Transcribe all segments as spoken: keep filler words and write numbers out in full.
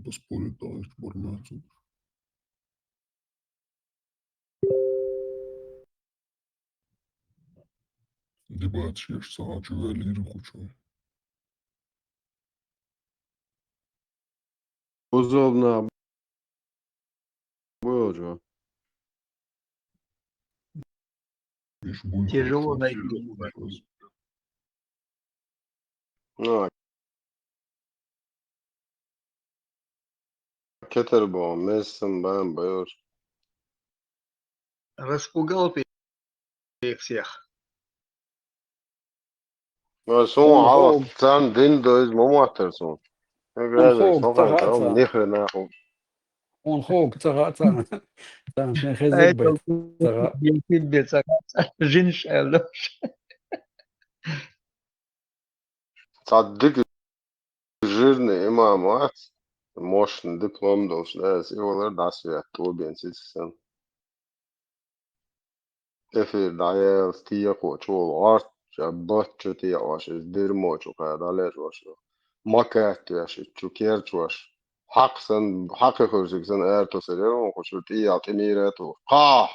поспорить дагӀийча бармацу. Дебаташ еш ца хьачу ваьллира хучу. Узовна буй хьо. Иш буй хьо. Тяжело найти. Ну, кетар боху, мессам бан байор. Распугал ты их всех. Ну, сун хӀалла царна дин дойз ма моттар сун. Хьо грязный, хӀо ца хаьа царна. Нихрена хӀо. Хьуна хӀо ца хаьа царна. Царна шайн хезиг байт. Ца хаьа. Бен тиббе ца хаьа. Жинаш аьлла. Цхьа дика жирный имам вац, мощный диплом долуш, да, аса и валар дӀасавет, тӀо бен цица санна. Эфир дӀаяьлла, текхо чу волу гӀорта, ша батт чу текхош, иза дирмо чу кхаьа дӀалежош. Макат веш, чу керчош. Хьакха санна, хьакхи хуьрсиг санна ара тосар яра, хӀун кху чуьра тӀехьа тӀе мийра а тухуш. Кхаа!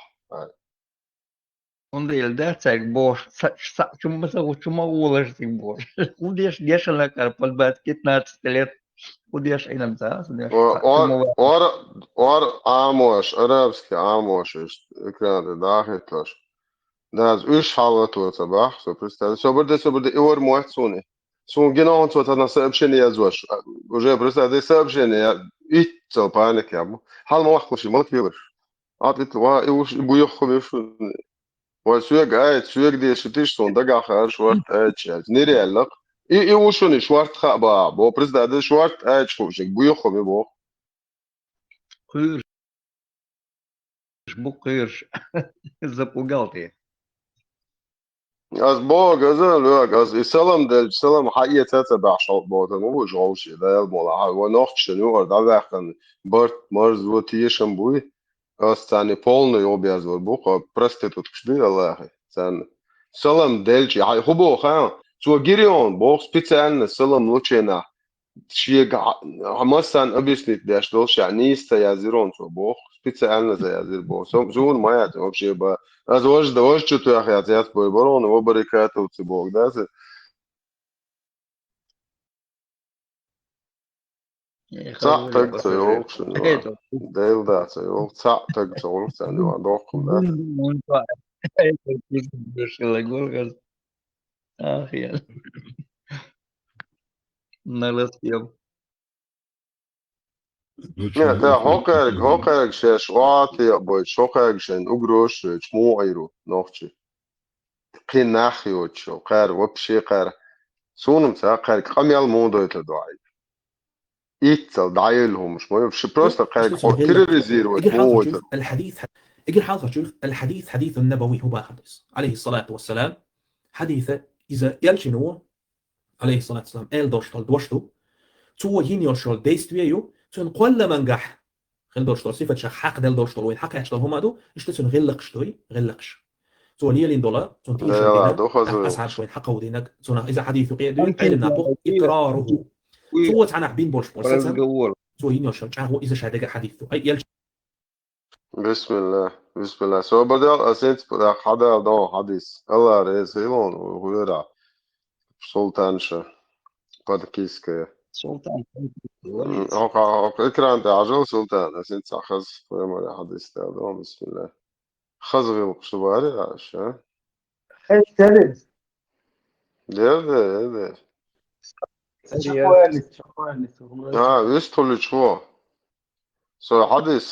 ХӀунда аьлла дац цаьрга бохуш, ца-, ца-, чу ма ца гӀу-, чу ма гӀолаш цига бохуш. ХӀун деш, дешан лакхара подбат пятнадцать лет. ХӀун деш Ӏилма ца, хӀун деш? О-, ца-, ор-, чу ма ва-, ор-, ор Ӏамош, арабский Ӏамош, иштта экран тӀе дахийтош. Даз уьш хьалато ца бахь, со представь. Собар де, собар де, и вар мотт суна. Суна гина хӀун цо цхьана сообщение язваш. Уже представь де, сообщение я-, итт цал паника я. Хьал ма вахлуши, малак велаш. Ӏа тӀе ва и уш, и буьйххьуми шуна. Вай соьга айта, соьга дешийтиш суна дагахь хаар шорта айта шаьлча. Нир яьллакх. И, и уш шуна шорта хаа баха. Бо, признать, шорта айта хууш, буьйххьуми боху. Кхуьйруш, бу кхуьйруш. Запугал ты. Ас боху, ас а лоьгу, ас и салам делча, салам хьаэца ца баьхьаш хьо боху, ма бу уьш гӀовший, Дала мула, хьан вай нохчашна юкъара дӀаваьккхина барт, марзо, тешам буй, ас царна полный йолбезлур бу, кхо проституткаш дуй, Аллахе, царна. Салам делча, хьан хӀун боху, хан? Цо гирион боху специально салам лученахь. Шега хьа-, хьан массарна объяснить деш долу ша нийса ца язйира хьуна цо боху, специально ца язйира боху. Со, суна ма яц вообще ба. Аса важа, важа чу тоьхна яц, яц бой барон, ва барикатовцы боху, да, аса? Э, цхьаъ таг ца йолуш, Дела да ца йолу, цхьаъ таг ца йолуш, царна юкъа доккхур дац. Ах, я. На распев. Не, та хӀокхаьрга, хӀокхаьрга шаьш охьа а текъабойтуш, хӀокхаьрга шайн угрозаш йойтуш, муха Ӏийр ву нохчий? Кхин нах йоцуш, кхара, вообще кхара. Суна-м ца кхаьрга къамел муха дойтур ду хьайга? Иццал дӀаелла хӀумаш ма ю. Ши просто кхаьрга терроризировать муха войтур? Эгер хьалхарчух, аль-хьадис, хьадис, хьадис ан-набави хӀу бахар дес. Алейхиссалату вассалам. Хьадиса иза элчано алейхиссалату вассалам, аьлла долуш долу дош ду. Цо йина йолуш йолу действие ю, цуьнан кхолламангахь хила долуш долу сифатех хьакхаделла долуш долу, вайна хьакхаьчна долу хӀума ду, иштта цуьнан гӀиллакхаш ду, гӀиллакхаш. Цо лелийна долу, цунна тийшина дина, ас хьарча вайна хьакховдийнарг, цунах иза хьадис ю къе а дуьйна, Ӏилманах боху, икъраруху. Цо цхьанахь бина болуш болу сацам, цо йина йолуш йолу чӀагӀо иза ша дегахь хьадис ду. Ай, элча Бисмилла, бисмилла. Собар де, ас хӀинца тӀаккха хьадала догӀу хьадис. Алла реза хила хьуна, хӀуьра. Султанша, Подкийская. Султан. М, хьо-, хьо-, хьо-, экран тӀе хьажал, Султан. Ас хӀинца хаза, прямой хьадис дала догӀу, бисмилла. Хаза гӀиллакхаш ду бахара аша, а? Хеза, хеза. Дер, дер, дер. Спокойно, спокойно. А, вистхуьлуьйтуш ву. Со хьадис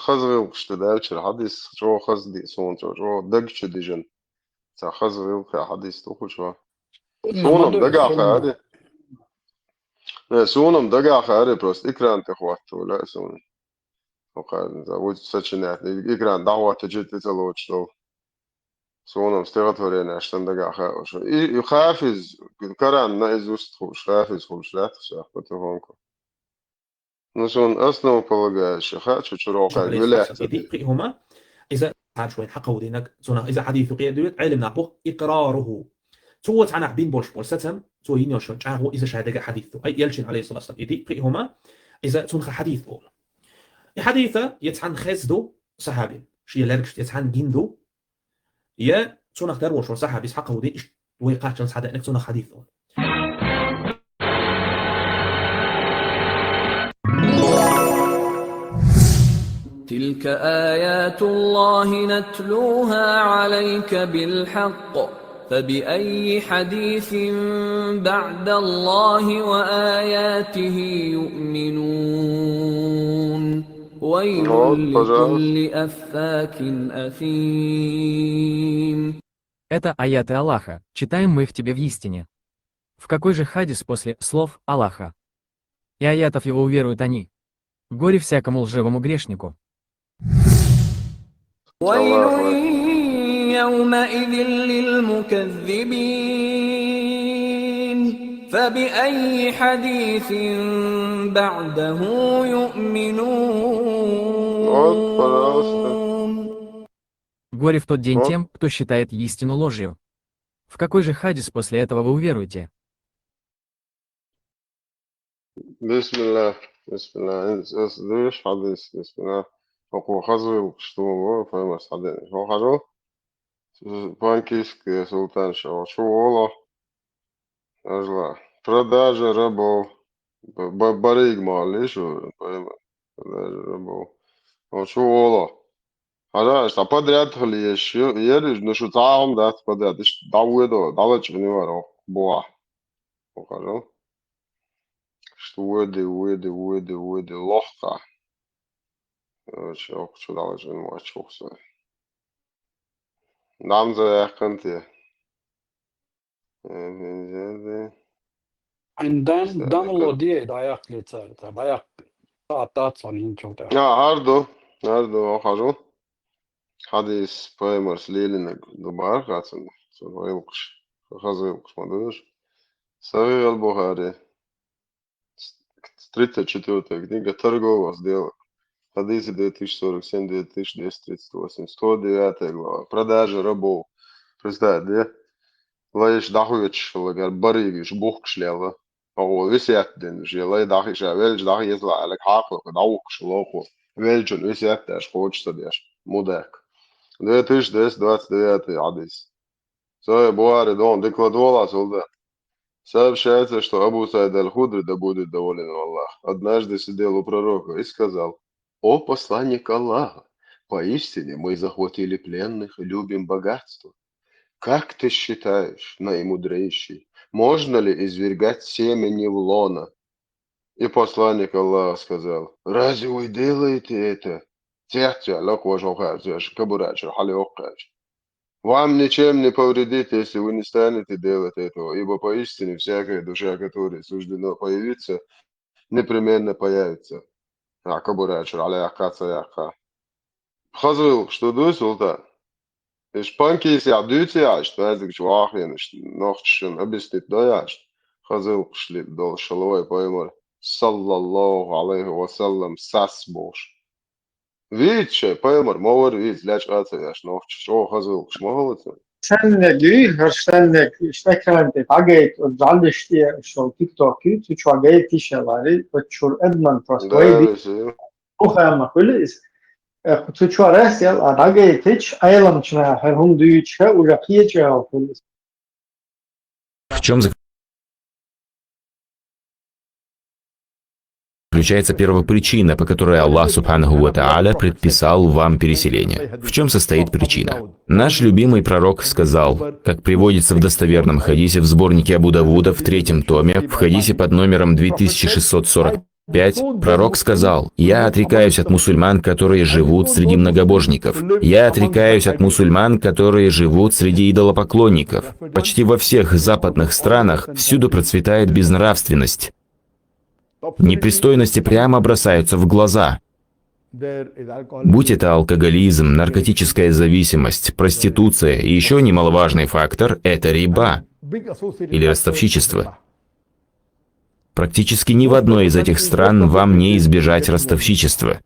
хаза гӀиллакхаш ду даьлчара, хьадис чӀогӀа хаза ди суна, чӀо-, чӀогӀа даг чу дижина. Ца хаза гӀиллакхе хьадис ду кху чу. Суна-м дагахь хаари. Не, суна-м дагахь хаари, просто экран тӀе хӀоттавала лаьа суна. ХӀокхарна, за, вуьйцу сочинять, и-, экран дӀахӀоттича тӀе ца лоцуш долу. Суна-м стихотворенеш санна дагахь хаьа уьш. И, и хафиз, Коран наизусть хууш, хафиз хууш лаьттах шех потихоньку. Ну, суна основополагающий хаьа, чу чуьра кхаьрга вилаьцна. Иза хьарча вайн хьакховдийнарг, цунах иза хьадис ю къе а дуьйна, Ӏилманах боху, икъраруху. Цо цхьанахь бина болуш болу сацам, цо йина йолуш йолу чӀагӀо иза ша дегахь хьадис ду. Ай, элчин, алейхиссалату вассалам, и ди, кхин а хӀума, Иза цунах хьадис болу. И хьадиса я цхьанна хезна ду сахьабин, шен лергашца я цхьанна гина ду, я цунах дарвош вара сахьабис хьакховдий, иштта вай кхаччалц хьадеъниг цунах хьадис ду. تلك آيات الله نتلوها عليك بالحق، فبأي حديث بعد الله وآياته يؤمنون. ويل لكل أفاك أثيم. Это аяты Аллаха, читаем мы их тебе в истине. В какой же хадис после слов Аллаха и аятов его уверуют они? Горе всякому лживому грешнику. ويل يومئذ للمكذبين. فبأي حديث بعده يؤمنون. Горе в тот день тем, кто считает истину ложью. В какой же хадис после этого вы уверуете? بسم الله، بسم الله. Ас дуьйш хьадис, بسم الله. ХӀокхо хаза гӀиллакхаш тхуна ву, пайхамарс хьадеъниг. ХӀокхо хьажал, Панкийский султан шо чу волу. Ажла. Продажа рабов. Ба-, ба-, бариг ма лиш ву, пайхамар. Продажа рабов. ХӀокхо чу волу. Хьажа, аша цхьа подряд хила езаш ю-, яра иза, ну шу цхьа а хӀума дац подряд, иштта дӀавоьдо, дӀалачкъина вара хӀокху бухахь. ХӀокхо хьажал. Иштта воьди, воьди, воьди, воьди, лохкахь. Короче, хӀокху чу дӀалачкъина вац хӀокху со. ДӀа-м ца яьккхина те? Э, бензин. Айн дан, дан ло де, дӀаяккхале цара, цара дӀаяккха. Цхьа а дац хьуна хӀинцул тӀаьхьа. А, хӀара ду, хӀара ду, хьажал. Хьадис пайхамарс лелийнарг ду бахара хьуна, цуьнан гӀиллакхаш, хаза гӀиллакхаш ма ду уьш. Сахьихь аль-Бухари. Тридцать четвёртая книга, торговое дело. Хьадисы две тысячи сорок семь, две тысячи двести тридцать восемь, сто девятая глава. Продажа рабов. Представь, де? Лайш дӀахоьцуш хилла, гар баригаш, бухкаш лелла. Оха весет дина, шен лай дӀахи-, ша велча дӀахеза аьлла, хьакхалла, дӀавухкаш лохо. Велчун весет деш, кхочуш ца деш. Мудак. Две тысячи двести двадцать девятый хьадис. Сахьихь Бухари дохна дика ладогӀал, султан. Сообщается, что Абу Саид аль-Худри, да будет доволен им Аллах, однажды сидел у пророка и сказал: «О посланник Аллаха, поистине мы захватили пленных и любим богатство. Как ты считаешь, наимудрейший, можно ли извергать семя не в лоно?» И посланник Аллаха сказал: «Разве вы делаете это?» Цецваьлла кхо жо хаьрца, аша кабура чуьра хьалайоккхуш. «Вам ничем не повредит, если вы не станете делать этого, ибо поистине всякая душа, которой суждено появиться, непременно появится». А кабура чуьра хьалаяккха, ца яккха. Хаза гӀиллакхаш ду дуй, султан? Иш Панкийсехь дуьйцу яхьаш, тӀаьзигчу вахаренаш, нохчашна объяснить до яхьаш, хаза гӀиллакхаш лиъна долуш хилла вай пайхамар, саллаллаху Ӏалайхи ва саллам, сас бохуш. Вийца шайн пайхамар ма вара вийца, лечкъа а ца еш нохчаша, чӀогӀа хаза гӀиллакхаш ма хилла цуьнан. Стеннег юй, хӀара стеннег, стакан тӀе дӀагайта, оцу жӀаллиш тӀе, шо тикток юй, цу чохь гайта йиш ялари, оцу чуьра адаман просто вай ди-, Бухама хуьлу иза. Э, цу чохь рас ял а дӀагайтича, Ӏеламчу наха хӀара хӀума дуьйцуша, уже кхечу ял хуьлу иза. В чем заключается первопричина, по которой Аллах Субханаху ва Тааля предписал вам переселение? В чем состоит причина? Наш любимый пророк сказал, как приводится в достоверном хадисе в сборнике Абу Давуда в третьем томе, в хадисе под номером две тысячи шестьсот сорок пять, пророк сказал: «Я отрекаюсь от мусульман, которые живут среди многобожников. Я отрекаюсь от мусульман, которые живут среди идолопоклонников». Почти во всех западных странах всюду процветает безнравственность. Непристойности прямо бросаются в глаза. Будь это алкоголизм, наркотическая зависимость, проституция и еще немаловажный фактор — это риба или ростовщичество. Практически ни в одной из этих стран вам не избежать ростовщичества.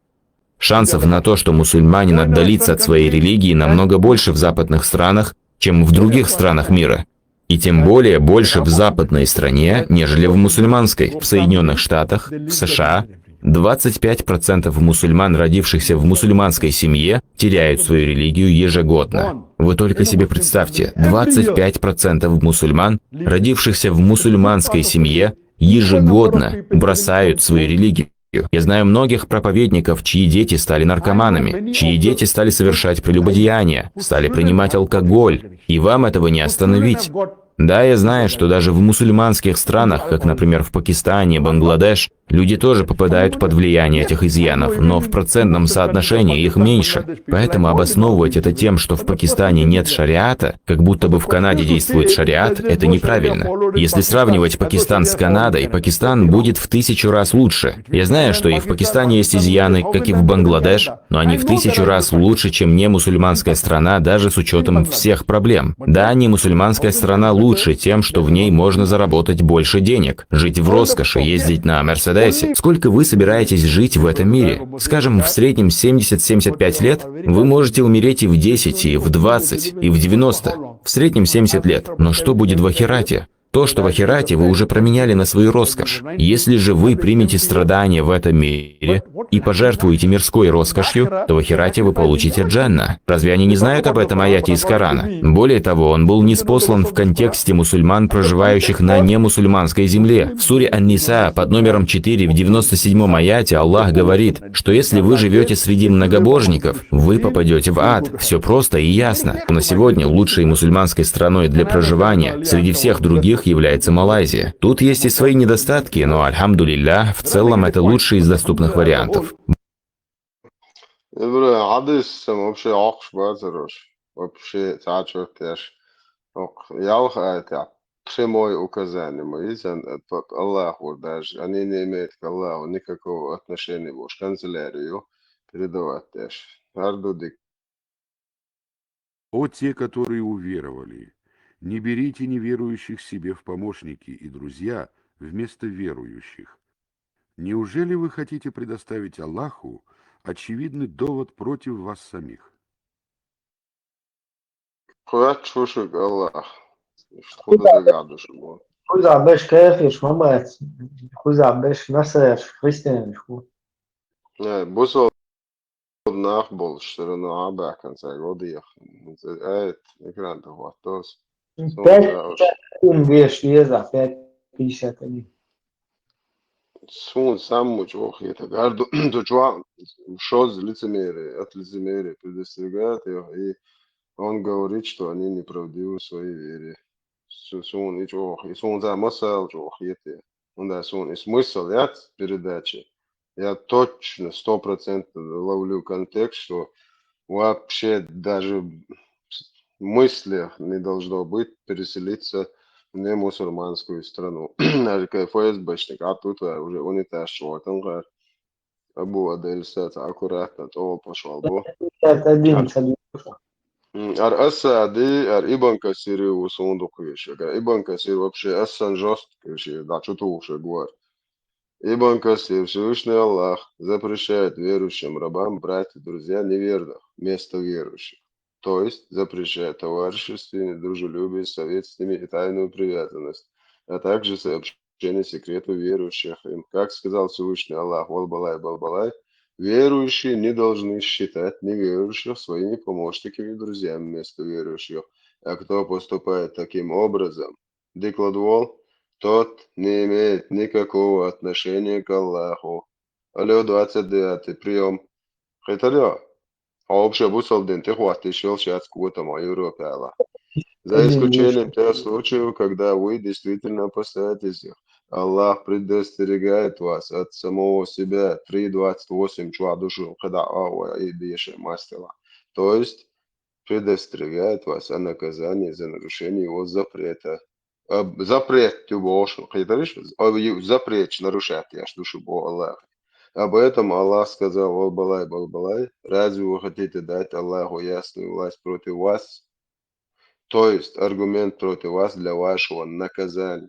Шансов на то, что мусульманин отдалится от своей религии, намного больше в западных странах, чем в других странах мира. И тем более больше в западной стране, нежели в мусульманской, в Соединённых Штатах, в С Ш А. Двадцать пять процентов мусульман, родившихся в мусульманской семье, теряют свою религию ежегодно. Вы только себе представьте, двадцать пять процентов мусульман, родившихся в мусульманской семье, ежегодно бросают свою религию. Я знаю многих проповедников, чьи дети стали наркоманами, чьи дети стали совершать прелюбодеяния, стали принимать алкоголь, и вам этого не остановить. Да, я знаю, что даже в мусульманских странах, как, например, в Пакистане, Бангладеш, люди тоже попадают под влияние этих изъянов, но в процентном соотношении их меньше. Поэтому обосновывать это тем, что в Пакистане нет шариата, как будто бы в Канаде действует шариат, это неправильно. Если сравнивать Пакистан с Канадой, Пакистан будет в тысячу раз лучше. Я знаю, что и в Пакистане есть изъяны, как и в Бангладеш, но они в тысячу раз лучше, чем не мусульманская страна, даже с учетом всех проблем. Да, не мусульманская страна лучше тем, что в ней можно заработать больше денег, жить в роскоши, ездить на Мерседесе. Сколько вы собираетесь жить в этом мире? Скажем, в среднем семьдесят-семьдесят пять лет? Вы можете умереть и в десять, и в двадцать, и в девяносто. В среднем семьдесят лет. Но что будет в ахирате? То, что в ахирате, вы уже променяли на свою роскошь. Если же вы примете страдания в этом мире и пожертвуете мирской роскошью, то в ахирате вы получите джанна. Разве они не знают об этом аяте из Корана? Более того, он был ниспослан в контексте мусульман, проживающих на немусульманской земле. В суре Ан-Ниса под номером четыре в девяносто седьмом аяте Аллах говорит, что если вы живете среди многобожников, вы попадете в ад. Все просто и ясно. Но сегодня лучшей мусульманской страной для проживания среди всех других является Малайзия. Тут есть и свои недостатки, но, альхамдулиллях, в целом это лучший из доступных вариантов. Ибра, хьадис сам вообще ахш базарош. Вообще цачуртяш. Ок, ялх айта. Прямое указание ма изан, тот Аллах ур даже. Они не имеют к Аллаху никакого отношения, больше канцелярию передавать яш. Ардудик. О те, которые уверовали, не берите неверующих себе в помощники и друзья вместо верующих. Неужели вы хотите предоставить Аллаху очевидный довод против вас самих? Кхуьач хушуг Аллах. Худа дагадуш бу. Хуьза беш кафирш, мамац. Хуьза беш насарш, христианш. Э, бусал нах болш, все равно абакан сай годиях. Э, экран да хватос. Пять пятьдесят веш еза, пять пятьдесят один. Сун самму чох это гарду то чуа шоз лицемерие, от лицемерия предостерегает их, и он говорит, что они неправдивы в своей вере. Сун и чох, и сун за масал чох это. Он да сун и смысл яц передачи. Я точно сто процентов ловлю контекст, что вообще даже в мыслях не должно быть переселиться в немусульманскую страну. Даже как ФСБшник, а тут уже унитаз шортан гар. Абу Адель сат аккуратно, то пошел бу. Пятьдесят один, садился. Ар Асади, ар Ибн Касири усун дуквишек. Ибн Касир вообще асан жесткий, да, что-то уже говорит. Ибн Касир, Всевышний Аллах запрещает верующим рабам брать в друзья неверных вместо верующих. То есть запрещает товарищество, дружелюбие, совет с ними и тайную привязанность, а также сообщение секретов верующих им. Как сказал Всевышний Аллах, Валбалай, Балбалай, верующие не должны считать неверующих своими помощниками и друзьями вместо верующих. А кто поступает таким образом, дикладвол, тот не имеет никакого отношения к Аллаху. Алло, двадцать девятый прием. Хиталё. А вообще бусал дин ты хватит шел сейчас кого-то мою Европе. За исключением тех случаев, когда вы действительно опасаетесь их. Аллах предостерегает вас от самого себя. Три двадцать восемь чуа душу, когда а, и дыши мастила. То есть предостерегает вас о наказании за нарушение его запрета. Запрет ты бошен, запрет нарушать, я ж душу бо Аллах. Об этом Аллах сказал: «Валбалай, балбалай, разве вы хотите дать Аллаху ясную власть против вас?» То есть аргумент против вас для вашего наказания.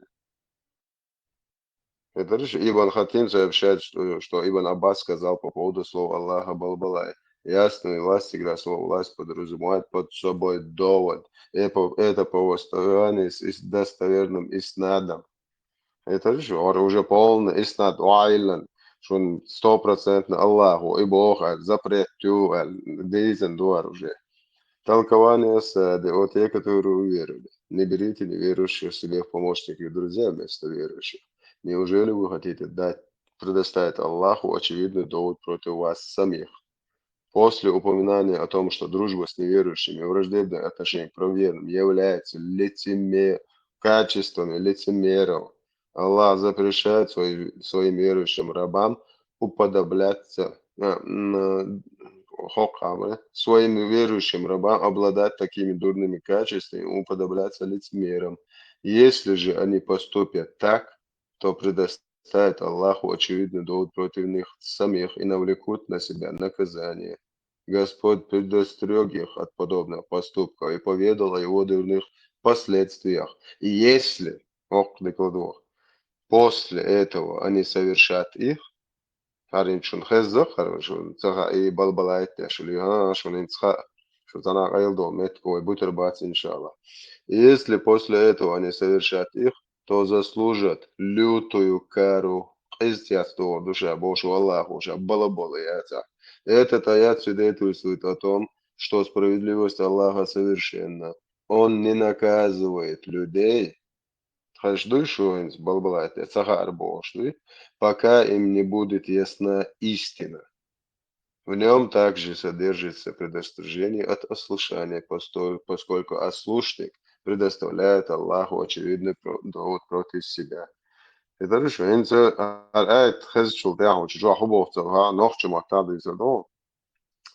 Это же Ибн Хатим сообщает, что, что Ибн Аббас сказал по поводу слова Аллаха «балбалай». Ясная власть, всегда слово «власть» подразумевает под собой довод. Это повествование с достоверным иснадом. Это же уже полный иснад, уайлан. шун стопроцентно Аллаху и Бог, а запрет тю, а дизен дуар уже. Толкование сады, о те, которые уверовали. Не берите неверующих себе в помощники и друзья вместо верующих. Неужели вы хотите дать, предоставить Аллаху очевидный довод против вас самих? После упоминания о том, что дружба с неверующими и враждебное отношение к правоверным является лицемер... качествами лицемеров, Аллах запрещает свои... своим верующим рабам уподобляться, а, м, хоккамы, своим верующим рабам обладать такими дурными качествами, уподобляться лицемерам. Если же они поступят так, то предоставят Аллаху очевидный довод против них самих и навлекут на себя наказание. Господь предостерёг их от подобных поступков и поведал о его дурных последствиях. И если, ох, докладывал, после этого они совершат их, харин шун хезза, харин шун цаха и балбалайт, я шули, ха, шун инцха, шун цана къайыл дол мет, ой, бутер бац, иншаллах. И если после этого они совершат их, то заслужат лютую кару, къизтяц душа, бошу Аллаху, ша балаболы яца. Этот аят свидетельствует о том, что справедливость Аллаха совершенна. Он не наказывает людей, хашдуй шуинс балбалайт, цаха арбошдуй, пока им не будет ясна истина. В нём также содержится предостережение от ослушания, посто-, поскольку ослушник предоставляет Аллаху очевидный про-, довод против себя. И дальше, инца, а, аят хезчул тяхучу, жуаху бохцал, ха, нохчу маттады изадо.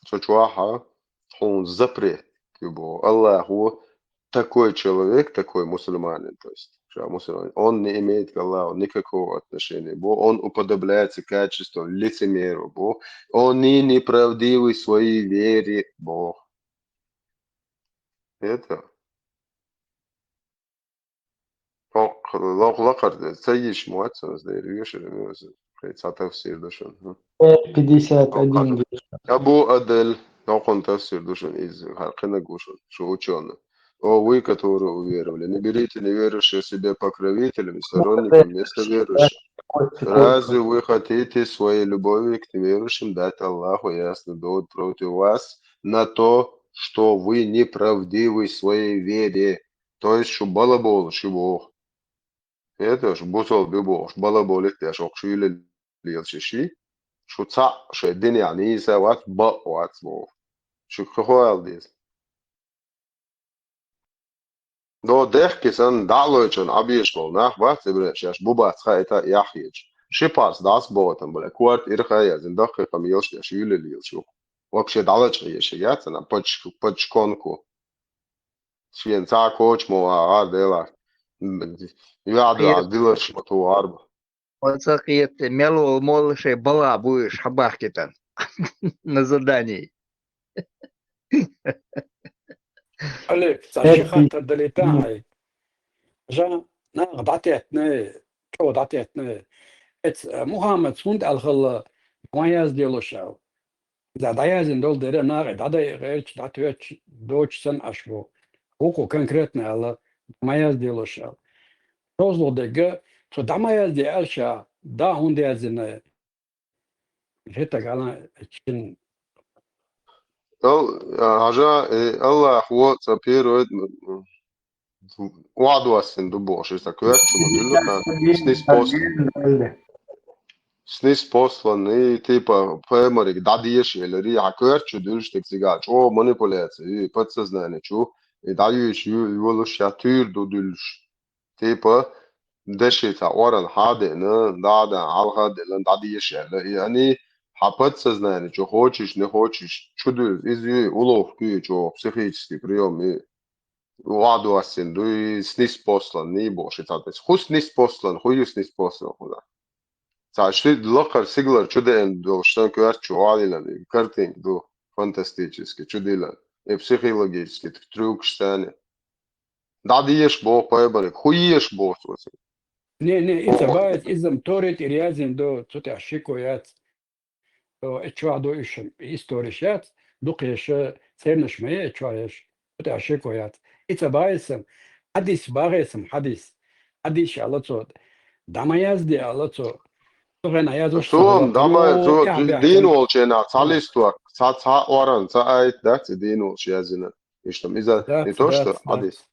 Цо чуаха, хун запрет, кюбо. Аллаху такой человек, такой мусульманин, то есть, что мусульманин, он не имеет к Аллаху никакого отношения. Бо-, он уподобляется качеству лицемеру. Бо-, он и неправдивый в своей вере. Бо-, это. Ок, лох лакар, цайиш муатсанас дейр, юшер, хай цатафсир душан. Хм. Пятьдесят один. Абу Адель, нокон тафсир душан из харкына гушан, что учёный. О, вы, которые уверовали, не берите неверующих себе покровителями, сторонниками вместо верующих. Разве вы хотите своей любовью к неверующим дать Аллаху ясный довод против вас на то, что вы неправдивы в своей вере? То есть, шу балабол, шу бох. Это шу бусол би бох, шу балабол, это шу ок шу иле лил шиши. Шу ца, шу дин яни иса вац, ба вац бох. Шу кхоял дис. До дехки сан далойчон абиеш бол нах вац, ибре шаш бубац ха это яхьеч. Ши парс дас ботан, бля, кварт ирха язин, дахки хам илш яш иле лил шу. Вообще далач еши яц, она поч-, почконку. Шиен ца коч мо а, а, дела. М, яду, а, дилаш мо ту арба. Оцакъет мело мол ше бала буш хабахкитан. На задании. Олег, ца ши хатар далитан ай. Жа, на, датетне, чо датетне. Эц, э, Мухаммад сунт алхалла, ма яз дело шав. Да, да язин дол дере нагъе, да, да, гъерч, да, тюеч, доч сан ашбо. Уку конкретно ала, ма яз дело шал. Тозло дега, то да ма яз де алша, да хун де язина. Жета гала чин. Ал, а, ажа, э, Аллах, вот, ца первый, м, м, Уадуасин ду боши, са кверчу ма дуллу хан. Снис послан. Снис послан, и типа, пемарик, да диеш, или ри, а кверчу дулш, так сигач. О, манипуляция, и подсознание, чу. И да юш, ю, юлуш, я тюр ду дулш. Типа, деши ца оран хаде, на, да, да, ал хаде, лан да диеш, или, и они, а подсознание, чу хочешь, не хочешь, чу дулш, из ю, улов, кю, чу, психический прием, и Уадуасин, дуй снис послан, ни боши цатес. Ху снис послан, ху ю снис послан, худа. Ца ши лакар сиглар чуден дол штан квар чуалилан, и картин ду фантастически, чудилан. И психологически трюк штане. Да диеш бо пайбаре, ху еш бо соси. Не, не, ица баец, изам торит, ирязин до, цутя шико яц. Э, чуа до ишем, история шац, дукъ еше, цернеш мае, чуа еш, путя шико яц. Ица баесам, хадис багесам, хадис. Хадис ала цо, да ма яз де ала цо, Цу хенахь яздеш Цо, ца хилла, дамай, цо цо, тӀехьа баьхкина. Дийна волчу хенахь цхьа листок, цхьа, цхьа оран, цхьа аят дац и дийна волчу яздина. Иштта иза, дац, не то, дац, что дац. Хьадис.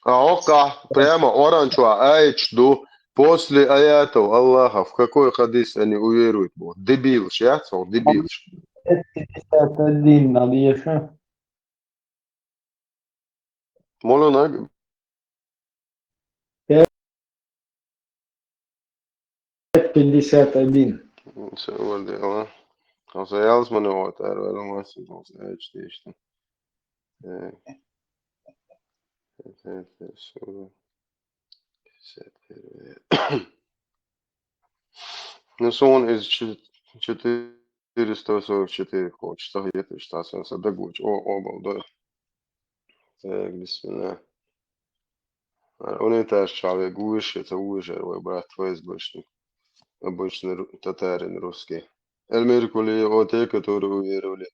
А хӀокхахь прямо оран чохь аяташ ду: «После аятов Аллаха в какой хадис они уверуют?» боху. Дебилаш, яц хьо, дебилаш. Пятьдесят один надо ещё. Моло наг? Пять пятьдесят один. Всё, вроде, ага. Хьо сан ялсамане вахар вара, ма сан ялсамане вахар. Э. Пятьдесят первый. Ну, сон из чет-, четыре четыреста сорок четыре хочешь, сахьеташ, цхьа сан сан дагвоьдуш, о, обал, да. Так, бисмилла. А, унитаз чхьаве гуш, это уже, вай брат, твой сбочник. Обычный ру-, татарин русский. Эльмир Кулиев, о, те, которые уверовали.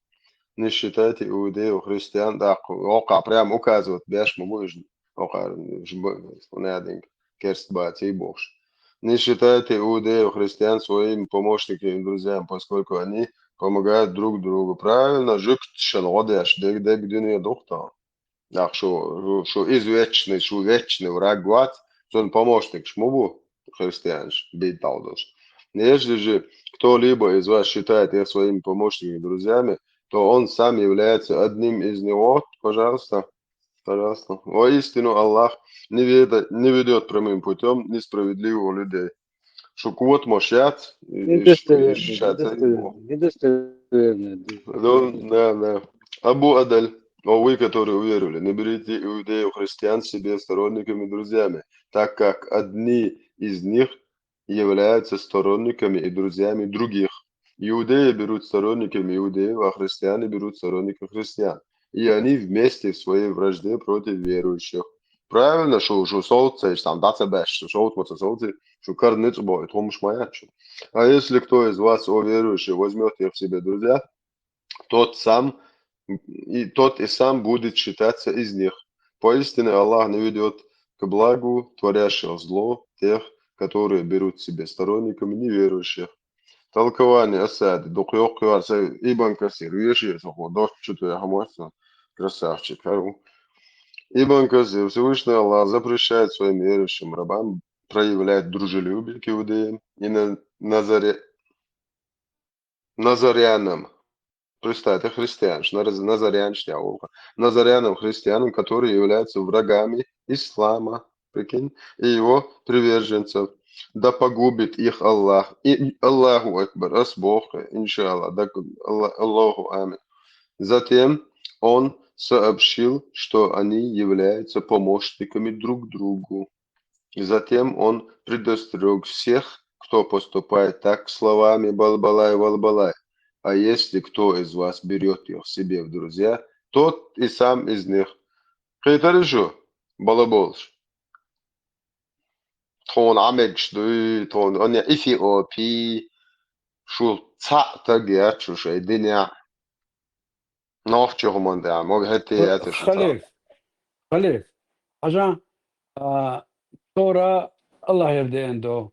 Не считайте иудеев, христиан, да, окха прям указывать, беш ма бу уж, окха, уж бу, унадинг, керст баций бохуш. Не считайте иудеев, христиан своими помощниками и друзьями, поскольку они помогают друг другу. Правильно, жуьгташна гӀо деш, дег-дег дуьне духтал. Нах шу, шу, шу извечный, шу вечный враг вац, цунна помощникаш ма бу христианаш, бийтталдуш. Если же кто-либо из вас считает их своими помощниками и друзьями, то он сам является одним из них. Вот, пожалуйста. Пожалуйста. Воистину, Аллах не веда-, не ведёт прямым путём несправедливых людей. Шу котмаш яц, и, и ш-, и Недостоверно, ш-, шаца недостоверно, недостоверно. Ну, да, да. Абу Адаль, о, вы, которые уверовали, не берите иудеев, христиан себе сторонниками, друзьями, так как одни из них являются сторонниками и друзьями других. Иудеи берут сторонниками иудеев, а христиане берут сторонников христиан. И они вместе в своей вражде против верующих. Правильно, шу, шу совцаеш, там, даца беш, шу совцмаца совци, шу кар ницкъ бой, тхумаш ма яц шу. А если кто из вас, о верующие, возьмёт их к себе друзья, тот сам, и тот и сам будет считаться из них. Поистине Аллах не ведёт к благу творящих зло тех, которые берут себе сторонниками неверующих. Толкование Асади, дукха йоккха яр, са Ибн Касир, веши, со хо, дочь чу твоя хамойса, красавчик, хару. Ибн Касир, Всевышний Аллах запрещает своим верующим рабам проявлять дружелюбие к иудеям и на-, назаре-, назарянам. Представьте, христианш, нар-, назарянш, я волха. Назарянам, христианам, которые являются врагами ислама, прикинь, и его приверженцев. Да погубит их Аллах. И, и Аллаху Акбар, ас Бог, иншаллах, да, Алла-, Аллаху Амин. Затем он сообщил, что они являются помощниками друг другу. И затем он предостерёг всех, кто поступает так словами «балбалай, валбалай». А если кто из вас берёт их себе в друзья, тот и сам из них. Кхетарий шу, балаболуш? Тхуна Ӏамегаш дуй, тхуна ан Эфиопий, шу цхьаъ таг яц шу шайн динехь. Нохчо хӀуманна тӀехь, мога хӀетте яц шу цхьаъ. Халиф, халиф, хьажа, а, Тора Аллахьера деана ду.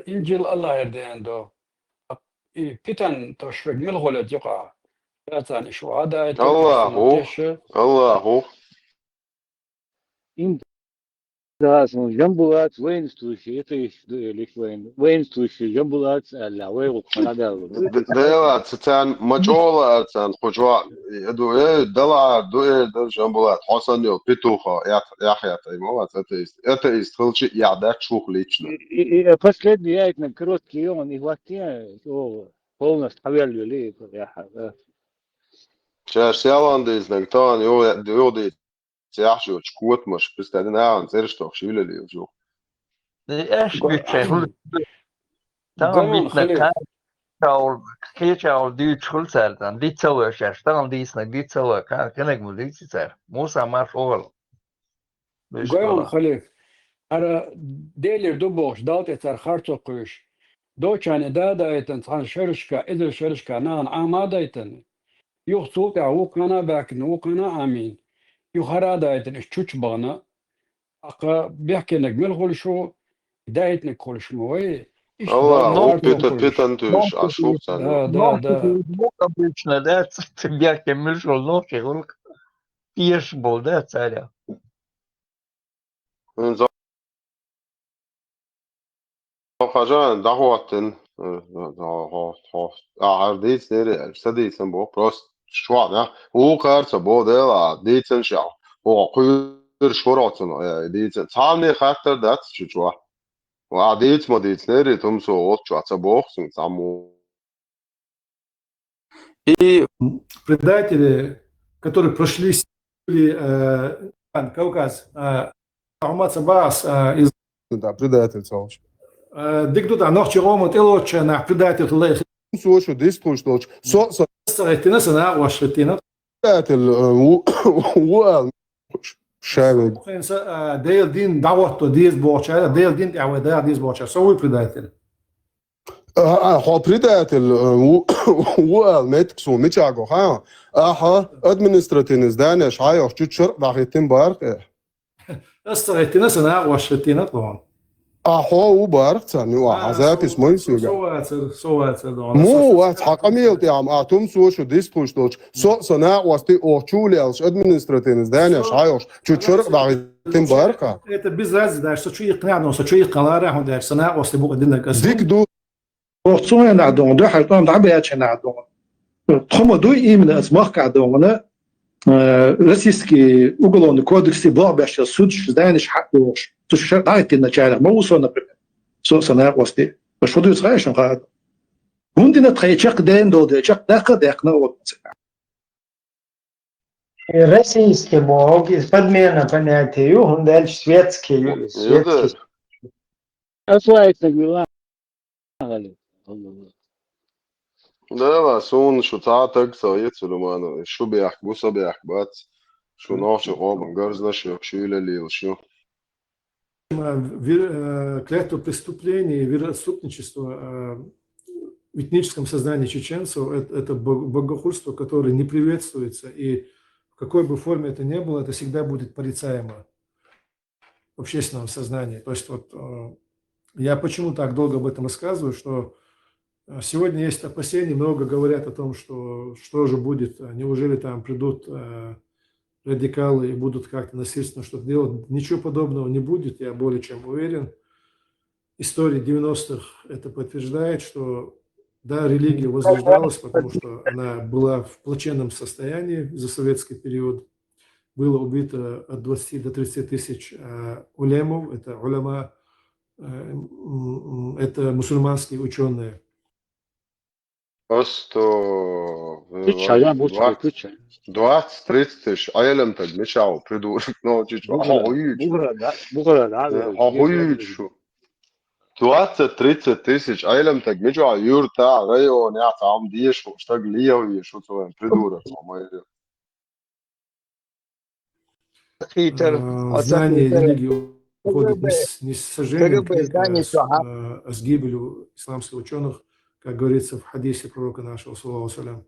Инжил Аллахьера деана ду. И питан тӀе шуьга мила гӀоле юкъа? Яцан иш ваӀда а Аллаху, тешша. Аллаху. Им да, сон Жамбулат воинствующий, это ещё дуэли воин-, воинствующий Жамбулат аьлла, вай гӀуллакх хьан а даьлла. Д-, д-, дела, ца царна ма чӀогӀа лаьа царна, кху чохь, э, ду, э, дала, ду, э, дан Жамбулат, хьо санна йолу петуха, ях-, яхья тайма вац, атеист. Атеист хилча а яхь дац шух лично. И, и, и, э, последний яйтнаг короткий, он и хваттий, о, полностью хьавел вели, яхьа, да. Ша шелан дийзнаг, тахана йо-, йо-, дийц. Цехьа шучу котамаш, представь, нахана цӀераш тохуш вилале ву. Ди эш Го-, битчай хуьлу. Тахана Гойон битнарг Халид. Кхечахьа олу дуьйцуш хуьлу цаьрга, тахана диц ца веш аьлла, тахана дийцинарг диц ца веш, кхин-, кхинарг ма дийци цара. Муса марш охьала. Беш Гойон хала. Халид. Ара Делера ду бохуш, Далла тӀе цара харцо кхуьйсуш. Дочане да а дайтина, цхьана шерашка, иза шерашка нахана Ӏама а дайтина. Юха цул тӀаьхьа вукхана а баьхкина, вукхана а Ӏамийна. Юха хӀара а дайтина, иштта чучу бахана. Аккха бехкениг мила хуьлуш ву, даийтиниг хуьлуш ма вай. Иштта Алла, нохчий, пита, питан туьйш, нохчий, аш хуьлуш царна. Да, да, нохчий да. Хуьлуш обычно, да, ц-, ц-, бехке муьлш волу нохчий хуьлу, пеш болу, да, царя. Ин за-, хажан, дӀахӀоттина. Э, хӀо-, хӀо-, хӀо-, а, хӀара дийцинера, ша дийцина боху, просто чохь, да? Вукхара ца боху, Дела, а, дийцина ша. Хьо кхуьйраш хуьру оцунах, э, дийцина. Цхьанне хаттар дац чу чохь. Ва дийца ма дийцинера, тумсо оцу чохь ца боху цуьнга цхьаммо. И предатели, которые прошли с-, э, Кавказ, э, Ахьмад Сабас, э, из- Да, предатель цалш. Э, дика ду, да, нохчий къоман тӀелоцучарна предатель хила. Со шу дистхуш долчу. Со, со. Со хӀиттина, сан накъош хӀиттина. Предатель, э, ву, ву ал шавиг. Хин са, э, Дела дин дӀахӀотто деза бохучара, Дела дин тӀехь вай даха деза бохучара. Со вуй предатель? А, а, хьо предатель, э, ву, ву ал меттиг суна мичахь го, ха? Ахьа административный зданеш хьайохчу чу чарх дӀахӀиттина бара-кх, э. Ас ца хӀиттина, сан накъош хӀиттина тхуна. А хьо ву бара-кх царна, ю, а, а, хьан запись со, ма ю со, соьга? Со вацар, со вацар, догӀна. Муха вац, хьан къамел тӀехь, а тумсо шу дистхуш долчу. Со, сан накъостий оха чу лелаш административный зданеш хьайохчу чу чарх дӀахӀиттина бара-кх. Это без разницы, даже со чу иккхина а, со чу иккхина лара, хӀунда аьлча сан накъостий бу-кх динарг аса. Дика ду. Оха цу хенахь догӀна, дуьххьара тӀом дӀабаьллачу хенахь догӀна. Тхо ма дуй именно аса махкахь догӀна, э, российский уголовный кодексе болх беш йолу судаш, зданеш хьа а дохуш. Цу шарх дӀахӀиттина начарах ма ву со, например. Со, сан накъостий. Аша хӀун дуьйцу хаьий шуна хаа? ХӀунда дина тхайн чекхдена долу дела, чекхдаккха а даьккхина оха ца. И российский боху, иза подмена понятие ю, хӀунда аьлча светский ю иза, светский. Аса лайкнарг вилла. Дела, суна шу цхьа а таг ца хета, Сулайманов, шу бехк бу, со бехк бац. Шу нохчийн къоман гарзнаш йоккхуш ю, лелаш ю. А, вер-, э, клятва преступления, вероотступничество, э, в этническом сознании чеченцев, э, это бог-, богохульство, которое не приветствуется, и в какой бы форме это ни было, это всегда будет порицаемо в общественном сознании. То есть вот, э, я почему так долго об этом рассказываю, что, э, сегодня есть опасения, много говорят о том, что, что же будет, э, неужели там придут, э, радикалы и будут как-то насильственно что-то делать. Ничего подобного не будет, я более чем уверен. История девяностых это подтверждает, что, да, религия возрождалась, потому что она была в плачевном состоянии за советский период. Было убито от двадцати до тридцати тысяч, э, улемов, это уляма, э, м, м, это мусульманские учёные. Астагфируллах. Куьчча, я, бу чу, двадцать, куьчча. Двадцать, тридцать тысяч Ӏеламстаг мичахь ву придурок нохчий чу? Бухара, хьо хӀуьйцу? Бухара, да, бухара, да, э, да, хьо хӀуьйцу шу? Двадцать, тридцать тысяч Ӏеламстаг мичахь ву юьртахь, районехь, цхьа хӀума дезаш волу стаг лехьа везаш ву цу вайн придурок, хьо ма ю. Хитар, э, оцу знание хитар. Религии уходит не с, не с сожжением, КГБ, э, здание, с, всё, ага, э, а с гибелью исламских учёных, как говорится в хадисе пророка нашего, саллаллаху алейхи ва саллям.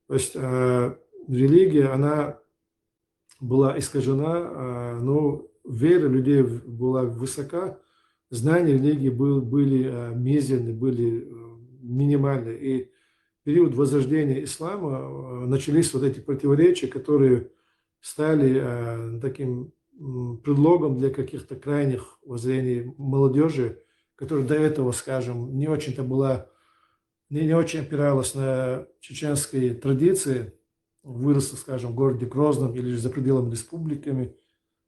То есть, э, религия, она была искажена, э, но вера людей в-, была высока, знания религии был-, были, э, мизерны, были, э, минимальны. И период возрождения ислама, э, начались вот эти противоречия, которые стали, э, таким, м, предлогом для каких-то крайних воззрений молодёжи, которая до этого, скажем, не очень-то была, не, не очень опиралась на чеченские традиции, выросла, скажем, в городе Грозном или же за пределами республиками,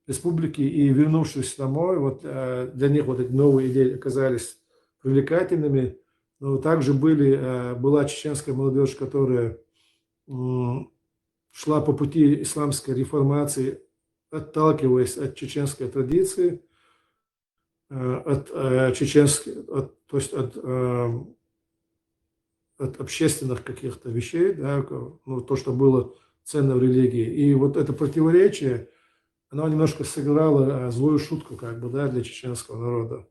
республики, и вернувшись домой, вот, э, для них вот эти новые идеи оказались привлекательными. Но также были, э, была чеченская молодёжь, которая, м, шла по пути исламской реформации, отталкиваясь от чеченской традиции, э, от, э, чеченск-, от, то есть от, э, от общественных каких-то вещей, да, к-, ну, то, что было ценно в религии. И вот это противоречие, оно немножко сыграло, э, злую шутку, как бы, да, для чеченского народа.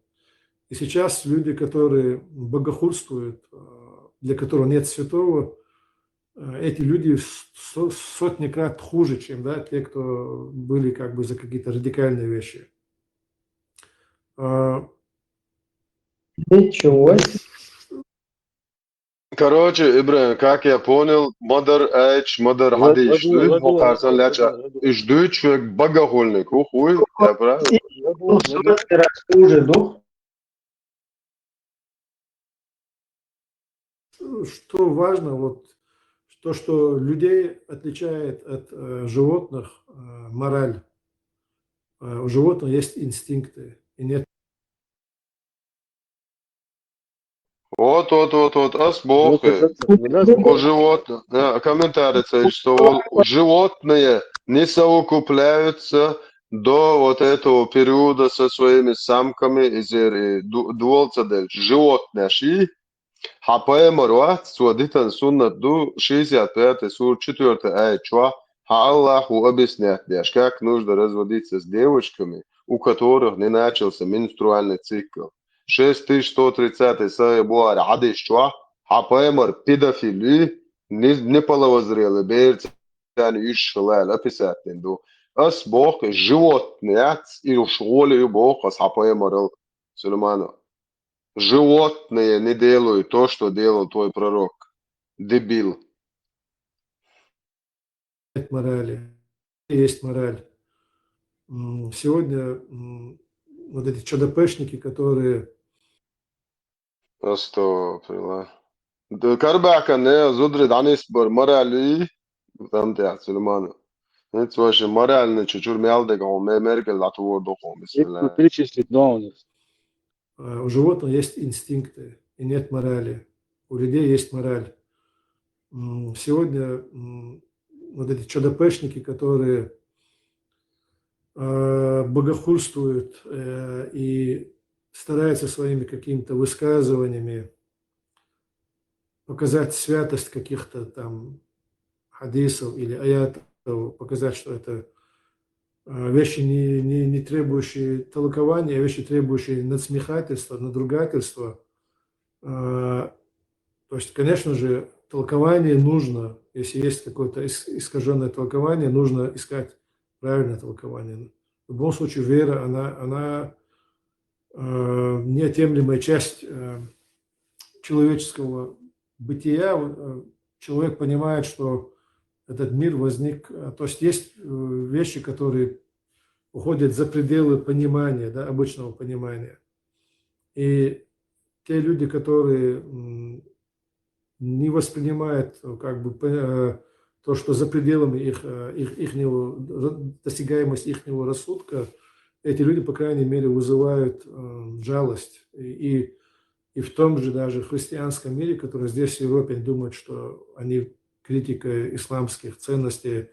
И сейчас люди, которые богохульствуют, э, для которого нет святого, э, эти люди в с-, со-, сотни крат хуже, чем, да, те, кто были как бы за какие-то радикальные вещи. Э, Ничего. Короче, Ибрагим, как я понял, ма дарра аяташ, ма дарра хьадисаш дуй, хӀокхарсан лаьцна, уж дуйцуш верг багахьулниг хул, я прав? Уже дух. Что важно, вот то, что людей отличает от э, животных, э, мораль. Э, у животных есть инстинкты, и нет Вот, вот, вот, вот, ас боху. У животных, э, комментарий цаьрца, что животные не совокупляются до вот этого периода со своими самками, из дола ца делча. Животные ши, хьан пайхамар вац, цо дитина суннат ду, шестьдесят пятая сура, четвёртый аят чу, хьан Аллахьа объяснять деш, как нужно разводиться с девочками, у которых не начался менструальный цикл. Шесть тысяч сто тридцатый сахьихь Бухари хьадис чу, хьан пайхамар педофил вий, не, неполовозрелый бер царна уьш хилла аьлла описать дина ду. Ас боху, животное яц, и уж гӀоле ю боху ас хьан пайхамарал, Сулейманов. Животные не делают то, что делал твой пророк. Дебил. Нет морали. Есть мораль. М, Сегодня м, вот эти ЧДПшники, которые Астагфирулла. Карбака не зудри данис бар мораль, там те Сулейманов. Нет, вообще моральный чучур мялдег, он ме-, меркел латвор дохом, бисмилла. Перечислить должность. Э, У животных есть инстинкты, и нет морали. У людей есть мораль. М, Сегодня м, вот эти ЧДПшники, которые э, богохульствуют э, и стараются своими какими-то высказываниями показать святость каких-то там хадисов или аятов, показать, что это э, вещи, не, не, не требующие толкования, а вещи, требующие надсмехательства, надругательства. Э, То есть, конечно же, толкование нужно, если есть какое-то ис- искаженное толкование, нужно искать правильное толкование. В любом случае, вера, она, она э, неотъемлемая часть э, человеческого бытия. Вот, э, Человек понимает, что этот мир возник, э, то есть есть э, вещи, которые уходят за пределы понимания, да, обычного понимания. И те люди, которые м, не воспринимают э, как бы п- э, то, что за пределами их, э, их ихнего ра- достигаемости ихнего рассудка, эти люди, по крайней мере, вызывают э, жалость. И, и, и в том же даже христианском мире, который здесь, в Европе, думают, что они критика исламских ценностей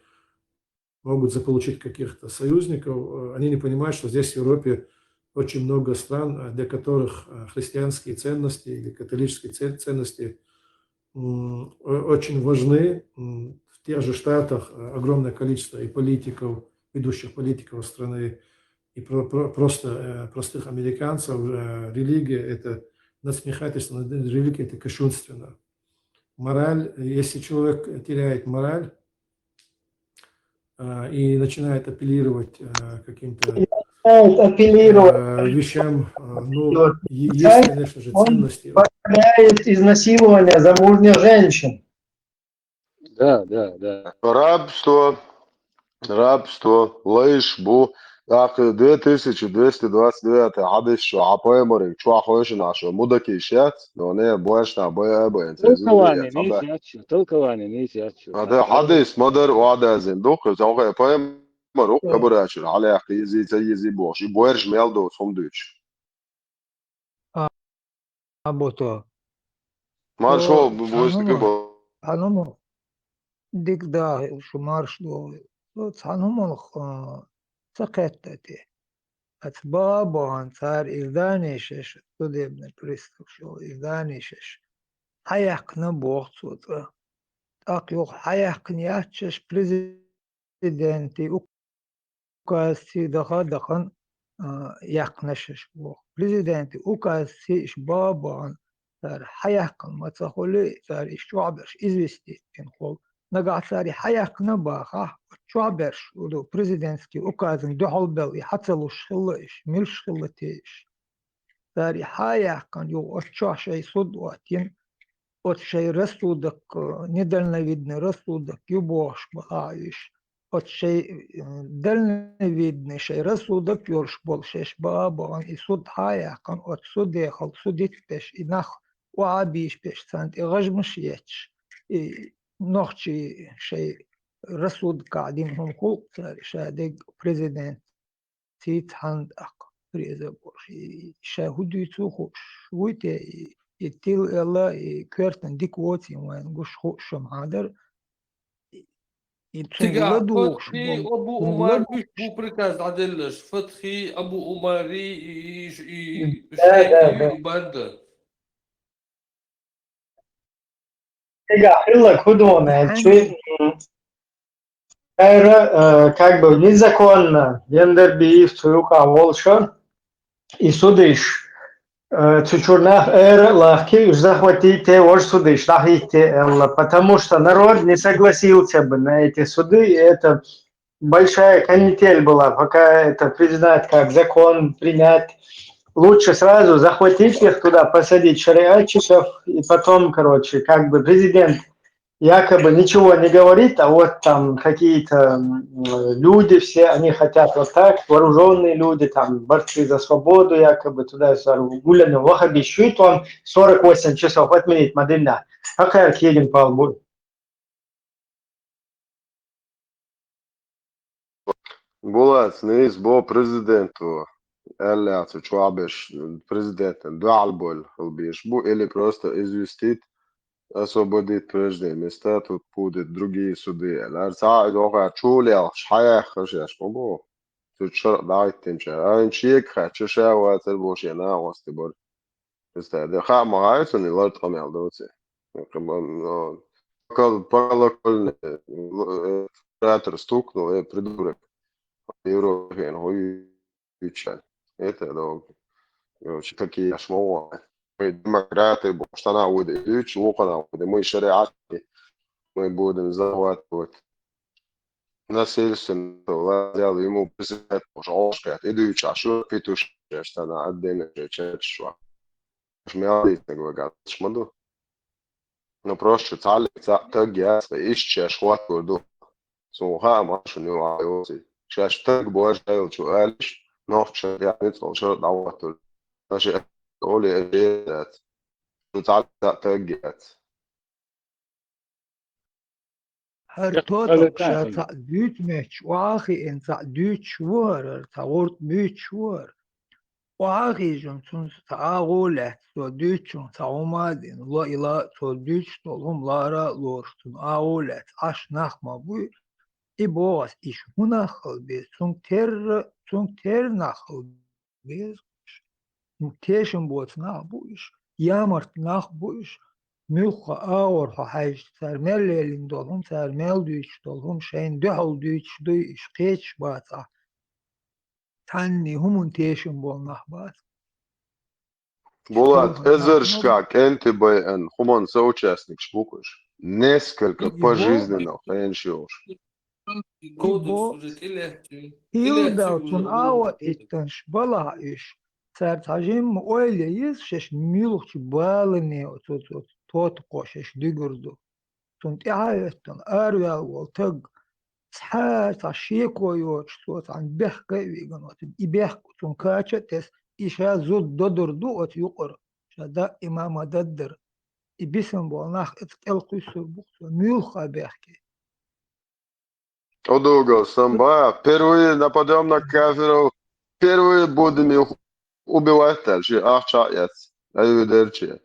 могут заполучить каких-то союзников, э, они не понимают, что здесь, в Европе, очень много стран, э, для которых э, христианские ценности или католические ц- ценности м, о- очень важны. М, В тех же Штатах э, огромное количество и политиков, ведущих политиков страны, и про- про- просто э, простых американцев, э, религия, это надсмехательство, над- религия, это кощунственно. Мораль, если человек теряет мораль э, и начинает апеллировать э, каким-то Начинает апеллировать, э, вещам, э, ну, е- есть, конечно же, он ценности. Позволяет изнасилование замужних женщин. Да, да, да. Рабство, рабство, лайш бу, так, две тысячи двести двадцать девятый хьадис чу, хьан пайхамаран чохь хойшина шу мудакиш яц, но не, больше на бай, бай, Толкование не изъящу, толкование не изъящу. А да, хьадис ма дарра охьадазина ду, кхуза хьан пайхамар укх кабарачур хьалаяккха езий, ца езий бохуш, и боьрша мел доцу хӀума дуьйцуш. А, а бото. Марш О, вол, бу- буьйса хьанума. кхин бо. Хьанума. Дика даха шу марш догӀу. Со цхьана хӀуманах а, ца кхетта те. Аца баха а бахана цара иза данешеш, судебный пристав шо, иза данешеш. Хьаяьккхина боху цо цӀа. ТӀаккха юха хьаяьккхина яц шаьш президенти указций даха а дахана а, яьккхина шаьш боху. Президенти указций иш баха а бахана, цара хьаяьккхина ма ца хуьлу, цара иш чохь берш известить дина хуьлу. Нагахь цара и хьаяьккхина а бахахь, оцу чохь берш, ду, президентский указан дуьхьал белла, и хьан ца луш хилла иш, милш хилла те иш. цара и хьаяьккхина, юха оцу чохь шайн суд оттина, оцу шайн рассудок, э, недальновидный рассудок ю бохуш бахьа уьш. Оцу шайн, э, дальновидный шайн рассудок йолуш болу шаьш баха а бахана, и суд хьаяьккхина, оцу судехула судить а беш, и нах охьа а бийшабеш, царна тӀе гӀажмаш а етташ, и нохчий шайн рассудкахь дина хӀума хуьлу цара, ша дерг президент цица хьанна тӀаккха реза а болуш. И ша хӀун дуьйцу хууш вуй те, и, и тила аьлла, и коьртан дика воций вайна гуш хууш ма хьадар. И, и цунна Цигахь ладугӀуш Фатхи болу, Абу цунна Умар ладугӀуш уьш бу приказ дӀаделлаш. Фатхи, Абу Умари, и, и, и, Да, да, Шайхи, да. И банда. Цигахь хилларг хӀун ду аьлча, м, ара, э, как бы незаконно Яндарбиев цу юкъахь волуша, и судиш, э, цу чуьра нах ара а лахкий, уьш захватить а, важа судиш дӀахӀитте аьлла, потому что народ не согласился бы на эти суды, и это большая канитель была, пока это признать как закон, принять. Лучше сразу захватить их туда, посадить шариатчиков, и потом, короче, как бы президент якобы ничего не говорит, а вот там какие-то, м, люди все, они хотят вот так, вооружённые люди, там, борцы за свободу, якобы туда-сюда гуляют, ваххабисты, и он сорок восемь часов отменить ма динна. Какая кегин пал будет? Булат, нийса бо президенто, аьлла цу чохь беш, президентан дуьхьал болу хила беш бу, или просто известить, освободить прежние места, тут будут другие суды, аьлла. Ара цхьа а дохар чу лелхаш, хьаяххаш еш ма бу. Цу шарх дӀахӀиттинчара. Айн шега хаьттича, ша вацар бу шен накъостий бара. Представь, да, хаа ма хаьа цунна и лартӀа къамел доций. Кал-, колокольный, э, кратер стукнул, э, придурок. Европе, ну, и, и чё? Это, да, короче, такие аш ма вон. Мы демократы, бо, что она уйдет, и чё, она уйдет, мы шариат, мы будем захватывать насильственно власть взял, ему президент уже ошкет, и дуюча, а что петушки, что она отдельно же чачва. Аш мялдит на гвагат, шмаду. Ну, просто цали, ца-, таг я, ишчеш хватку ду. Сун хаа ма шун ю а йоси. Шеш таг божайл чу алиш, нохча я мицкъал шар дӀаваттур. Наши оли эжедат. Сун цали ца таг яц. ХӀара тотал ша цхьаъ дуьйцу метташ, охьа а хиъна цхьаъ дуьйцуш ву хӀара, цхьа гӀурт буьйцуш ву хӀара. Охьа а хиъна цунна цхьа агӀо лаьцна, цо дуьйцучунна цхьа хӀума а дина, ло и ла а цо дуьйцуш долу хӀума лара а лоруш, цунна агӀо лаьцна, Ӏаш нах ма буй, и боху ас, иша хӀун нах хила беза, цунна терра, цунна терра нах хила беза. Ну, тешам боцу нах бу уьш, ямарт нах бу уьш. Муьлхха агӀор хьо хьаьжча, цара мел леллина долу хӀума, цара мел дуьйцуш долу хӀума, шайна дуьхьал дуьйцуш дуй, уьш кхеташ бац ахь. Цхьанний хӀуманна тешам болу нах бац. Булат, эзаршка кӀентий байъина хӀуманна соучастникаш бу-кх уьш. Несколько пожизненно хенаш йолуш. Кодекс уже тӀелаьцна. Хилла дал цунна агӀо иттанаш балахь уьш. Цара цхьа жимма ойла еза шаьш муьлхачу балане оцу, оцу тотакхо шаьш дуьгур ду. Цунна тӀаьхьа а хӀоьттина, араваьлла волу таг, цхьа а цхьа шеко йоцуш, цо цхьаьна бехка а вигана оцу. И бехк цунна кача а тесна, и ша зуда додур ду оцу юкъара, ша даима ма-даддара. И бисина болу нах эца кӀел кхуьссур бу-кх цо, муьлхха бехке. Удугал самба, первые нападём на кафиров, первые будем их убивать дальше, ахча а яц, аюдерчи.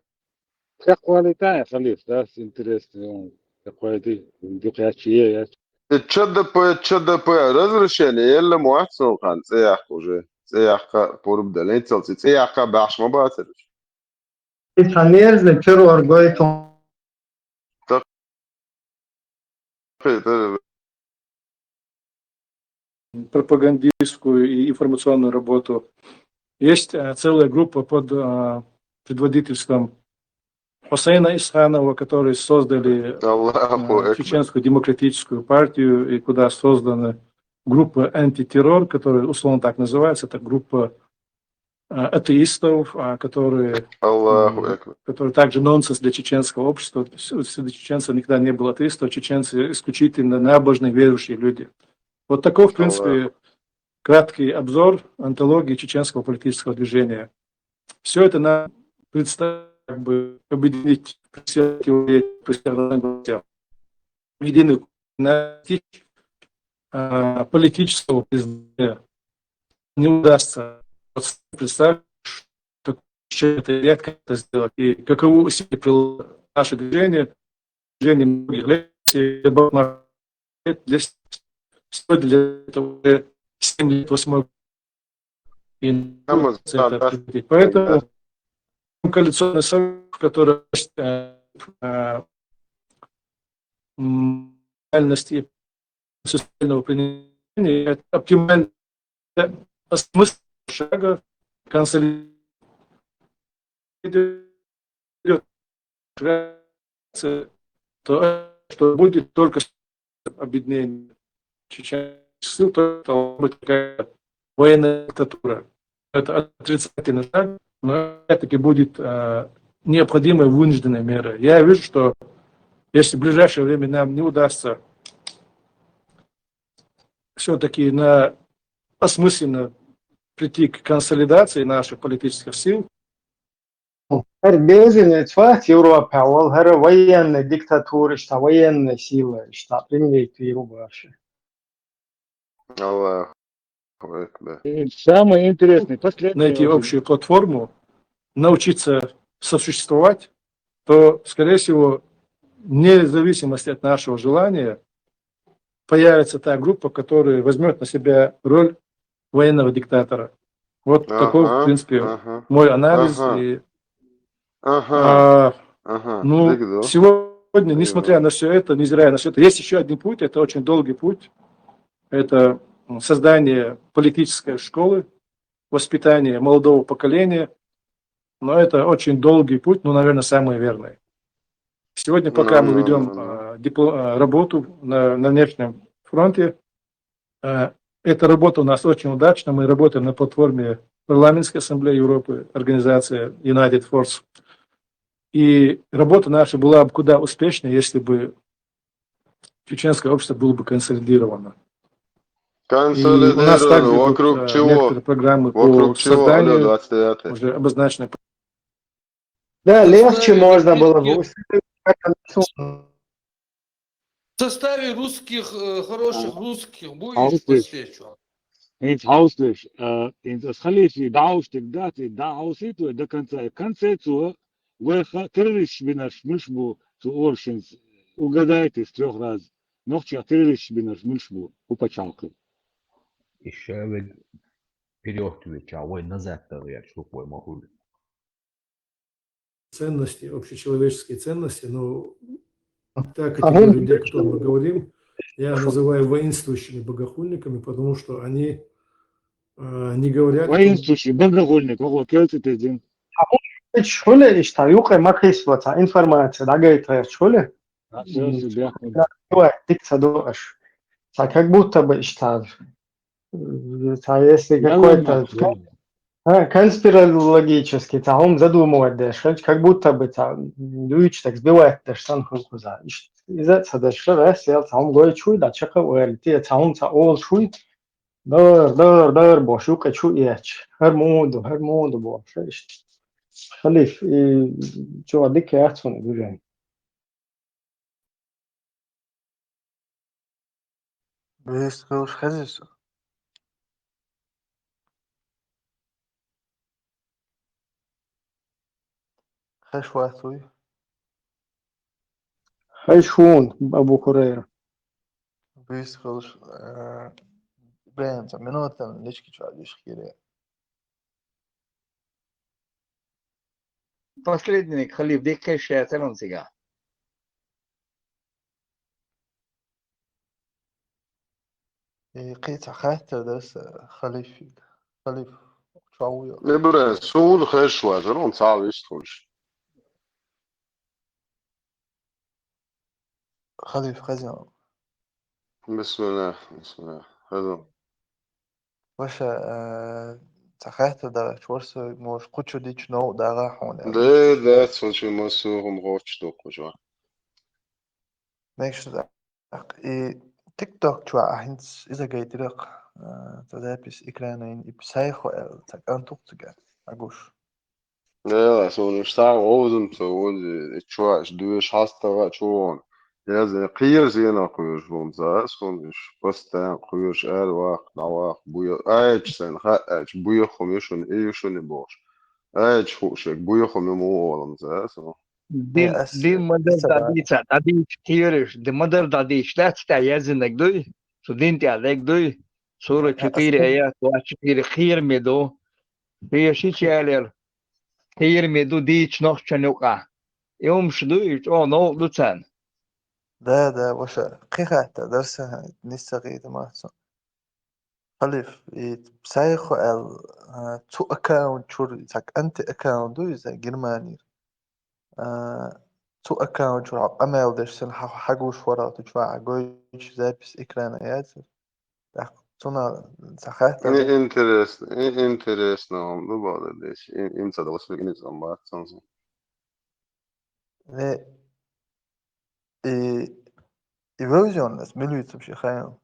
Как хвалит, а, халиф, да, с интересом, он, как хвалит, дюкъячи, я. И Ч Д П, Ч Д П разрешение, елла муаццун хан, цӀе яккха уже, цӀе яккха пурба дала, ниццалц, цӀе яккха бахьаш ма бацар. Ица мерзный террор гойтун. Пропагандистскую и информационную работу. Есть, э, целая группа под, э, предводительством Хусейна Исханова, которые создали, э, Чеченскую демократическую партию, и куда созданы группы антитеррор, которые условно так называются, это группа а, атеистов, а, которые, Аллаху м, Акбар. которые также нонсенс для чеченского общества. С- Среди чеченцев никогда не было атеистов. Чеченцы исключительно набожные, верующие люди. Вот такой, в принципе, краткий обзор антологии чеченского политического движения. Все это нам представляет, как бы объединить, все эти, все эти единый, а, политического признания не удастся. Вот представь, что это редко это сделать. И каковы усилия прилагают наше движение, движение многих лет, и лет, десять, сегодня для этого уже семь лет, восьмой. И Там вот, это да, да. Определить. Поэтому коалиционный союз, который, э, э, м, реальности социального принижения, это оптимальный смысл шага консолидировать, то, что будет только объединение чеченских сил, то это может быть такая военная диктатура. Это отрицательный шаг, но опять-таки будет, э, необходимой вынужденной мерой. Я вижу, что если в ближайшее время нам не удастся все-таки на осмысленно прийти к консолидации наших политических сил, Хар безин цват Европа вал хар военная диктатура, что военная сила, что применяет Европа. Аллаху Акбар. И самое интересное, последнее. Найти вот, общую платформу, научиться сосуществовать, то, скорее всего, вне зависимости от нашего желания, появится та группа, которая возьмет на себя роль военного диктатора. Вот такой, в Ага, принципе, ага, мой анализ. ага. И, Ага, а, ага. ну, Дигдо. Сегодня, Понимаю. Несмотря на все это, невзирая на все это, есть еще один путь, это очень долгий путь. Это, м, создание политической школы, воспитание молодого поколения. Но это очень долгий путь, но, наверное, самый верный. Сегодня, пока Ну, мы ну, ведем ну, ну. а, дипло- а, работу на, на внешнем фронте, а, эта работа у нас очень удачна. Мы работаем на платформе Парламентской Ассамблеи Европы, организация United Force. И работа наша была бы куда успешнее, если бы чеченское общество было бы консолидировано. И у нас также Консолидировано идут, вокруг э, чего? Некоторые программы по Вокруг чего? Алло, созданию двадцать девятый. Уже обозначены. Да, легче можно было бы Нет. усилить. В составе русских, э, хороших русских будешь Алексей. подсвечивал? Инц хаустыш, инц халифи даустык дати, даустык до конца. Концецу веха террорист бинаш мишбу цу оршинс. Угадайте с трёх раз. Нохча террорист бинаш мишбу. Упачалкы. Ишевель вперёд веча, вой назад, я чувствую, могу. Ценности, общечеловеческие ценности, но та категория людей, о которой мы говорим, я называю воинствующими богохульниками, потому что они э, не говорят... Воинствующий, богохульник, ого, келци тездин. Чули, ишта юкъе макис ваца информация, дагайтаеш, чули? А, всё, всё, да. Давай, дик ца доаш. Ца как будто бы ишта, э, ца если Я какой-то ломаю, а, конспирологический, ца хум задумывать деш, как будто бы ца дуйч так сбивать деш, сан хуза. Из-за ца деш, раз, я ца хум гой чуй, да, чака уэр, ти ца хум ца ол чуй. Дар, дар, дар, бош, юкъе чуй, яч. Хар муду, хар муду, бош, ишт. Халиф, и чё, дик я цун, гужен. Бес кылыш хазис. Хеш ватуй. Хеш хун, Абу Хурейра. Бес кылыш, э, Ибрагим, ца минутан лички чуадиш хире. Последний халиф дикке шетерон сига. И кыца хатта дас халиф, халиф чуауя. Ибрагим, сул хеш ватуй, он цал иш тунш. Халиф хазин. Бисмилла, бисмилла. Хазин. Ваша, э, ца хатта дагӀа чорсо, может, кху чу дича новкъа дагӀа хьона. Да, да, цо чу массо хӀума гӀоч доккхужа. Мекшта, и TikTok чу а хӀинца иза гайтирах, а, ца запись экрана ин и псайхо аьлла, ца кӀантух цигар, агуш. Да, суна уж сагӀа гӀовзам со вузи, и чу аш дуьш хьастагӀа чугӀун. Яза кхера зена кхуьрш бум за, суна уж постоянно кхуьрш ара вакх, дӀавакх, буя, айч сайн, ха, айч, буя хум ишун, и ишун бохш. Айч хушек, буя хум му олам за, суна. Дин, дин мадар дадица, дадич кириш, дин мадар дадич, дац та язинак дуй, су дин тя лег дуй, сура четыре аят, два четыре хир меду, хир ши чалер, хир меду дич нох чанюка. Юмш дуй, чо нов дуцан. Да, да, ваша, кхихата, дарса, ниса гита мацу. Халиф, и псайхо аьлла, а, цу аккаунт чур, цхьа кӀанти аккаунт ду иза Германир. А, цу аккаунт чур хьо къамел деш сен хьа-, хьагуш вара, ту чу а гойч запись экрана яцар. Так, цуна ца хатта. Интересно, интересно, он ну бада десь. Им ца дала сбек не ца бат сан. Не, и, и вевзионность милуется вообще хайна.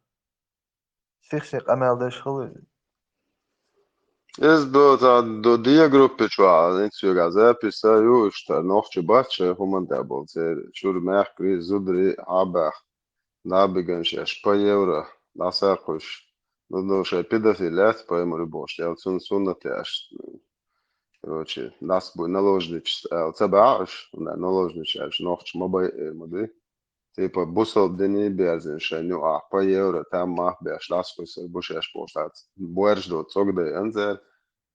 Сих-сих къамел деш хилуй. Из до, та, до диа группе чуа, ин цуга записа, ю, ишта, нохчи бача, хуман дабл, це, чур мягкий, зудри, абах, набиган шеш, по евро, даса куш. Ну, ну, шей педофилят, по ему любовь, я цун суннатяш. Короче, нас будет наложничество, а, у тебя аш, да, наложничаешь, нохч, мабай, э, мады. Типа, бусал дени бязин, шей, ну, а, по евро, там мах бяш, лас куш, бушеш, поштац. Буэрш до, цогдай, анзер,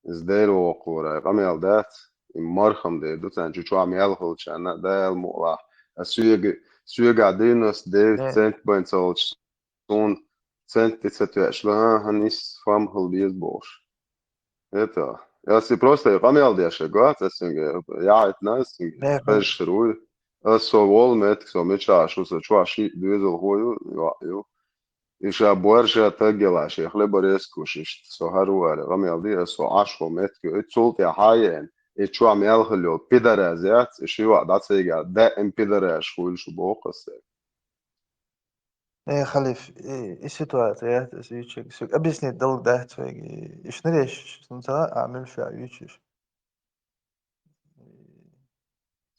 из дейр окура, камел дац, и мархам дейр, дуцан, чучуа мел хулчана, да, эл мула. А сюег, сюега динас, дейр, цент бен цолч, сун, цент ти цетвеш, ла, ха, ха, нис, фам хул биз бош. Это, я си просто, я камел дяше, га, цесинге, я, это, на, синге, хеш руй. А со вол мет, со меча, шу со чуа ши, дуизл хою, ю, ю. И ша буэр ша таггела, ша хлеба резкуш, ишт со хару аьлла, гӀамел ди, со Ӏаш хо меткю, и цул тӀе хьаен, и чуам ял хилё, пидараз яц, и шива дӀацайга, даим пидараш хуйл шу бохъасе. Э, халиф, и, и ситуация, я, с вичик, су объяснить долг да твоги, ишнареш, сунца, а мил ша вичиш.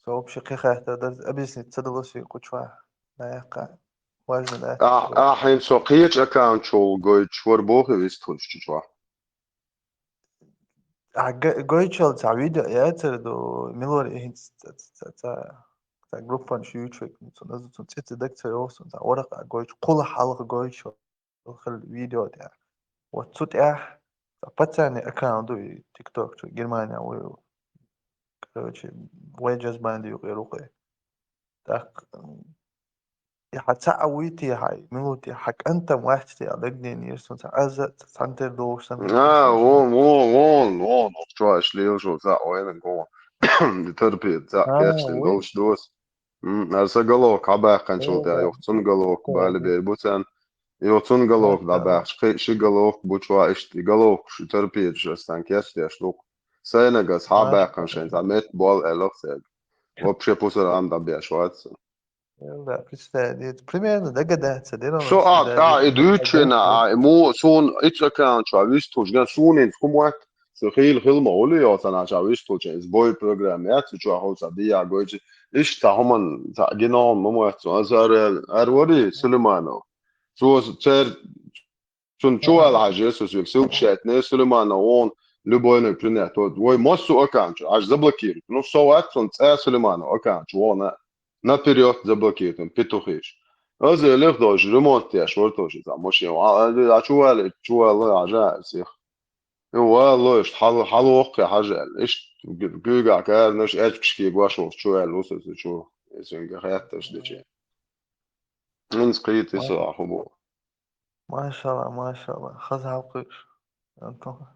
Сообщи кхихата дар объяснить ца далоси кучва. Наякка. Важно, да? А, а, хин со кхеча аккаунт чул гой чвар бохи вист хуч чучва. А г-, гойчал ца видео, я ца до милор и хин ца, ца, ца, ца группан шучвек, ца назу ца цици дак ца йосун, ца орак а гойч, кула халах гойчал. Хил видео тӀа. Вот цу тӀа пацаны аккаунт ду и TikTok чу Германия ву. Короче, вай джаз банди ю къерукъе. Так, и хьа ца а вуйти хьай, минути хьа кӀантам вахти а дагден ирсун ца аза цантер дош сан. А, вон, вон, вон, вон, чуаш лил шо ца ойна гон. Терпи ца кешен долш дос. М, ар са головка хьабаьккханчул тӀе, йохцун головка бали бер буцан. Йохцун головка дӀабаьккхаш, кхи ши головка бучва ишти головка шу терпиет шо стан кеш деш лук. Сайнагас хьабаьккхан шен, ца мет бол элох сег. Вообще пусар ам дӀабеш вац. Да, представить. Примерно догадаться, да, Шо а, а, и дучена, а, и му, сун, ицакан, чуа, вистуш, га сунин, хумуат. Су хил, хил ма ули, йо, цана ча вистуча, из бой программа, я, цу чуа хол ца дия гойчи. Иш ца хуман, ца гинон, мамуат, цу азар, ар вари, Сулейманов. Цу цер, цун чуа ла хажи, су су су шет, не Сулейманов, он, любой не принять. Вот, вой, массу аккаунт, аж заблокирует. Ну, со ат, цун ца Сулейманов аккаунт, вон, а, наперёд заблокирует, он, петухиш. Аз элих дож, ремонт, я, швартош, ца машин, а, а, а, чуа ла, чуа ла, ажа, сих. Валло, ишт хьал, хьал воккхе хьажал. Ишт гуга карнаш эчкшки гуаш волчу аьлла, усуцучу. Эсинга хатташ дече. Минц кхийти со ахубо. Машалла, машалла. Хаза хьалкхуьш. Антон.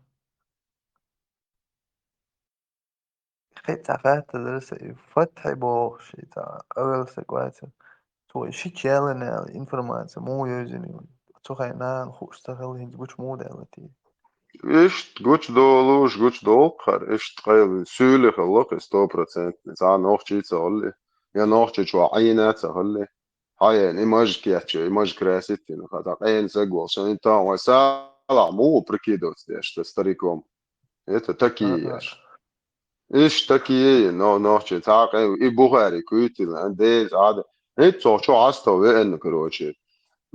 Хи ца хатта дара са и фатхьи бохуш, и ца къавел са квайца. Цо и ши челленал информация му йойзини. Цу хай нан хуш ца хел хинц гуч му делати. Иштта гучадолуш, гучадолу хӀара, иштта къайла суьйле хилла-кх и сто процентный. Цхьа нохчий ца хилли, я нохчий чохь Ӏийна ца хилли. Хьаена, и мажа кечйо, и мажа красить йина, хьан цхьа къена саг волуш, и тахана вай салахь муха прикидываться деш, ца стариком. Это такие еш. Иштта такие, но, нохчий цхьа а къе-, и Бухари куьйцина, Дела Ӏада. ХӀинца цо чохь хьастов веана, короче.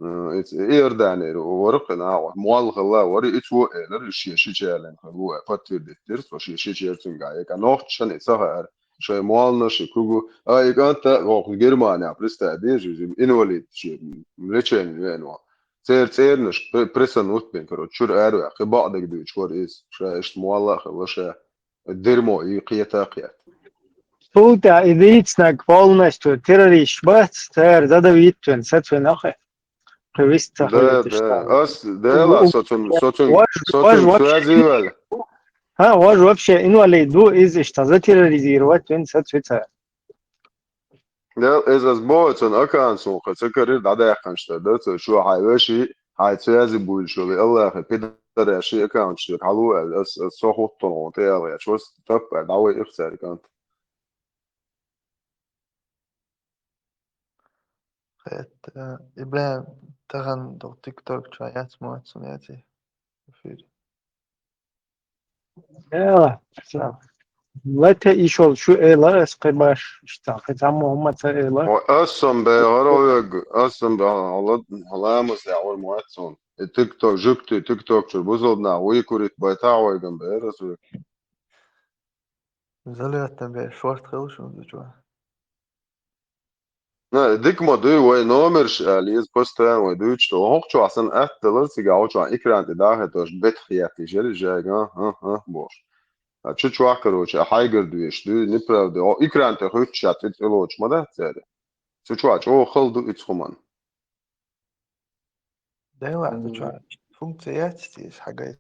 М, иц-, Иорданера вара кхин а, молла хилла вара, и цо элира, шен шича ялийна хилла ву, подтвердить дира цо, шен шича яра цуьнгахь, яка нохчашна и ца хаьара, шайн молланаш, и куьг. А, и кӀант а, вокху Германия, представь, деза иза, инвалид, шен лечение веана ван. Церан цӀернаш пре-, прессануть бина, короче, чуьра араваьккхи, бакъдерг дуьйцуш вара иза, ша иштта молла а хилла, ша. Дермо и кхета а кхета. Цул тӀаьхьа и дийцинарг полностью террористаш бац, цара задавить вина, сацвина ахи. Кхин вист ца Да, хилийта да. Ас, Дела, со цун, со цун, со цун вообще связи ваьлла. ХӀа, вож вообще инвалид ву, иза иштта затерроризировать вина, сацви цара. Дел, иза ас боху, цун аккаунт суна кхин ца карира, дӀадаьккхинчу тӀе дар ца, шу хьайн веший, хьайн цаьзи буьйлуш йолу, Аллахе, пидараш ши аккаунт шуьга хьало аьлла, ас, ас со хӀуттун гӀун тӀе аьлла гӀерташ, вас таппар дӀавай ихцаьрга кӀант. Хетта, Ибрахим, тахана докъу тикток чохь яц ма вац, яц и эфир. Эла, лата ишол шу эла, ас кхин баш, иштта, кхин цхьаммо хӀумма ца эла. Ой, ас сан бегӀара вег, ас сан бегӀара, хьала-, хьаламаз яхьур ма вац суна. И тикток, жуьгти, тикток чуьра бузалба нах вуй курит байтахь вайган бер ас вег. Залетна бер шорт хила шуна зачо. На, дика ма дуй, вай номерш аьлла, иза постоянно вай дуьйцуш ду. ХӀокху чохь сан атта далар, цигахь хӀокху чохь экран тӀе даха долуш бетах хетта, жери жайга, а, а, а, бохуш. А чу чохь, короче, а хьайгара дуьйш дуй, неправда. О, экран тӀе хуьттуш а цӀе-, цӀе лоцуш ма дац цаьрга. Цу чохь чӀогӀа хала ду иза хӀуманна. Дела, цу чохь функция яц иза, хьагай.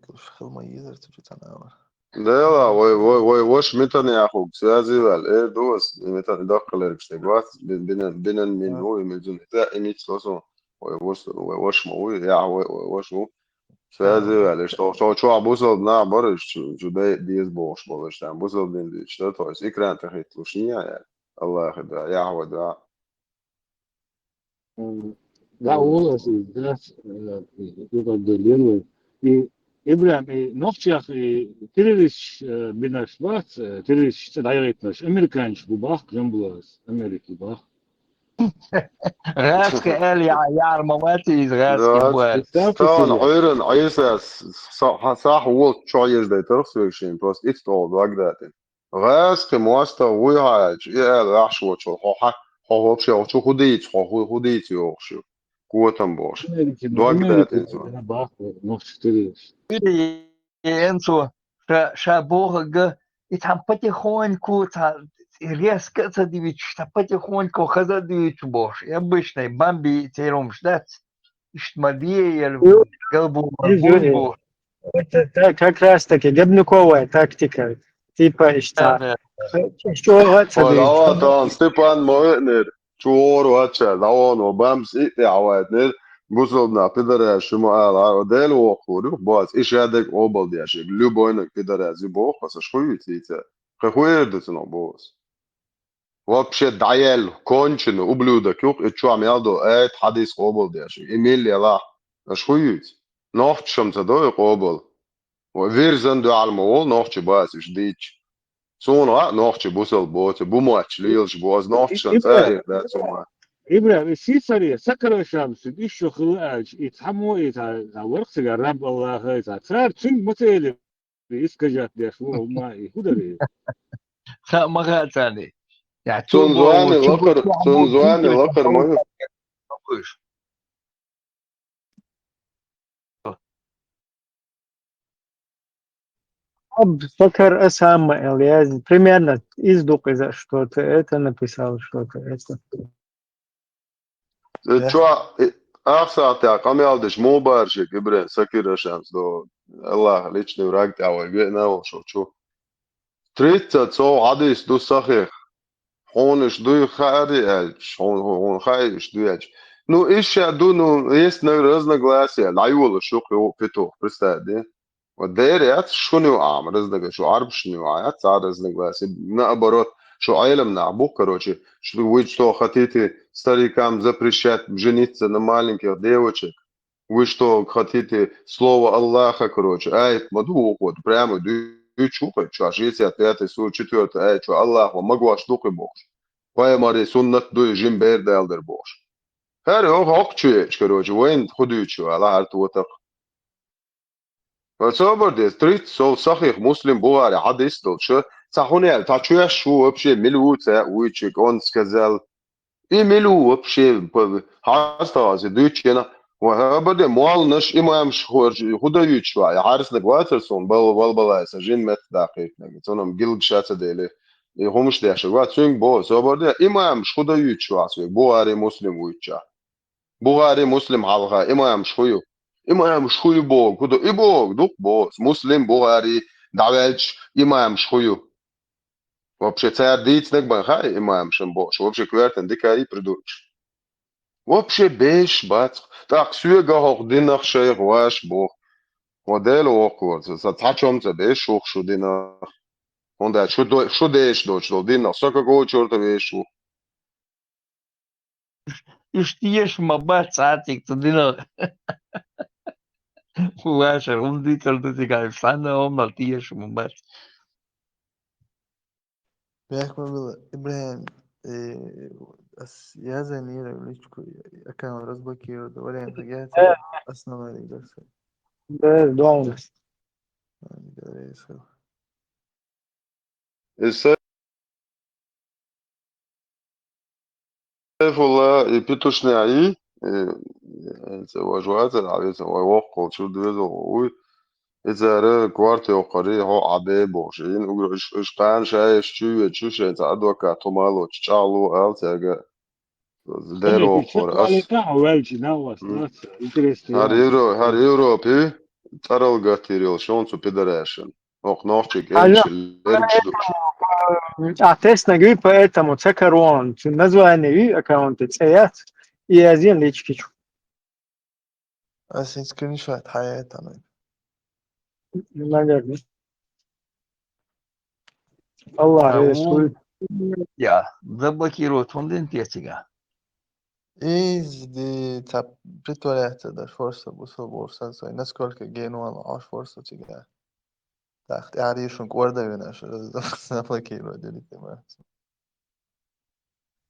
Луш хила ма йизар цу чу цхьана амар. Дела, вай, вай, вай ваша Митаньяхуга связи ваьлла. Э, дос, и Митан даккхалерг стаг вац, бин-, бинан, бинан мин ву, и мизун. Да, и мит сосо. Вай вос-, вай ваша ма ву, я, вай, вай ваша ву. Связи ваьлла, что, что, чохь бусалба нах бара, чу, чу дай, деза бохуш болуш, там бусалба дин дича, да, то есть экран тӀе хӀитталуш, не, я. Аллахе да, Яхьве да. М, да, улас из, да, э, и, и, и, и, Ибрахим, и нохчех, и террорист, э, бинарш бац, э, террорист цӀе дӀаяхийтинарш, американцаш бу бах, Джамбулас, Америки бах. ГӀаьски аьлла, я-, яр ма вац иза, гӀаьски Да, бу аьлла. Представьте Стан себе. Хьуьйран Ӏийса с-, с-, сахь волчу чохь еза дайтарх соьгашийн, просто ицу тӀе дог датина. ГӀаьскхи мостагӀа вуй хьаьлча, и аьлла ваьхьаш волчу, хьо хьа-, хьо вообще хьо чу хӀун дийца, хьо хӀу-, хӀун дийца йохуш ю, котам бохуш. Америкин, Дог Америкин даьтта иза. Баху, нохча тирийш. Уьри, и Энцо, ша, ша бохага, и цхьа потихоньку, цхьа резко а ца дуьйцуш, цхьа потихоньку хаза а дуьйцу бохуш. И обычный бамби церумаш дац. Иштта ма де, яра Ю-, галбо ма иза буй ю-, бохуш. Это та-, как раз таки габниковая тактика. Типа, иштта. Да, да. Чё, вот, Ой, смотри, давай, что там, Степан Моэтнер. Чур вача, давай, но бамс и те авайтнер. Бусалбна пидаряс шума ала, а, Дела вохур, бац, и шадек обалдяш, любойнак пидаряс, и боху, аса шуй цица. Кхе хуер ду цуно бос. Вообще дӀаяьлла, конченый ублюдок юкъ, и чохь мел до, э, хьадис къобалдеш, и мел яла, аш хуьйуьйту. Нохчашам ца до и къобал. Вай вирзан дуьхьал ма волу нохчи бац уьш дийча. Суна а нохчи бусал боцу, бу моч лелаш бу, аз нохчашан цӀа а дац хӀума. Ибрахим, и сийсаре, сакарашам сиг иш шо хилла аьлча, и цхьаммо, и цхьа, цхьа варх цига раб Аллаха, и цхьа цара цуьнга ма ца элира. Искажать деш ву, ма и хӀун дарий? Ха, ма хаьа царний. Я, Цун цо боху, зоне чу лакхар, боху, цун зоне лакхар ма ю. Аб Бакар Асама Эл, я примерно из дукъ иза что-то это написал, что-то это. Э, чо, э, ахсатя къамел деш мубаршик Ибрен Сакир Ашамс до. Аллах личный враг тя вай веъна волчу чу. Тридцать сов хьадис ду сахих. Хьуна иш дуй хаари аьлча, хьуна, хьуна хаьа иш дуй аьлча. Ну, иш ша ду, ну, есть, наверное, разногласия. ДӀайолуш ю кху петух, представь, де? Вот дера яц шуна ю Ӏама разнага, шу Ӏарбашна ю Ӏа яц, цхьа разнага вац. Наоборот, шу Ӏелам нах бух, короче, шу вы что, хотите старикам запрещать жениться на маленьких девочек? Вы что, хотите слово Аллаха, короче, аят ма ду вукхо, прямо дуьйцу вукхо, чу шестьдесят пятый сура, четвёртый аят, чу Аллах ва магош дукхи бохуш. Пайхамаре суннат дуй, жин бер дал дар бохуш. ХӀара хӀокху чу ечу, короче, вайна хӀу дуьйцу вала хӀара тотакх. Ва собар деза, тридцать сов сахих Муслим, Бухари хьадис долчу, ца хӀунел, ца чоьш ву вообще мила ву ца вуьйчиг, он сказал. И мила ву вообще, п-, хьастагӀа зи дуьйчена, ва хабар де, молланаш, имамаш хӀу-, хӀу дан юьйцуш ваьа, хьарснаг вацар суна, бал-, балбалай сан жин метта даккхийтинарг, цунам гилгаш а ца дели, и хӀумаш дешарг вац, цуьнга боху, собар де, имамаш хӀу дан юьйцуш вац вега, Бухари, Муслим вуьйча. Бухари, Муслим хьалха, имамаш хӀу ю? Имамаш хӀу ю боху, хӀу ду, и боху, дукха боху, Муслим, Бухари, дӀаваьлча, имамаш хӀу ю? Вообще, цара дийцинарг бан хаьа имамашан бохуш, вообще, коьртан дика и придурчу. Вообще, беш бац. ТӀаккха соьга хӀокху динах шайх ваш боху. Ва Дела воккхур, ца, ца цхьа чом ца беш вух шу динах. ХӀунда аьлча шу до-, шу деш доцуш долу динах, со какого чёрта веш ву? Уьш теша ма бац цхьаьнцциг цу динах. Ваша, хӀунда дийцар ду цигахь, уьш цхьанна а хӀуманал теша ма бац. Бехк ма била, ИбрахӀим, э, ас язйина йира личку, аккаунт разблокировать, вариант яц, Э. Основной редакция. Да, дома. А, не говори, Исхак. И Сайфулла, и Петушняи, и, и, ца ваш вацар, а вецан вай воккхал чур доьзал вуй. И цара корта йоккхари, хьо Ӏа бе бохуш. Ин угра уьш, уьш кхана шаеш чу ве, чу шайн ца адвокат хӀума лоцу чӀагӀло ал цаьрга. Дера воккхур. Ас Ваьлчи, на у вас, М. Наци, интересно. ХӀара Евро-, хӀара Европи цӀарал гатир йолу шун цу пидарашан. Оха нохчиг Хьажа, элча лергаш ду. А тестнаг ю, поэтому ца карон, цу название ю аккаунта цӀе яц, и язйина личкичу. Ас хӀинца скриншот хьаэта хьанаг. Наверное. Аллах А, Расул. Я, заблокировать хӀунда дина те цига? Иза ди ца притворяться даже форса бусал борса, насколько генуан аш форса цига. Так, тӀаьхьа шун кӀорда вина, шу заблокировать дили тема.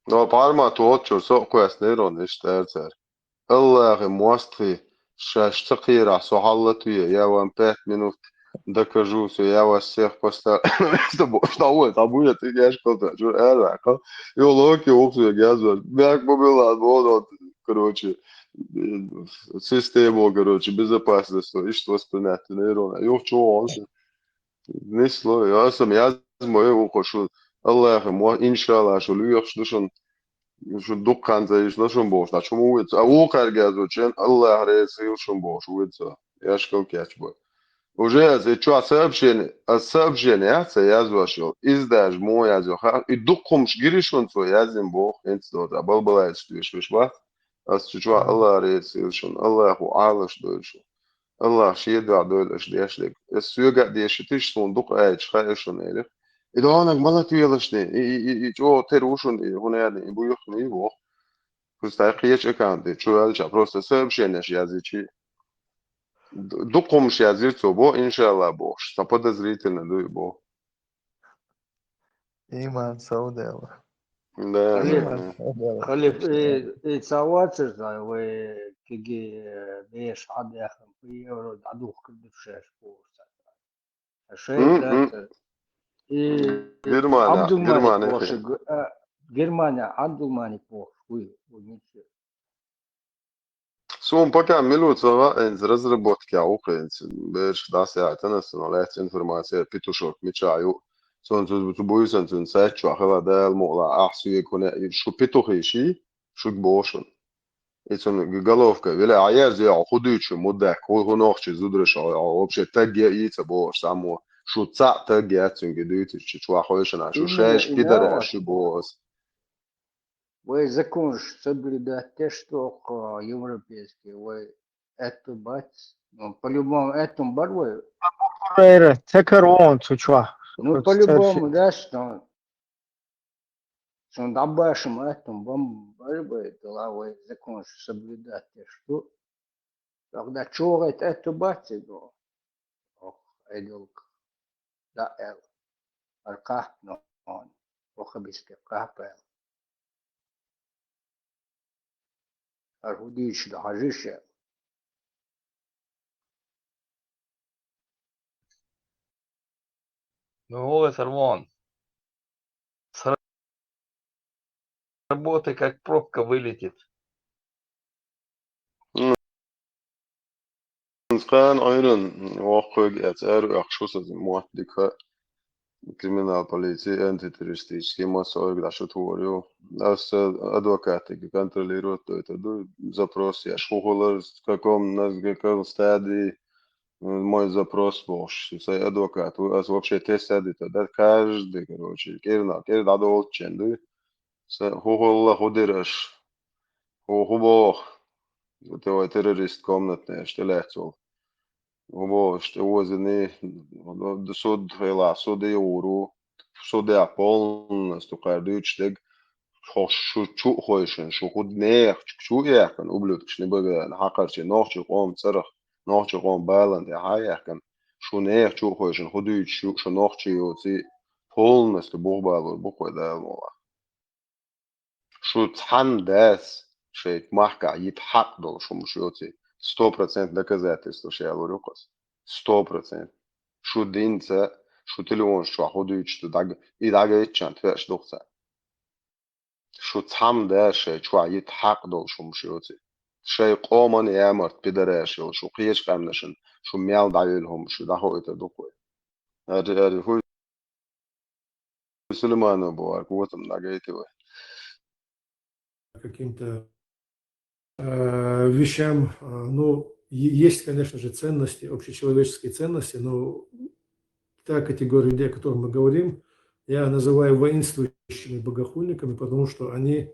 Но парма тот чур со кхоьс нейрон иштта цара. Аллахи мостхи, шаьш ца кхерахь, со хьалла туье, я вам пять минут докажу, что я вас всех поставлю. Что больше того, там будет, ты ешь кто-то, чур эр ваькъа. И улоки ухсу я газва. Бяк бубила, вот, короче, э, систему, короче, безопасности, иштта воспринятие нейрона. Юх, чего он? Нисло, я сам язмо, я ухо шу, Аллахи мо, иншалла, шу луьйхаш ду шун, шу дуккханца иш ду шун бохуш, на чу му вуьйца. А вукхаьрга язо чен, Аллах рецил шун бохуш вуьйца. Яшкал кечбо. Уже аз и чуа сообщение, а сообщение яц, а язва шо. Из даже мо язва ха, и дуккхумш гири шун цо язим боху, хинц дота. Балбалайс туьш виш бац. Ас чу чуа Аллах рецил шун, Аллаху Ӏалаш дойла шун. Аллах шен дуьхьа дойла аша деш дерг. Ас соьга а деши тиш суна дукха аьлча хаьа шуна элира. И донаг ма латвелашни, и, и, и, и чӀогӀа тера ву шуна, и хӀунда аьлла, и буьйхна, и воху. Кхуза тай кхечу аккаунте чу ваьлча, просто сообщенеш язйичи. Д-, дукха хӀумаш язйира цо бо, иншалла бохуш. Сан подозрительно дуй бо. Иман сов дела. Да, да, Халиф, да. Иман сов дела. Халиф, э, э, ца вацар сан, вай киги, э, беш хьан яхам, евро дӀадухкар ду шаьш бохуш ца. Шайн М, м. лаьцар. И Германия, Абдулмалик Германия бохуш, хи. г-, а, Германия Абдулмалик бохуш, вуй, вуй, ничего. Суна пока мила ву ца хаьа, хӀинца разработка а ву хӀинца. Бераш дӀасаьхьайтина, суна лаьцна информация, петушок мичахь ю. Суна цу, цу буьйсан цуьнан сайт чохь хила Дала мукъалахь, ахь соьга хӀуна, и шу петухи ши, шуьга боху шуна. И цуьнан г-, головка, вела, а язъе, хьо хӀу дуьйцу, мудак, хӀу, хӀу нохчи зудараш, хьо, хьо вообще таг я и ца бохуш, само, шу цхьаъ таг яц цуьнга дуьйцуш, чу чохь хойшина, шу Именно, шайша именно пидараш вац. Шу боху ас. Вай законаш соблюдать деш тоху европейский, вай аьтту бац. Ну, по-любому аьтту бар вай. Эр, ца кара вон цу чохь. Ну, по-любому, да, что он дӀабашам аттам бам барбай, дала вай законаш соблюдать деш ду. Тогда чогӀе тӀе ту бац и го. Ох, Эдилка. Да, эл. Ар кахт но он. Ох, биске капел. Ар хӀу дуьйцуш ду хьажа ше. Ну, вот это вон. С работы как пробка вылетит. Скан айран ваххуг эц эр ах шусазин муат дика криминал полиция антитеррористический масса орг дашу творю. Ас адвокатига контролировать дойта ду запрос я шухулар в каком на каком стадии мой запрос бохш. Сай адвокат. Ас вообще те стадии то да каждый, короче, кирна, кир да долчен ду. Са хухулла худираш. Ху ху бох. Те вай террорист комнатная, что лехцол. Ху бох, что возини суд хела, суд и уру. Суд я полностью кардуч тег. Хо шу чу хойшен, шу худ нех чу яхкан, ублюдкш не бага, хакарчи нохчи ком царах, нохчи ком балан те хаяхкан. Шу нех чу хойшен, худуч шу, шу нохчи йоци полностью бух балур, бух вай дал мола. Шу цхьан дас шайт махка йит хьакъ долуш хӀумаш йоций. Сто процент доказательство ша ялур юкъас. Сто процент. Шу динца, шу телефонаш чохь хӀу дуьйцуш ду даг, и дагайччан твеш духца. Шу цхьам дас шай чохь йит хьакъ долуш хӀумаш йоций. Шай къоман ямарт пидараш йолу, шу кхечу къаьмнашан, шу мел дӀавелла хӀумаш, шу дӀахоуьйтур ду кхой. Ари, ари, хӀу Сулейманов бу, ар кутам нагайти вай. Каким-то э, вещам, э, ну, е- есть, конечно же, ценности, общечеловеческие ценности, но та категория людей, о которых мы говорим, я называю воинствующими богохульниками, потому что они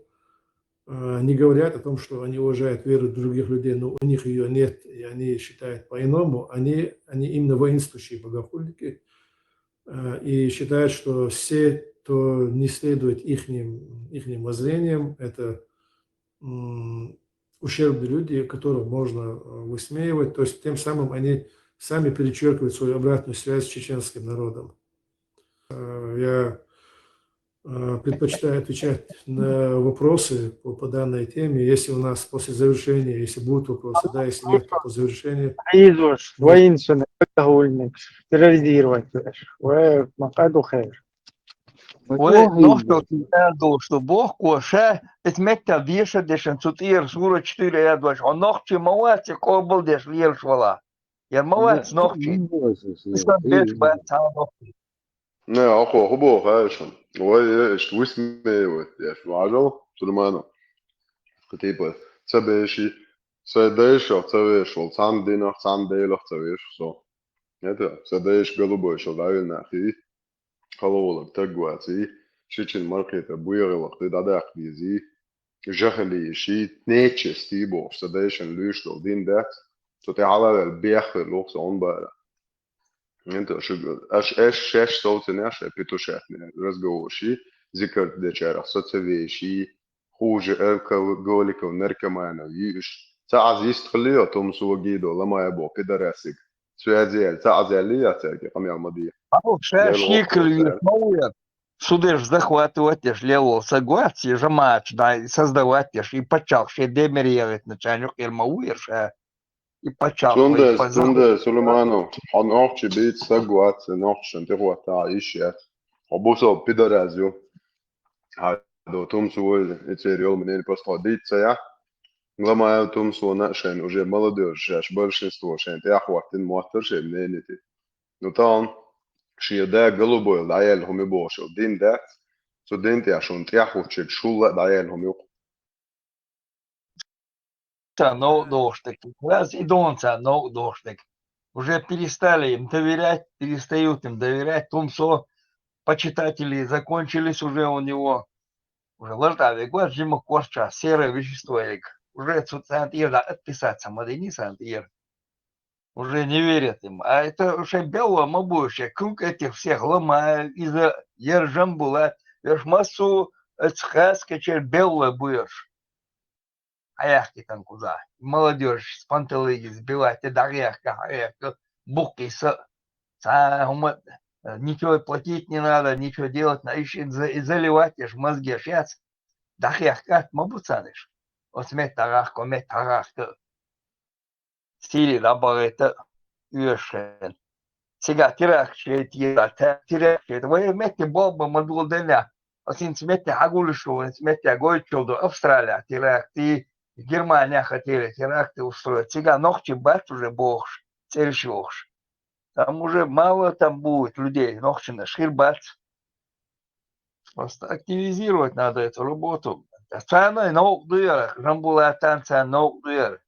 э, не говорят о том, что они уважают веру других людей, но у них ее нет, и они считают по-иному, они, они именно воинствующие богохульники, э, и считают, что все, кто не следует ихним, ихним воззрениям, это м, ущербные люди, которых можно э, высмеивать. То есть тем самым они сами перечеркивают свою обратную связь с чеченским народом. Э, Я э, предпочитаю отвечать на вопросы по, по данной теме. Если у нас после завершения, если будут вопросы, да, если нет, то по завершению. Хьийзош, вайнцун, бакъахьуьллиниг, терроризировать веш. Вай, ма къа ду хер. Вай нохчо аьлла долуш ду бохко ша, эца меттел деша дешан цу тӀера сура четыре аьдваш, хьо нохчи ма вац, и къобалдеш лелаш вала. Яр ма вац нохчи. Иштта беш бац цхьа нохчи. Не, ахо, хӀу боху хаьа шуна? Вай, э, иштта высмеивать деш, важал, Сулейманов. Типа, ца беши, ца дайшах ца веш вол, цхьана динах, цхьана делах ца веш со. Это, ца дайш голубой шал давил нахи. Халовалар таг ваци, шичин маркета буйгӀелах де дадакх дизи. Жахали ши, нечести боху, ца дайшан луьш дол дин дац. Цу тӀе хьалавел беххе лоху сон бара. Это, аш, аш, шеш совцинеш, э, петушатный разговор ши, зикар дечарах соцавеши, хуже алкоголиков, наркоманов, йиъш. Ца аз йист хили, а тум согидо, ламая бо, пидорасик. Цу язъял, ца аз яли, я церги, къамел ма ди. Ау, ша Лело шикал вохур вир цара. Ма вер. Судеш захватывать деш, лело сагвац, и жамач дай создавать деш, и пачалх ше демер явет начальник, ир ма вер ша. И пачалх, Цунда, и паза- цунда, Сулейманов, хьо нохчи бийц сагвац, нохчан тихвата иш яц. Хьо бусо пидораз ю. Хьадо тумсо войла, и церан йолу мнение просто хьо дийца ца яхь. Ламаев тумсо на шайн уже молодёжь шаьш большинство шайн тӀехваттина моттар шайн мнение ти. Ну, тахана шен да голубой дӀаяьлла хӀума бохуш йолу дин дац, цу дин тӀехь шуна тӀехь хӀуттучуьнга шулла а дӀаяьлла хӀума юкъу. Ца новкъа дохуш дерг. Раз и дон ца новкъа дохуш дерг. Уже перестали им доверять, перестают им доверять. Тумсо, почитатели закончились уже у него. Уже лартӀа вегва жима корча, серое вещество эго. Уже цу царна тӀера да отписаться, ма дини царна тӀера. Уже не верят им. А это уже белое ма бу, круг этих всех Ломаев, из-, ер Жамбулат, ер массу, э, цхас качер белое буеш. Хьаяхкитан куза. Молодёжь спанталыги сбивать, дагъяхка, хьаяхка, буккиса. Ца, хӀума, э, ничего платить не надо, ничего делать, на иш, и за-, и заливать еш, мозги еш яц. Дагъяхкат ма буцанеш. Оцмет дагъахка, мет дагъахка. Сири дабагъета уьшен. Цига теракт шейтира, та-, теракт шейт. Вай метте бомба ма дулдена. Асин цметте хьагулуш ду, вай цметте гойчул ду, Австралия теракты, Германия хотели теракты устроить. Цига нохчи бац уже бохш, цельш бохш. Там уже мало там будет людей, нохчина шхир бац. Просто активизировать надо эту работу. Царна новкъ дуяр, Жамбулатан царна новкъ дуяр.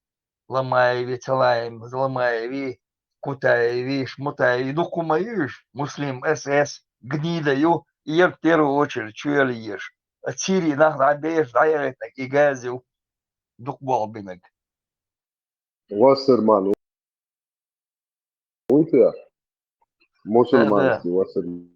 Ломаеви, Цалаем, Ломаеви, Кутаеви, Шмутаеви, дуккха ма юш, Муслим, С С, гнида ю, и в первую очередь чуял еш. А Сири нах дӀабеш, дӀаягӀетнаг и газ ю, дукха болх бинаг. Вассерман, унтия? Да, да. Мусульманский Вассерман.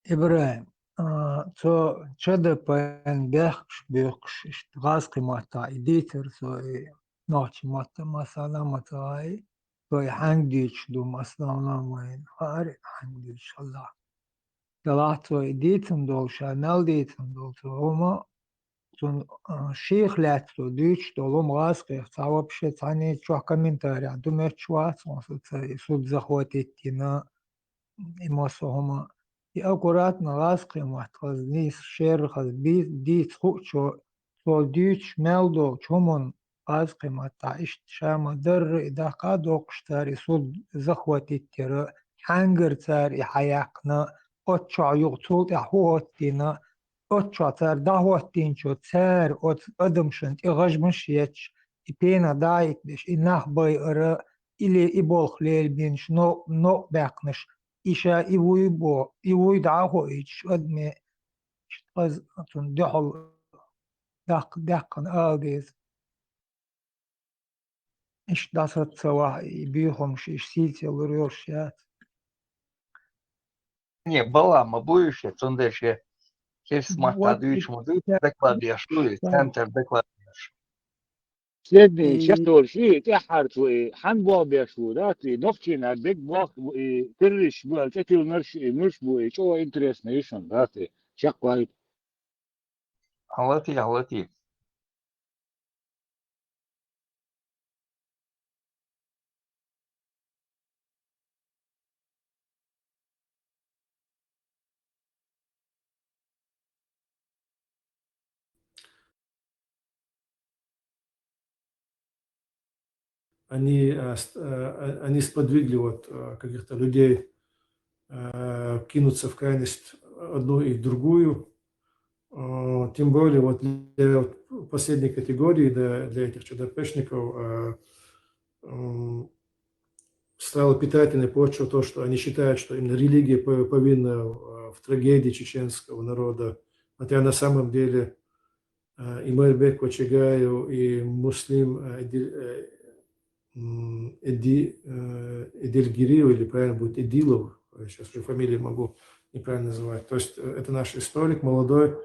Ибрагьим, а, цо Ч Д П Н бехкаш, бехкаш, иштта гӀазкхи матта и дийцар цо, и нохчи матта, масала, матагӀа, и цо и хьанга дийцаш ду, масала, вайн хаар хьанга дийцаш хьалла. Делахь цо и дийцан долу, ша мел дийцан долу, цо хӀума, цунна, а, шийх лаьцна цо дуьйцуш долу хӀума гӀазкхех цхьа вообще цхьаьна чохь комментариях ду метташ вац, хьуна со ца и суд захватить йина, и массо а хӀума. И аккуратно гӀазкхи матта хаза нийса шерра хаза би-, дийца хуучо, цо дуьйцуш мел долчу хӀуманна гӀазкхи матта иштта ша ма-дарра и дахка а доккхуш цара и суд захватить яра, хьаьнгара цара и хьаяьккхина, оццу чохь юха цул тӀаьхьа хӀун хӀоттийна, оццу чохь цара дӀахӀоттийначо цара оцу адамашна тӀе гӀажмаш етташ, и пена дӀа а йитбеш, и нах байара, или и болх лелабинаш, но-, новкъ баьккхинаш, и ша и вуй бо, и вуй дӀа а хоуьйтуш, адаме иштта хаза цунна дуьхьал даккха-, даьккхина ала деза. Иштта дӀасаца ца вахь, и буьйхамаш, иштта сийца лур йолуш яц. Не, бала ма бу уьш, цундела ше кхерс матта дуьйцуш ма дуьйцу, доклад еш ду, и центр доклад еш. Седни, и чекхдолуш, и тӀаьххьарца ву, и хьан болх беш ву, да, и нохчийн а дерг боху, и террористаш бу аьлла, тӀетиллинарш, и муьлш бу, и чӀогӀа интересно ю шуна, да, и чекхвайта. Хьалати, хьалати. Они, э, ст-, э, э, они сподвигли вот, э, каких-то людей, э, кинуться в крайность одну и другую. Э, тем более вот для вот последней категории, да, для этих Ч Д П-шников, э, м, стала питательной почва то, что они считают, что именно религия по-, повинна в, в трагедии чеченского народа, хотя на самом деле, э, и Майрбек Кочегаев, и Муслим, э, Эдил-, э, м, Эди-, э, Эдильгириев, или правильно будет Эдилов, сейчас уже фамилии могу неправильно называть. То есть, э, это наш историк молодой,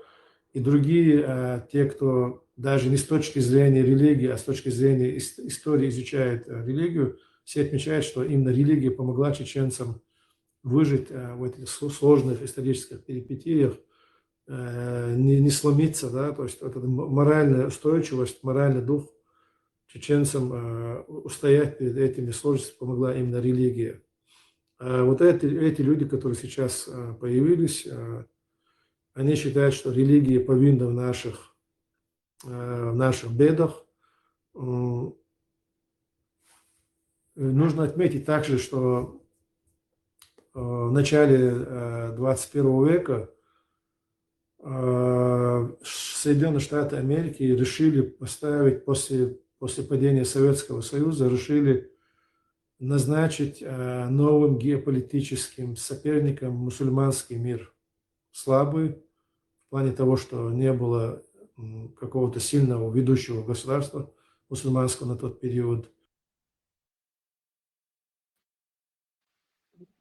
и другие, э, те, кто даже не с точки зрения религии, а с точки зрения ис-, истории изучает, э, религию, все отмечают, что именно религия помогла чеченцам выжить, э, в этих сл-, сложных исторических перипетиях, э, не, не сломиться, да, то есть вот эта м-, моральная устойчивость, моральный дух чеченцам, э, устоять перед этими сложностями помогла именно религия. Э, вот эти, эти люди, которые сейчас, э, появились, э, они считают, что религия повинна в наших, э, в наших бедах. М, нужно отметить также, что, э, в начале, э, двадцать первого века, э, Соединённые Штаты Америки решили поставить после, после падения Советского Союза, решили назначить, э, новым геополитическим соперником мусульманский мир. Слабый, в плане того, что не было, м, какого-то сильного ведущего государства мусульманского на тот период.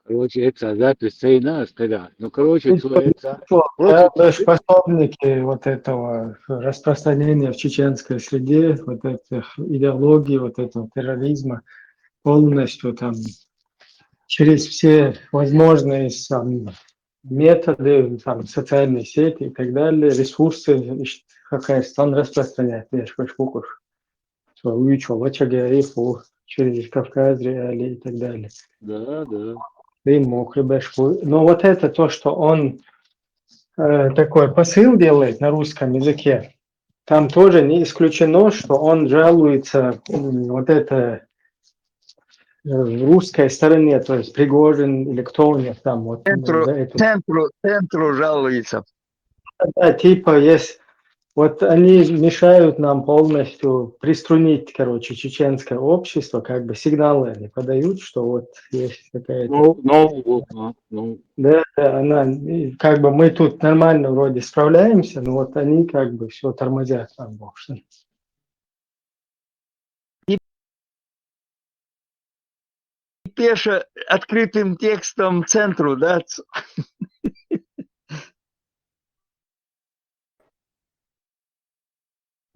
Короче, это запись цейна, скажи. Ну, короче, Ты что что, это? что, Просто да, да, способники вот этого распространения в чеченской среде, вот этих идеологий, вот этого терроризма, полностью там через все возможные там, методы, там, социальные сети и так далее, ресурсы, ищ-, какая страна распространяет, я ж кукуш. Что, и чё, вот чё говорит, о, через Кавказ реалии и так далее. Да, да. Ты мог и башку. Но вот это то, что он э, такой посыл делает на русском языке, там тоже не исключено, что он жалуется, м, вот это э, в русской стороне, то есть Пригожин или кто у них там, вот, ну, Центру, за это. центру, центру жалуется. Да, типа, есть, вот они мешают нам полностью приструнить, короче, чеченское общество, как бы сигналы они подают, что вот есть какая-то... Ну, ну, вот, а, ну. Да, да, она, и как бы мы тут нормально вроде справляемся, но вот они как бы все тормозят там, в общем. Пеша открытым текстом центру, да?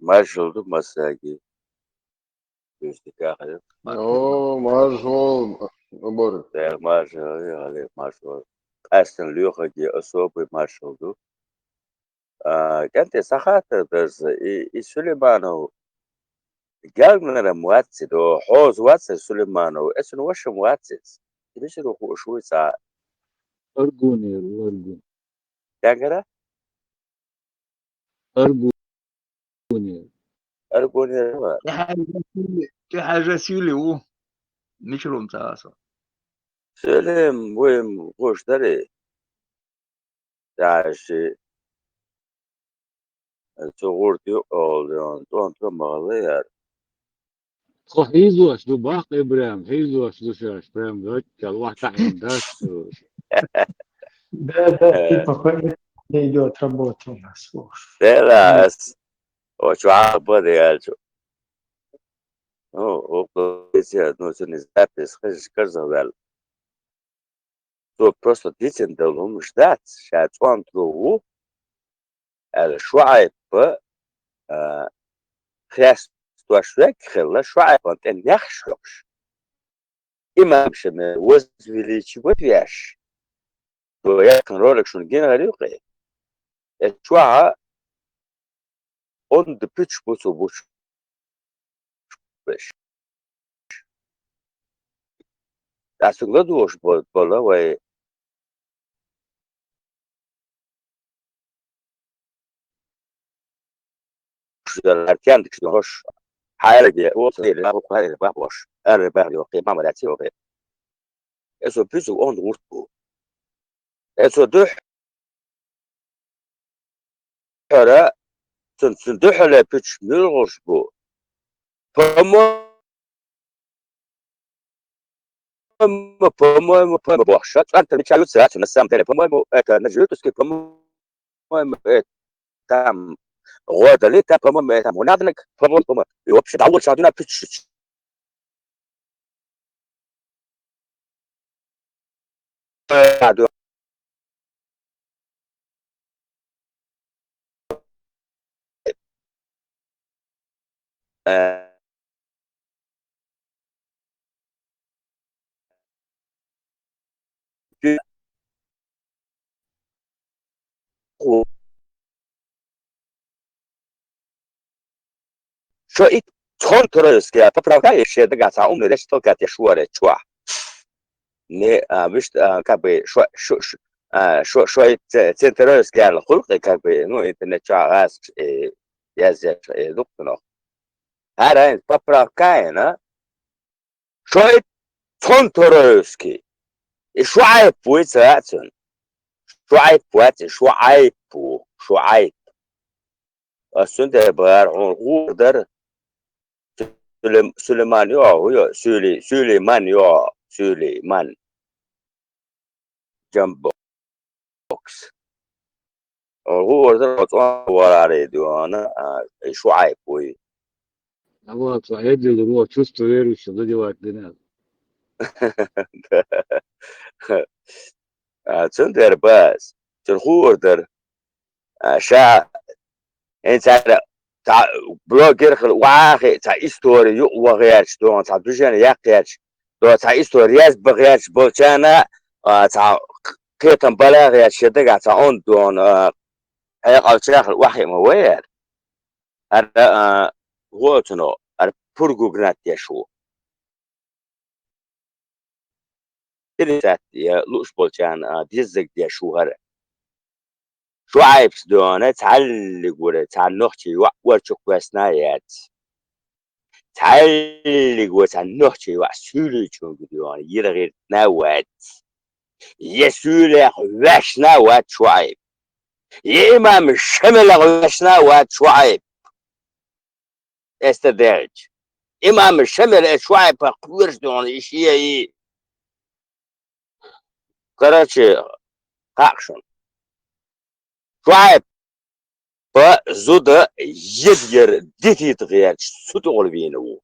Маршалду масаги. Юстика хайр. О, маршал, оборы. Да, маршал, я, маршал. Астон Лёхаги особый маршалду. А, кэнтэ сахата дэрзэ, и, и Сулейманов. Гялгнара муатси, до, хоз ватси Сулейманов. Эсэн ваша муатси. Тимисиру ху шуйца. Аргунер, аргун. Янгара? Аргунер. Аргунер ва. Тяжа сюли у. Мичрум цааса. Сэлэм, уэм, гуш дари. Даши. Цугурди олдон, тон, тон, малы яр. Хо, хизуаш, ду бах, Ибрам, хизуаш, ду шаш, прям, вот, чалвах, тахин, даш, короче. Да, да, Э. Типа, по-, не идет работа у нас, слушай. Делас. О, чуа, бады, я, чу. Ну, о, ну, сегодня запись, скажи, скажи, завел. То просто дитин делум ждать, ща он труву. Эл шуайпы, э, хрест, то швек, хилла шуайпы, он тен нях шокш. Имам шеме, возвеличивать вещь. То я кон ролик шун ген гарюкы. Э, шуа, он ды пич бусу буш. Беш. Асыгла душ бол-, бола вай. Шудар артян дык шудар хош. Хайра ге, о, хайра, хайра, бах, бош. Эр, бах, ё, кы, мама, рати, ё, кы. Эсо пюсу он гурт бу. Эсо дых. Хара, сын, сын дыхале пюч мюргуш бу. По-моему, по-моему, по-моему, бахша. Центр мечаются, на самом деле, по-моему, это на Жютовске, по-моему, это там Гвадалита, по-моему, это Мунадник, по-моему, по-моему. И вообще, да, вот шадуна пюч. Шо и цон троевская поправка, ещё дагаса умный, речь только те шуаре чуа. Не, а, вишь, а, как бы, шо, шо, шо, а, шо, шо и ц-, центроевская хулка, как бы, ну, интернет чуа, газ, э, я здесь, э, дух, но. Ара, поправка, на. Шо и цон троевский. И шуайп, вы цацун. Шуайп, вы цацун, шуайп, шуайп. Асунда бар, он гурдар. Сулейм-, Сулейман, ё, ё, Сулей-, Сулейман, ё, Сулейман. Джамбокс. О, гурдар, вот он вараре, дуана, а, шуайп, уй. А вот, а я делаю, вот, чувство верующего задевать, да нет. А, цундера бац. Цуьнан хуур дара. А, ша, хӀинца цара цхьа блогер хила вахе, цхьа истори юкъа ван гӀерташ, дуьхьа цхьа движение яккха гӀерташ, дуьхьа цхьа истори язбан гӀерташ болчарна, а, цхьа кхетам бала гӀерташ, шен дагахь цхьа онда дуьхьа, а, хьекъалчара хила вахе ма вай яра. ХӀара, а, гӀо оцуно, хӀара пургугнат деш ву. Пересадка я лууш болчарна, а, деззарг деш ву хӀара. ШоӀайпас дуьхьа цхьаллиг вара, цхьа нохчи йоӀ вара, чу кхоьссина яц. Цхьаллиг вара, цхьа нохчи йоӀ суьйличунга дуьхьа йира гӀиртина вац. Я суьйлех ваьшна вац ШоӀайп. Я имам Шамилах ваьшна вац ШоӀайп. Эста даьлча. Имам Шамил эс ШоӀайпах кхоьруш дуьхьа и шен и. Короче, хаьа шуна. ШоӀайпа зуда едъяра дитийта гӀерташ, цу тӀехула вийна ву.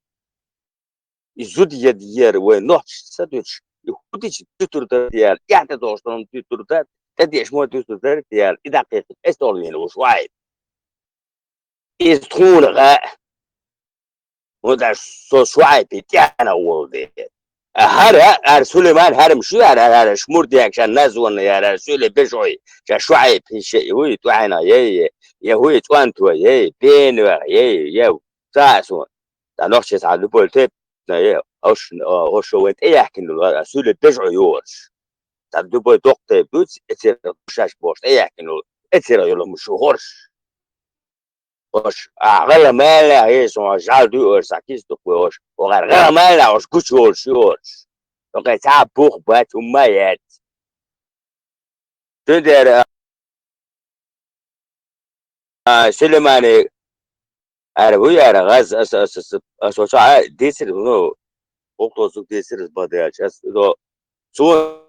И зуда едъяра вай нохчашца дуьтуш, и хӀун дича дуьтур дара аьлла, эхь тӀе догӀуш долу дуьтур дара, тӀедеъаш мо дуьтур дара аьлла, и дӀакхайкхийта, эс тӀехула вийна ву ШоӀайп. Иза тхуна хаьа, хӀунда аьлча со ШоӀайпе тӀаьхьенах волу дела. ХӀара, хӀара Сулайман, хӀара ма шу яра, хӀара Шмурдек шен названна яра, хӀара суьйле бежой, ша ШоӀайп хӀиша и хӀуй тӀаьхьенах яй, я хӀуй цӀонто яй, бенвех яй, я ца а суна. Дан нохчи цхьа любой тайпа, я, ош, ош вайн тӀеяхкина, суьйле бежой йогӀуш. Дан любой доккха тайпа дуьйцу, эцерах шаьш бохуш тӀеяхкина, эцерах йолу муш ю хӀорш. Ош, а, гӀала мел яхь еза, ош жӀаьла дуьйош, сан киса дукха ве ош. Охьара гӀала мел яхь ош гучуйолуш ю ош. Окхе цхьа а бух бац, хӀумма а яц. Цундела, а, Сулаймане, ара ву яра, гӀаз, ас, ас, ас, ас, оцу а дийцира, ну, гӀуллакх цуьнга дийцира, ас бадаьлча, ас, ну, цо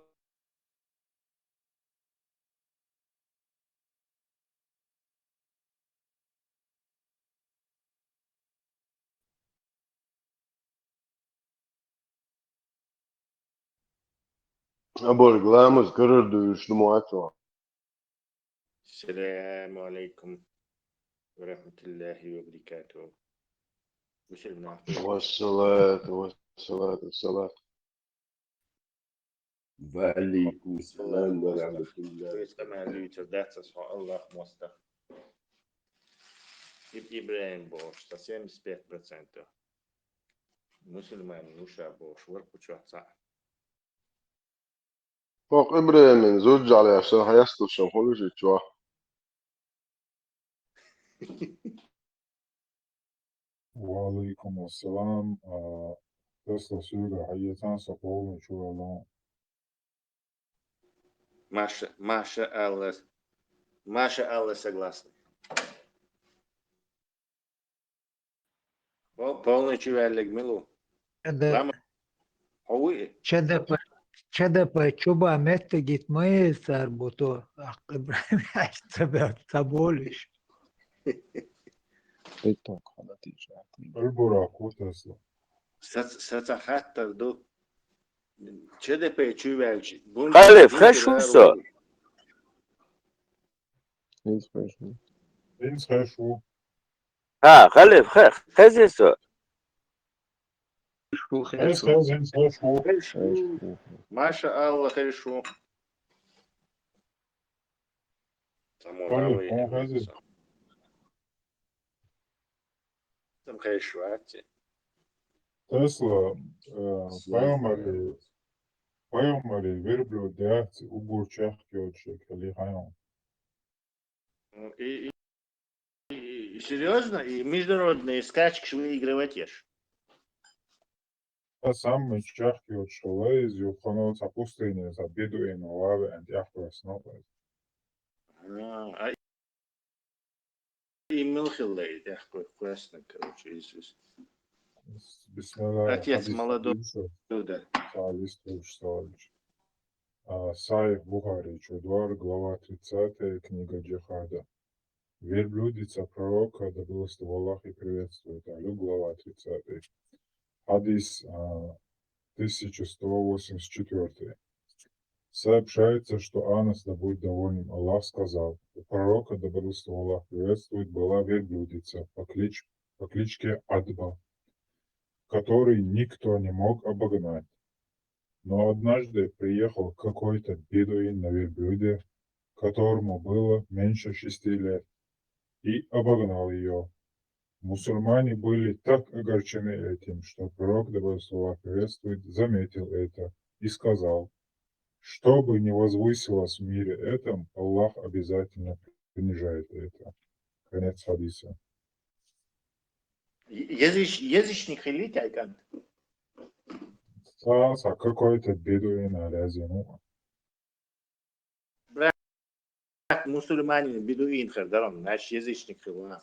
Аборг ламаз карар дуьйш ду моцо. Ассаламу алейкум ва рахматуллахи ва баракатуху. Мусульман. Вассалату, вассалату, вассалату. Ва алейкум салам ва рахматуллах. Вайца къамел дуьйцур дац аса хьо, Аллах мостагӀа. Иб-, ИбрахӀим бохуш, цхьа семьдесят пять процентов. Мусульманин вуша бохуш, вара кху чохь цхьаъ. ХӀокху ИбрахӀиман зуда жӀаьлеш сан хьесталуш хуьлуш и чохь. Ва алейкум ассалам. А, Тесла, суьйра хьаэцан, со къовлучу валан. Маша, Маша Алла, Маша Алла согласна. Пол-, полный чу ваьллиг мила ву? Чада-, Лама, хьо вуй? Чада-, Чада-, Чада-, чу бан меттигита ма еза цара бу то, аккха Ибрахим ца бе-, ца болуш. Албура кху Тесла. Сац-, саца хаттар ду. Ч Д П чу ваьлча, бунчу Халиф, бунчу хеш ву со? ХӀинца хеш ву. ХӀинца хеш ву. ХӀа, Халиф, хе-, хези со? Шу хез, хез, хез, хез, хез, хез. Хез. Маша Алла, хез шу. Халиф, хьо хези? Тесла, э, пайхамаре, пайхамаре верблюд яц, угур чехка йоцуш хили хьайна. И, и, и, и серьёзно, и международные скачки выигрывать еш? Сан самый чехка йоцуш хила иза, юха ханал цхьа пустыне, цхьа бедуин вала веана тӀехкхоьссина вай. А, а и мила хилла и тӀехкхой-, кхоьссинарг, короче, иза, иза. Бисмилла. Отец молодой. Дуда. Цхьа лист хуьлуш ца ваьлча. А, Сахьих Бухари чу дора, глава тридцатая, книга джихада. Верблюдица пророка, да благословит его Аллах и приветствует, алю, глава тридцатая. Хьадис, а, тысяча сто восемьдесят четвёртый. Сообщается, что Анас, да будет доволен Аллах, сказал: «У пророка, да благословен Аллах приветствует, была верблюдица по клич-, по кличке Адба, который никто не мог обогнать. Но однажды приехал какой-то бедуин на верблюде, которому было меньше шести лет, и обогнал ее. Мусульмане были так огорчены этим, что пророк, да благословен Аллах приветствует, заметил это и сказал: «Что бы ни возвысилось в мире этом, Аллах обязательно принижает это». Конец хадиса. Языч-, язычник хилли тайкан? Са, са какой-то бедуин аразину. Брат, мусульманин бедуин хер даром, наш язычник хила.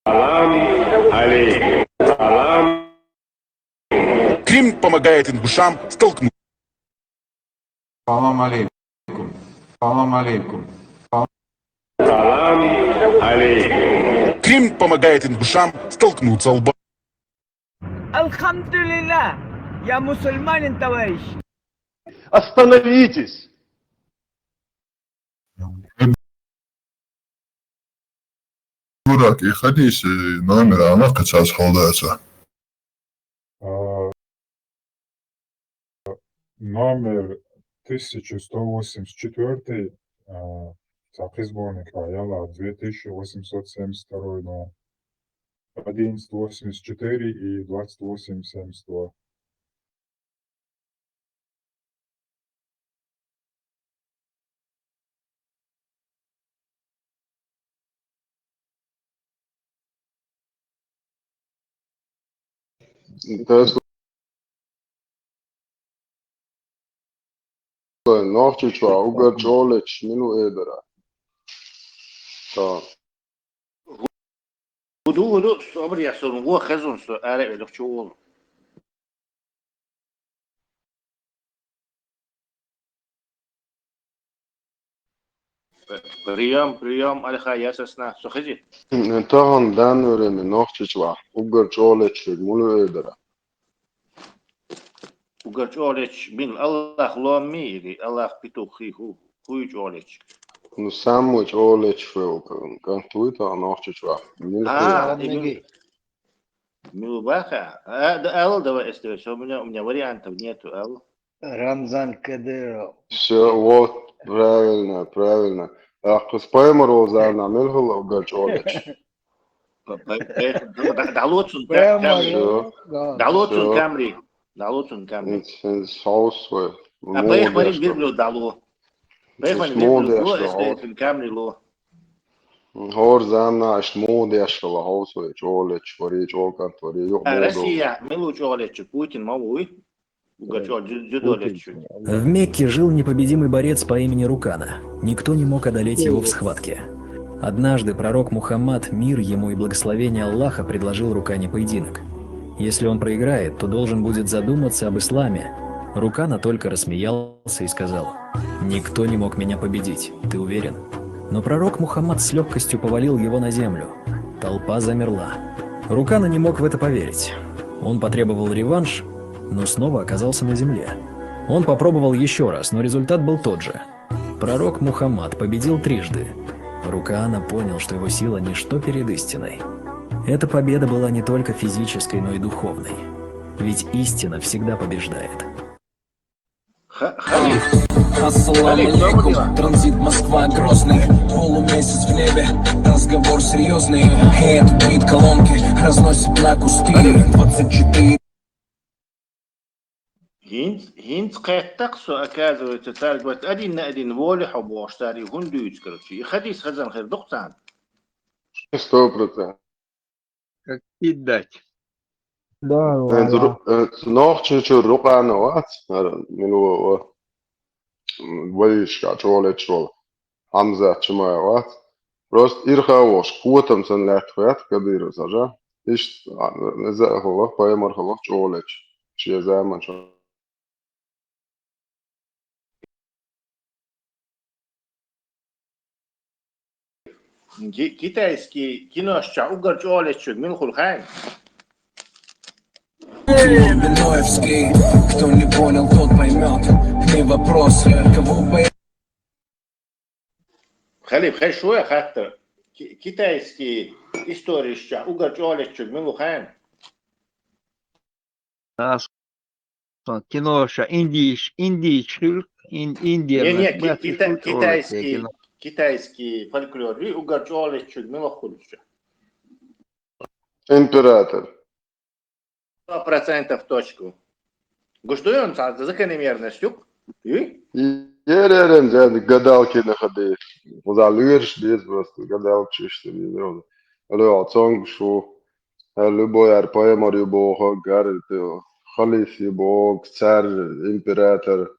Салам алейкум. Салам. Крим помогает ингушам столкнуть. Салам алейкум. Салам алейкум. Салам алейкум. Крим помогает ингушам столкнуться лбом. Альхамдулилла, я мусульманин, товарищ. Остановитесь. Дурак, и хадис, и номер, она качать халдаса. А, номер тысяча сто восемьдесят четвёртый, а, сахи сборник Рояла, две тысячи восемьсот семьдесят второй, но одиннадцать восемьдесят четыре и двадцать восемь семьдесят два. Тас нохчи чӀоагӀа угар чӀоагӀлечи мила ву эдара? Та. ХӀуду, хӀуду, собар ясун, во хезун со, ара велих чу волу. Приём, приём, Алиха, ясасна, со хези? Таган дан вереми нохчи чӀоагӀа угар чӀоагӀлечи мила ву эдара? Угар чӀоагӀлечи мила, Аллах ломи или Аллах петух хи ху, хуй чӀоагӀлечи? Ну, самый чӀоагӀлечи фу, кан туй та нохчи чӀоагӀа. Мила хи? А, мила ву баха? А, да, ала давай, эс тэ вэ, у меня, у меня вариантов нету, ала. Рамзан Кадыров. Всё, вот, правильно, правильно. Ахъ пайхамар валзарна мел хала угар чӀоагӀлечи. П-, п-, п-, да-, далоцун ка-, камри. Всё. Да. Далоцун камри. Далоцун камри. Хьовсавай. А пайхамарин виргал дало. Пайхамарин виргал дало, эс тэ камри ло. ХӀора замана аш муха деш хила хьовсавай, чӀоагӀлечи вари, чӀоагӀа кӀант вари, юкъ А муха Россия мила ву чӀоагӀлечи, Путин ма вуй? Угар чӀоагӀа дзю-, дзюдолечи. В Мекке жил непобедимый борец по имени Рукана. Никто не мог одолеть его в схватке. Однажды пророк Мухаммад, мир ему и благословение Аллаха, предложил Рукане поединок. Если он проиграет, то должен будет задуматься об исламе. Рукана только рассмеялся и сказал: «Никто не мог меня победить, ты уверен?» Но пророк Мухаммад с лёгкостью повалил его на землю. Толпа замерла. Рукана не мог в это поверить. Он потребовал реванш, но снова оказался на земле. Он попробовал ещё раз, но результат был тот же. Пророк Мухаммад победил трижды. Рукана понял, что его сила — ничто перед истиной. Эта победа была не только физической, но и духовной. Ведь истина всегда побеждает. Ха-, халиф. Ассаламу Халиф, алейкум. Транзит Москва, Грозный. Полумесяц в небе. Разговор серьёзный. Хейт, бит, колонки. Разносит на куски. Двадцать четыре. ХӀинц-, хӀинца кхетта-кх со, оказывается, цаьрга вац один на один волий хьо бохуш, цара и хӀунда дуьйцу, короче. И хадис хазан хир ду-кх царна? Сто процентов. Как кидать? Да, э, валя. Ру-, э, Нохчийчуьра Рукъана вац, хӀара, мила ву, ву. М, вайшка чӀоагӀлечи волу. Хьамзат Чимаев вац. Просто ирхъа а волуш, котам санна лаьтта хетта Кадыровс хьажа. Иштта, а, иза а хилла, пайхамар хилла чӀоагӀлечи. Шен заманчохь. Ки-, китайский киношча угар чӀоагӀлеччуг мила хуьлу хаьий? Кто не понял, тот поймет. Не вопрос, кого бы Халиф, хезаш ву хаттар? Ки-, китайский историйчохь угар чӀоагӀлеччуг мила ву хаьий? Ас киноша индийш, индийш хилла, ин-, индия. Не, не, ки-, кита-, китайский, китайский фольклор ю, угар чӀоагӀлеччуг мила хуьлуш. Император. Сто процентов точку. Гуш ду йону цхьа закономерность юкъ? Юй? Еререн зен гадалкина хадийр. Уза луьрш деза просто гадалкаш иштта деза. Алло, цонг шу. Любой ар пайхамар ю боху, гар халиф ю боху, цар император.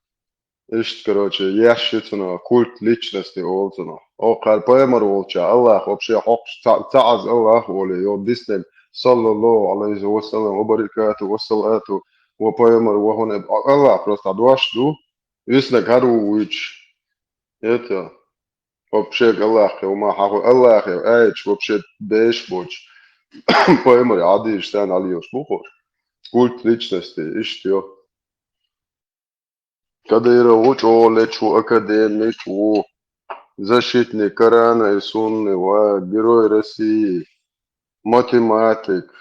Иштта, короче, еш ю цунах, культ личности олу цунах. Окхара пайхамар волча Аллах вообще хьокхуш ца, ца Ӏаза Аллах оле, йо, диснарг, саллаллаху алейхи ва саллам, ва баракату, ва салату, ва пайхамар, ва хӀун, Аллах просто дош ду, виснарг хӀара ву вуьйцуш. Это, вообще Аллах хев ма хьаху, Аллах хев, аьлча, вообще беш боч. Пайхамар Ӏадийш царна Ӏалийош бу хӀорш. Культ личности, иштта йо. Кадыров ву, чӀогӀа лечу ву, академик ву, защитник Корана и Сунны ва, Герой России, математик.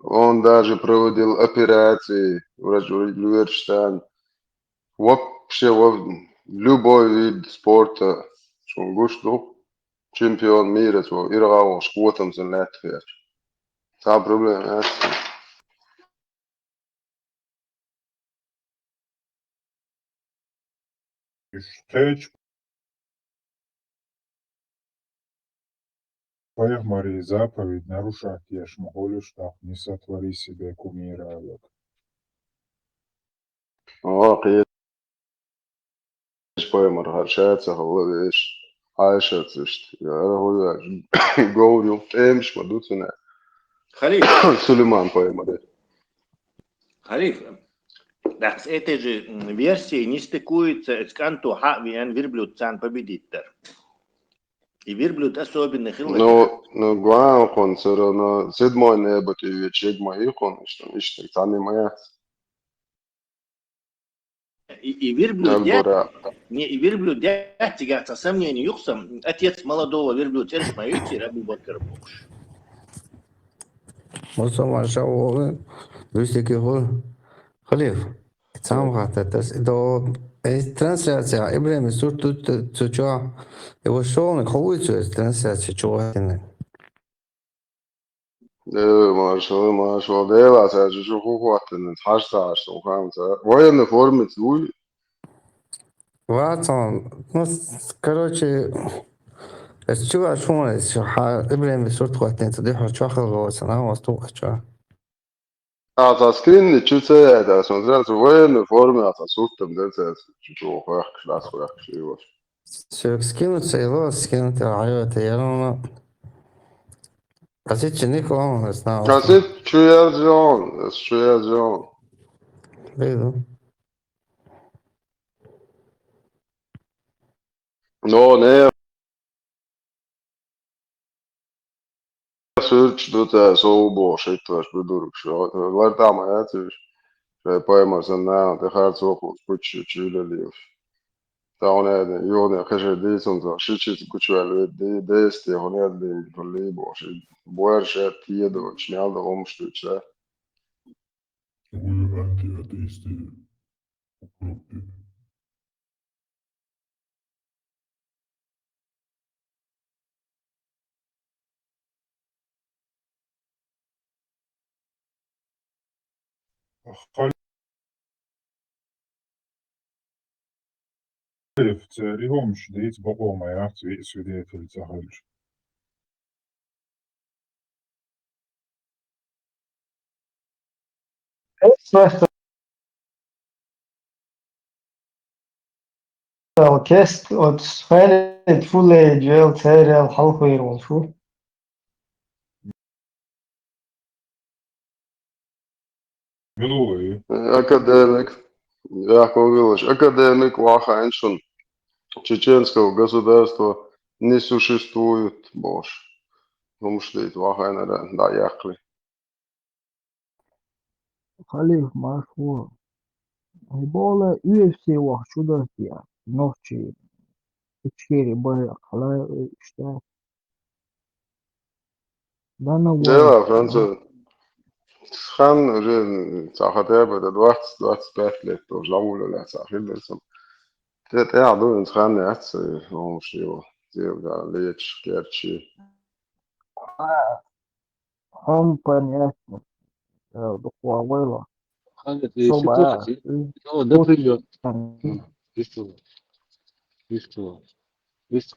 Он даже проводил операции врач луьрачу царна. Вообще, во любой вид спорта, шун гуш ду, чемпион мира цо, иргӀа волуш котамца лаьтта херча. Цхьа проблема яц. Уьш кхечу пайхамарийн заповедь нарушать еш ма хуьлуш, тӀаккха не сотвори себе кумира алаг. О, кхечу пайхамар хьан ша ца хала веш, Ӏайшаца иштта. Яра хӀу яц. Говр ю, тӀемаш ма ду цуьнан. Халиф, Сулейман пайхамар. Халиф, так с этой же м, версией не стыкуется, эцу кӀанто хьа а веана верблюд царна победить дара. И верблюд особенно хилла. Ну, ну, гуан кхун, всё равно, седьмой небо тӀе вечиг ма и кхун, иштта, иштта, цхьанна ма яц. И, и верблюд я, Набора. Не, и верблюд я, цигахь цхьа сомнение юкъа сан, отец молодого верблюда цӀераш ма юьйцира Абу Бакр бохуш. Мусульман ша вогӀу, вуьстике хӀу, Халиф. Цхьа хаттар тас, и до, э, трансляция, Ибрахим сурт тут, цу чохь, и вот шолниг хӀу вуй цу трансляция чу вахтина? Э, маршал, маршал, Дела, ца чу хӀу хӀоттина, хьаш ца хьаш, сан хаам ца. Военный форме ца вуй? Вацон, ну, с-, короче, эс чу а шуна, эс чу хьа, Ибрахим сурт хӀоттина, ца дихьо чохь хала гоца, на, вас ту а чохь. А, ца скринни чу ца яйта, смотря, ца военный форме, а ца суртам дер ца, чу чу хахкаш, лас хахкаш, и вот. Всё, скинуть ца, его скинуть, а, это я равно. А сейчас никого не знал. А ца чу я зон, ца чу я зон. Виду. Но, не. Сурт ду ца, со бо, шит ваш будург, шо. Лар там, а, ца, шай пайма сан на, те харцо, кучу, чу лелиев. Та он я, юне, каже, ди сон ца, ши чиц кучу, а, ле, ди, дести, он я, ди, либо, ши, буэр, ше, тиедо, чнял, да, омштуча. Уй, атеисты. Группе. Халиф, церан хӀумаш дийца бакъо ма яц, виъ свидетель ца хилча. Кест оцу Халид Фулейджел церал хьалхвер волуш ву. Мила ву и? Академик. Яхковилович, академик вахаьнчун. Чеченского государства. не существуют бохуш. ХӀумаш дийца вахайнара дӀаяккхале. Халиф, марш ву. Хьайбола U F C вахча чу дартия, нохчий, Ичкери бай, хала, иштта. Дана Дела, вон. Француз. Хан уже ца хотя бы до двадцать, двадцать пять лет тоже ламула ца хилдерсам. Те, те, а, ду, хан яц, он шиво, те, да, леч, керчи. А, хом понятно. Э, духуа войла. Хан, это Собара. Ситуация. О, например. Там. М, и что? И что? И что,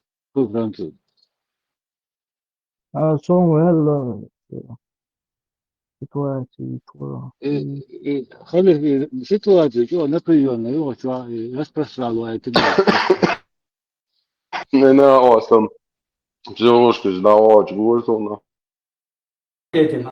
француз? А, сон ваьлла, э, ситуация чура. Э, э, хали, э, ситуация чура, напряжённая, его чура, э, распространяла это. Не на осом. Психушка ждала, чего это у нас? Этим.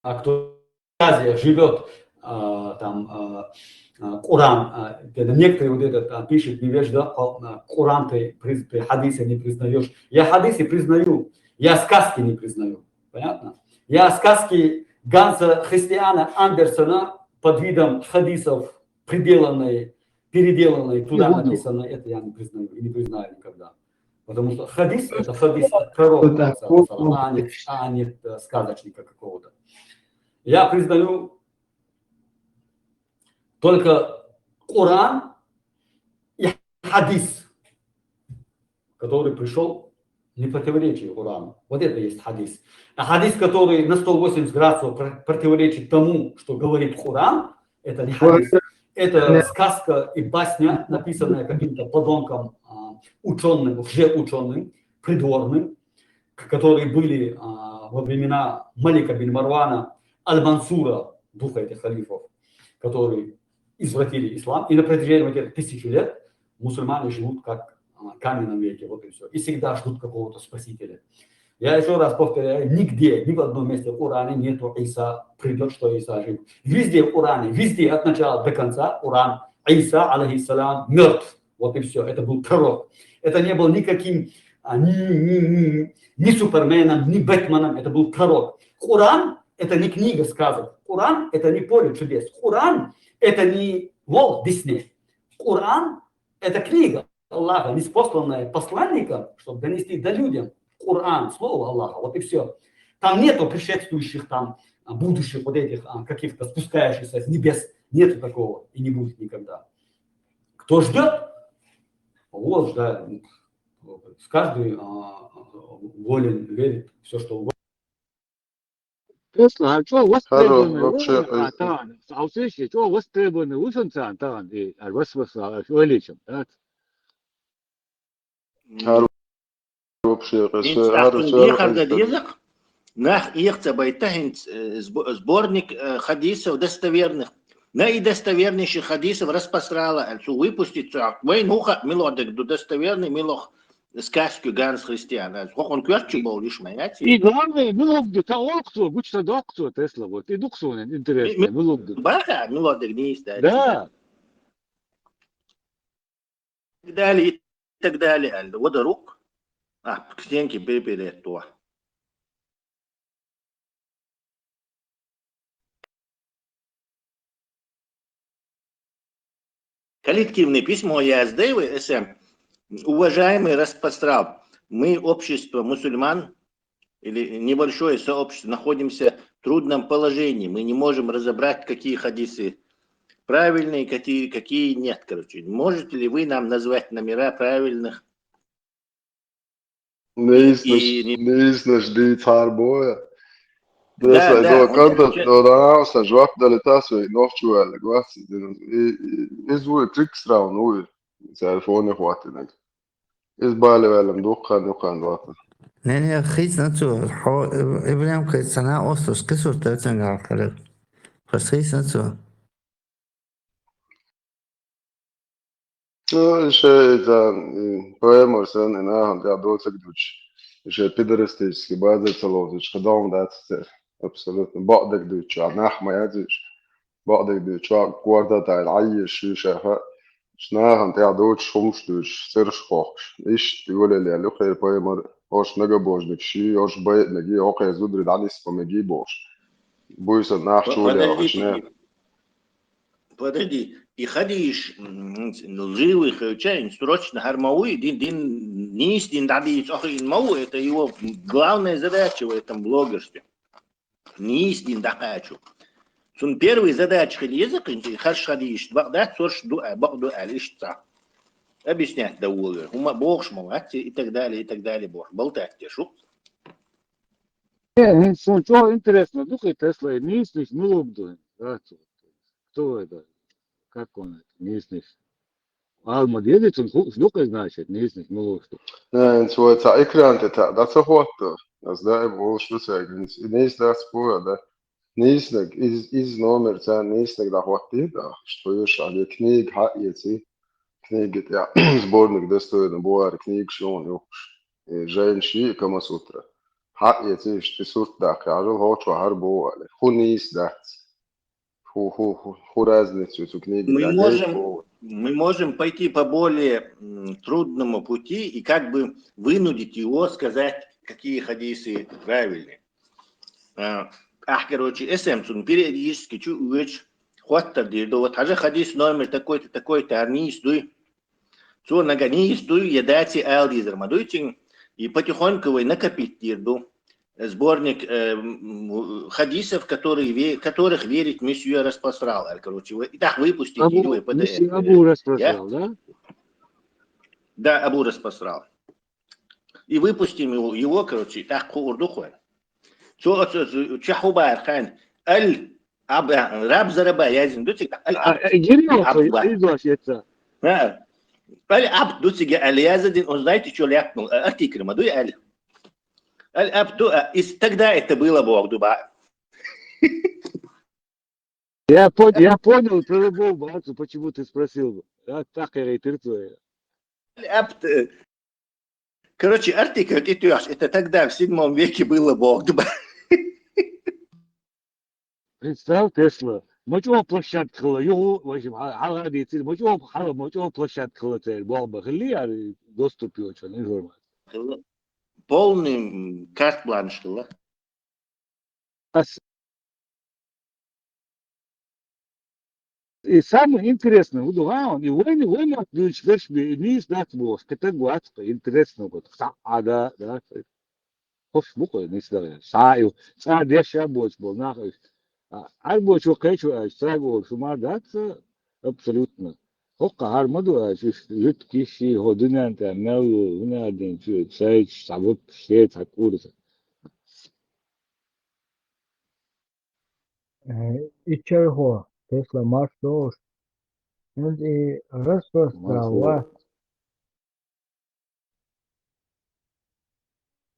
А кто в Азии живёт, а, там, а, а, Коран, а, где-то некоторые вот этот, а, пишет, не веришь, да, а, а, Коран ты, приз-, ты хадисы не признаёшь. Я хадисы признаю, я сказки не признаю. Понятно? Я сказки Ганса Христиана Андерсона под видом хадисов, приделанные, переделанные, туда написано, это я не признаю и не признаю никогда. Потому что хадис — это хадис от пророка, саллаллаху алейхи ва саллям, а не, а не, э, сказочника какого-то. Я признаю только Коран и хадис, который пришёл не противоречит Корану. Вот это есть хадис. А хадис, который на сто восемьдесят градусов пр-, противоречит тому, что говорит Коран, это не хадис. Это сказка и басня, написанная каким-то подонком, а, учёным, лжеучёным, придворным, к-, которые были, а, во времена Малика бин Марвана, Аль-Мансура, духа этих халифов, которые извратили ислам. И на протяжении вот этих тысячи лет мусульмане живут как, а, в каменном веке, вот и всё. И всегда ждут какого-то спасителя. Я ещё раз повторяю, нигде, ни в одном месте в Коране нету «Иса придёт», что Иса жив. Везде в Коране, везде от начала до конца Коран, Иса, алейхиссалям, мёртв. Вот и всё. Это был пророк. Это не был никаким, а, ни, ни, ни, ни Суперменом, ни Бэтменом. Это был пророк. Коран — это не книга сказок. Коран — это не поле чудес. Коран — это не Уолт Дисней. Коран — это книга Аллаха, ниспосланная посланником, чтобы донести до людям. Коран — слово Аллаха, вот и всё. Там нету предшествующих, там, а, будущих вот этих, а, каких-то спускающихся с небес. Нету такого и не будет никогда. Кто ждёт, вот ждать. Каждый, а, волен верить всё, что угодно. Просто, а чё востребованный? Хорош, вообще, а, э, таган, а услышь, чё востребованный, услышь, таган, и, а, вос-, вос-, а, увеличим, да? Хорош, вообще, э, хорош, э, дезак, нах, ихца байта хинц, э, сбо-, сборник, э, хадисов достоверных. Наидостовернейших хадисов распространяла, а цу выпустить цу, а, вай, ну-ха, мило дег ду достоверный, милох сказки Ганс Христиана. Хохон кварчи бол лишь моя. И главное, мило ду, та окцо, гучта докцо, Тесла, вот, и дуксо, интересно, ми-, мило ду. Баха, мило дег не есть, да. Да. Так далее, и так далее, аль. Вот рук. А, к стенке припереть то. Коллективное письмо я сдаю, СМ. Уважаемый Распастрал, мы общество мусульман, или небольшое сообщество, находимся в трудном положении. Мы не можем разобрать, какие хадисы правильные, какие, какие нет, короче. Можете ли вы нам назвать номера правильных? Нейснаш, и не- нейснаш дийц харбоя. Да, да, да, вот контакт, это да, да, са жвап дали тасу, нохчу валя, гвас, и, и, из вуй трикс раунд, вуй, телефоне хватит. Из бали валям дукхан, дукхан ватан. Не, не, хиз на цу, хо, Ибрахим хиз сана остус, кисур тацан галхарев. Хос хиз на цу. Ну, ещё это, э, поэмор сэн, и на, я доцак дуч. Ещё пидорастический база целовзуч, хадам дацтер. Абсолютно. Баъдак дуч, а нах моя дуч. Баъдак дуч, а кварта тай, ай, ещё шаха. Нахана тӀехь доцуш хӀумаш дуьйцуш, цераш хохкуш. Иштта йолаелла ю кхеран пайхамар, ош нагабожник ший, ош байтамеги, хӀокхеран зударий дӀанисбамеги бохуш. Буьйсан нах чу Подожди, йолаелла. Подожди, и хадийш, м, лживый хевча, ин срочно хӀара ма вуй, дин, дин, нийса дин дӀадийца охийна ма ву, это его главная задача в этом блогерстве. Нийса дин дӀакхачо. Цун первый задача хила еза кхин, и харш хадийш, бакъ дац, сорш ду, а, бакъ ду, аьлла, иштта цхьа. Объяснять да волавер. ХӀума бохуш ма вац, и так далее, и так далее бохуш. Балтать деш ву. Э, хӀинца суна чӀогӀа интересно ду кхин Теслай нийсанаш муьлуг ду хӀинца, да, цо? Кто это? Как он это? Нийсанаш. Ала ма деза, цунна хууш ду-кх, значит, нийсанаш муьлугаш ду. Э, хӀинца вай цхьа экран тӀе таӀ дӀа ца хӀотта. Ас даим олуш ду цаьрга, хӀинца и нийса дац боху, да? Нийсаниг, из, из номер царна нийсаниг дӀахӀоттийна, да? Иштта хьоьжуш, али книга хьаэций, книга тӀехь, сборник достойно бохара книгаш ю хьуна юххуш. И жайнаш йий, Камасутра. Хьаэций, иштта и сурт даккхий, хьажал, хӀокху чохь хӀара боху, али. ХӀун нийса дац? Ху-, ху-, ху-, ху разница ю цу книги Мы тӀехь можем, гайта боху. Мы можем пойти по более, м, трудному пути и как бы вынудить его сказать, какие хадисы правильные. А, ахь, короче, эсэм цунна периодически чу оьцуш, хоттар дийр ду. Вот хьажа, хадис номер такой-то, такой-то, хӀара нийса дуй. Цо нагахь нийса дуй я дац, ала дезар ма дуй цуьнга. И потихоньку вай накопить дийр ду. Сборник, э, м, хадисов, которые ве-, которых верит месье Распросрал, аьлла, короче, вай, и так выпустить Абу, дийр вай месье П Д Ф. Абу Распросрал, да? Да, Абу Распросрал. И выпустим его, его, короче, так хуур ду хой. Цо, цо, цо, чехь хӀу бара кхайна? Аль Аб-, а, Раб Зараба яздина ду цига? Аль А, Абд. э, гири Аль он, Абд цо, ба. Изош яца. А. Аль Абд ду цига, Аль Язадин, он, знаете, что ляпнул? А, артикль ма дуй, Аль. Аль Абд ду, а, из, тогда это было боху ду ба. Я пон-, я понял про любого бацу, почему ты спросил. Я так и рейтер твоя. Абд, э, короче, артикль тӀе тоьхча, это тогда в седьмом веке было боху ду ба. Представь, Тесла. Мачо площадка хила, юху, в общем, ха-, хала дицир, мачо хала, мачо площадка хила цер, боху ба, хили, а, доступ йоцун информация. Хила. Полный, м, карт-бланш хила. Ас-, и самое интересное, вот, га, и вайна, вайна дуьйцуш берш бе, и нийса дац бохуш, кхин таг вац-кх, интересно, вот, хьа, а, да, да. Ховш бу-кх, нийса дац. Ша ю, цӀа деш а боцуш болу нах уьш. А, Ӏарбочо кхечо аьлча, цаьрга олуш хӀума дац, абсолютно. ХӀокху хӀара ма ду аьлча, уьш жуьгтий, ши хӀо дуьнен тӀехь мел йолу хӀун а дина, чу цайчу цхьа вот шеца цхьа курса. Э, и чархо, Тесла, марш долуш. ХӀинца и распрострал вац.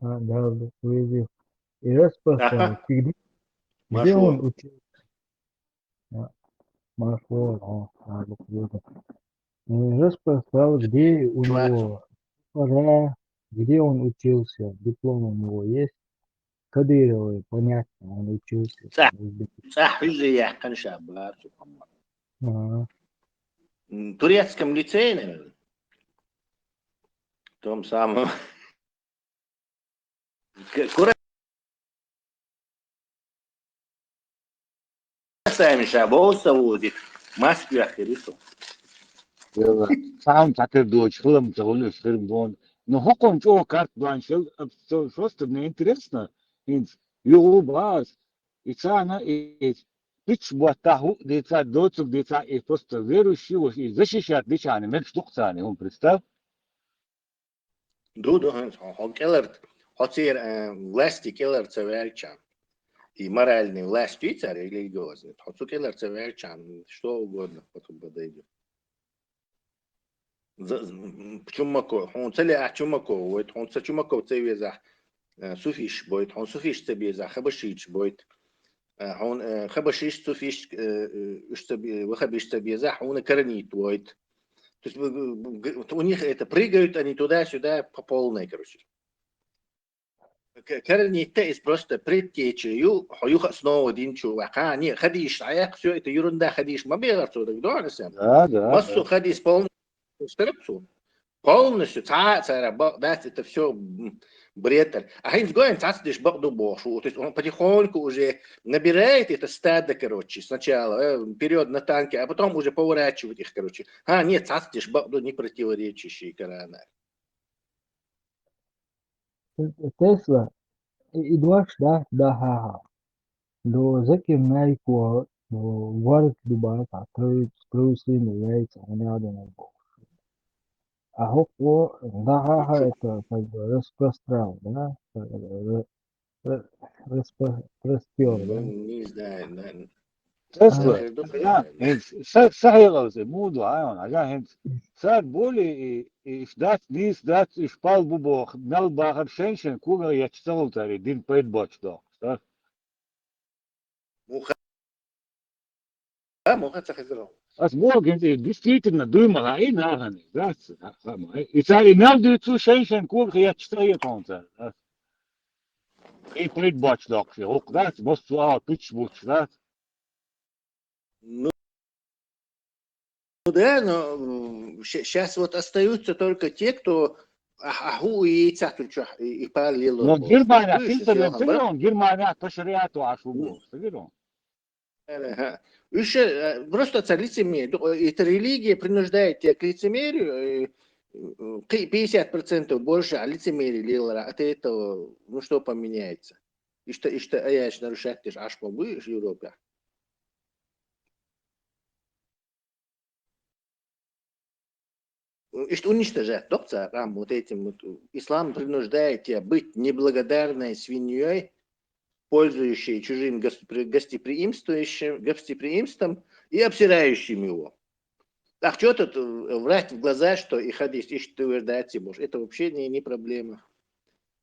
А, да, да, вези. И распрострал. Аха. Где, где он учился? А, марш волу, а, да, да, да. И распрострал, где у него, пора, где он учился, диплом у него есть. Кадыровой, понятно, он учился. Цхьа, цхьа хьуьжа яьккхина ша бацу, по-моему. Ага. М, турецком лицее, наверное. Том самом. К-, кура-, сами ша бовса вуди. Москве хири со. Яла. Сам такир дочь, хлам, ца гулюш, хирм дон. Но хокон чо карт бланш, ел, аб-, со-, просто мне интересно. Инц, югу баас. И цана, и, и пич буатта ху, деца, доцук, деца, и просто верующий, вот, и защищать дичани, мекш дук цани, он представь. Ду, ду, хьан, хьо, хьо кӀеларт, хьо цер, э, власти кӀелар ца ваьлча. И моральный власть вицар, и религиозный. Хьо цу кӀелар ца ваьлча, что угодно потом подойдет. За-, з-, м, Чумаков, хьуна ца леа Чумаков, вайт, хьуна ца Чумаков ца веза, э, суфиш бойт, хьуна суфиш ца беза, хабашич бойт. Э, хьуна, э, хабашиш, суфиш, э, э, уж ца бе-, вахабиш ца беза, хьуна каранит бойт. То есть, г-, г-, г-, у них это прыгают они туда-сюда по полной, короче. К-, каранитта из просто предтеча ю, хьо юха снова динчу ваха, не, хадиш, а я всё это ерунда, хадиш, ма бегар цо даг, да, Арсен? Да, да, массу да. Хадиш полный. Полностью цхьа а цара бакъ дац, это всё, м, бред. А хӀинца гойту цхьацца деш бакъ ду бохуш ву. То есть он потихоньку уже набирает это стадо, короче, сначала, э, вперёд на танки, а потом уже поворачивает их, короче. А, нет, цхьацца деш бакъ ду, не противоречащие Корана. Тесла, и, и дош да, да, ха-ха. До Закир Найко, до Варк Дубака, то есть, то есть, яйца, не надо на бок. А хо, о, да, ха-ха, это как бы распространял, да? Ра-, ра-, распро-, простёр, да? Ну, не знаю, наверное. Тесла, Ага. Наверное, да, думаю, хӀинца, са, са хьелалзе, муду, ай, он, ага, хӀинца. Саг боли, и, и иш дац, нийса дац, иш пал бу боху, мел бахар шен-шен когара етташ ца хуьлу цара, и дин пайда боцуш дохуш, да? Муха? А, муха ца хезара? Ас боху, хӀинца, и действительно дуй ма хаьий нахана, дац, ха-, ха-, ма хаьий. И цара и мел дуьйцу шен-шен когара етташ ца хетахь цара, да? И пайда боцуш дохуш, и гӀуллакх дац, массо а пуьчаш буттуш дац. Ну, ну да, но, м, ща-, щас вот остаются только те, кто, а, а, хӀу и цатучу, и, и паллило. Но Германия, ты же хӀинца всё, ле, ха, ты бра-, он, Германия по шариату аш у Ну. Бо, ты же он. Ага. Уж, э, просто это лицемерие. Ду-, э, эта религия принуждает тебя к лицемерию, э, э, пятьдесят процентов больше, а лицемерие лилара. От этого, ну, что поменяется? Иштта, иштта аяш нарушать деш Ӏаш ма буй Европа. Иштта уничтожать доккха къам вот этим вот. Ислам принуждает тебя быть неблагодарной свиньей, пользующей чужим гостепри-, гостеприимствующим, гостеприимством и обсирающим его. Так что тут, э, врать в глаза, что и хадис, и что ты вырдать можешь? Это вообще не, не проблема.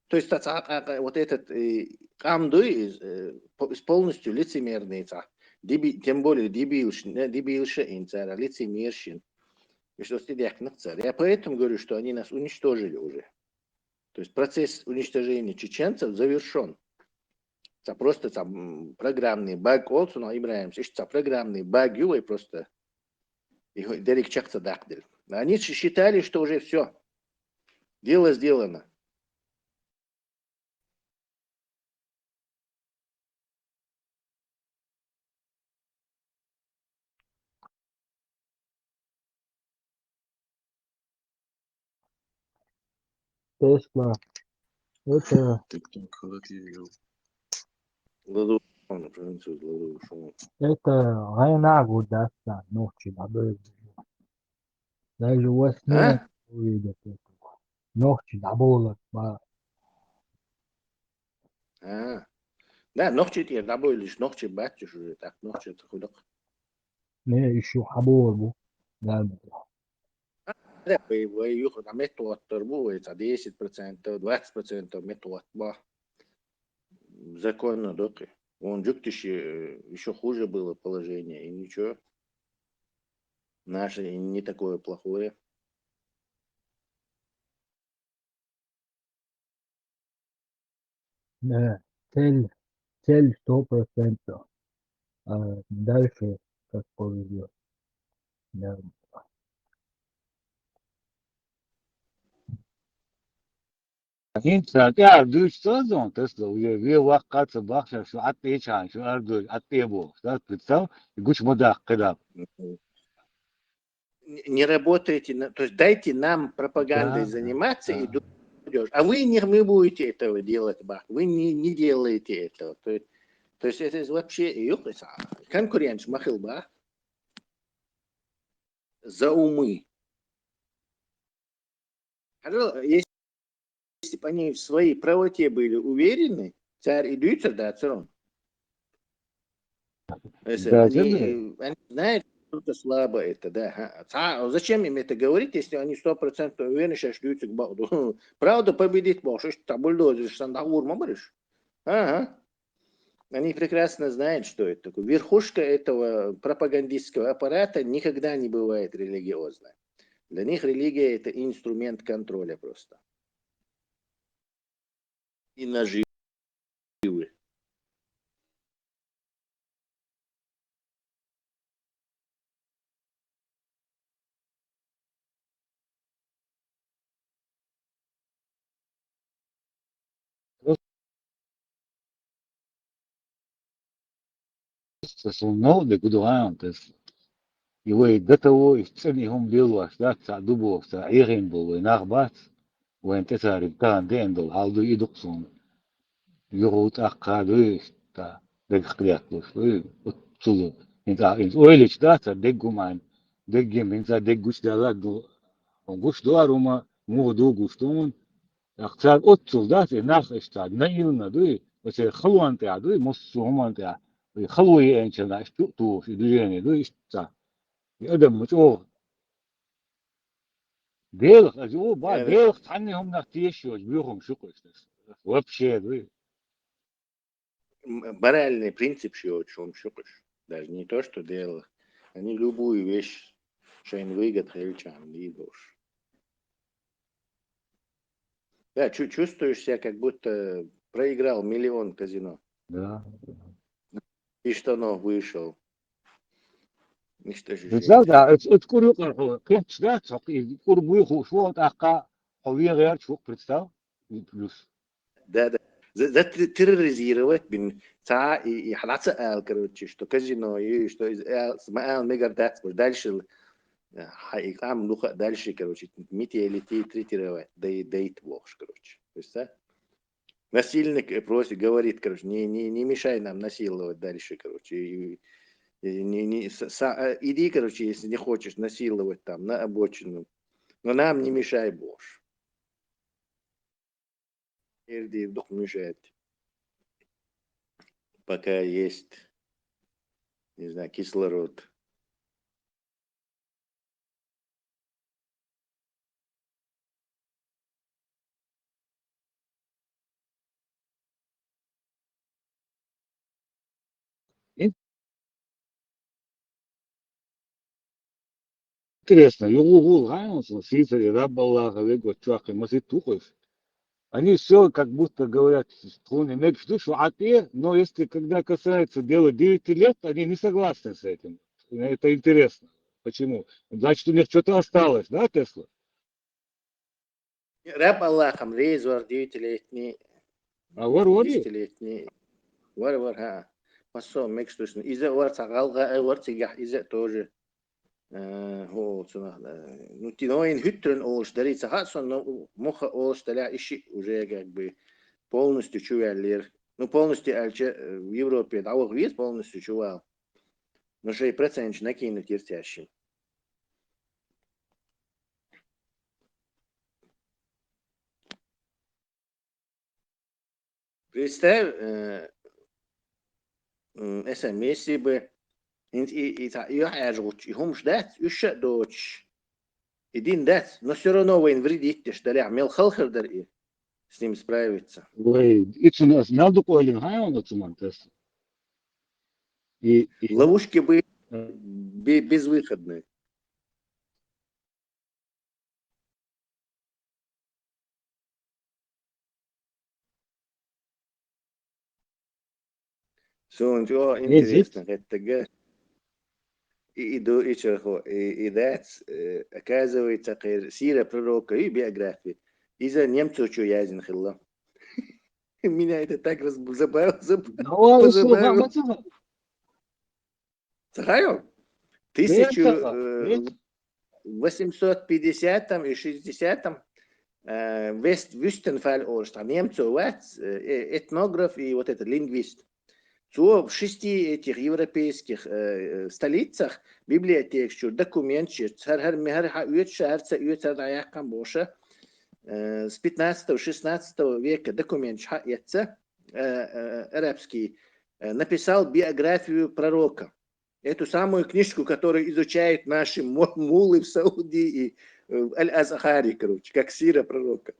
То есть, ца-, ца-, ца-, вот этот, э, къам дуй, из, э, по-, из полностью лицемерный, ца-, деби-, тем более дебилш-, не, дебилша ин цара, лицемершин. И что с тебя цара. Я поэтому говорю, что они нас уничтожили уже. То есть процесс уничтожения чеченцев завершён. Ца просто ца, м, программный баг олцу, но Ибрахим, иш ца программный баг ю вай просто. И хо-, дерриг чекх ца даккхадели. Они щ-, считали, что уже всё. Дело сделано. Тесла. Это, Тикток хӀалат йигал. Ладу, француз, ладу, шо. Это гӀайна гу даста, нохчи дӀабевлла. Даже во сне А? Увидят это. Нохчи дӀаболат, ба. А. Да, нохчи тӀера дӀабойлуш, нохчи бац уж уже, так, нохчи это хуьлу-кх. Не, ещё хьаболу бу. Да, да. Да, вай, вай юха дӀа меттахӀоттар бу, вай ца десять процентов, двадцать процентов меттахӀотта бу. Законно доккхи. Вон жуьгтиш, э, ещё хуже было положение, и ничего. Наше и не такое плохое. Да, цель, цель сто процентов. А дальше как повезёт. Да. ХӀинца тӀаьхьа дуьйцу ца зон, тесла, уже ве ваккха ца бахша, шу атта ичхьан, шу ардой, атта бохуш, да, представь, и гучу ма даккха кхидӀа. Не, не работайте, на, то есть дайте нам пропагандой Да, да, заниматься, и да. Дойдёшь. А вы не, не будете этого делать, бах, вы не, не делаете этого. То есть, то есть это вообще, юкъиса, конкуренция махил, бах. За умы. Хорошо, если бы они в своей правоте были уверены, цара и дуьйцур дацара. Если Да, они, да. Э, они знают, насколько слабо это, да. Ха, ца-, зачем им это говорить, если они сто процентов уверены, что дуьйцург бакъду? Правда победит, бохуш, иштта бульдозерш санна дӀагӀур ма бараш. Ага. Они прекрасно знают, что это такое. Верхушка этого пропагандистского аппарата никогда не бывает религиозная. Для них религия — это инструмент контроля просто. И наживы. Са сунна де гудугӀан тес. И вай датаво, и цӀена и хӀума лелош дац, цхьа дубовца Ӏехийна болу вай нах бац, вайн тӀе цара тахана деана долу хьал дуй, и дукха суна. Юха тӀаккха дуй, та, дагах кхидетталуш дуй, оццул. ХӀинца, хӀинца ойлича дац, а деггум айн, деггим, хӀинца деггуч далла ду, гуш ду ар хӀума, муха ду гуш ду хӀума. ТӀаккха цара оццул дац, и нах иштта, наивна дуй, оцу халон тӀехь дуй, массо хӀуман тӀехь, и хало еанчарна иштта чу а тухуш, и движение дуй, иштта. И адам ма чӀогӀа. Делах, аса ю, ба, Э, Делах цхьанна хӀуманах тешаш йоцу буьйхам шу кхуьйсу. Вообще, дуй. М, моральный принцип шу йоцу хӀума шу кхуьйсу. Даже не то, что Делах. Они любую вещь шайн выгод хилча дийдуш. Да, чу-, чувствуешь себя, как будто проиграл миллион казино. Да. Из штанов вышел. Иштта шу Представь, да, оцу, оцу кӀур юкъара хьо кхеташ дац, хьо кхи-, кӀур буй хууш ву, тӀаккха хьо вен гӀерташ ву, представь, и плюс. Да, да. За, за те-, терроризировать бин, цхьа и, и хьан ца аьлла, короче, что казино, и что из, э, ма аьлла мегар дац, дальше, э, хьан и къам луха дальше, короче, метели третировать, дай, дайт бохуш, короче. Представь? Насильник, э, просит, говорит, короче, не, не, не мешай нам насиловать дальше, короче. И, и не, не, са-, са-, э, иди, короче, если не хочешь насиловать там на обочину, но нам не мешай, бохуш. Эрди дукха мешать. Пока есть, не знаю, кислород. Интересно, югу гул гайнус, сицари раб Аллаха вегот чуакхи масит тухуш. Они все как будто говорят, что они мегаш душу, а те, но если, когда касается дела девяти лет, они не согласны с этим. Это интересно. Почему? Значит, у них что-то осталось, да, Тесла? Раб Аллахам реза вара девятилетний, А, вар, вар и? Десятилетний. Вар, вар, хӀа. Массо мегаш дуьсна. Иза вар цхьа гӀалгӀа а вар цигахь, иза тоже. Э, хӀо, цунах, э, ну, ти-, но ин хӀуьттаран олуш дарий ца хаьа сон, но муха олуш далехь, и шиъ уже как бы полностью чуваьллера. Ну, полностью аьлча, э, в Европе дӀаваха веза полностью чувала. Но шайн проценташ накинуть йира цаьршимма. Представь, э, м, эса, если бы хӀинца и, и цхьа и юьхьӀаьржа гӀуччу, и хӀумаш дац, уьш а доцуш, и дин дац, но всё равно вайна вредить деш далехь, мел халхар дара и, с ним справиться. Вай, и цунна ас мел дукха ойлина хьан оцу ман тас? И, и Ловушки бы э, бе-, безвыходные. Суна чӀогӀа Эзит? Интересно хеттага. И, и ду, и чархо, и, и дац, э, оказывается, кхер сира пророка и биография. Иза немцочо язин хилла. Меня это так раз-, забавило, заб-, Ну, а, слухай, позабавило. Ца хайо? Тысячу, Бертаха, э, бет- восемьсот пятидесятом и шестидесятом, э, Вест-, Вюстенфаль олуш, там немцо вац, э, э, этнограф и вот этот лингвист. Цо в шести этих европейских, э, э, столицах библиотекаш чуьра документаш, хӀар, хӀар, хӀар хьан оьцу, хӀар ца оьцу, хӀар дӀаяьккхам боша, э, с пятнадцатого, шестнадцатого века документаш хьан эцца, э, э, арабский, э, написал биографию пророка. Эту самую книжку, которую изучают наши му-, муллы в Саудии и, э, в Аль-Азхаре, короче, как сира пророка.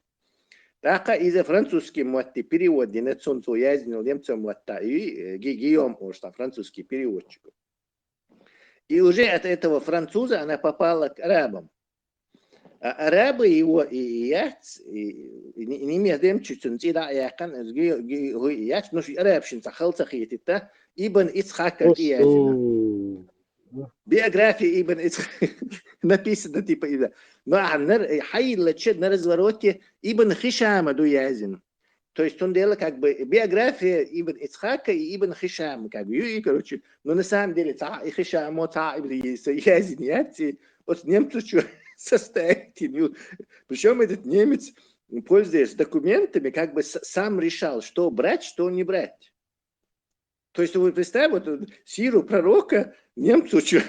ТӀаккха иза французский мотти перевод дина, цунна цо яздина немцо мотта, и, э, Ги-, Гийом олуш цхьа французский переводчик. И уже от этого француза она попала к арабам. А арабы его и, и яц, и, и не-, и немец демчу цун цӀи дӀа а яьккхина, из ги-, ги-, хӀу и яц, ну, шу арабшин ца хал ца хетита, Ибн Ицхак а Просто и яздина. Биография Ибн Ицхак написано, типа, и да. Но а нар-, э, хьайиллача на развороте Ибн Хишама ду яздина. То есть цундела как бы биография Ибн Ицхака и Ибн Хишама как бы, ю-, и, короче, ну, на самом деле, цхьа и Хишамо, цхьа Ибн Иса язйина яц, и оцу немцочо составить ю. Причём этот немец, пользуясь документами, как бы с-, сам решал, что брать, что не брать. То есть, вы представь, вот, э, сиру пророка немцочо,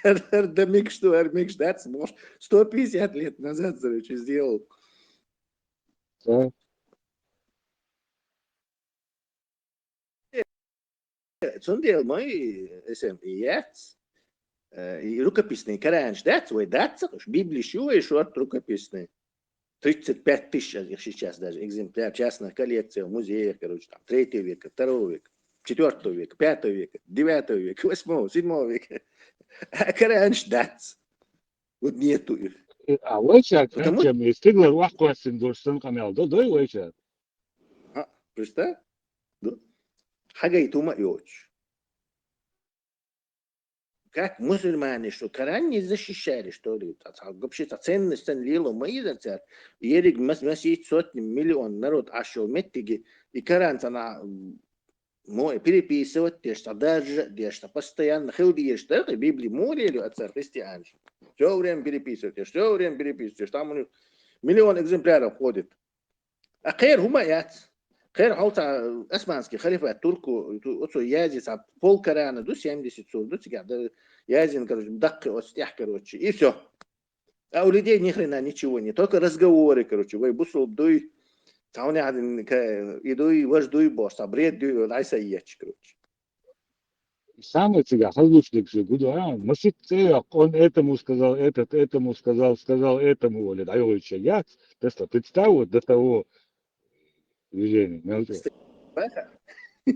ар-, ар да мегаш ду, ар мегаш дац, может, сто пятьдесят лет назад, короче, сделал. Да. Цундела ма и эсэм и яц, э, и рукописный Коранаш дац, вай дац, уж Библеш ю вай шортта рукописный. Тридцать пять тысяч их сейчас даже экземпляр, частная коллекция в музеях, короче, там, третьего века, второго века, четвёртого века, пятого века, девятого века, восьмого, седьмого века. А Коранаш дац. Вот нету их. Э, а вайча, потому короче, стигалара охьакхоьссина долуш санна къамел ду, дой вайча? А, представь? Да. Хьагайта хӀума а йоцуш. Как мусульмане, что Коран не защищали, что ли? Ца-, ца-, вообще, ца ценность сан лело ма иза цара. Ерриг мас-, масийтта сотни миллион народ Ӏаш йолу меттиге, и Коран цхьана, м, мо-, переписывать деш, цхьа даржа а деш, цхьа постоянно хила дезаш дара, и Библи мо лело а цара христианаш. Всё время переписывать деш, всё время переписывать деш. Там у них миллион экземпляров ходит. А кхера хӀума а яц. Кхера хьал цхьа османский халифат турко, ту-, оцо язйина цхьа пол Корана ду, семьдесят сур ду, цигахь дан язйина, короче, даккхи оцу тӀехь, короче, и всё. А у людей ни хрена ничего нет, только разговоры, короче, вай бусулба дуй, цхьа хӀуна яхьа дин, ка-, и дуй, важа дуй бохуш, цхьа бред дуй, дӀасаеча, короче. Самое цигахь хазлуш дерг шуьга гу ду, а? Масийтта цӀе а йоккху, он этому сказал этот, этому сказал, сказал этому, олий, дӀайолуьйтуш яц. Тесла, представь, вот до того движения, мелкого. И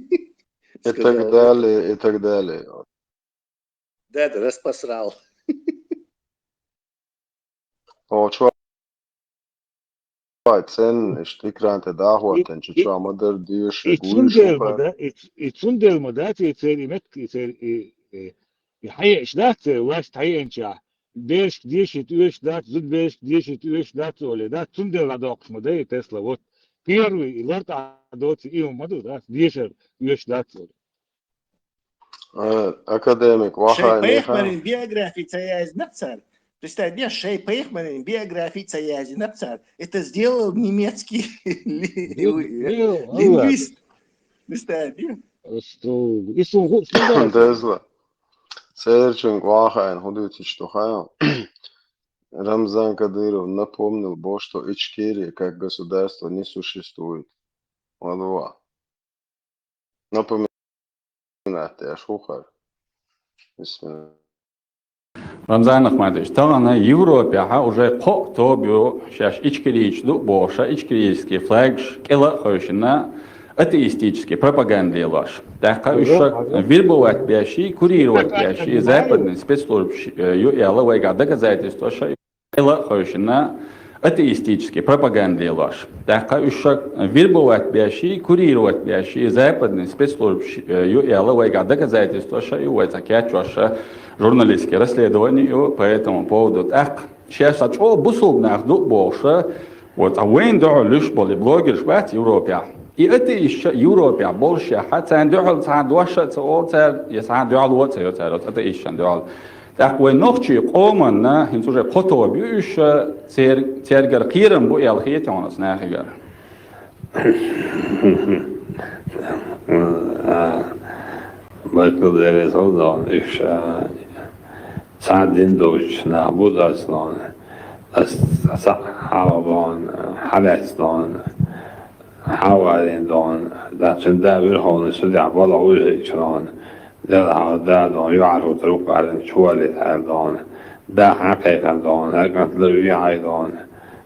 так далее, и так далее. Да, да, распросрал. О, чу вай цӀена, иштта экран тӀе дӀахӀоттийна, чу чохь ма-дарра деша, и гуш цундела ма ву-кх. Да, и ц-, и цундела ма дац, и церан и меттиг, и церан и, и, и хьаеъаш дац, церан власть хьаеъначохь, берашка дешийта оьшуш дац, зудаберашка дешийта оьшуш дац, олий, дац, цундела дӀадоккхуш ма дай и Тесла. Вот, первый, и лартӀехь доцу и хӀума ма ду, дац, дешар оьшуш дац, олий. Э, академик, шайн вахай меха. Пайхамаран биографи ца яздина цара. Представь, шайн пайхамаран биографи ца яздина цара. Это сделал немецкий ли-, Бил-, ли-, бил-, лингвист. Представь. Что? И су-, су-, Дезла. Церчунг вахайн худуьтич тухая. Рамзан Кадыров напомнил, бо, что Ичкерия как государство не существует. Ладва. Напоминать деш ву хӀара. Бисмилла. Рамзан Ахмадович, тахана Европехьа уже кхоъ тоба ю, шаьш ичкерийча ду бохуша, ичкерийский флагаш кӀела а хевшина, атеистический пропаганда лелош. ТӀаккха уьш ша вербовать беш, курировать беш, западный спецслужбаш, э, ю аьлла, вайгахь доказательстваш а ю. КӀела а хевшина, атеистический пропаганда лелош. ТӀаккха уьш ша вербовать беш, курировать беш, западный спецслужбаш, э, ю аьлла, вайгахь доказательстваш а ю, вай цхьа кечвеш а журналистский расследование ю по этому поводу. ТӀаккха шаьш цхьа чӀогӀа бусулба нах ду бохуша, вот, цхьа вайна дуьхьал луьш болу блогерш бац Европехь. И атеисташ а Европехь болушехьа, царна дуьхьал цхьа дош а ца олу цара, я цхьа дуьхьало а ца йо цара оцу атеисташна дуьхьал. ТӀаккха вайн нохчийн къоманна хӀинца уже кхо тоба ю уьш, цер-, цаьргара кхерам бу аьлла хета хьуна оцу нахегара? Баркалла, Дела реза хуьлда хьуна, уьш, а, цхьа дин доцуш нах бу дац хьуна, ас цхьаъ хьалха хьуна, хьалаьцна хьуна, хьалхарийна хьуна, дац, цуьнан да Верховный судья балха вуьйхича хьуна, делахьа да хьуна, юьхьӀаьржо тӀе рукъ а хьаьржина, чу валийта хьаьрда хьуна, да хьан кхайкхина хьуна, хьан кӀант лар вехьа хьуна,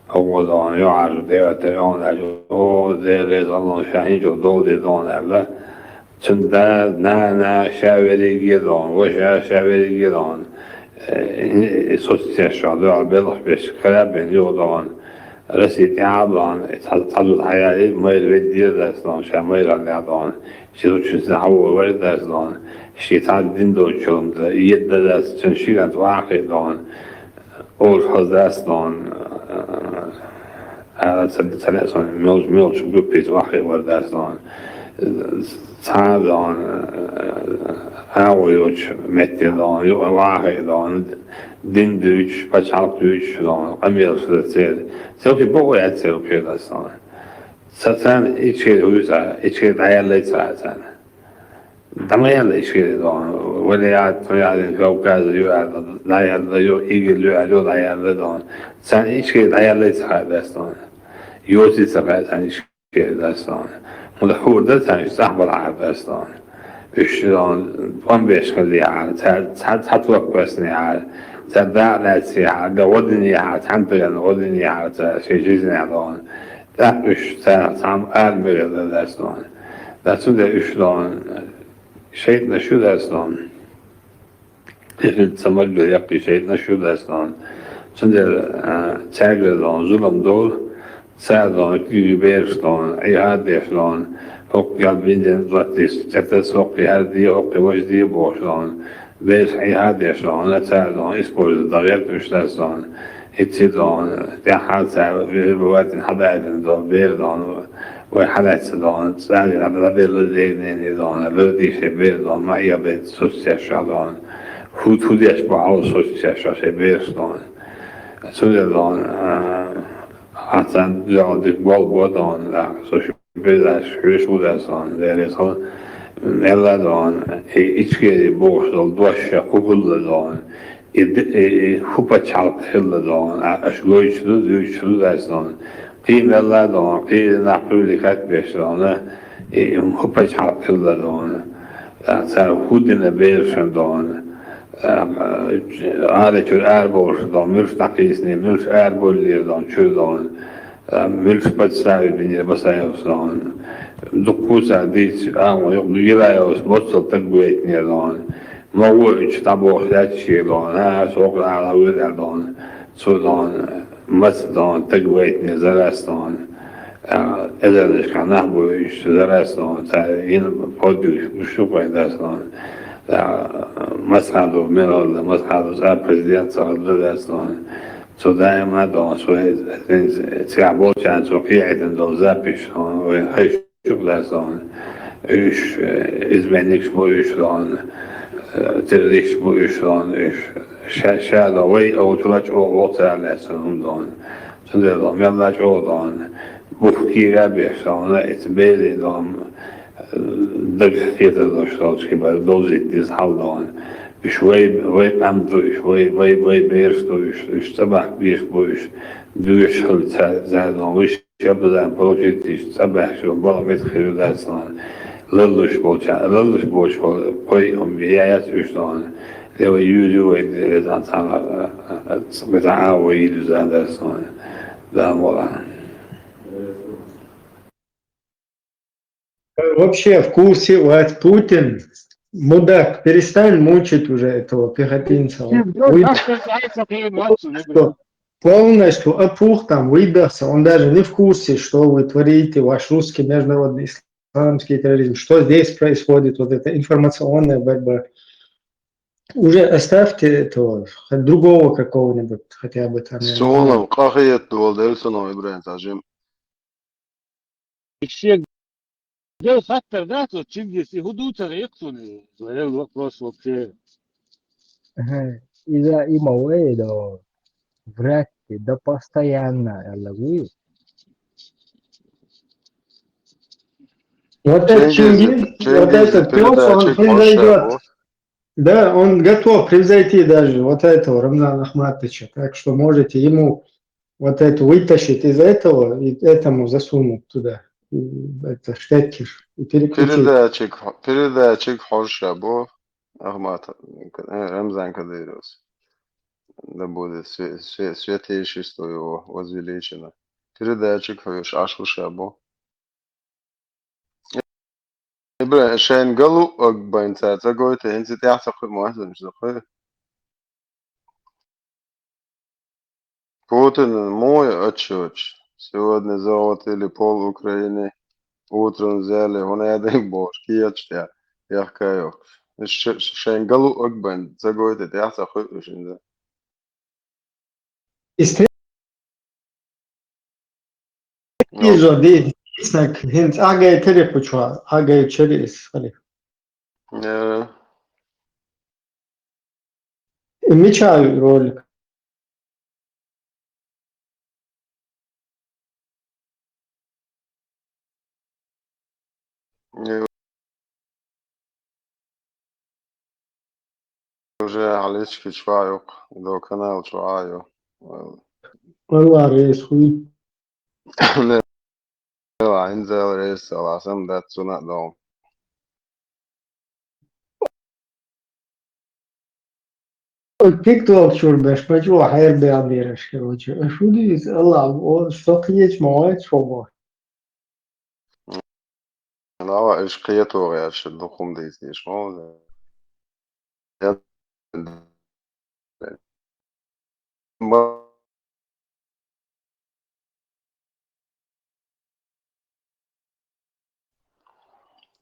хӀокхо хьуна юьхьӀаьржо деваттар хьуна аьлла, о, Дела реза хуьлда хьуна, ша хӀинца долу де хьуна аьлла, цуьнан да, нана, ша верриге а хьуна, ваша, ша верриге а хьуна, э, соцсеташ чохь дуьхьал белхаш беш, кара а бина юха хьуна, Россия тӀехь а хьуна, цхьа, цхьа зуда хьаяьлла, майра ведда деза дац хьуна, ша майраллехь хьуна, ши зудчуьнца хьан вара вара дац хьуна, шен цхьа дин доцучу хӀума дан, едда дац, цуьнан ши кӀант ваха хилла хьуна, олуш хаза дац хьуна, Ала ца, ца лаьа сон, мел-, мелча группица вахе вар дац сон. Цхьа сон, агӀо йоцу метте сон, юкъа вахе сон, дин дуьйцуш, пачхьалкх дуьйцуш сон, къамелаш дар церан. Селхи бакъо яц церан кхета сон. Ца царна ичкери вуьйцу, ичкери дӀаяллай ца царна. ДӀа ма яьлла ишкери дон, валият, валият, Кавказа ю аьлла, дӀаялла ю, игил ю аьлла, дӀаялла дон. Царна ишкери дӀаялла ца хаьа дац дон. Йоций ца хаьа царна ишкери дац дон. ХӀунда хӀур дар царна иш цӀахь бала хьар дац дон. Уьш дон, тӀом беш хилла яхьара, цар цхьа, цхьа ток весна яхьара, цар дакъа лаьцна яхьара, да гӀо дина яхьара, цхьана тагана гӀо дина яхьара, цар шайн жизнь дон. ТӀаккха уьш царах цхьамма ара мегар дац дон. Да цундела уьш дон, шайтӀанаш ю дац дон. Ихилла ца магбелла яккхий шайтӀанаш ю дац дон. Цундела, а, цаьргара дон зулам довла, цара дон, куьйга бераш дон, Ӏехьа а деш дон, хӀокху ял бинден латтийса, цӀе таса хӀокхе хӀара де, хӀокхе важа де бохуш дон, бераш Ӏехьа а деш дон, цара дон, использовать дан гӀерта уьш дац дон. ХӀинца дон, тӀаьххьара цара вирба ватина хьадаьдина дон, бер дон, вай хьалаьцна дон, цӀа дина хьабелла дегнене дон, бердий шайн бер дон, ма а бен соцсеш дон, хӀу-, хӀу деш бу хьал соцсеш шайн бераш дон. Цундела дон, а, хьан царна дуьхьал дика болх бо дон, а, со шу Бераш хьоьжуш ву дац дон, Делера хала, мелла дон, и ичкери бохуш долу дош ша кху гулла дон, и д-, и, и хӀу пачхьалкх хилла дон, а, аша гойтуш ду, дуьйцуш ду дац дон, кхий мелла дон, кхий нах кхуьли катбеш дон, и, и хӀу пачхьалкх хилла дон, а, цара хӀу дина берашан дон, а, а, ара чуьра ара бовлуш дон, муьлш дӀакхийсане, муьлш ара боллера дон, чуьра дон. Муьлш паччахьа бинера Басаевс дон. Дуккху цара дийца, а, ма юкъа Гилаевс моццал таг гойтинера дон. Ма вуьйцу дӀабохуш лаьтташ дон, а, со воккха ала вуьйр аьлла дон. Цу дон, маца дон, таг гойтинера Зарас дон. А, эзарнашкахь нах бу уьш, Зарас дон, цара йина подвиг гуш ю вайн дац дон. А, Масхадов мел хилла, Масхадов цара президент ца хилла дац дон. Цо даима а дон, со цигахь болчарна цо кхиайтина долу запись, вайн хьаьжчух дац дон. Уьш, э, изменникаш бу уьш дон, э, террористаш бу уьш дон, уьш. Ша, ша дон, вай олучула чӀогӀа воккха цара лаьцна хӀума дон. Цундела дон, мелла чӀогӀа дон, бух кийра а беш дон, эца бери дон, э, дагахь хетар долуш долчу кхибар довзийта деза хьал дон. Уьш вай, вай къам ду, уьш вай, вай, вай бераш ду, уьш, уьш цӀа бахка бийш бу, уьш дуьйш хилла ца, ца дон, вуьш шабазан получить дийш цӀа баьхча, бала мета хир ю дац дон. Лаллуш болча, лаллуш болчу вай хӀума яц уьш дон. Ле вай юьзу вай дезан цхьана, а, а, а, вай дӀа а вай юьза дац дон. Да, мола. Вообще в курсе, Вадь, Путин, мудак, перестань мучить уже этого пехотинца. Ты вдруг Вы-, нас касается, ты эмоцию, что полностью опух там, выдохся, он даже не в курсе, что вы творите, ваш русский международный исламский терроризм, что здесь происходит, вот эта информационная борьба. Уже оставьте этого, хоть другого какого-нибудь, хотя бы там, я не знаю. Суна къахетта долу делла цунах, Ибрахим Тажим. Шен гал хаттар дац, вот Чингис, и хӀун дуцара йоккхуна, звонил вопрос вообще. Ага, иза има вай до вряд ли, до постоянно, аьлла вуй. Вот этот Чингис, Чингис, вот Чингис этот пёс, он передача превзойдёт. Да, он готов превзойти даже вот этого Рамзана Ахматовича. Так что можете ему вот это вытащить из этого и этому засунуть туда. И это штекер. И перекрутить. Передачик, передачик хьожуш бу Ахмат, э, Рамзан Кадыровс. Да будет све-, све-, святейшество его возвеличено. Передачик хьожуш, Ӏаш хӀуша бу. Ибра, шайн галу агбайн цара ца гойту, хӀинца тӀаьхьа ца кхуьу, ма хӀинца ца кхуьу. Путин мой отчёт. Сегодня захватили пол Украины, утром взяли, хӀун яа дайна бохуш, кечаш тӀе яхка йохкуш. Ш-, ш-, шайн галу агбайн ца гойту, тӀаьхьа ца кхуьу хӀинца. Изо ди, снаг, хӀинца агай тери кучва, агай чери ис, хали. Э. И мича ролик? Э, уже алечки чваюк, до канал чваю. Валла рейс хуй. Не, ла, инзал рейс, ала, сам дат суна дом. Ой, TikTok чур беш, бачу, хайр бе амираш, короче. Шуди из, Аллах, о, что кьеч, молодец, шо бо. Нава, иш кьетур яш, духум дейс, иш, молодец. Я, ба-,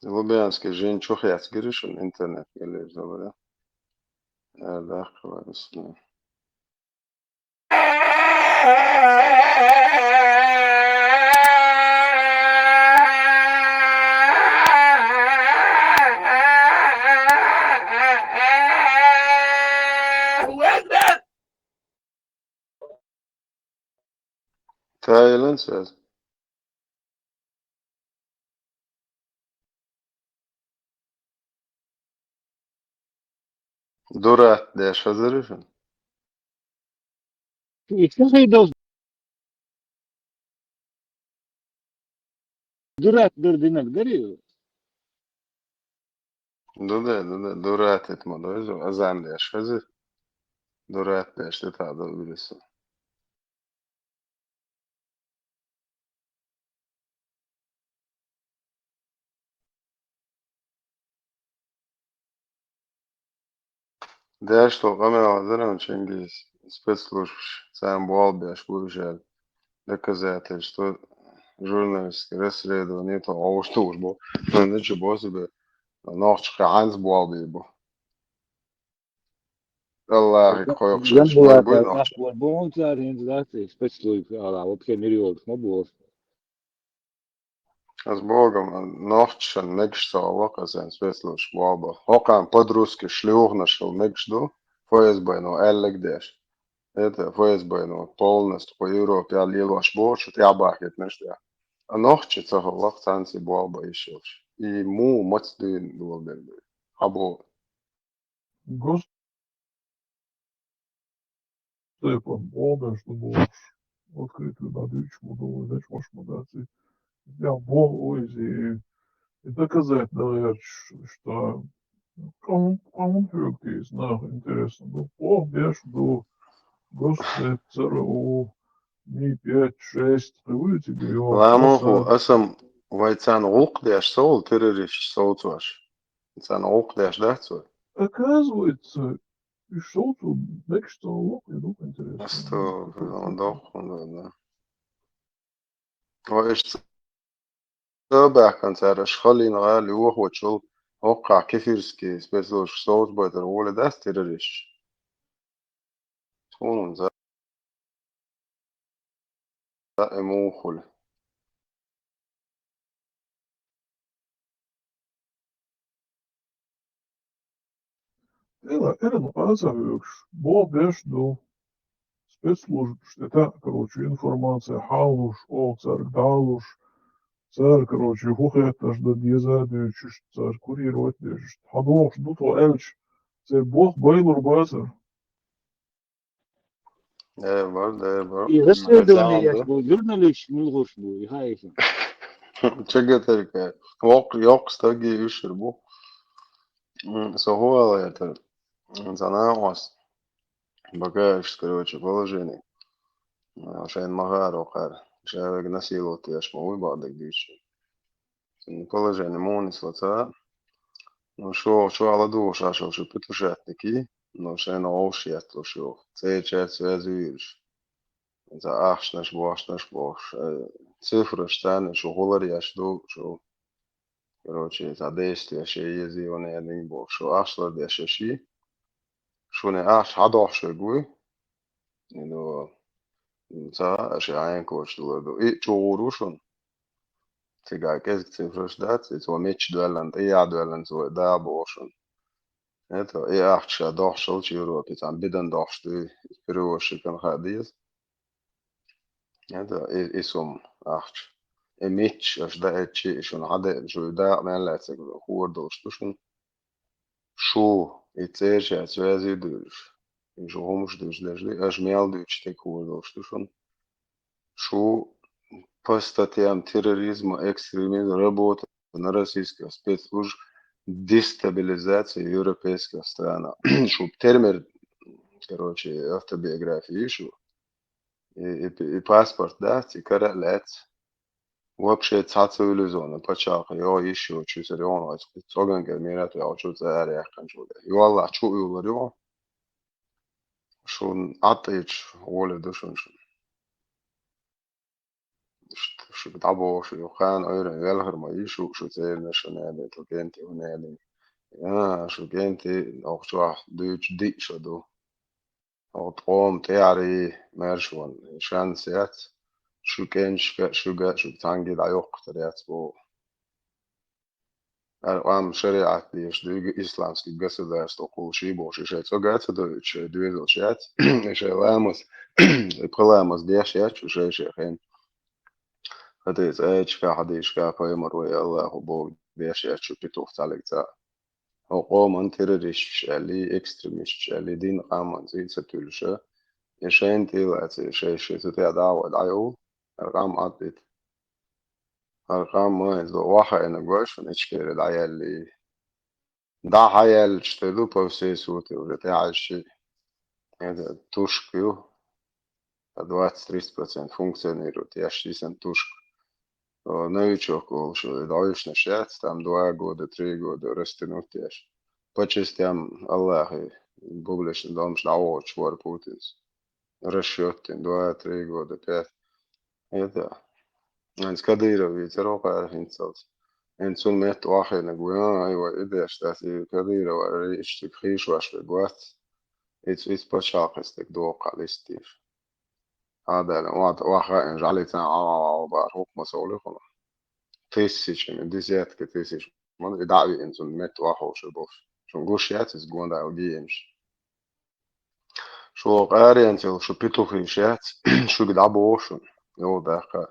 Лубянский жин чухъяц гиришин интернет гелир забаря. Э, да, классно. Та елен связь. Дурат деш хазаришин. Ишта хай дос. Дурат дурдинак дари. Дуде, дуде, дурат эт ма дойзу, азан деш хази. Дурат деш те та до вирису. Деш то къамел азарам чингис спецслужб сам бол беш буржал. Доказательство журналистское расследование то овуш туш бо. Ну, ничего себе. Нохч ханс бол бибу. Аллахи, хойх шиш Янбулата бой нохч. Ахвар бон цар хинз дати спецслужб ала, вообще мириолд ма бос. Аз Богом, нохчан мегш цаллак, аз эн спецслужб ваба. Хокан подростки шлюхнашал мегш ду, ФСБ но эллек деш. Это ФСБ но полностью по Европе алилаш борш, тя бахет наш тя. А нохчи цахаллак цанси буалба ишилш. И му мац дуин дуал бен. Або. Гос Стефан, о, да, что было. Открытый на дичь, буду, знаешь, может, модации. Я бог, ой, зи. И доказать, наверное, что кому, кому фюркис, на, интересно. Ну, о, беш, ду, Гос, ЦРУ, Ми пять, шесть, ты вылетели, о, Ламоху, асам вайцан гук деш сол, террорист сол цваш. Цан гук деш да цваш. Оказывается, и шо тут, значит, что лук, и лук интересно. Асто, ну, да, да, да. Ва иш ц-, цо бахкан цар шхалин гали ух вачул, окка кефирский спецслужб соус байтер воле дас террорист. Сунун за, за эмухуль. Эла, эла, ну, а за векш, бо беш ду. Спецслужб, что это, короче, информация, халуш, о, цар далуш, цар, короче, хухетташ да деза дючиш, цар курировать дешиш. Хадуш, ду то элч, цар бог байлур базар. Э, бар, да, бар. И расследование Ма, яш бу, журналист мулгуш бу, и хайса. Чего только. Ок, ёк, стаги ишир бу. М, сохуала это. М, зана вас. Багаж, короче, положение. А, шайн магар окар. Шавег насиловать яш ма уй бадак дичи. Положение мунис лаца. Ну, шо, шо ала душа, шо, шо петушатники. Ну, шо на оуши ятло шо. Цей чат связуешь. За ахшнаш, бошнаш, бош. Э, цифра штаны, шо гулар яш ду, шо. Короче, за действия, шо ези он я день бош. Шо ахшлар деш ши. Шо не ахш, хадох шо гуй. Ну, Ца, аша хьаьнкочу лур ду. И чу гӀур ву шуна. Цигахь кӀезиг цифраш дац, и цо мичча доьллина, тӀе яхь доьллина цо, да боху шуна. Это, и ахча ша дохьуш долчу Европе, цхьана бидан дохьуш дуй, и перевозчикан хаа деза. Это, и, и сумма ахча. И мичча аша даьччи, и шуна хьадеана, шу и дакъа мел лаьцнарг хуур долуш ду шуна. Шу, и церачаьрца связи а дуьйлуш, и шу хӀумаш дуьйцуш дерш ду, аша мел дуьйцуш стаг хуур долуш ду шуна. Шу по статьям терроризма, экстремизма, работа на российских спецслужб, дестабилизация европейских стран. Шу термер, короче, автобиография ю шу. И, и, и паспорт дац, и кара а лаьцна. Вообще цхьа цивилизованный пачхьалкх йогӀу йиш йоцуш, иза йогӀу оцу цӀоган кӀел мира тӀехь йолчу цӀа ара яьккхинчул тӀаьхьа. И валлахь чу а юллур ю. Шуна Ӏаттийчу гӀоле ду шуна шуна. Ш-, шуьга дӀабохуш ю, кхана Ӏуьйранна велхар ма йий шу, шу церан шуна аьлла, шу кӀентий хӀуна аьлла. А, шу кӀентий, оха чохь дуьйцуш диъ шо ду. Оха къоман тӀаьхьарий, маьрша ван, шанс яц, шу кӀенташка а, шуьга а, шуьга цхьаьнгге а дӀайоккхуьйтур яц боху. Ара къам шариӀат дезаш дуьйга исламский государство кхуллуш бохуш, и шайн цӀога а ца доуьйтуш, шайн доьзалш яц, и шайн ламаз, и пхи ламаз деш яц шу шай-шай хен. ХӀетте цӀа аьллачу хьадисашкахь пайхамар вай Аллаху боху деш яц шу петух цхьаллиг цӀа. Хьо къоман террористаш аьллий, экстремисташ аьллий, дин къаман цӀий ца туьллуша, и шайна тӀе а лаций, шай-шай цу тӀехь дӀа а гӀой дӀайовла, хӀара къам Ӏаддита. ХӀара къам ма иза охьахаийна гой шуна Ичкери дӀаяьллий. ДӀа хьаяьллачу тӀе ду по всей сути уже тӀаьхьаьжчий. Это тушка ю. По двадцать-тридцать процентов функционирует, еш йисина тушка. О, новичок волуш, и дӀовешнаш яц, там два года, три года растянуть еш. По частям Аллахе, публичный домаш дӀавогӀучу вара Путинс. Расчёт дина, два-три года, пять. Это, хӀинца Кадыров вийцар ву кхара хӀинцалц. ХӀинца цунна метта охьахиънарг ву, а, ай, вай, и деш дац, и Кадыров а, и иштта хийшош верг вац. Иза, иза пачхьалкхе стаг доху кхаъ листийша. Хьадалла, ван тӀе охьахаийна, жӀалица Ӏа-, Ӏа-, Ӏа-, бахьа хӀукма совлихула. Тысячами, десятки тысяч. Ма и дӀа а виъна цунна метта охьаховшур болуш. Шуна гуш яц иза гондӀа генаш. Шу къаренца йолу шу петухиш яц, шуьга дӀабоху шуна, йолу даккха.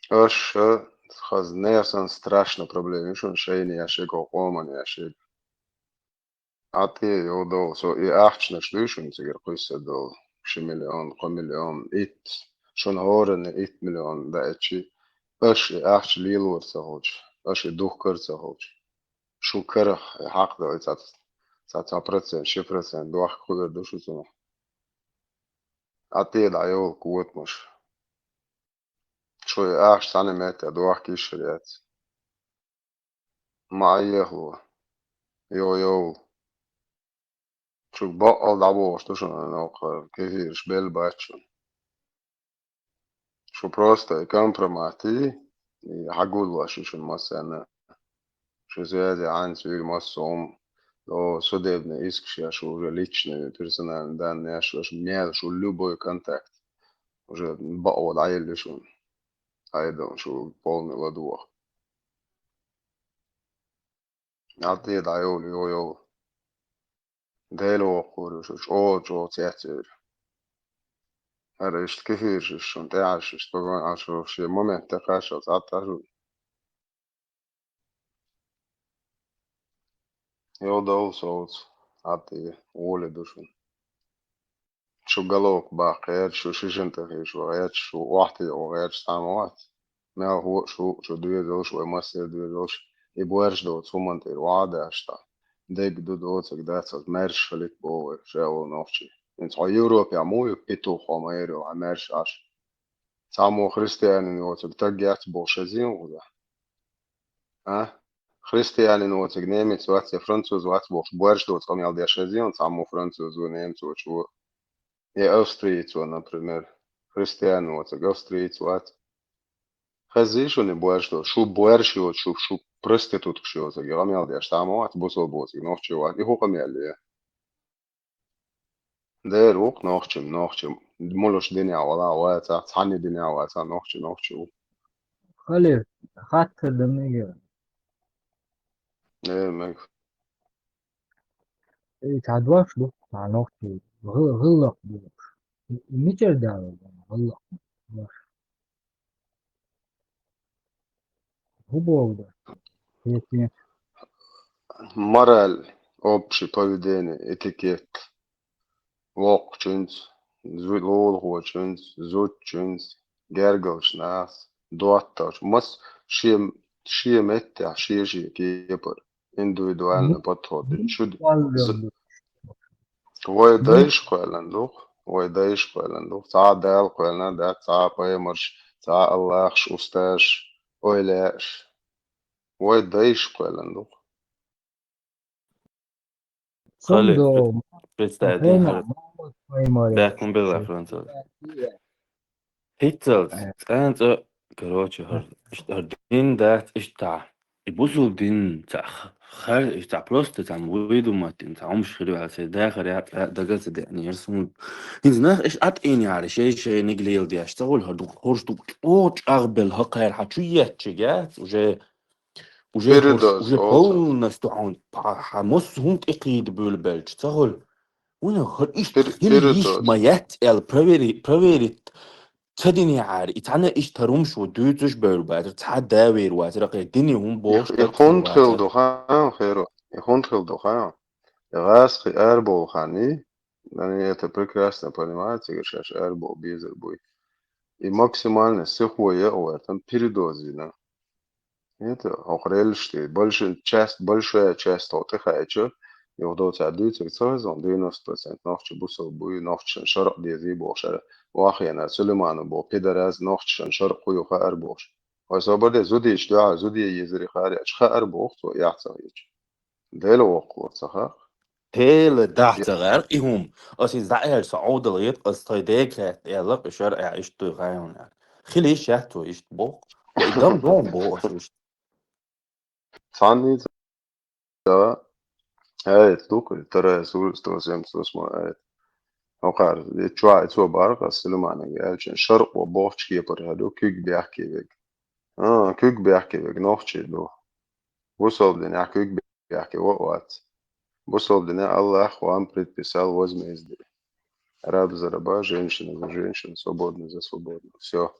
Аша хаза нехан страшно проблема ю шуна шайна яшиг, къоман яшиг. Ӏа тӀе йолу долу, со и ахчанаш дуй шуна цигара кхуьссур долу, ши миллион, кхо миллион, итт, шуна хӀоранна итт миллион даьчи, аша и ахча лелор ца хилча, аша и духкар ца хилча. Шу карах, и хьакъ ду, и цхьа, цхьа, цхьа процент, ши процент дохка хуьлур ду шу цунах. Ӏа тӀе дӀайовла котамаш. Шу и ахча цхьана метта дохка йиш хир яц. Ма Ӏа ехало. Йо, йо. Шу баккъал дӀабохуш ду шуна, нокхара кефираш белла бац шуна. Шу просто и компромат, и хьагуллуш ю шуна массарна. Шу связи хьаьнца вуьйр массо а хӀума, о, судебный искаш еш, уже личный, персональный данные еш, шу мел, шу любой контакт. Уже бакъо дӀаелла ю шуна. Айда, шу полный ладугӀа. Ӏа тӀе дӀайовла, йо, йо. Дела воккхур ю шу, чӀогӀа, чӀогӀа цецвер. ХӀара иштта кефираш шуна тӀехьаьжча, иштта вагон Ӏаш, шен момент тӀекхаччалц Ӏатташ ву. Йо, довла совца, Ӏа тӀе, гӀоле ду шуна. Шу головка баккха гӀерташ, шу шишан тӀе хиша ван гӀерташ, шу охьатаьӀа ван гӀерташ цхьа а ма вац. Мел хӀо а шу, шу доьзалш, вай массеран доьзалш, и боьрша доцу хӀуманна тӀера ван а даьлча, дегга ду доцург дац, аса маьрша хилийта боху вай, ша волу нохчий. ХӀинца хьо Европехь муха ю петух, хьо ма-, эр ю, хьан маьрша Ӏаш. Цхьаммо христианин воцург таг яц боху шайн зен вуза. А? Христианин воцург немец вац я француз вац бохуш, боьрша доцу къамел деш хезий хьуна цхьаммо француз ву, немец воцуш ву? Я австриец ву, например. Христиан воцург австриец вац. Хезий шуна и боьрша доцу? Шу боьрша йоцу, шу, шу проституткаш йоцург, и къамел деш цхьаммо вац, бусалба воцург нохчи вац. И хӀун къамел ю? Дера ву-кх нохчи, нохчи. Мулуш динехь вала вацахь, цхьанне динехь вацахь, нохчи, нохчи ву. Халиф, хаттар дан мегар. Э, мег. Э, цхьа дош ду, цхьа нохчи, гӀи-, гӀиллакх ду. Мичара дала гӀиллакх? ХӀун боху дар? Мораль, общее поведение, этикет. Воккхачуьнца, зу-, лулахочуьнца, зудчуьнца, гергарчу нахаца, доттагӀчу, мас-, шен, шен меттехь, шен-шен кепара, индивидуальный подход. Шу д-, з-, вай дайша кхоьллина ду-кх, вай дайша кхоьллина ду-кх. Цхьа а Дала кхоьллина дац, цхьа а пайхамарш, цхьа а Аллахаш, устазаш, ойла яаш. Вай дайша кхоьллина ду-кх. Халиф, представь, хӀара баьхкун белла француз. ХӀинццалц, цкъа а, короче, хӀара, иштта хӀара дин дац, иштта. И бусул дин, цхьа х-, хар, иштта просто там выдумать дина, цхьа хӀумаш хир ваьлла, цхьа дахар яц, а, дага ца деанера суна. ХӀинца нах иштта атӀийна яра, шай-шайниг леладеш, ца хуьлу хӀара ду-, хӀорш ду-, чӀогӀа чӀагӀбелла хӀокхара хьан чу еттиг яц, уже Уже передоз, уже полностью хьуна, хьан массо хӀума тӀекхийда буьйлабелча, ца хуьлу. Вуна хӀара иштта хила йиш ма яц аьлла провери-, проверить ца динехьара, и цхьана иштта хӀара хӀумаш ву дуьйцуш бевр бацара, цхьа а да вер вацара, кхе дини хӀума бохуш. И хӀунда хила ду хаьа, хӀара? И хӀунда хила ду хаьа? И гӀазкхий арабовла хан и, Они это прекрасно понимают, цигара шаьш арабовла безар буй. И максимально сихо яа вай, там передоз йина. Это хӀокху реллаш тӀе большая часть, большая часть хӀокху тӀе хаьча, юха доцу дуьйцург ца хезна, девяносто процент нохчи бусалба буй, нохчашна шарӀ дезий бохуш, ара вахъена Сулейманов боху пидорас нохчашна шарӀ кху ю хаар бохуш. Вай собар де зудийчу дуьхьа, зуде езари хаар яьча, хаар боху цо, яхь ца хеташ. Дела воккхалур ца хаьа. Дела дахь ца гӀаьркъа и хӀума. Аса иза дӀааьлча, со Ӏовдал гӀетта, аса тхайн дега хаьтта аьлла, и шарӀехь иштта дуй хаьа хьуна аьлла. Хила йиш яц цо иштта боху. И дам догӀу боху аса иштта. Цхьанна иза аят ду-кх, вторая сура, сто семьдесят восьмой аят. ХӀокхара, и чохь и цо бара-кх аса Сулейманага аьллачун, шарӀо бохучу кепара хӀара ду, куьг бехке верг. А, куьг бехке верг нохчий ду. Бусалба динехь куьг бехке ван а вац. Бусалба динехь Аллах вам предписал возмездие. Раб за раба, женщина за женщину, свободный за свободного. Всё.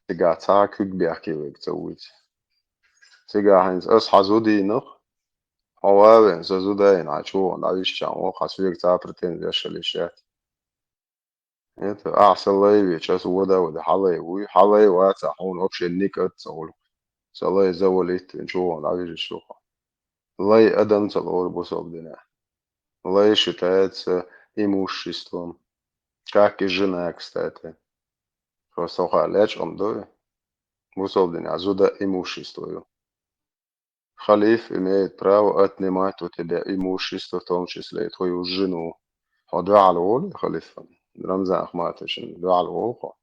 Цигахь цхьа а куьг бехке верг ца вуьйцу. Цигахь хӀинца аса хьан зуда йина-кх, хьо ван а веана, сан зуда йина, хьан чу вахана дӀависча ву-кх, хьан соьга цхьа а претензи аш хила йиш яц. Это, ахьа сан лай веача, аса вода а воьду, хьан лай вуй, хьан лай вацахь, хьуна вообще никъ а ца хуьлу-кх. Сан лай завалит вина, чу вахана дӀавижаш ву-кх. Лай адам ца лору бусалба динехь. Лай считается имуществом. Как и жена, кстати. Просто хьан лечкъам ду и. Бусалба динехь зуда имущество ю. Халиф имеет право отнимать у тебя имущество, в том числе и твою жену. Хьо дуьхьал волу халифан? Рамзан Ахматовичан дуьхьал волу хьо?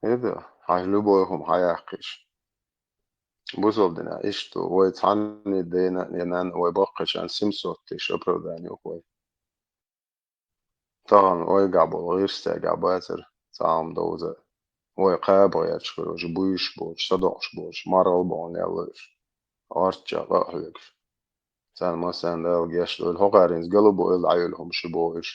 ХӀеда, хьан любой хӀума хьан яккхийша. Бусалба динехь иштта вай цхьанне дена а, я нанна а вай баккхийчарна семьсот тысяч оправдание ю-кх вай. Тахана ойгахь болу гӀирсаца гахь бацара цхьа хӀума довза. Вай кхаба гӀерташ хир уьш, буьйш боцуш, садоӀуш боцуш, маргӀал бахьана яьлла уьш. ГӀорта чӀакъа а хьоьгуш. Царна массарна Дала гечдойла, хӀокхара хӀинца голубой дӀайолу хӀума шу боху уьш.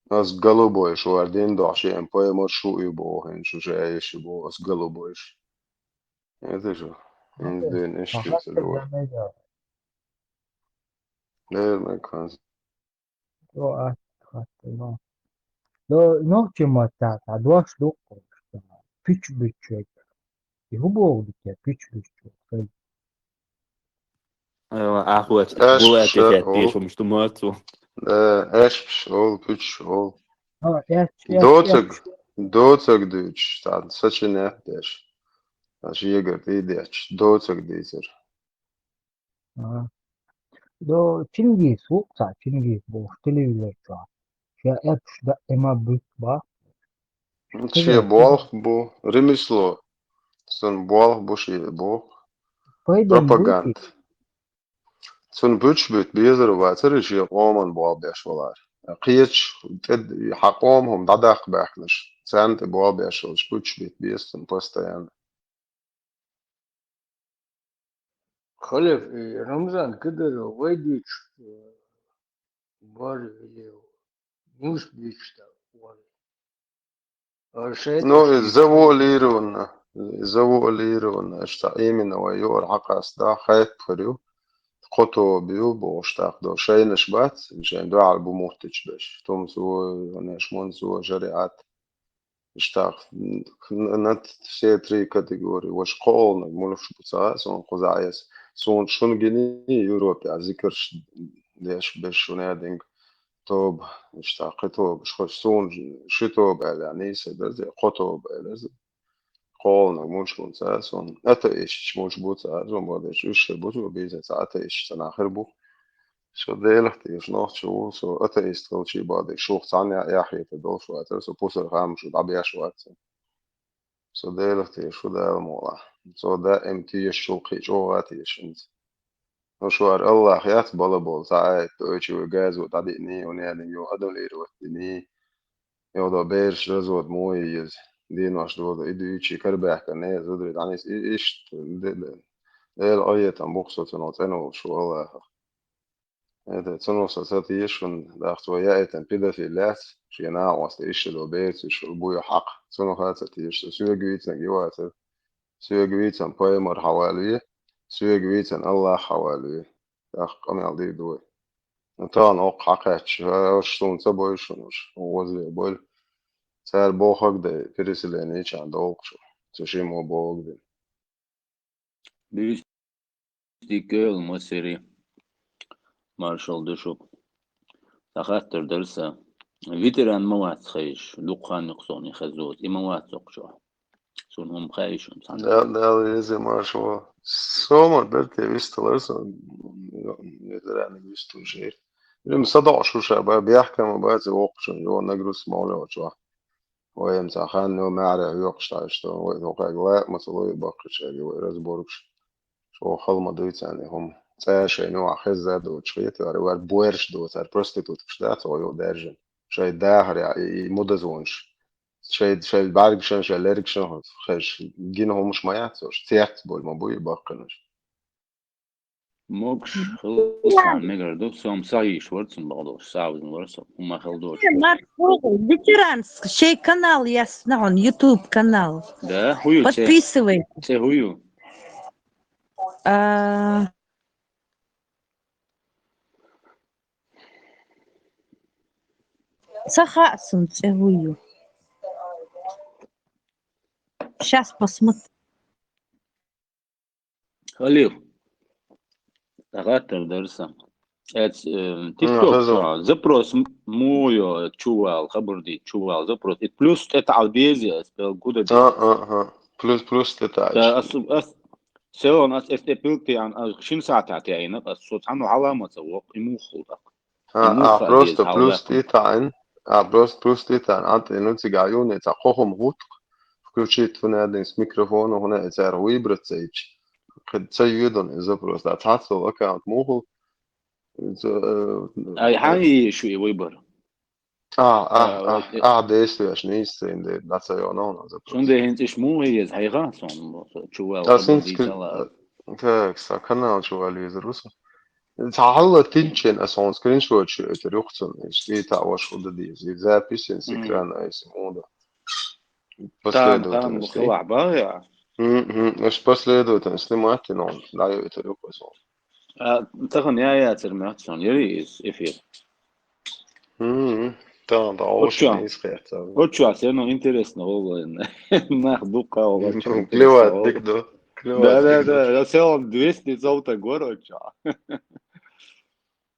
Ас голубой шу вара дин дохьуш еана, пайхамар шу ю боху хӀинца, шу ша ю шу боху, ас голубой шу. Это же, хӀинца дин иштта ца дуьйцу. Дера мега хӀинца. До ас хаттар ма. До нохчийн маттахь цхьа дош ду-кх, пуьч буьттуш верг. И хӀун боху ду те, пуьч буьттуш верг? Айва, ахват, булат я тешум, что мацу. Да, эшпаш ол, пуьч ол. А, эш, эш, доцаг, эш. Доцаг дуьйцуш, цхьа сочинять деш. Аш егар тӀе деш, доцаг дийцар. Ага. До Чингис ву-кх цхьа, Чингис бохуш телевизор чохь. Ша эпш даима буьту бах. Шен болх бу, ремесло. Сан болх бу шен боху. Пайдам буй пропаганда. Цунна пуьташ битта безар вацара шен къоман болх беш валар. Кхечу тӀе хьан къома хӀума дӀадаккха баьхкинарш, царна тӀе болх беш волчу пуьташ битта беза цунна постоянно. Халиф, и Рамзан Кадыров вай дуьйцуш, э, бара или муьлш дуьйцуш дан вара? Ара шайтӀа Ну, и шийтта. Завуалированно, завуалированно, аша цхьа именно вай юара хьакъаста, хаттар ю, кхо тоба ю, бохуш тӀаккха до. Шайнаш бац, шайн дуьхьал бу муьттуьйтуш берш. Тумсо, Нешмунсо, шариӀат. Иштта, н-, н-, на все три категории. Ваша кхоалниг муьлш бу ца хаьа, суна кхузахь эца. Суна шуна гиний, Европе а зикарш деш, беш шуна яьдинг тоба, иштта, кхин тоба, ш-, суна ши тоба аьлла, нийса дерзе, кхо тоба аьлла, кхоалниг муьлш бу ца хаьа, суна атеисташ муьлш бу ца хаьа, суна боху деш, уьш ши бу, цо бийца ца атеисташ ца нахир бу. Со Делах тешаш нохчо ву, со атеист хилчий боху деш, шух цхьаьна яхьийта долуш вацара, со пусар хам шу дӀабеш вац. Со Делах тешаш ву Дала мукъалахь. Со даим тешаш ву, кхин чӀогӀа тешаш хӀинца. Ну, шу ара Аллах яц бала болу, цхьа а аьтта, ойчу вай газо дӀадиъний, хӀунда аьлла, йо, аннулировать диний, йо, до бераш развод мо еза, денош доза, и дуьйчий карабаьхкина, зударий дӀанис, и, иштта, де-, де-, Дела къаетам бу-кх со цунах цӀена волуш ву Аллахах. ХӀета, цунах со ца теша, хӀунда аьлча вай яийтина педофил яц, шен накъост иштта до бераш, уьш буй хьакха. Цунах а ца теша со, соьга вийцинарг и вацара. Соьга вийцина пайхамар хьавалаве, соьга вийцина Аллах хьавалаве. ТӀаккха къамел дийр ду вай. Ну, тахана оккха хьакхаьчча, аша суна ца бойуш, уьш вазве бойла. Цара бохург дай, переселение чан долкхуш. Ца шимо бохург дай. Буьйса дика йойла, масири. Маршалла ду шуьга. Сан хаттар дара сан. Ветеран ма вац хезаш, дукха хан ю-кх суна и хезна воцу. И ма вац хӀокху чохь. Суна хӀума хаьий шуна цхьаьна? Да, да, везде маршалла. Со ма дара те висталара сан. Ветераниг вистуш эр. Ма садоӀуш шу ша ба, бехкам бац и воккхачун, йо, нагрузка ма вале чохь. Вай ма цхьа хан ю, маьхьарий хьоькхуш тхьаьш ду, вай тхо кхаьга лаьа ма ца ло, баккхийчаьрга вай разборкаш. Чохь хала ма дуй царна и хӀума. ЦӀа шайна юкъахь хезна доцуш хета, вара, вара боьрша доцу, вара проституткаш дац, оха йо даьржина. Шайн дахарехь и, и мудазонаш. Шайн, шайн бӀаьргашна, шайн лергашна хезаш, гина хӀумаш ма яц уьш, цец болу ма бу и баккхийнаш. Могуш хилла цхьа мегар ду, со-м сагӀийш вара цунна бакъдолуш, сагӀа визна вара со, хӀума хила доцуш. Э, Марк, ветеранс, шайн канал ясна хьуна, YouTube канал. Да, хӀу ю цӀе? Подписывай. ЦӀе хӀу ю? А, ца хаьа суна цӀе хӀу ю. Щас посмотрю. Халил, хаттар дара сан. Эц, э, М, TikTok хаза. Чохь запрос м-, муха йо, чу вала, хабар дийца чу вала, запрос. И плюс тӀе таӀал деза, эс пел гуда А, деза. а, а. Плюс, плюс тӀе таӀал. Ца, ас, ас, селон ас эс тӀе пилгтий ан, ас шин сахьтехь тӀе айна, ас со цхьанна хьала ма ца воккху, и муха хул тӀаккха? А, И муха а, хаа просто деза, хьала плюс ваьккхина? ТӀе таӀин, а, просто плюс тӀе таӀин, а, тӀе, ну, цигахь юхне цхьа кхо хӀума хӀутту, включить фу надо, с микрофона, хӀуна, и цара выбрать ца йича. Кхин ца йоьдун и запрос, да, цхьаццал аккаунт мухул. Ца, э, Ай, хьан э, йийш ю и выбор? А, а, А, а, вот, э, а, действуешь, не истин, да, ца йо, но, но, запрос. Цундела хӀинца иш муха еза, хьайха, сон, чу вала, Ас хабар хӀинца дийцала. Так, са канал чу вала везар ву со. Цхьа хьалла тинчен ас хьуна скриншот шу оьцур юхцун, и стита ваш худа диз, и запись ин с Мгм. Экрана айс муда. Тан, тан Последовательность. Бухалахь багӀа. Мгм. Аш последовательность снимать, но, да, я это юхцун. А, тахан я яцар мягцун, яри из эфир. Мгм. Тан, да, Вот очень чё. Из херца. Вот чё, всё равно интересно, Вова, нах дукха, Вова, чё Клевать, интересно, дик, Вова. Да. Клевать, Да, да, дик, да, да. Я целом двести золота гор, вот чё.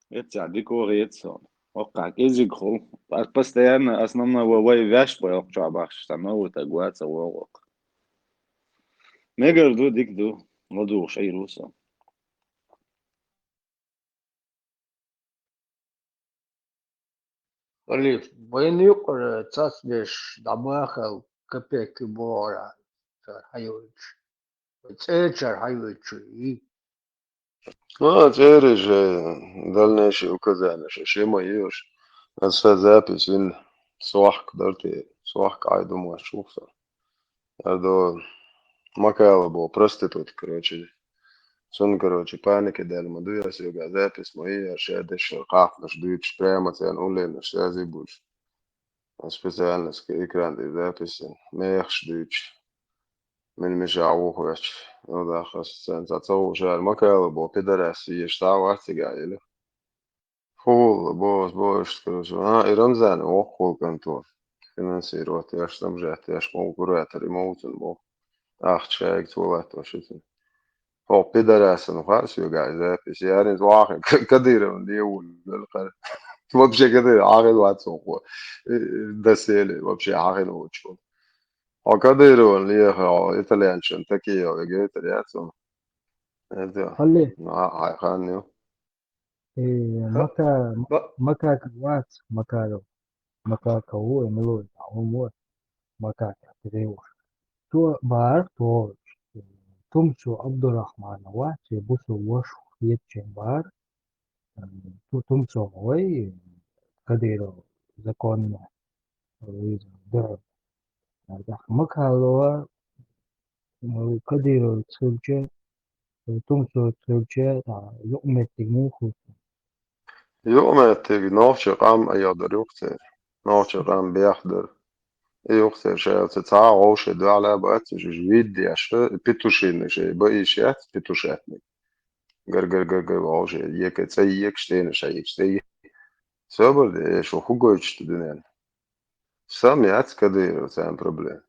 Это дикого яйцо. Окка, кизик хул. Ас постоянно, основной, вай, вай вяш, вай, ок, чё, бахш, станову так гуаца, вай, ок. Мегар ду, дик ду. Ладу, шайруса. Халиф, вайна юкъара цацбеш дӀабахал капек бора цар хьайойчу. ЦӀечар хьайойчу и. Ну, а цӀераш, э, дальнейшие указания, ши ма йиш. Аса запись вин сохк дарти, сохк ай думаш чухса. Ардо Макалабо проститут, короче. Цун, короче, паника дали ма дуя, сёга запись ма йиш, я дешер кахнаш дуйч, прямо цен улинаш, связи буч. Специально ска экран ди запись, мехш дуйч. Мин миша ухвач. Ну да, хас цен за цо шар Макалабо пидорас, еш та ватига или. Хул, бос, бос, короче. А, и Рамзан, ох, хул контор. Финансировать, я ж там же, я ж конкуратор, и Моутен, бо. Ах, чайк, цулат, вообще. О, пидорас, ну, хас, ю гай, запись. Я не звахи, Кадыров, не уль, кар. Вообще, Кадыров, ахин ватсон, хо. Досели, вообще, ахин учу. А Кадыров, не ехал, итальянчан, такие, говорит, итальянцам. Это, Халли. А, ай, хан, ю. Э, Ха-, мака-, ба- макака вац, макака. Макака у, эмилует, а он вот. Макака, перевод. То бар, то, э, Тумсо Абдурахманова, те бусу вош хетчен бар. Э, ту-, Тумсо ой, Кадыров, законно. Э, да. А, да, Макалова, э, Кадыров, Цурче, э, Тумсо Цурче, а, юкметти муху. Юкметти нохчи къам айодар юкте. Нохчи къам бяхдар. Юкте шелце ца гоши дуала бац, жуж виддяш, петушиный шей, ба иш яц, петушатник. Гар, гар, гар, гар, гоши, еке цай, ек штейна шай, ек штей. Собар де, шо хугойч ты динен. Сам яц Кадыров, сам проблем.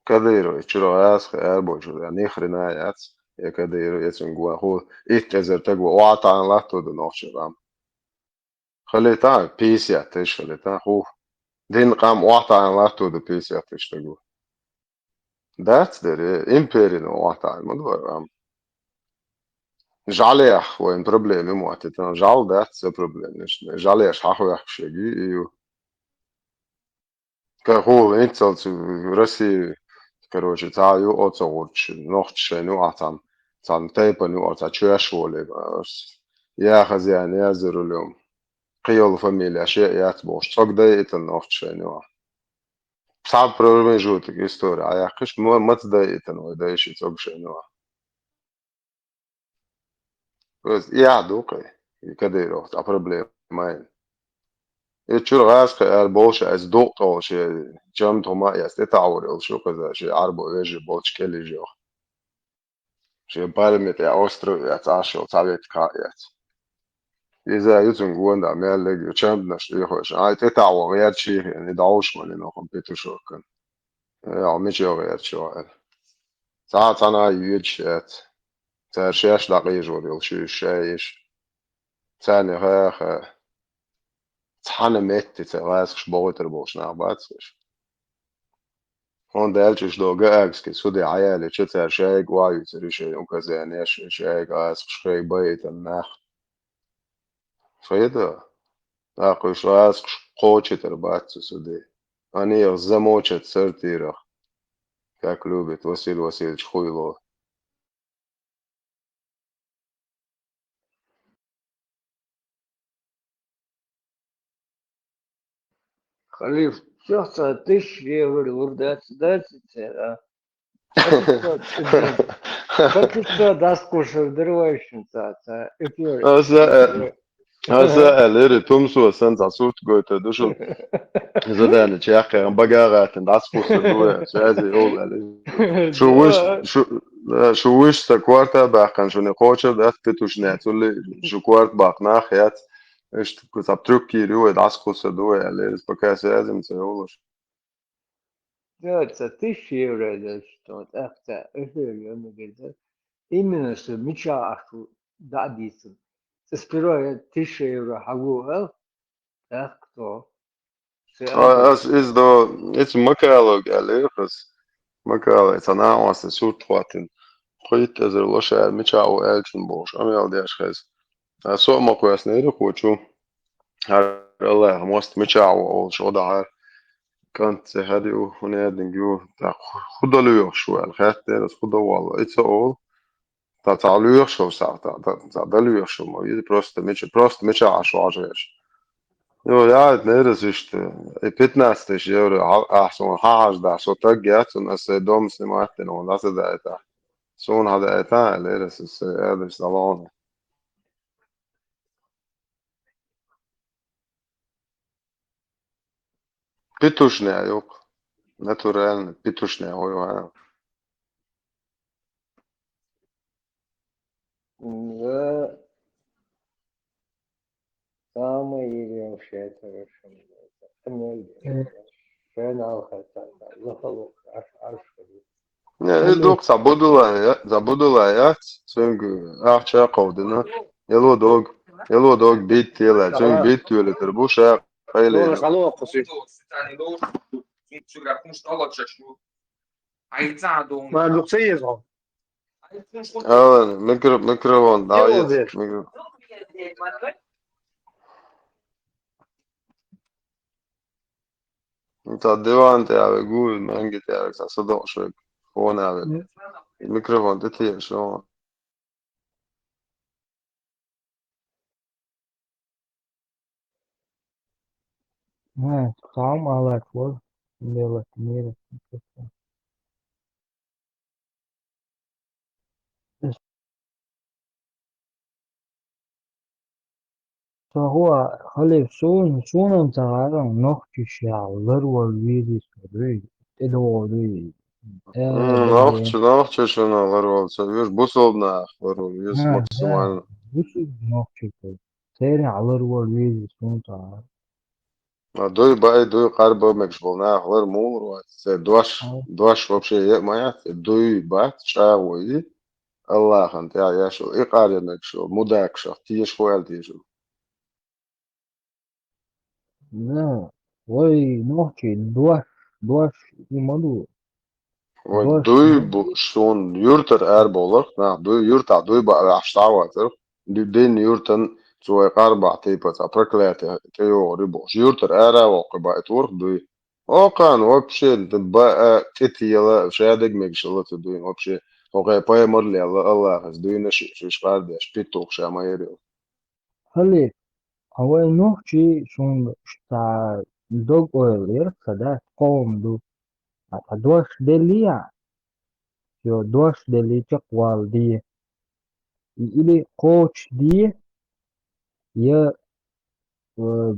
Кадыров, чура яс, эр бочу, да, ни хрена яц. Я Кадыров, я цун гуа ху, ит эзер тагу, уатан латту да нохчи рам. Халита, пятьдесят тысяч халита, ху. Дин къам уатан латту да пятьдесят тысяч тагу. Дац дери, империн уатан, ма дуар рам. Жалех, вайн проблеми муатитан, жал дац за проблеми, жалеш хахуяхшеги, ию. Ка хул инцалц России, короче, ца ю оцогурч, нохчен ю атам, цан тайпан ю оца чуяш воле, я хозяин, я за рулём. Кыйол фамилия, ше яц бош, цогдай это нохчен ю. Ца промежуток история, а я кыш мо-, мацдай это, но да ещё цогшен ю. То есть я дукай, и Кадыров, а проблема. И чур газ ка ар больше, аз док толше, чем тома я стета аурел, шо каза, ше арбо вежи болч кели жо. Ше парамет я остров я цашел, совет ка я. И за ютун гуонда меллеги, чем наш и хош. Ай, тета аурел, я чихи, не даушмани, но компетушокан. Я, мичо герчо. Ца, цана юч эт. Ца шеш дакъи жур йол шу шеш. Цани ха, ха. Цана метти ца ласхш боготер болш на бацш. Он дальчиш до гаагски суди аяли, че ца шайг ваю, ца ришей указания, шайг асхш хей байтан нах. Файда? Ахуй шо асхш кочетер бацу суди. Они их замочат сортирах. Как любит Василий Васильевич Хуйло. Халиф, всё, ца тысяча евро лурдац, дац, ца, а? Как ты что, дас кушер, дырвающим, ца, ца, эфир. Аса, э, аса, э, лири, тумсу, сан, ца, сурт гойта, душил. Задание, чахка, багагатин, дас кушер, дуя, связи, ол, э, лири. Шу виш, шу, э, шу виш са кварта бахкан, шу не хоча, дас петушне, цули, шу кварт бахна, хят. Ишт, кусап трюк кири, ой, дас кушер, дуя, лири, пока связи, ца, олуш. Дётся тысяча евро, да, что, так-то, эфир, я не говорю, именно что меча аху, да, дицу. Сперва я тысяча евро хагу, а? Так, кто? А, ас из до, эти Макалог, алехас. Макалог, это на вас, сурт хватин. Хуит эзер лошар, меча у элчин бош, амел деш хез. А со ма куяс не рухучу. Хар Аллах, мост меча у ол шо да хар. Кант се хади у, хуне дин гю, та худалу йох шу, ал хат дерас худавал, ица ол. Цхьа, цхьа лоьхуш ву, цхьа, цхьа, цхьа, цхьа далоьхуш ву, ма виза просто мича, просто мича Ӏаш вожаеш. Йо, яхийта лерас иштта, и пятнадцать тысяч евро, хьа-, ахьа суна хьахьажа дахь, со таг яц, аса сайн дом снимать дина, вон дӀасадаийтахь. Суна хьадаийтахь, лерас аса сайн адрес дӀалохьуна. Петушня юкъ. Натурально петушня хӀой ваьнна. Да. Самый Ирем Шейтович. Шен алхатан. Лохалух аш аш. Не, и дукха ца будулай, я, ца будулай, я, цуьнга ахча кховдина. Ело дог, ело дог бит тела, цуьнга бит тела тер бу ша, къайле. Ма дукха ца езгӀо. Алан, микро-, микрофон, да, Ело ес, беш. Микро-. Ца диван тӀе аве, гуй, манги тӀе аве, ца садо шве, фон аве. Микрофон тӀе тиеш, о. Ха, кхам алат вол, делат мира. Со хӀуа, халиф, суна, суна ца гӀаран нохчи ша ларвал везис вуй, тӀедогӀу вуй. Э, М, нохчи, нохчи шуна ларвал ца веза, бусулба нах ларвал веза, ха, максимально. Да, бусулба нохчи ца. Церан ларвал везис суна ца гӀаран. А дуй баи, дуй къарба мегаш бола нах лар мула вац. Церан дош, ха, дош вообще е ма яц, дуй бац, чӀагӀо йи. Аллахьан тӀехь еш йолу, икъар ян мегаш йолу, мудакашах, теша хӀу аьлла теша. Да, вай нохчий дош, дош и ма ду. Вай дош дуй ду. Бу, шун юртара арабовларх, нах дуй, юртахь дуй баа ваьхьаш дӀа а вацарх, ду-, дин юртан цу вай къарбахь тайпа цхьа проклятие тӀейогӀур ю бохуш. Юртара ара а воккхур баийтарх дуй. Окхан вообще, д-, ба, а, тӀетела, шадерг мегаш хилла ца дуьйна вообще. Хьо кхе пайхамар лелла, Аллахьас дуьйна ши-, шиш къардеш, питтух ша ма яр ю. Хали, а вай нохчий суна ца дог ойла яра ца дац, къом ду. А ца дош деллий а, йо, дош деллий чекхвала де. Или кхочушде, я, э,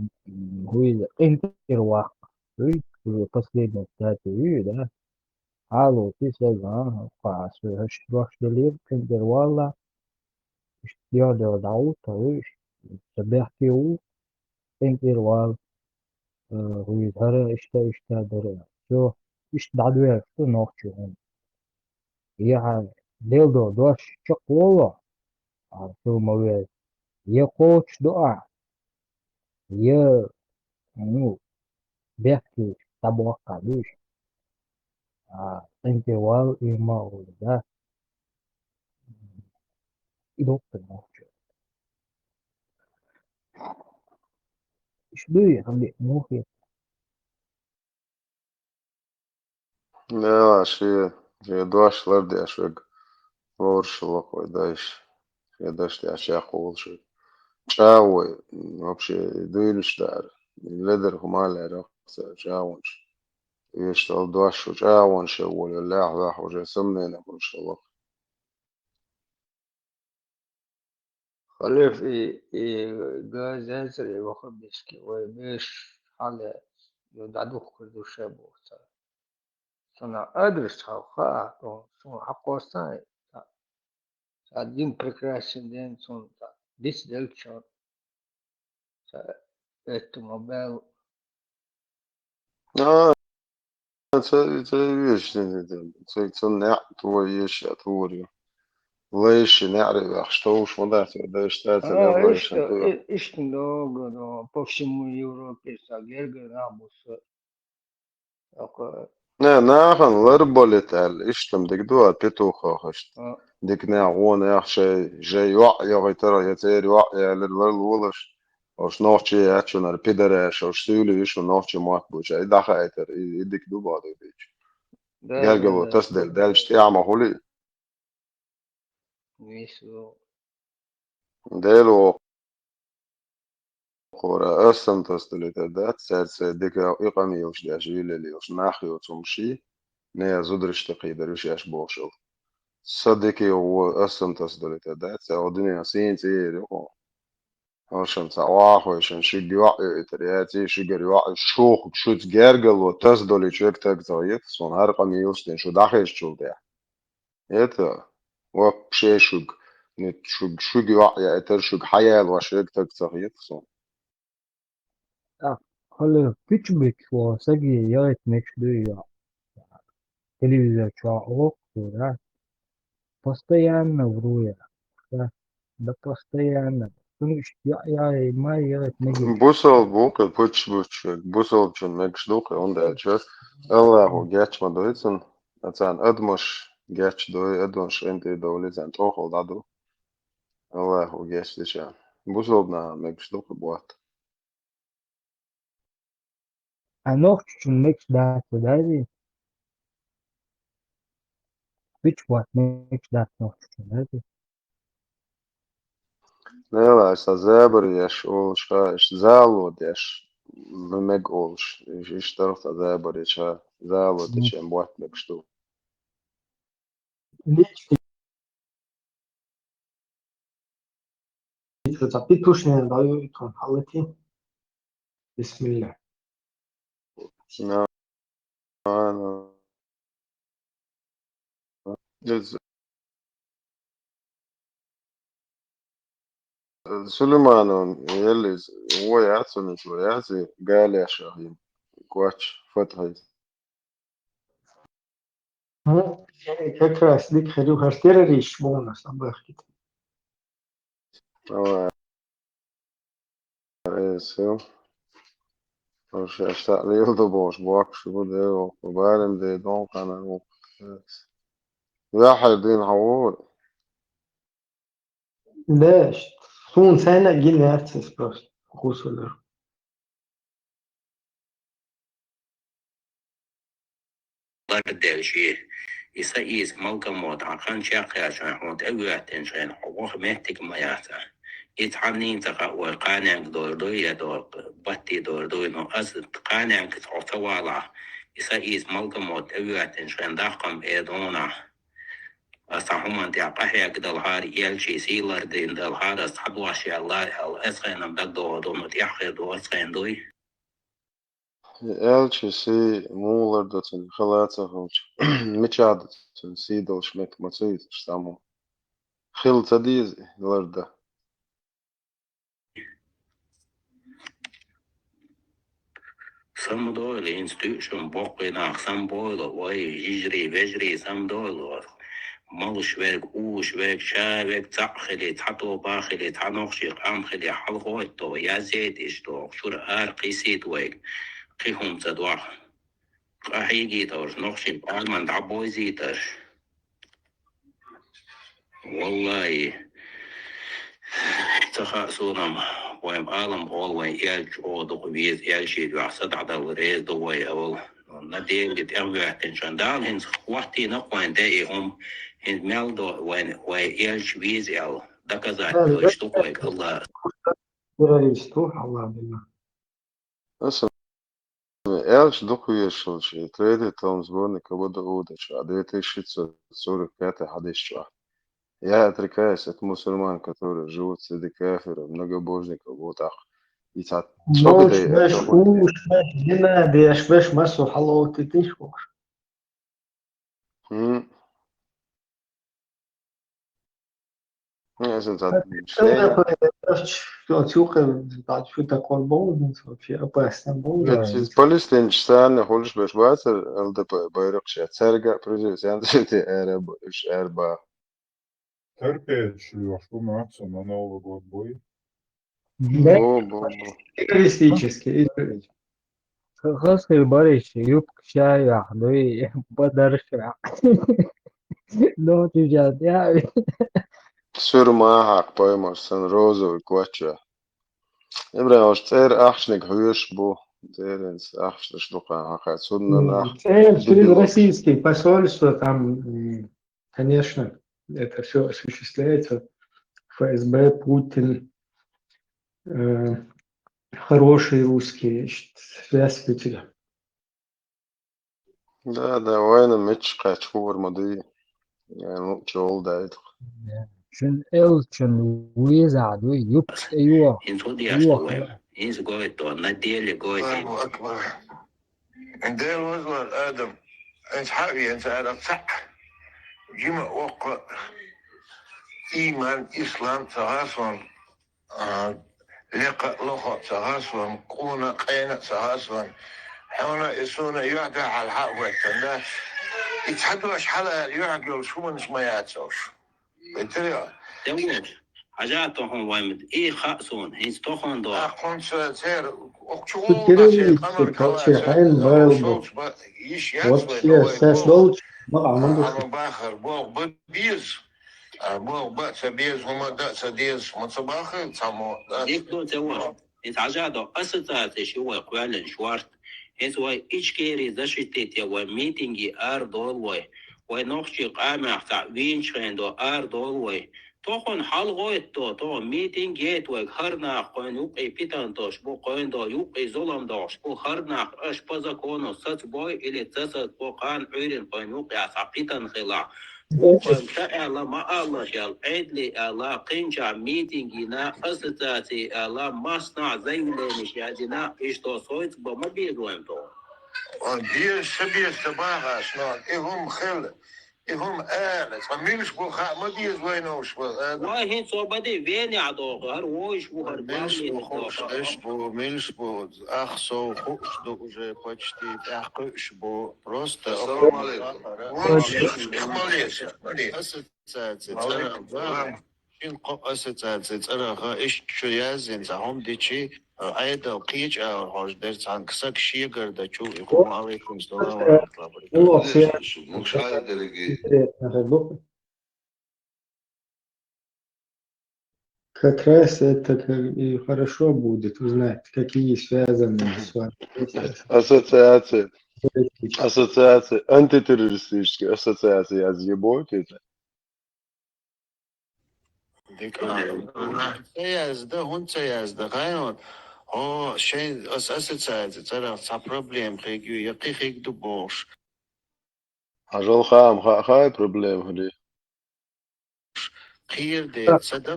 хӀуй, къинтӀера ваккха. ХӀуй, уже последняя стадия ю, да? Хьалоций сага, а, кхаа, со хӀуш дош делира, къинтӀера валла. Иштта дегӀ-дегӀ дӀагӀутта, хӀуй, иштта ца бехке ву, къинтӀера вала. Э, хӀуй, хӀара, иштта, иштта дара. Всё, иштта дӀадоьлхуш ду нохчо хӀума. Я хьан делдо дош чекхволо, а, цо ма веза. Я кхочушдо ахь, я, ну, бехке дӀабоккха дуьйш. А, къинтӀера вала и ма а ву, да? И доккха нохчо. Иш дуй, хӀама мухе. Да, шен, шен дош лардеш вега лоруш лакхой дайш. Шен даш тӀехь чекхволуш вега. ЧӀагӀо, м, вообще, дуьйнаш дара. Ледар хӀума лерах, ца чӀагӀонаш. Вешта ал дош шу чӀагӀонаш я волу, лаьхьа ваьхьа уже сомнение хуьлуш лакха. Халиф и, и газетари вахабиски вай беш хьале, ю дӀадухкур ду ше боху цара. Цунна адрес хьал хаа, то суна хьакхостан, ца, ца дин прекрасен ден, цунна ца дис делча, ца эту мобайл. А, ца, ца веш, ца, ца неӀ тво еш, а творю. Лайши неӀри вахш, товш ма дац, дайш ца, ца А, лайши иштта, тво. И-, иштта догу, до, по всему Европе, ца герга набуса. Око. Не, нахана лар болит аьлла, иштта-м дика ду, а, петухах иштта. А. Дика нех, вон нех шай, шай йоӀ йогӀийтара, я церан йоӀ ялира лар лолаш. Ош нохчи яц шунара пидараш, ош суьйли ю шу нохчи мотт буча. И дахаийтар, и, и дика ду боху дийча. Да, гергало да, да. Тасделла, даьлча тӀехь ма хуьлий. Вису. Дело хора, ас санна тасадалийтар дац, цаьрца дика и къамелаш деш, йийлаллаш, нах йоцу хӀума ший, не зудараш тӀекхийдар ю шаьш бохуш йолу. Сан дика йогӀу ас санна тасадалийтар дац, цхьа дуьненан сийна цӀера ю хьуна. Хьошан цхьа охьахойшан шуьга йоӀ йоуьйтур яций, шуьгара йоӀ шух шуьца гергарло тасадолуьйтуш верг таг ца хета суна, хӀара къамелаш дина шу дӀахезачул тӀаьхьа. Это вообще шуьга, нет, шуьга, шуьга йоӀ яийтар, шуьга хьаялош верг таг ца хета суна. ТӀаккха хӀаллак пичбик во саги яхӀит мегаш дуй йоӀ. Телевизор чохь воккхура. Постоянно вруя. Да, да постоянно. Цунна иштта йоӀ яхьий ма яхӀит мегаш. Бусалба ву кхин пичбуч верг. Бусалбачун мегаш ду кхин, хӀунда аьлча Аллахо геч ма дой цунна. Царна адамаш геч дой, адамаш къинтӀера довлий, царна тӀехула дӀаду. Аллахо геч дича. Бусалба нахана мегаш ду кхин ботт. А нохчочун мегаш дац, даьлий? Пичбот мегаш дац нохчочун, даьлий? Нела, аса забар еш олуш ха, иш зало деш, м-, мега олуш. Иш, иш тарх ца забар еш ха, зало дечен ботт мегаш ду. Лички. Ца петушнен даю и тун халати. Бисмилла. На, на. Из Сулейманов, елли, вой яц, вой яц, галеш ахим, коч, фатхай. Ну, как раз дика хир ю, хӀара террорист бохуш, сан бахкит. Давай. Эсил. Ош, аш таълил ду бохуш, бохуш бу, де, о, барим де, дон хана, о. Вахар дин хавур. Деш, сун сайна гин яц эс просто. Хусулар. Лардеш, и са ийса малкамо тхан хан чекхъяьлча хьуна тӀевоьттинчу хенахь хьо ваха меттиг ма яц. И цхьаннийн ца хаьа вай кханенга дор дуй я дор, батти дор дуй, но аса кханенга хьо ца валахь, и са ийса малкамо тӀевоьттинчу хенахь дахкам э донахь. Аса цхьа хӀуманна тӀехь къахьегна далхьара, элчий сий лардина далхьара, аса цхьа дош яьлла аьлла, аса хенам дагадогӀу дуна тӀехь хир ду, аса хен дуй. Элчий сий муха лардан цунна хила ца хилча, мичахь ду цунна сий долуш меттиг ма ца йиташ цхьаммо. Хила ца деза и лардан. Самадойла, хӀинца туьйшун боккхий нах самадойла, вай, йижарий, вежарий самадойла. Малуш верг, уьш верг, ша верг цхьаъ хили, цхьа тоба хили, цхьа нохчий къам хили, хьалхойтто, язъяйтиш доху, чуьра ара кхийсийта вайга, кхин хӀума ца доху. Къахьегийтарш, нохчийн къоман дӀабойзийтарш. Валлахи, ца хаьа суна-м, вайн Ӏалам гӀо, вайн элча гӀо дукха веза, элчий дуьхьа са дӀадала реза ду вай, авал. На деле тӀехветтинчун Дала хӀинца хӀоттийна-кх вайн тӀе и хӀума, хӀинца мел до вайн, вайн элча веза аьлла, доказательстваш ду-кх вайга, Аллах. Террорист ву, Аллах билла. Аса аьлча дукха везаш волчу, и третий том сборника Абу Дауда чохь, две тысячи шестьсот сорок пятый хьадис чохь. Я отрекаюсь от мусульман, которые живут среди кафиров, многобожников, вот так. И цхьа Нуш беш, уш беш, зина деш беш, массо хьалоттитиш бохуш. М. Ну, я сам цхьа Шу такой бовзанца вообще опасно бовзан. Палестинчу царна хуьлуш беш бацара Л Д П байракх ша. Цаьрга а призыв царна цуьнан тӀе аьрба, уьш аьрба. Терпеть шлёшку, маца на Новый год бой. Да? Бо, бо, бо. Террористический, извините. Х-, хазхил бариш, юбка шайах, дуй, бадаршах. Ну, ты же, я. Сурма хьакъ паймар сан розовый квача. Ибрахимович, цӀера ахчаниг хьоьжуш бу. ЦӀеринца ахчанаш дукха хьан хаа. Цунна нах. ЦӀера через российские посольства там, м, конечно. это все осуществляется. ФСБ, Путин, э, хорошие русские, значит, здравствуйте. Да, да, вайна мичча кхаьча хуур ма дуй. Э, ну, чул дайдах. Шун элчун виза дуй, юпс айо. Инсу диаш дуй. Инс гойто, на деле гойто. Аллаху акбар. Дел вазвар Адам. Инс хьави, инс ара цаъ. Жима окко. Иман, ислам, цагасон. А, лекха лохо цагасон, куна къена цагасон. Хьона и суна юхьда хьал хьа вайтан да. И цхьадош хьала юхьгал шуманш ма яцош. Бетрио. Девош. Хьажа тохон ваймд. И ха сон, хинс тохон до. А конца цер окчу. Террористы, короче, хайн байл бу. Вообще, сес долч, ма аман. Ама бахар, бог бабиз. А бог ба ца без, хӀума да ца дез, ма ца бахар, ца мо. Дик до ца ва. Эс хьажа до ассоциация ши вай квален шварт. Эс вай ичкери защитить я вай митинги ар дол вай. Вай нохчи къамах ца винч хен до ар дол вай. Тохон хьал гойт до, то митинг ет вай хар нах кхойн юкъи питан тош бу кхойн до юкъи зулам дош бу хар нах аш по закону сац бой или ца сац бу къан уйрин кхойн юкъи аса питан хила. Ухъан ца аьла ма алла шел, Ӏедли аьла, кхинча митинг йина, ассоциаци аьла, масна заявлени шадина, ишто сойтс ба ма безоем то. Он без, ца без, ца багӀаш, но и хӀум хил, и хӀум аьла, ца милш бу ха ма безоем уж бу, а, Ва хин собади вене а доху, хар войш ву, хар милш бу бавлеш хууш, доху. Деш бу, милш бу, ах сов хууш ду уже почти, тӀаьхьа кхуьуш бу, просто Ассаламу алейкум. Ассоциация цӀарах, шин кхо ассоциация цӀарах, иштта шу язйина цхьа хӀума дичи, Ӏедал кхеча агӀор хьожа дер цхьанка саг шегара дачул и хӀума. Алейкум салам ва рахматуллахи ва баракатух. Интересно, как бы. Как раз это как и хорошо будет узнать, какие связаны с вами. Ассоциация. Ассоциация. Антитеррористическая ассоциация. Я заебу это. Дика. Ца язда, хӀун ца язда, хай хьо, хьо шайн ас-, ассоциация цӀарах цхьа проблема хиг ю, я кхин хиг ду бохуш. Хьажал хаам хаа хай проблема хӀуди. Кхийр де, ца да.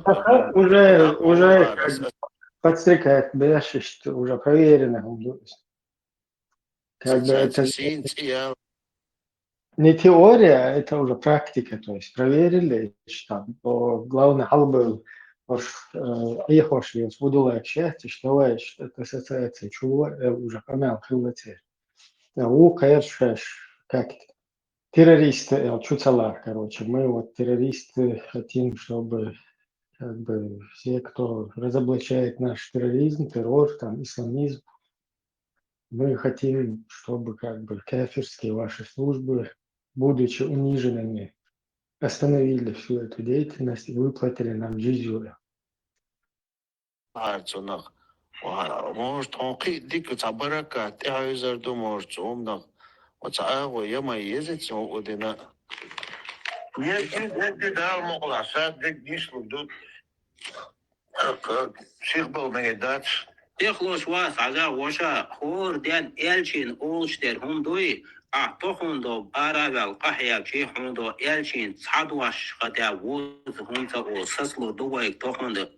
Уже, уже как бы подстрекать, да, что уже проверено. Как бы это не теория, а это уже практика, то есть проверили, что там, главное, хьал был, уж, э, Ӏехош вес, удулай счастье, что вай, что это ассоциация, чего, э, уже помял, хилла цер. Да, у, конечно, как террористы, э, чуцалах, короче, мы вот террористы хотим, чтобы как бы все, кто разоблачает наш терроризм, террор, там, исламизм, мы хотим, чтобы как бы кафирские ваши службы, будучи униженными, остановили всю эту деятельность и выплатили нам джизью. Хьарцунах. Может, хьо кхин дика ца баракат тӀехьевзар ду, может, цу умнах. Оца агӀо я ма еза цу удина. Еза, еза, Дала мукъалахь, сад диг нислур ду. Психбал меге дац. Тихлуш вас, хьажа ваша, хӀор ден элчин олуш дер хӀун дуй, ахь тохун дог аравел къахьегчи хӀун до элчин цхьадваш хатя вуз хӀун ца о саслу ду вайг тохун ду.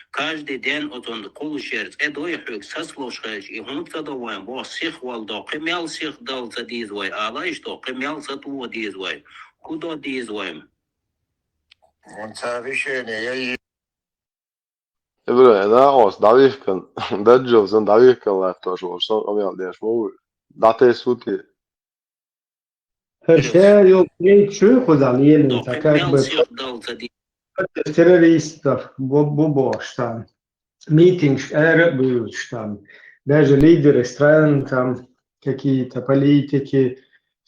Каждый день оцун кхулушер цӀе дуй хьуьг саслуш хилча, и хӀун ца до вайн бо сих вал до, кхи мел сих дал ца диза вай, ала иш до, кхи мел ца туо диза вай, хӀу до диза вайн. Вон ца решение я Ибрай, накъост дӀавихкан, даджал сан дӀавихкан латтош волуш, сан къамел деш ма ву, дӀатесу те. Ша йолу третий чуьйхузал елинца, как бы, террористов бу-, бу бохуш там, митингаш ара а буьйлуш там, даже лидеры стран там, какие-то политики,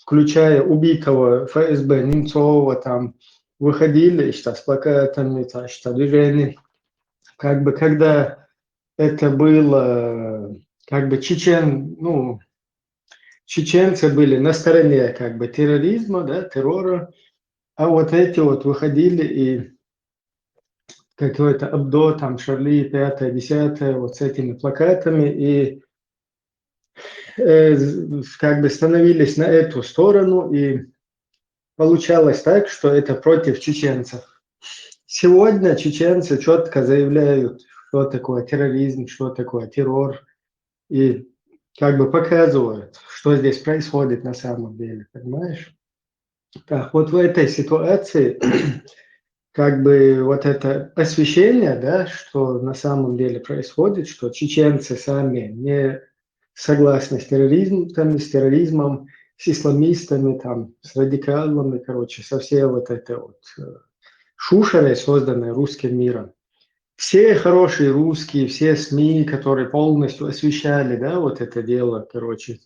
включая убитого ФСБ Немцова, там выходили, что с плакатами, то, что движение. Как бы, когда это было, как бы, чечен-, ну, чеченцы были на стороне, как бы, терроризма, да, террора, А вот эти вот выходили и какое-то Абдо, там, Шарли, пятое, десятое, вот с этими плакатами, и э, как бы становились на эту сторону, и получалось так, что это против чеченцев. Сегодня чеченцы четко заявляют, что такое терроризм, что такое террор, и как бы показывают, что здесь происходит на самом деле, понимаешь? Так, вот в этой ситуации как бы вот это освещение, да, что на самом деле происходит, что чеченцы сами не согласны с терроризмом, с терроризмом, с исламистами, там, с радикалами, короче, со всей вот этой вот э, шушерой, созданной русским миром. Все хорошие русские, все СМИ, которые полностью освещали, да, вот это дело, короче,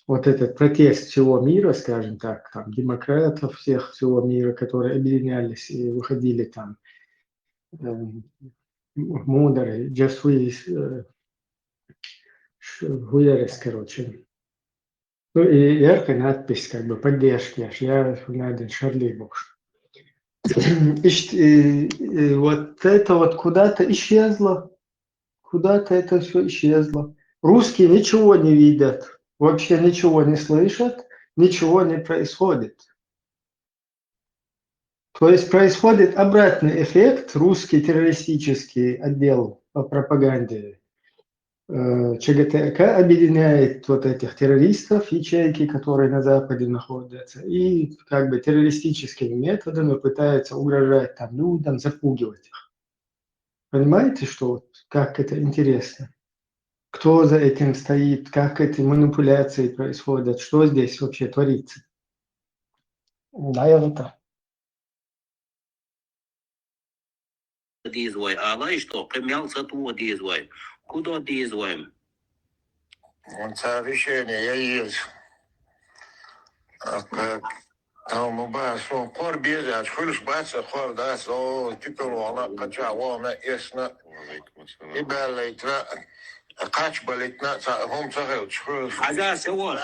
вот этот протест всего мира, скажем так, там, демократов всех всего мира, которые объединялись и выходили там, э, мударый, Джасуис, э, Гуярес, короче. Ну и яркая надпись, как бы, поддержки, аж я надо Шарли Буш. И, и вот это вот куда-то исчезло, куда-то это все исчезло. Русские ничего не видят, вообще ничего не слышат, ничего не происходит. То есть происходит обратный эффект, русский террористический отдел по пропаганде э, ЧГТК объединяет вот этих террористов, ячейки, которые на Западе находятся, и как бы террористическими методами пытается угрожать там людям, запугивать их. Понимаете, что вот как это интересно? Кто за этим стоит, как эти манипуляции происходят, что здесь вообще творится? Да, я это. Дезуай, алай что, примял сатуа дезуай. Куда дезуай? Он цар решение я есть. Там ба сун хор беза, чхуш баца хор да, со тикал вона, кача вона, эсна. И балайтра, кач балитна, ца хом ца хел чхуш. Аза сева.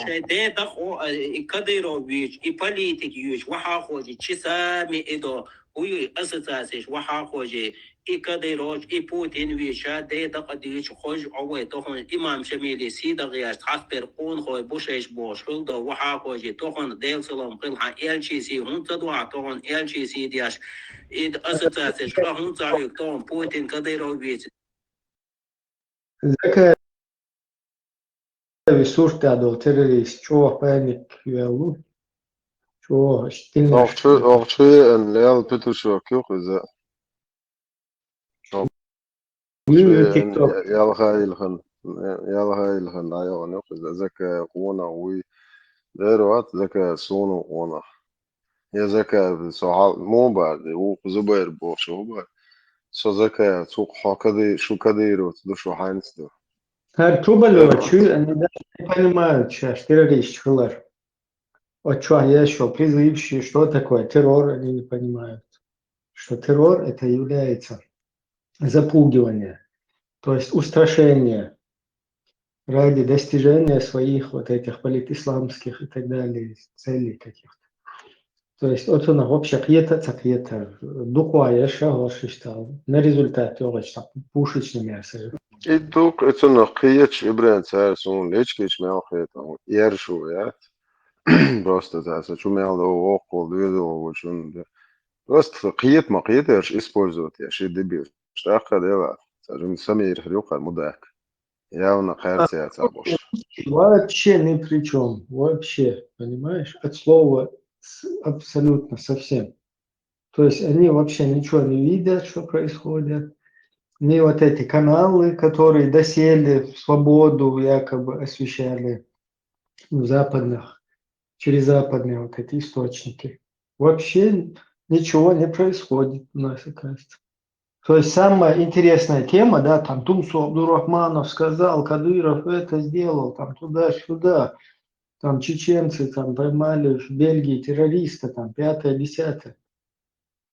Шей дедах о и Кадырович, и политик юч, вахахожи, часами идо, уй ассоциацияш, вахахожи, и Кадырович, и Путин виша, дедах адюч, хож овай, тохон имам Шамили, сидагъяш, хакбер, кун хой, бушеш бош, хилдо, вахахожи, тохон, дел салам, хилхан, Л Ч С, хун цадуа, тохон, Л Ч С дяш, и ассоциацияш, ха хун царюк, тохон, Путин, Кадырович. Закави суртадо террорист, чо паник велу, чо стильно. Охчу, охчу, эн лел петушок юк иза. Виви тикток. Ялха илхан, ялха илхан, да, ялхан юк иза. Зака куна уй. Дерват, зака суну куна. Я зака со хал мобар, де у Зубайр бошо бар. Со зака цук хакады, шукады рот, душу ханцду. Хар тубалева чу, они даже не понимают сейчас, террорист хылар. Вот что я что, призывший, что такое террор, они не понимают. Что террор это является запугивание, то есть устрашение ради достижения своих вот этих политисламских и так далее целей каких-то. То есть вот он вообще кьета, ца кьета, духуа яша, гошиштал, на результат йогачта пушечный мясо. И тук, это на кьеч, и брен царь, сон лечкич мял хетал, яршу, я. Просто царь, чу мял да окол, дведал, вочун, да. Просто кьет ма кьет, я ж использовать, я ж и дебил. Штаха дела, царь, самир, хрюха, мудак. Явно хайрсия цабуш. Вообще ни при чем. Вообще, понимаешь? От слова абсолютно совсем. То есть они вообще ничего не видят, что происходит. Ни вот эти каналы, которые доселе в свободу якобы освещали в западных, через западные вот эти источники. Вообще ничего не происходит у нас, оказывается. То есть самая интересная тема, да, там Тумсу Абдурахманов сказал, Кадыров это сделал, там туда-сюда, там чеченцы там поймали в Бельгии террориста, там пятое, десятое.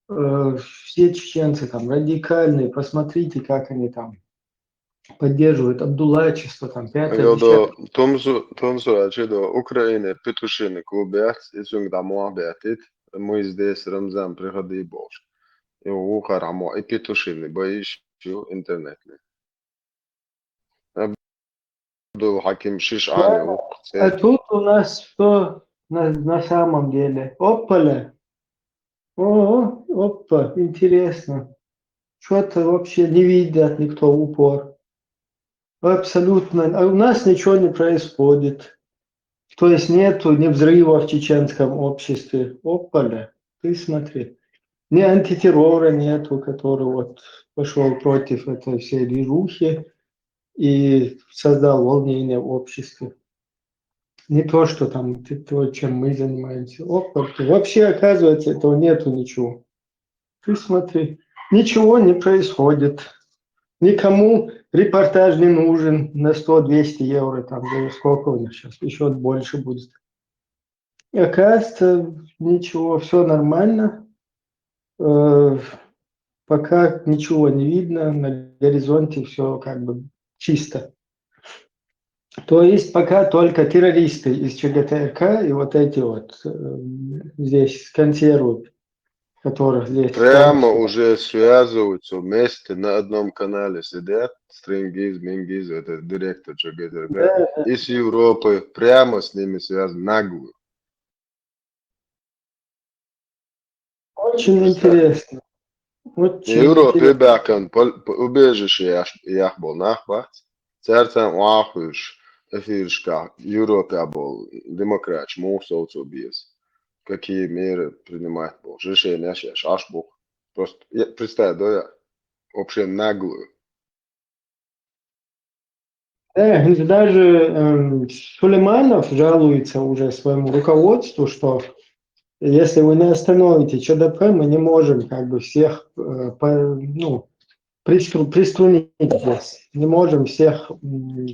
Э, все чеченцы там радикальные, посмотрите, как они там поддерживают Абдуллачество, там пятое, десятое. Тумсу, Тумсу, а че до Украины, петушины клубят, и сунг там лабят, «Мы здесь, Рамзан, приходи», бохуш. И вукхар хьамо, и петушины боишь интернетный. Абдул-Хаким шиш Ӏана вукху цӀе. А тут у нас что на, на самом деле? Оппаля. О, опа, интересно. Что-то вообще не видят никто в упор. Абсолютно. А у нас ничего не происходит. То есть нету ни взрыва в чеченском обществе. Опаля. Ты смотри. Ни антитеррора нету, который вот пошел против этой всей движухи и создал волнение в обществе. Не то, что там т- то, чем мы занимаемся. Опа, вообще, оказывается, этого нету ничего. Ты смотри, ничего не происходит. Никому репортаж не нужен на сто-двести евро, там, да сколько у них сейчас, еще больше будет. Оказывается, ничего, все нормально. Э, Пока ничего не видно, на горизонте все как бы чисто. То есть пока только террористы из ЧГТРК и вот эти вот э, здесь консервы, которых здесь... Прямо уже связываются вместе на одном канале, сидят, Стрингиз, Мингиз, это директор ЧГТРК, Да, да. И с Европы прямо с ними связаны, наглую. Очень интересно. Очень Европе интересно. баьхкан пол- п- убежище яхь яхь болу нах бац. Цаьрца вахуьйш эфиршка Европе болу демократаш муха совцо беза. Какие меры принимать болу. Решение еш еш аш бух. Просто я- представь, да, я вообще наглую. Да, даже эм, Сулейманов жалуется уже своему руководству, что если вы не остановите ЧДП, мы не можем как бы всех э, по- ну, пристру- приструнить здесь. Не можем всех м,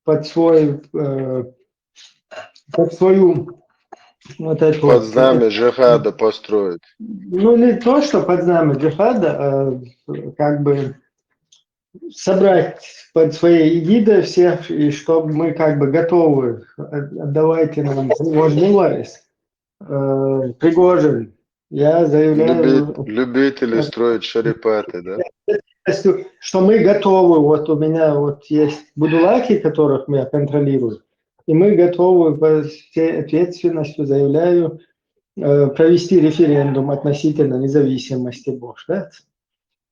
под свой э, под свою вот эту Под вот, знамя джихада построить. Ну, не то, что под знамя джихада, а как бы собрать под свои эгиды всех, и чтобы мы как бы готовы, э, давайте нам Пригожин, э, Пригожин. Я заявляю, Любит- любители строить шарипаты, да? Что мы готовы, вот у меня вот есть будулаки, которых я контролирую, и мы готовы по всей ответственностью, заявляю, э, провести референдум относительно независимости Бош, да?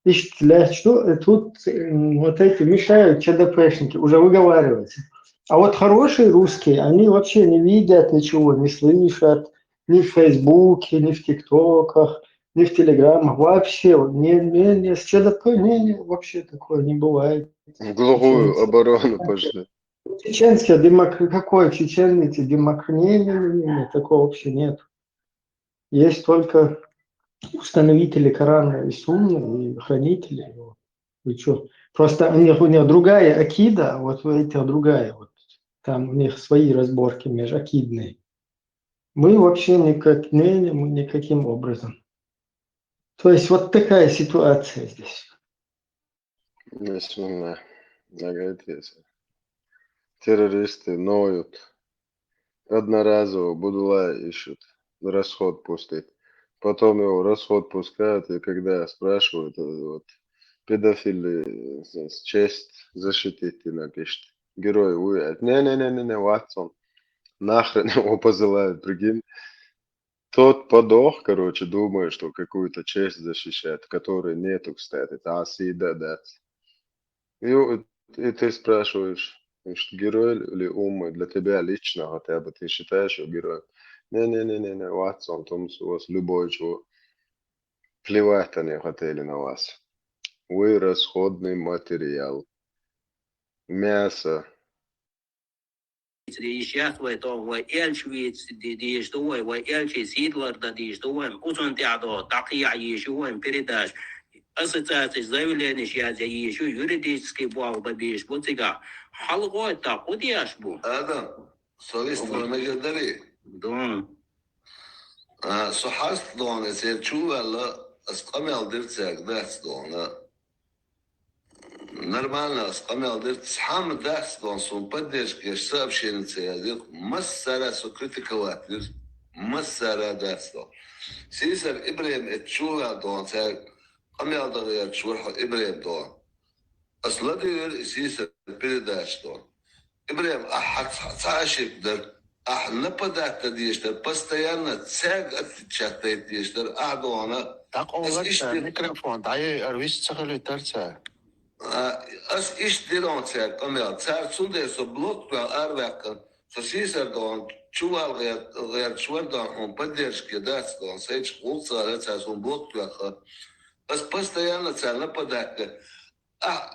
И что тут вот эти мешают ЧДПшники уже выговариваются. А вот хорошие русские, они вообще не видят ничего, не слышат, ни в Фейсбуке, ни в ТикТоках, ни в Телеграмах, вообще, не, не, не, с ЧДП, не, не, вообще такое не бывает. В глухую оборону пошли. Чеченская демократия, какой чеченцы демократия? Не, не, не, не, такого вообще нет. Есть только установители Корана и Сунны, и хранители его. Вы что? Просто у них, у них другая акида, а вот у этих другая. Вот. Там у них свои разборки межакидные. Мы вообще никак, не, не, мы никаким образом. То есть вот такая ситуация здесь. Бисмилла. Нагайтеся. Террористы ноют. Одноразово будулай ищут расход пустить. Потом его расход пускают, и когда спрашивают, э, вот, педофилы, э, с- честь защитить, и напишет. Герой уйдет. Не-не-не-не-не, Ватсон. Нахрен его посылают, прикинь. Тот подох, короче, думает, что какую-то честь защищает, которой нету, кстати. Та сида дать. И, у- и ты спрашиваешь, что герой ли умный для тебя лично хотя бы, ты считаешь его героем? Не-не-не-не-не, Ватсон, там с- у вас любой чего. Плевать они хотели на вас. Вы расходный материал. Мясо. Ишяхвай тон вай эльчвиц диш дуай, вай эльчи сидлар да диш дуай, уцун тядо, такия ишуай передаш. Ассоциация заявление шязя ишу юридический буал бабиш буцига. Халгой та кудияш бу. Адам, со вистра мегар дарий? Дон. А, со хьаст дона, эцер чу ваьлла, ас къамел дир цаьрга дац дона. Нормально, ас къамел дир, цхьамма дац дона, сона поддержка еш сообщение ца яздир, массара со критиковать дир, массара дац дона. Сийсара ИбрахӀим эццо чувал дон, цаьрга къамел дан гӀерташ вара хьо, ИбрахӀим дон. Ас ладуьйгӀира и сийсара передача дон. ИбрахӀим, ахь хьа ца, ца ошибка дара. Ахь нападать дан дезаш дара, постоянно цаьрга отвечать дайта дезаш дара, ахь дона. ДӀакъовларца микрофон дӀайой, ара вист ца хилийтарца. А, ас иштта дира хьуна цаьрга къамел. Цара цундела со блок тоьхна араваьккхина, со сийсара дон, чувал гӀер-, гӀерташ вара дон, хьуна поддержка дац дон, сайчу гӀуллакхца цара суна блок тоьхна. Ас постоянно царна нападать дан. А,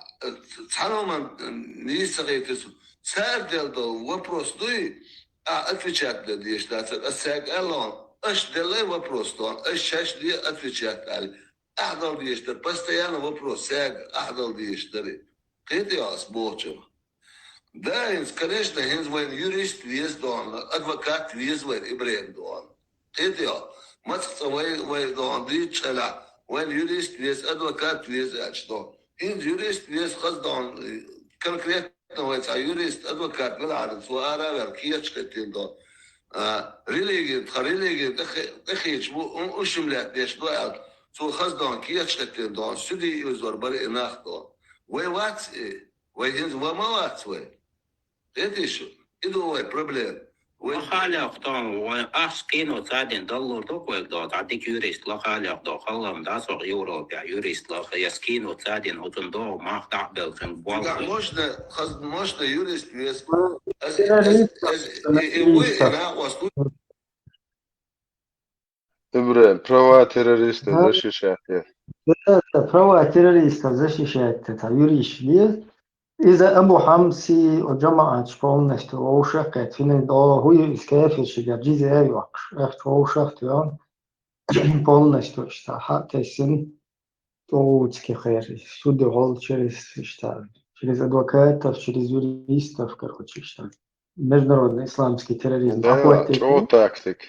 цхьана хӀуманна нийса ца хийтира со. Цара делла долу вопрос дуй, а, отвечать дан дезаш дацара. Ас цаьрга аьлла хьуна, аша деллай вопрос дон, аша шаьш де отвечать аьлла. Ахь дала дезаш дара, постоянно вопрос цаьрга, ахь дала дезаш дара. Кхетий ас бохучух? Да, хӀинца, конечно, хӀинца вайна юрист веза дон, адвокат веза вайна, ИбрахӀим дон. Кхетий? Мацах цкъа вай, вай дон, дийцча хьалха, вайна юрист веза, адвокат веза аьлча дон. ХӀинца юрист веза хаза дон, конкретно вай цхьа юрист, адвокат велахьара, цо ара а ваьлла, кехаташ хӀиттийна дон. А, религин, тхан религин тӀе-, тӀехийча бу, у-, ушим лаьтта деш ду аьлла, цо хаза дон кехаташ хӀиттийна дон, суьди ивзор бара и нах дон. Вай вац и, вай хӀинца ва ма вац вай. Кхетий шу? И ду вай проблема. Вай лохалех тон, вай ахча кино цадин даллур ду вайга дон, цхьа дика юрист лохалех дон, халлам да со Европе юрист лоха, я скину цадин, оцун догӀу мах дӀа а беллачун болх. Можно, хаз-, можно юрист вес. Ибрахим, права террористов защищать. Да, да, права террористов защищать, это юрист вес. Иза Абу Хьамси, о, жамаӀаташ полностью вовшах кхетта, хӀинца, о, хӀу ю иза кафиршигара джизья йоккхуш, эхча вовшах тӀе, полностью иштта хьа а тесна, тӀогӀуцки хер, суде гӀолла через иштта, через адвокатов, через юристов, короче, иштта. Международный исламский терроризм. Да, чӀогӀа тактика.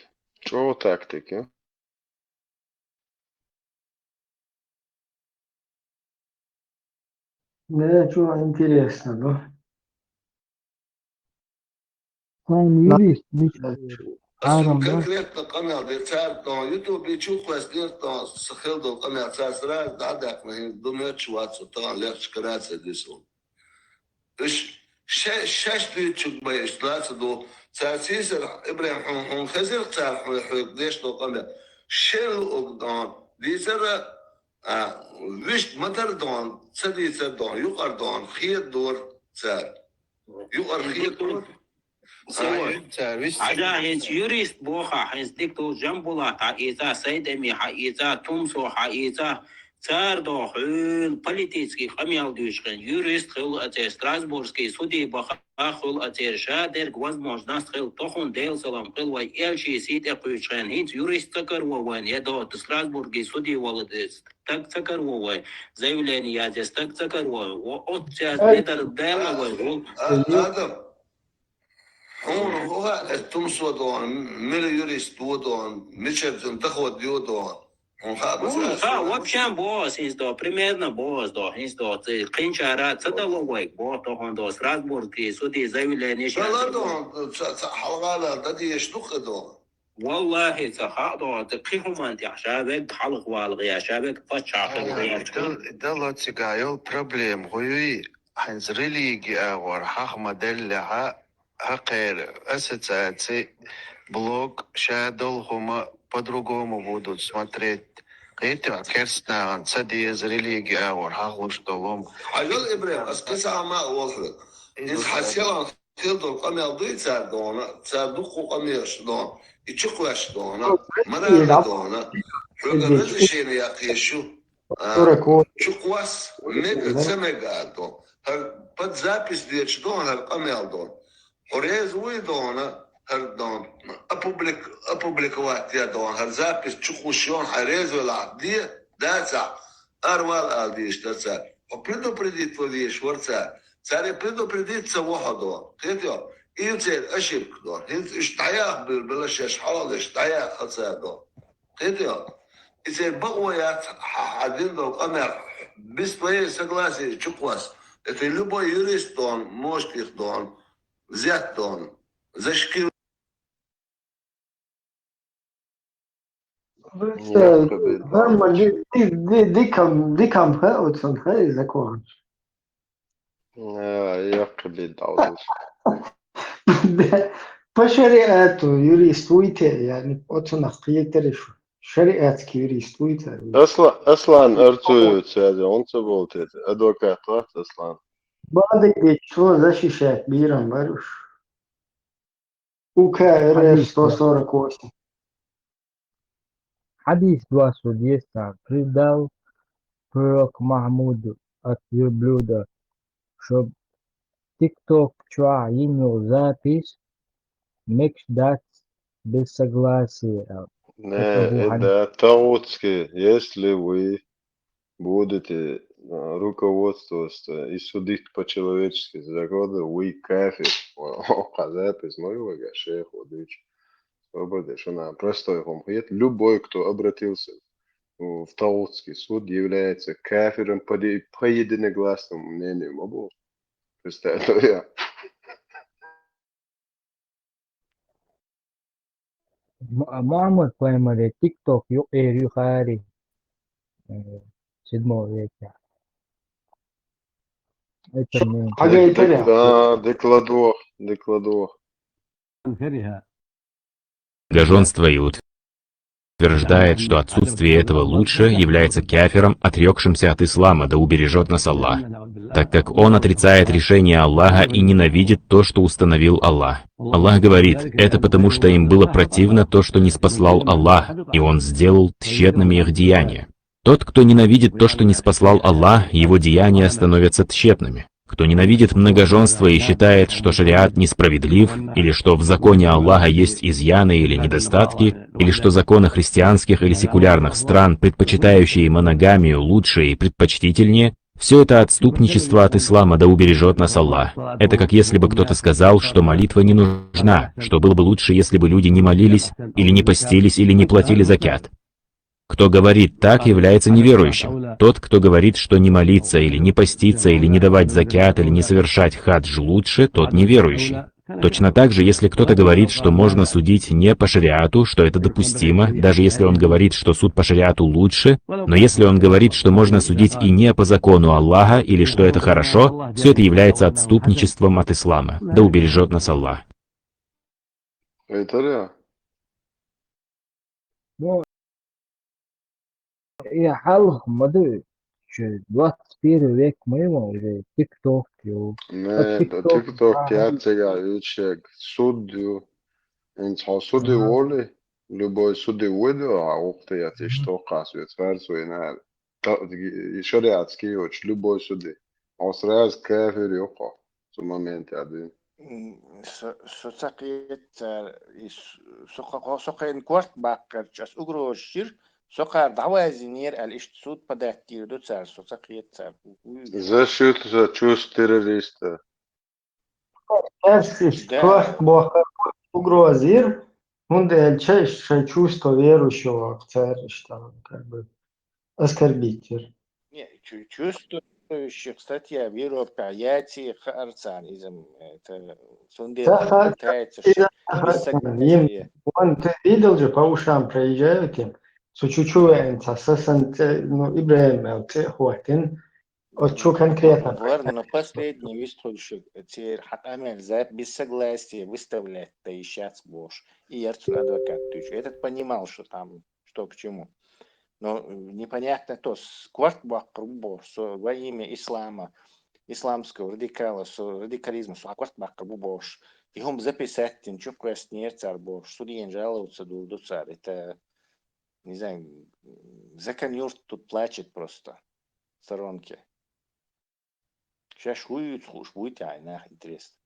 ЧӀогӀа тактика. Да, чё интересно, да? Хьайн юрист, мис-, Ас Аарон, да? Конкретно къамел дер цара тон, ютубе чу кхоьссинера тон, са хила долу къамел цара сразу дӀадаьккхина, хӀинца ду моьттуш вац со, тон легча караца дису. Уьш ша-, шаьш дуьйцург бай, иштта лаца ду. Цара сийсара, Ибрахим, хьуна, хьуна хезира цара хьуна хьоьга деш долу къамел. Шен луург дон, дийцара, а, вуьшта ма дара дон, ца дийцара дон, юкъара дон, хеда дора цара. Юкъара хеда дора. Ай, цара вист. Хьажа, хӀинца юрист бохахь, хӀинца дика долу Жамбулат хьаийца, Сайдами хьаийца, Тумсо хьаийца, цара доху хьуьлла политический къамел дуьйцуш хилла юрист хилла а церан, Страсбургский суди баха хилла а церан, шадерг возможность хилла, тохуна Делан салам хилла вай, элчий сий тӀе кхуьйсуш хилла, хӀинца юрист ца караво вайна, я доху Страсбургский суди вала деза. Стаг ца караво вай, заявление язе стаг ца караво, оццу яз недар даьлла вай, вол. А, Адам, хьуна хӀун хаьа, эс Тумсо дон, мила юрист ву дон, мичара цуьнан доход ю дон? Хьуна хаьа, ма хаьа, вообще боху ас хӀинца дон, примерно боху ас дон, хӀинца дон, ци кхинчара ца дало вайга, боху тохуна дон, Страсбургский суди заявление язе. Дала дон, ца, ца хьалгӀала дан дезаш ду-кх дон. Валлахи, ца хаьа догӀу, ца кхин хӀуманна тӀехь ша вег хьалха валгӀа я, ша вег паччахь хилла гӀерташ. Дал-, дало цигахь йолу проблема хӀун юй? ХӀинца религи агӀор хьаха ма деллехьа, хӀокхеран ассоциаци, блок, ша долу хӀума по-другому будут смотреть. Кхетий, керста нахана ца деза религи агӀор хьахалуш долу хӀума. Хьажал, Ибрахим, ас кхин цхьа хӀума а олу хьоьга. Иза хьан селан хила долу къамел дуй цара дона, цара дуккха къамелаш дона, и чу кхоьссуш дона, марара дона, хьоьга разрешение яккха езаш ю, а, чу кхосса мега, ца мега а дона. ХӀара под запись дечу дона, хӀара къамел дона. Хьо реза вуй дона, хӀара дона, опублик-, опубликовать я дона, хӀара запись чу кхуссуш йона, хьайн реза велахь де, дацахь, арвала ала дезаш дара цара. Хьо предупредить ван везаш вара цара. Цара предупредить ца во хьо дона. Кхетий? И церан ошибка дона. ХӀинца уьш дӀаяха буьйлабелла шаьш хьалха, уьш дӀаяха цара дона. Кхетий? И церан бакъо яц хьан, хьан дина долу къамел. Без твоей согласия чу кхосса. Это любой юрист дона, может их дона, взять дона. Зашкил. Просто норма ди-, ди-, ди-, дикам, дикам хӀе, оцун хӀе, закон. А, яккхи бедалдус. По шариату юрист вуй те, яни, оцунах кхетариш. Шариатский юрист вуй те. Асла-, Аслан арцуевич, я, он ца болтет. Адвокат вац Аслан. Бадыгдич, что защищать бирам баруш. У К Р Ф сто сорок восемь. Хьадис дуасур деза цар. Предал пророк Махмуд от верблюда, чтоб ТикТок чуа йинул запись, мекш дац без согласия. Не, это Абу Хани-, это тагутский, если вы будете, а, руководствоваться и судить по-человечески закону, вы кафир. О, о, запись мой вага, шейх, вот видишь. Свобода, что она простой хум хет. Любой, кто обратился в, в тагутский суд, является кафиром по де-, по единогласному мнению. Мабу? Представь, я. М-, Мухаммад Паймаре ТикТок юкъер юхари, э, седьмого века. Это мне интересно. Дек-, дек-, да, декладух, декладух. Многоженство и утверждает, что отсутствие этого лучше, является кафиром, отрёкшимся от ислама, да убережёт нас Аллах, так как он отрицает решение Аллаха и ненавидит то, что установил Аллах. Аллах говорит: «Это потому, что им было противно то, что ниспослал Аллах, и Он сделал тщетными их деяния». Тот, кто ненавидит то, что ниспослал Аллах, его деяния становятся тщетными. Кто ненавидит многоженство и считает, что шариат несправедлив, или что в законе Аллаха есть изъяны или недостатки, или что законы христианских или секулярных стран, предпочитающие моногамию, лучше и предпочтительнее, всё это отступничество от ислама, да убережёт нас Аллах. Это как если бы кто-то сказал, что молитва не нужна, что было бы лучше, если бы люди не молились, или не постились, или не платили закят. Кто говорит так, является неверующим. Тот, кто говорит, что не молиться или не поститься, или не давать закят, или не совершать хадж лучше, тот неверующий. Точно так же, если кто-то говорит, что можно судить не по шариату, что это допустимо, даже если он говорит, что суд по шариату лучше, но если он говорит, что можно судить и не по закону Аллаха, или что это хорошо, всё это является отступничеством от ислама. Да убережёт нас Аллах. Это да. Ну, и хьалха ма ду, чё, двадцать первый век ма ю, уже ТикТок ю. Не, а да, ТикТок, ТикТок, а, я цига ючек, суд ю. Инц хьо суди воли, любой суди вуйду, а ухты я тиш тохас вец фарс вейнар. Та-, и шариатский уч, любой суди. Он сразу кафир юхо. Цу моменте один. М, со, со ца кхет цар, и с-, со ха-, со хен корт баккар, час угрожа шир, со кхар давай зинер, ал ишт суд подать дир ду цар, со ца кхет цар. Защиту за чувств террориста. Терсиш, да, корт бохар угрозир, хунда элча шай чувство верующего цар, что, как бы, оскорбить. Не, чу-, чувствующих статья веропа яти харцан изм, это, сунда пытается, что не согласие. Вон, ты видел же, по ушам проезжают им, су чучу вен, са, са, сан, ц-, ну, Ибрагим, э, ц-, хватин, вот чё конкретно. Вар, но последний выступивший, э, теперь хакамел за без согласия выставлять, да и сейчас Бош. И Ярцу адвокат Туч. Этот понимал, что там, что к чему. Но, э, непонятно то, с-, кварт баккар бу Бош, со во имя ислама, исламского радикала, со, радикализма, со кварт баккар бу Бош. И хум записать тин чук вест нер цар Бош, судьен жаловаться ду, ду цар. Это, не знаю, м, закон юрт тут плачет просто в сторонке. Сейчас хуют, хуш, будет, а, нах, интересно.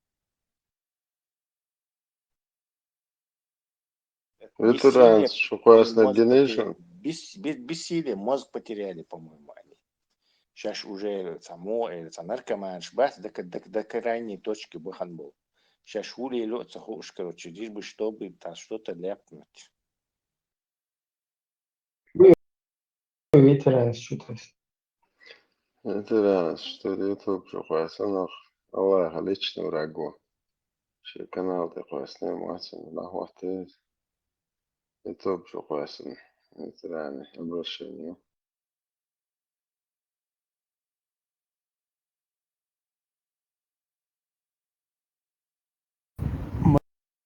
Ветеран, бессилие, шухуясна мозг генейшн. Потеряли. Бес-, бе-, бессилие, мозг потеряли, по-моему, они. Сейчас уже само, э, это наркоман, шбас, до к-, до к-, до крайней точки бахан был. Сейчас хули лёца хуш, короче, лишь бы чтобы там что-то ляпнуть. Ветеран, что-то. Ветеран, что ли, YouTube же хуясанах. Аллах лично врагу. Ши канал ты хуясны, мацин, нахватит. YouTube же хуясан. Ветераны обращения.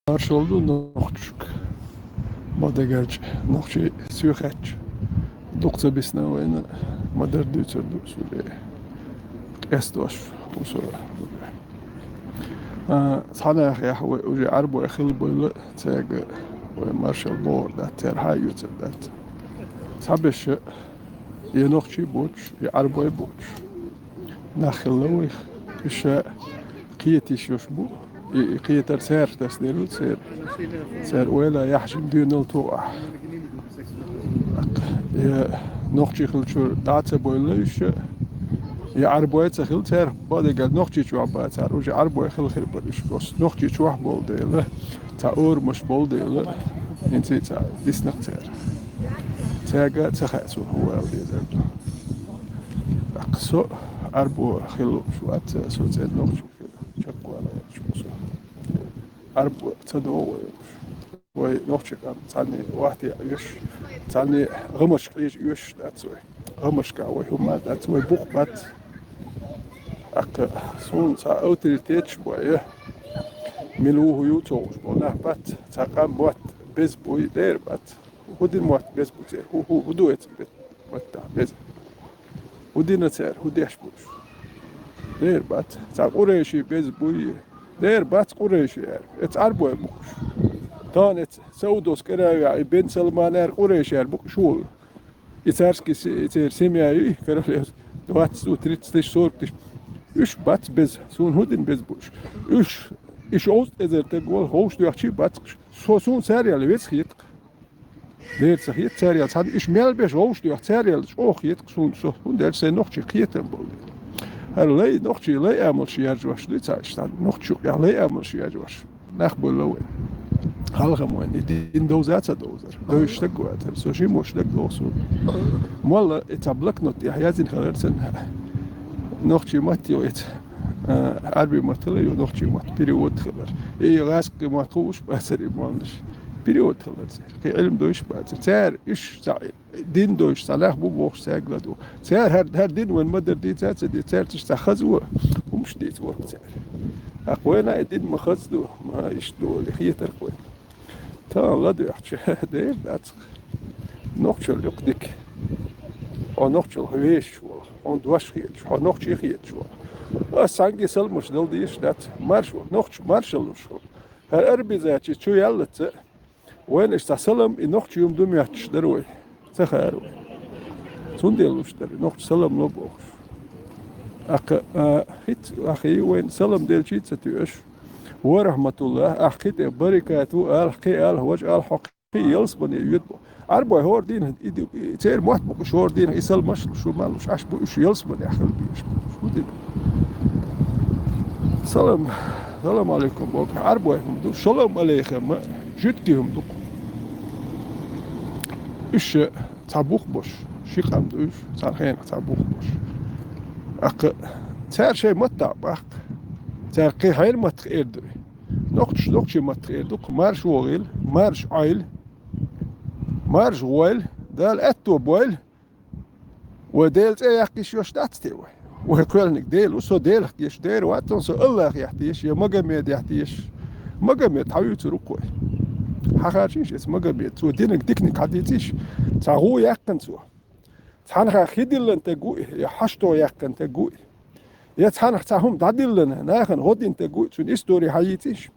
Маршалла ду нохчашка. Ма дагахь нохчий сиха хетча. Дукха ца бисна вайна, ма-дарра дуьйцур ду суьле. Къестош, усура. А, цхьаннахьа вай уже Ӏарбой хилла бевлла, цаьрга вай маршалла бохур дац, цара хьа а оьцур дац. Цхьаберш я нохчий боцуш, я Ӏарбой боцуш нах хилла вайх. Уьш кхета йиш йолуш бу, и, и кхетар царах тасадер ву, церан, церан ойла яхьаш доьналла тухахь. Я нохчий хиллачуьра дӀа а ца бевлла уьш, я Ӏарбой а ца хилла царах, бакъдерг аьлча, нохчий чохь бацара, уже Ӏарбой хилла хир бара уьш. Просто нохчий чохь болу дела, цхьа орамаш болу дела, хӀинца а цхьа дисна-кх цара. Цаьрга а ца хаьа суна хӀун вала дезар ду. ТӀаккха со Ӏарбо хилла ву вац, со цӀена нохчо хилла, чекхвала яц со. Ӏарбо ца догӀу вай. Вай нохчий къам цхьанне вахте оьшуш, цхьанне гӀамашка хьежа оьшуш дац вай. ГӀамашкахь вай хӀума дац, вай бух бац. ТӀаккха суна цхьа авторитеташ бу, я мила ву хӀу ю ца хууш болу нах бац, цхьа къам мотт беза буй, дера бац. ХӀун дина мотт беза бу церан? ХӀу, хӀу, хӀун ду эцу бе-, маттахь беза? ХӀун дина цара? ХӀун деш бу уьш? Дера бац. Цхьа къурайший беза буй? Дера бац къурайший аьлла. Эцу Ӏарбой бу-кх уьш. Тахана эцу Саудовская Аравия, и Бен Салман аьлла къурайший аьлла бу-кх уьш волу. И царский се-, церан семья ю, королевство, двадцать, тридцать тысяч, сорок тысяч. Уьш бац беза. Суна хӀун дина беза бу уьш? Уьш, уьш овцӀа эзар таг волу, ховш доьхчий бац-кх уьш. Со суна царел веза хета-кх. Дера ца хета царел цхьаьна, уьш мел беш вовшах доьху царел чӀогӀа хета-кх суна со, хӀунда аьлча сайн нохчий кхетам болу. ХӀара лай, нохчий лай амалш яржош дуй цхьа иштта, нохчо я лай амалш яржош нах бевлла вайн. Хьалха вайн и дин довза а ца довзар, довзуш стаг вацар, со жима стаг догӀу суна. Молла и цхьа блокнот тӀехь яздина хилар цуьнан, нохчий матте йойту. А, Ӏарбий мотт хилла ю нохчий мотт, перевод хилар. И гӀазкхий мотт хууш бацара и моллаш. Перевод хилар церан. Кхин Ӏилма дойуш бацара. Цара уьш цхьа дин дойуш цхьа нах бу бохуш цаьрга ладугӀу. Цара хӀара, хӀара дин вайн ма-дарра дийца а ца дийца, цаьрца иштта цхьа хаза ву, хӀумаш дийца вара цара. ТӀаккха вайна и дин ма хаза ду, ма иштта ду олий хетар-кх вайна. Тахана ладоьгӀча, дера дац-кх. Нохчалла юкъа дика. Хьо нохчалла вешаш волу, хьуна дош хеташ, хьо нохчий хеташ волу. Ас цхьаьнгге саламаш дала дезаш дац. Марш ву, нохчо маршалла луш ву. ХӀара арабизачи чу яллаца, вайна иштта цхьа салам и нохчий хӀума ду моьттуш дара вай. Ца хаьара вай. Цундела луш дара, нохчо салам ло бохуш. ТӀаккха, а, хӀинца, ахий, вайна салам делчий а ца тоьуш. Ва рахьматуллахӀ, ахь кхин тӀе баракат ву алахь, кхин алахь, важа алахь, хьо кхин ялсамане йоьду бо. Ӏарбой хӀора дийнахь и ду, и церан мотт бу-кх уьш, хӀора дийнахь и саламаш луш, хӀума луш, Ӏаш бу уьш ялсаманехь хила безаш бу. ХӀун дина? Салам, салам алейкум боху Ӏарбой хӀума ду, шалом алейхим жуьгтий хӀума ду-кх. Уьш цхьа бух бош, ши къам ду уьш, цхьана хенахь цхьа бух бош. ТӀаккха цара шайн маттахь баккха, цара кхин хьеран маттах эр ду. Нохчаш нохчийн маттах эр ду-кх: марша вогӀийла, марша Ӏойла, марша гӀойла, Дала аьтто бойла. Вай Делан цӀе яккха йиш йолуш дац те вай? Вай кхоьллинарг Дела ву, со Делах дезаш дера вац, со Аллахех дезаш я Магомедех дезаш. Магомед хьан вуьйцур ву-кх вай? Хьан хаьржийша эцу Магомеда? Цо динарг диканиг хьан дийцийша? Цхьа гӀу яьккхина цо. Цхьанхьа хи диллина таг ву и, я хьашто яьккхина таг ву и. Я цхьанхьа цхьа хӀума дӀадиллина, нахана гӀо дина таг ву и, цуьнан истори хьан йийцийша?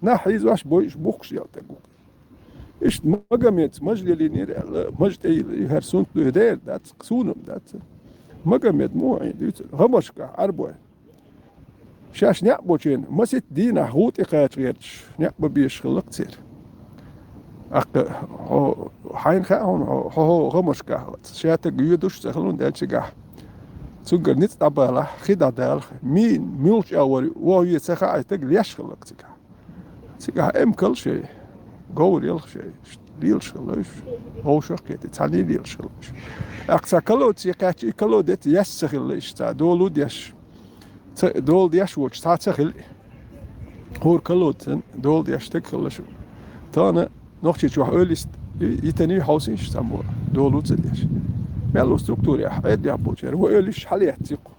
Нах хьийзош, бойуш, бухкуш яла таг ву. Иштта Магомедаца маж лелийнера аьлла, маж тӀейилла, и хӀара сунт ду, и дера дац, суна-м дац. Магомед муха Ӏийна дуьйцура? ГӀамашкахь Ӏарбой. Шаьш неӀ бочийна, маситта дийнахь гӀу тӀе кхача гӀерташ, неӀ бан безаш хилла-кх церан. ТӀаккха хьо, хьайна хаьа хьуна, хьо, хьо, хьо гӀамашкахь вац. Ша таг йоьдуш а ца хилла, хӀунда аьлча цигахь цуьнгара ницкъ дӀабалахь, хи дӀадалахь, мин, муьлхачу агӀор вогӀу ве ца хаьа, и таг леш хилла-кх цигахь. Цигахь эмкал шай, говр ялх шай, лелаш хилла уьш, вовшах а кхетий, цхьаьний лелаш хилла уьш. ТӀаккха цхьа колодце кхаьчча, и колодец яьсса ца хилла, иштта цхьа долу деш, ца, долу деш воцуш цхьа ца хилла. ХӀора колодцан долу деш стаг хилла шу. Тахана Нохчийчохь ойла йист И, и тани хьовсийша цхьаммо, долу ца деш. Мел структурехь, Ӏедалехь болчара, вай олуш хьалаэцци-кх.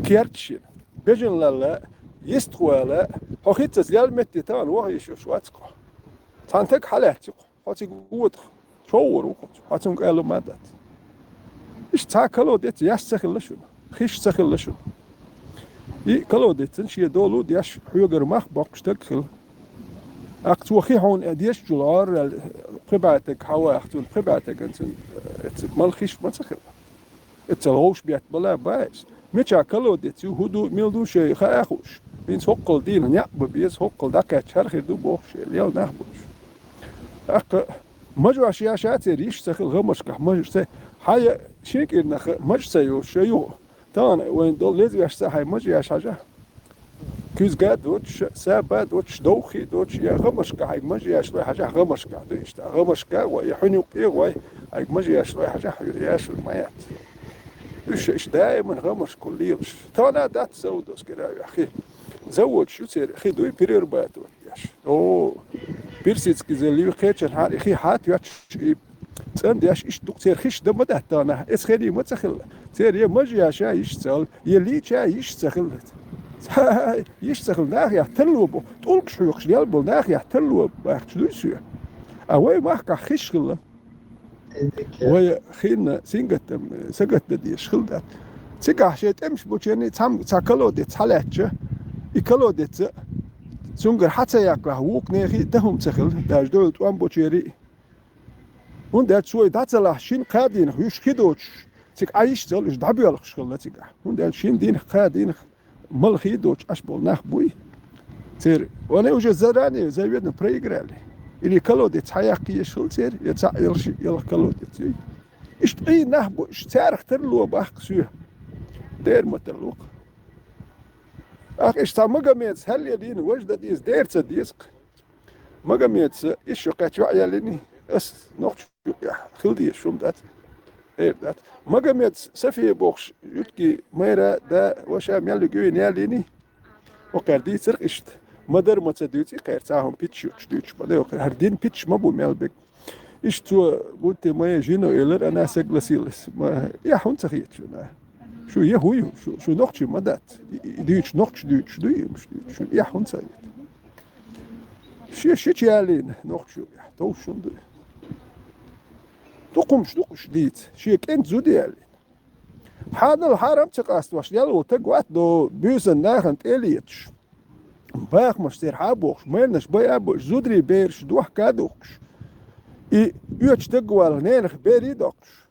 Керта шина. Бежанлалла, йистхвала, хьо хӀинццалц лел метте тахана вахийша йолуш вац-кх. Цхьана таг хьалаэцци-кх. Хьо цига вотах, човхор ву-кх, хьо цунга ала ма дац. Иштта цхьа колодец яьсса ца хилла шуна, хиш ца хилла шуна. И колодецан шен долу а деш, хьоьгара мах боккхуш таг хилла. ТӀаккха цо хи хьуна дешчул гӀоррал пхи бӀе таг хьаваха, цунна пхи бӀе тагана цунна, э, эццахь мала хиш ма ца хилла. Эццал гӀовш бетта бала баьхьа. Мичахь колодец ю, хӀун ду, мила ду шайн хаа хууш. ХӀинца хӀоккхул дийна некъ бан беза, хӀоккхул дӀакхаьчча хӀара хир ду бохуш, лел нах болуш. ТӀаккха мажош яша церан йиш ца хилла гӀамашкахь, мажош ца, хьан я шен кӀирнах мажа ца йолуш, шайн юха. Тахана вайн долу лезвеш ца хьайн мажа яш хьажа. Куьзга а доцуш, саба а доцуш, довхий а доцуш, я гӀамашка хьайга мажа яшлой хьажахь, гӀамашка ду иштта. ГӀамашка а гӀой, я хьуьн юккъе а гӀой, хьайга мажа яшлой хьажахь, хьуьра яшур ма яц. Уьш иштта даиман гӀамашка лелаш. Тахана а дац заводос кира а веххи. Заводаш ю церан, хи дуй перерабатывать деш. О, персидский залив кхечанхьара и хи хьа а тоьттуш, и цӀандеш иштта ду-кх церан хиш дан ма дац тахана. Эцхьенний ма ца хилла. Церан я мажа яша йиш ца хилла, я лийча йиш ца хилла. Ца, йиш ца хилла, нахехь тарло бу. ТӀулгаш хьоькхуш лел болу нахехь тарло баьхча дуй соь. А вай махкахь хиш хилла. Вай хинна сингаттам сагатдан дезаш хилла дац. Цигахь шайн тӀемаш бучерний цхьам-, цхьа колодец хьалаьцча, и колодец цуьнгара хьа ца яккхахь, вукху нехий а тахӀум ца хилла, даже дойла тӀом бучерий. ХӀунда аьлча шой дӀа ца лахь, шина кхаа дийнах уьш хи доцуш, цига Ӏа йиш ца хилла, уьш дӀабоьлхуш хилла цигахь. ХӀунда аьлча шина дийнах, кхаа дийнах мала хи доцуш Ӏаш болу нах буй. Церан, они уже заранее, заведомо проиграли. Или колодец хьаяккха езаш хилла церан, я цхьаъ, я шиъ, я ялх колодец юй. Иштта къийна нах бу, уьш царах тарло баккха соь. Дера ма тарло-кх. Ахь иштта цхьа Магомедас хьаллелийна, важа дан деза, дера ца деза-кх. Магомедас ишшо кхаьчча ваъ яьллиний, ас нохчо юкъехь хила дезаш хӀума дац, эр дац. Магомедас София бохуш, юьтки майра да, ваша мел юьгу вина яьллиний, окхара дийцарх иштта. Ма-дарра ма ца дуьйцу и кхаьра, цхьа хӀума питча юьтуш дуьйцуш ма дай окхара. ХӀара дин питча ма бу мел бег. Иштта цо, будьте моей женой, элира, она согласилась. Ма, эхь хӀунда ца хета шуна? Шу я хӀу ю? Шу, шу нохчий ма дац. И, и дуьйцуш, нохчий дуьйцуш дуй, и муш дуьйцуш. Шуна эхь хӀунда ца хета? Шен шича ялийна нохчо, товш шуна ду. Дукхумаш ду уьш дийца, шен кӀентан зуда ялийна. Хьанал хьарам ца къастош, ял волу таг вац до буьйсан нахана тӀе а леташ. Бахамаш церан хьа а бохуш, майнаш бай а бохуш, зударий бераш дохка а духкуш. И оьцу таг валла ненах берий а доккхуш.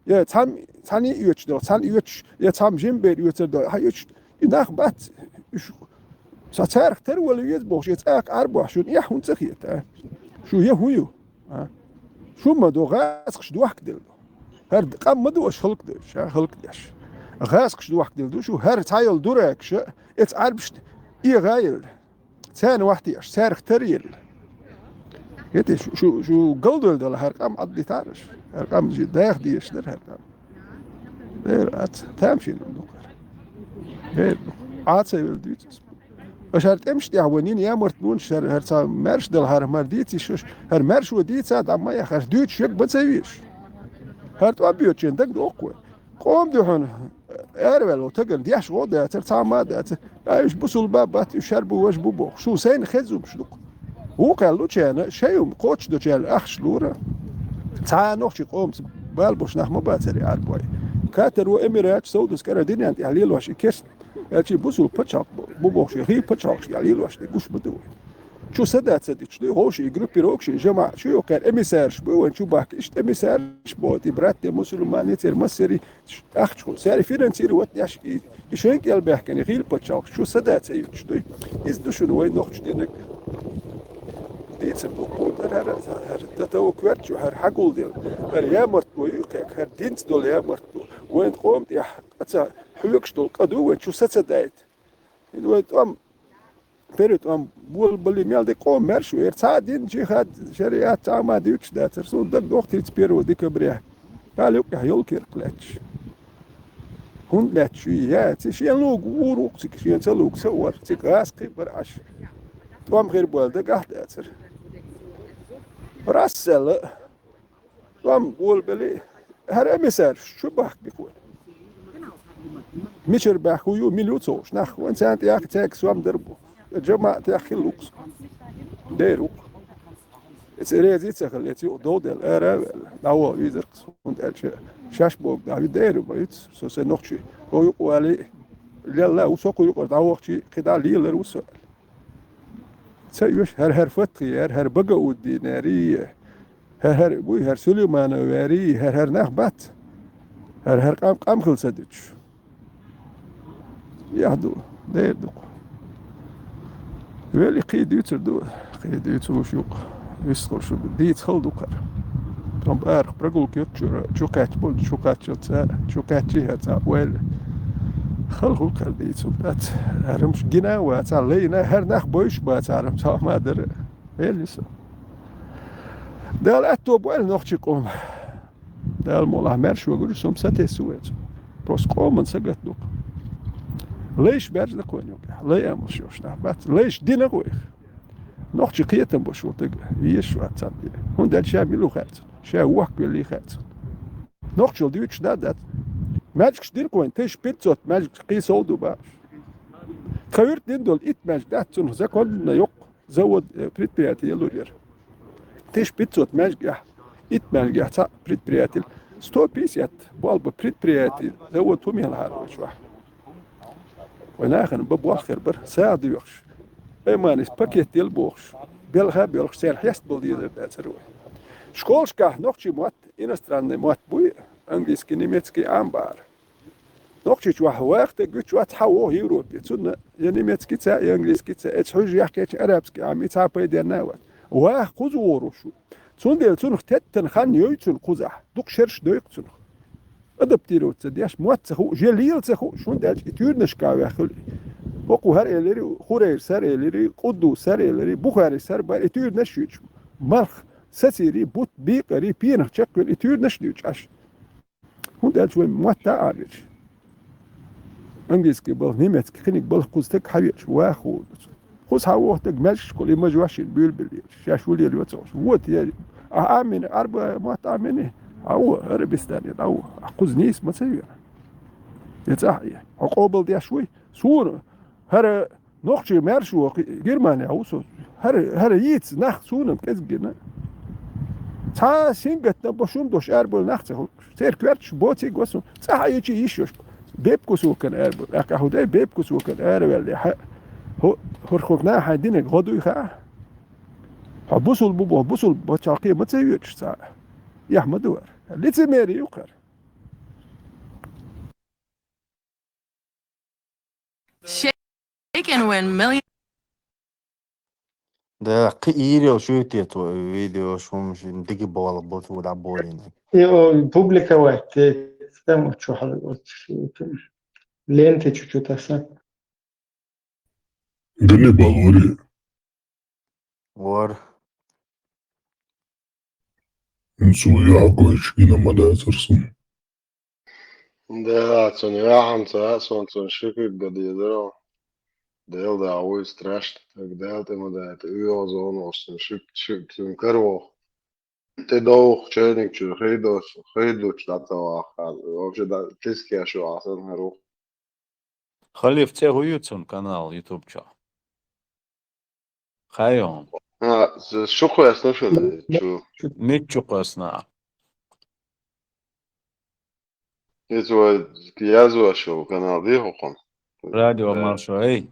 Я цхьам-, цхьаьний оьцуш догӀу, цхьаьна оьцуш, я цхьамма жима бер оьцур догӀу. Хьан оьцуш, и нах бац, уьш сан царах тера вала веза бохуш, я цӀаккха Ӏарбохьа шуна эхь хӀунда ца хета, а? Шу я хӀу ю? А? Шу ма ду, гӀазкхаш дохка делла ду. ХӀара къам ма ду аша халкъ деш, а? Халкъ деш. ГӀазкхаш дохка делла ду шу, хӀара цхьа йолу дуракаша, эца Ӏарбашна эгӀа елла. Царна вахтеш, царах тара елла. ХӀетий, шу, шу, шу галдойла дала хӀара къам Ӏаддитараш. ХӀара къам жи даха дезаш дара хӀара къам. Дера аца, тамашийна ду хӀара. Дера ду. Ӏа ца велла дуьйцу аса. Аша хӀара тӀемаш тӀехь ван йина ямарт бунаш хӀара, хӀара ца маьрша дала хӀара мара дийцийша, хӀара маьршо дийца а дӀа ма яхаш, дуьйцуш ерг ма ца везаш. ХӀара тӀом боьдучун дагадоккху вай. Къоман дуьхьал араваьлла тагана деш гӀо а дацара, цхьа а ма а дацара. Ай, уьш бусулба а бац, уьш шар бу, важа бу бохуш. Шу сайна хезумаш ду-кх. Вукхаьллачарна, шайн хӀума кхочушдочарна ахча лура. Цхьа а нохчийн къомаца бала болуш нах ма бацара и Ӏарбой. Катар ву Эмираташ, Саудовская Аравия динан тӀехь лелош и керста. Аьлча и бусулба пачхьалкх бу, бу бохуш, хи пачхьалкхаш тӀехь лелош де гуш ма ду вай. Чу сада ца дича дуй, вовшийн группировкаш, жамаӀат чу йоккхара эмиссараш бу вайн чу бахка. Иштта эмиссараш бу, и братья мусульмане церан массерий ахча хӀу. Цара финансировать деш и, и шайн кӀел баьхкина, и хийла пачхьалкх чу сада ца юьтуш дуй. Иза ду шуна вай нохча динаг. Дийцар ду кху тӀара хӀара, хӀара татава коьртачу, хӀара хьагулделла. ХӀара ямарт бу ю кхек, хӀара динца долу ямарт бу. Вайн къоман тӀехь къа ца хьоьгуш долу къа ду вайн чу са ца дайта. ХӀинца вай тӀом Перед ам болабале мел де къоман маьрша ву. Эр цхьа а дин, жихад, шариат цхьа а ма дуьйцуш дацара. Суна дагадоху тридцать первого декабря. Кхана юккъехь йолу киркх лаьтташ. ХӀунда лаьтташ вий? Я, ци шен луг вур ву-кх цига, шен ца луг ца вара. Цига гӀазкхий бара Ӏаш. ТӀом хир бу аьлла дагахь а дацара. Расселла, тӀом болабелли, хӀара эмиссараш чу бахкабих вай. Мичара баьхка ю, мила ю ца хууш, нах вайн царна тӀехьа цаьрга сом дар бу. ЖамаӀатех хила лукс. Дера ву. Эца реза ца хилла, эца юкъа довделла, ара а ваьлла, дӀавола везар-кх со, хӀунда аьлча шаьш боху дӀа ви дера ма виц, со сайн нохчий. Хьо юкъа валий, лелла а ву со кху юкъара дӀавахчий, кхидӀа лелар ву со. Ца оьшу, хӀара-хӀара Фатхи яр, хӀара Багауддинери, хӀара-хӀара буй, хӀара Сулейманов вари, хӀара-хӀара нах бац. ХӀара-хӀара къам, къам хила ца дуьтуш. Яхь ду, дер ду-кх. Вели кхий дуьйцур ду, кхий дуьйцур вуш юкъа. Вистхуш дийца хала ду кхара. Тхьамба арахь прогулка йоцучура, чу кхаьчча болчу, чу кхаччалца, чу кхаьччий хӀара цхьаъ вайл. Хала хӀу кхара дийца хӀу дац. ХӀарамаш гина а вац, лайна, хӀара нах бойуш бац, хӀарамаш хьа ма дара. Вели со. Дала аьтто бойла нохчий къоман. Дала мукъ лахь маьрша вогур, со-м сатесса ву вайца. Просто къоман сагатду-кх. Лайш баьржина кхойна юкъехь, лай амалш йолуш нах бац. Лайш дина гӀойх. Нохчий кхетам баш ву тага, везаш вац цхьаъ. ХӀунда аьлча ша мила ву хаьа цунна, ша воккха веллий хаьа цунна. Нохчалла дуьйцуш да а дац. Маьжгаш дина кхойна, тыщ пятьсот маьжгаш кхий сов ду баш. Тхан вуьрта дина долу итт маьжга дац цунах законна йоккха. Завод, э, предприятие лур яра. Тыщ пятьсот маьжгехь, итт маьжгехь цхьаъ предприятие. Сто пятьдесят болх бан предприятие, завод хӀума хьалхара вайчу вахь. Вайн нахана бан болх хир бара, сагӀа доьхуш. Айманис пакет дела бохуш. Белха а боьлхуш, церан хьеста бала дезар дацара вай. Школашкахь нохчий мотт, иностранный мотт буй, английский, немецкий Ӏам бахьара. Нохчийчу ваха ваха тӀе гуьтчу вац, хьан вогӀу Европе. Цунна я немецкий ца, я английский ца, эца хьуьжа яхкечу арабский Ӏам, и цхьа пайденна а вац. Ваха кхуза воруш ву. Цундела цунах теттана хан йой цунна кхузахь. Дукха шераш дойкху цунах. Адаптировать ца деш, мотт ца хуу, же лела ца хуу, шун даьлча и туьйранашка ваьххуьлу. ХӀокху хӀара элири, Хурайр сар элири, Къудду сар элири, Бухари сар бар, и туьйранаш юьйчу. Малх, сацийри, бут, бийкъари, пенах чекхвели, и туьйранаш дуьйчу Ӏаш. ХӀунда аьлча вайн мотт а Ӏамирча. Английский балха, немецкий кхиниг балха кхуза стаг хьавеача, ваха хӀума ду цо. Кхуза хьан воху стаг маьжгашкахула и мажа вашина буьйлабелла езаш, шаьш ву лелайо ца хууш. Вот я, ахьа Ӏамийна, Ӏарба мотт Ӏамийна, хьан ву Арабистане, дӀа ву. Ахьа кхуза нийса ма ца веана. Я цӀахь а, хьо къобалдеш вуй? Суна, хӀара Нохчий маьрша воху Германия ву со. ХӀара, хӀара йийца нах суна-м кӀезиг гина. Цхьа сингаттам бо шун дош арабевлла нах ца хуьлуш. Церан коьрташ боцийга васу. ЦӀахь а йичи йиш йош. Бепкусокан арабевлла. ТӀаккха хӀу дай бепкусокан араваьлла. Хьа, хӀу, хӀурхуг нахьа динарг гӀо дуй хаа? Хьо бусул бу боху, бусул бачхьалкхе ма ца йоьдуш цхьа. Яхь ма ду хӀара. Лицемерие ю-кх хӀара. Shaken when millions. Да, кхиийр йолуш ю те цо видеош, хӀумаш, дика болх бу цо дӀаболийна. И, о, публиковать, те, там чу хьал, вот, ленты чуть-чуть аса. Ганнибал вари. Вар. Цо яхьа гойтуш гина ма дацара суна. Да, цунна яхьанца а, сон цунна ши куьг дан дезара. Дела да вуй страшно, так Дела тӀе ма дайта. ОьгӀазонаш цунна ши, ши, цунна каравоху. ТӀедовха чайник чуьра хи доцу, хи дучу дӀа ца ваххьа. Вообще, да, тискеш ю ахьа санна хӀара ву. Халиф цӀе хӀу ю цуьнан канал YouTube чохь? Хайон. А, з-, шу кхоьссина шуна чу. Миччу кхоьссина? Иза вай язвеш йолу канал ди хӀокхунна? Радио Да. Маршо, эй.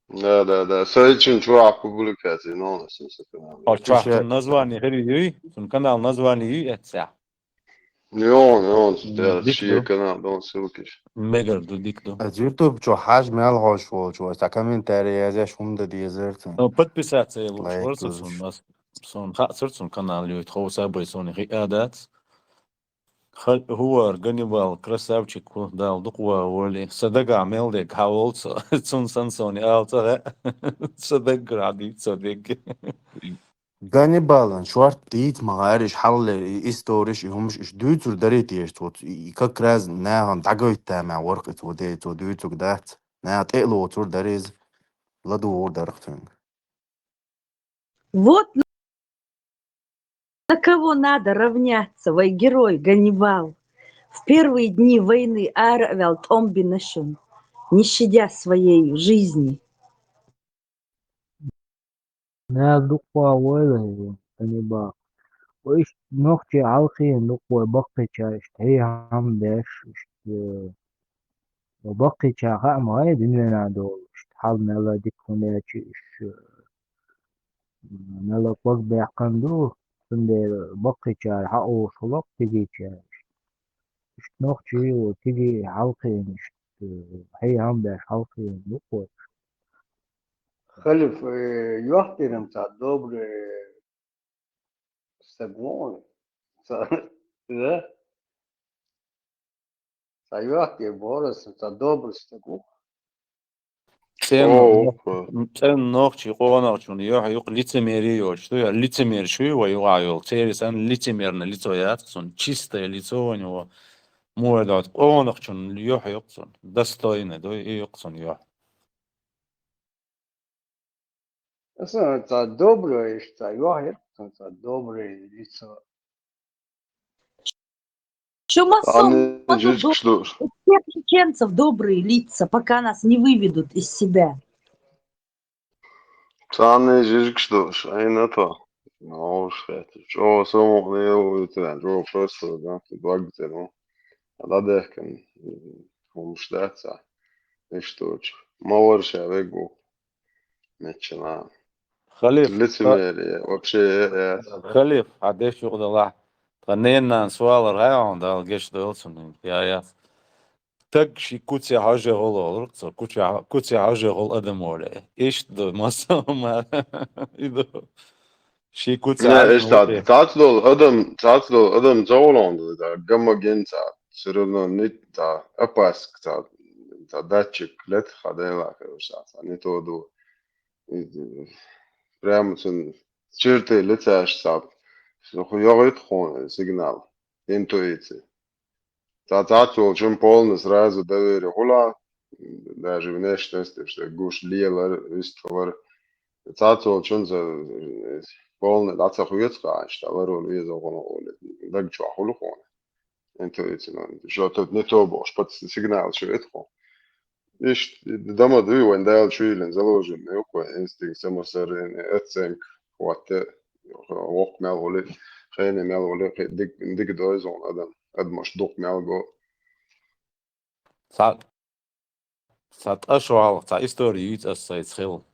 Да, да, да. Сайчин чохь публикаци, но, на сенсакана. О, чохь Ше- цун название хири юй? Цун канал название юй эццехь? Йон, йон, М, да, дик ши ду. Канал, дон ссылкиш. Мегар ду, дик ду. Аз YouTube чу хьажа мел хьожуш волчу, аса комментарий язъеш хӀума дан дезар цун. Ну, подписаться я лучше, Лайк ворса луш. Цун нас. Сон хаъсар цун канал юй, тхов сабай сон хи а дац. Хал-, хӀувар, Ганнибал, красавчик хӀу, Дала дукха ван волий. Сан дагахь мел дерг хьан волу со? Цунна сан сони ала ца хаьа. Сан даггара хьан дийца сан дерг. Ганнибалан шорта дийца ма гӀариш, хьалле и историш, и хӀумаш, иш дуьйцур дарий теша цо, и как раз нахана дӀагойтта ма варх и цо де, цо дуьйцург дац. Наха тӀе а лоцур дарий иза, ладугӀур дарх цуьнга. Вот На кого надо равняться, вай герой Ганнибал? В первые дни войны ара а ваьлла тӀом бина шун, не щадя своей жизни. Нал дукха войла, Ганнибал. Вай иштта нохчий хьалхийна дукха вай баккхийчара иштта хьехам беш, иштта, э, баккхийчара хаа ма вай динвена долуш, иштта хьал мел дика хӀума ечи уьш, э, мел бага баьккхина ду, цундела баккхийчара хьаоьшуш хилла кху кегийчара иштта. Иштта нохчий вай кегий хьалхийна, иштта, э, хьехам беш хьалхийна дукха вай. Халиф, э, йохтиран цхьа добрый стаг ву хьуна. Цхьа, да? Цхьа йохтир бохура сан, цхьа добрый стаг ву. ЦӀена, О, нох-, о. ЦӀена нохчий къонахчун юьхь юкъа лицемерие йоцуш ду, я лицемерш ю вай юкъахь йолу. Церан санна лицемерное лицо яц цуьнан, чистое лицо у него. Муха ду, къонахчун юьхь юкъа цуьнан, достойный ду, и юкъа цуьнан юьхь. Аса цхьа доброе, иштта цхьа йохьа яра, цхьа доброе лицо. Шу массо а Царна жижигаш ду. У всех чеченцев добрые лица, пока нас не выведут из себя. Царна жижигаш ду, шайна то. Новш хетта. Чо само не уйта, чо просто, да, тут вагте, ну. А да дехкан, хумш да ца. Иштта. Ма варша вегу. Начала. Халиф, лицемерие, вообще, э, э. Халиф, хьан деш юкъадалахь. Тхан ненан суалар хьан Дала гечдойла цунна. Я, я. Стаг ши куце хьожа гӀоло олура цо, куце, куце хьожа гӀолу адам воле. Иштта ду, масала ма. И ду. Ши куце Не, хьожа иштта, гӀоле. Цац долу адам, цац долу адам ца волу, да, гамма ген ца. Всё равно не та опаска, та, та датчик лет хадайла, короче, та, та не то ду. И, э, прямо цун черты лица аш саб. Всё, ху-, йогӀит хун сигнал, интуиция. Та, та, цул чун полный сразу доверие хула, даже внешность, что гуш лелар, виствар. Та, цул чун за, э, полный, да, ца хуец хаш, та, ларун веза хуна хули. Даг чуа хули хуна. Интуиция, ну, что тут не то бо, что под сигнал, что это ху. Иштта, дама дуй, вайн Дала чуйлен заложен, ну, кой, инстинкт самосохранения, оценка, хватте, вок мел хули, хене мел хули, хе-, дик, дик дойзон адам, адамаш дух мел го. Ца, ца тӀа шо хьалха, ца история юьйцу ас сайца хила.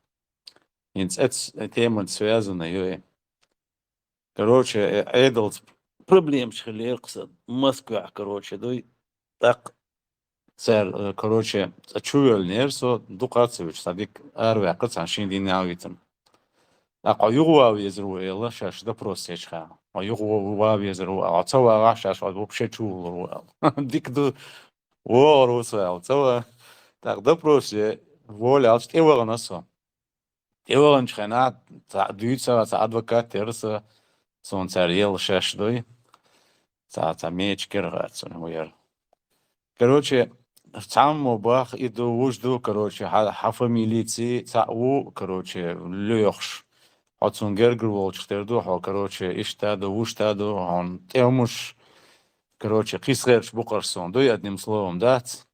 ХӀинца эц-, темаца связано ю и. Короче, э, Ӏедалца проблемаш хилира кху сан Москвахь, короче, дуй. ТӀаккха цара, э, короче, цӀа чу воьллинера со, дукха ца вуьтуш, цхьа дика араваьккхира цхьана шина дийнахь витина. ТӀаккха хьо юха ван везар ву аьлла, шаьш допрос ечу хана. Хьо юха ван везар ву аьлла, хьо ца вагӀахь, шаьш хьо вообще чу вулур ву аьлла. Дика ду, вогӀур ву со аьлла, ца ван. ТӀаккха допрос е, воля аьлча, тӀевахана со. ТӀеваханчу хенахь цхьа дуьйцу сагӀа цхьа адвокат яра сан, суна цара елла шаьш дуй. Цхьа, цхьа мечигара гӀаьццана ву яра. Короче, цхьаммо бах, и ду, вуж ду, короче, хьан, хьан фамилийций цхьаъ ву, короче, лоьхуш. Хьо цунна гергара волчух тера ду, хьо, короче, иштта ду, вуш та ду, хьуна тӀемаш, короче, кхийсхерчу букъарш суна дуй, одним словом, дац.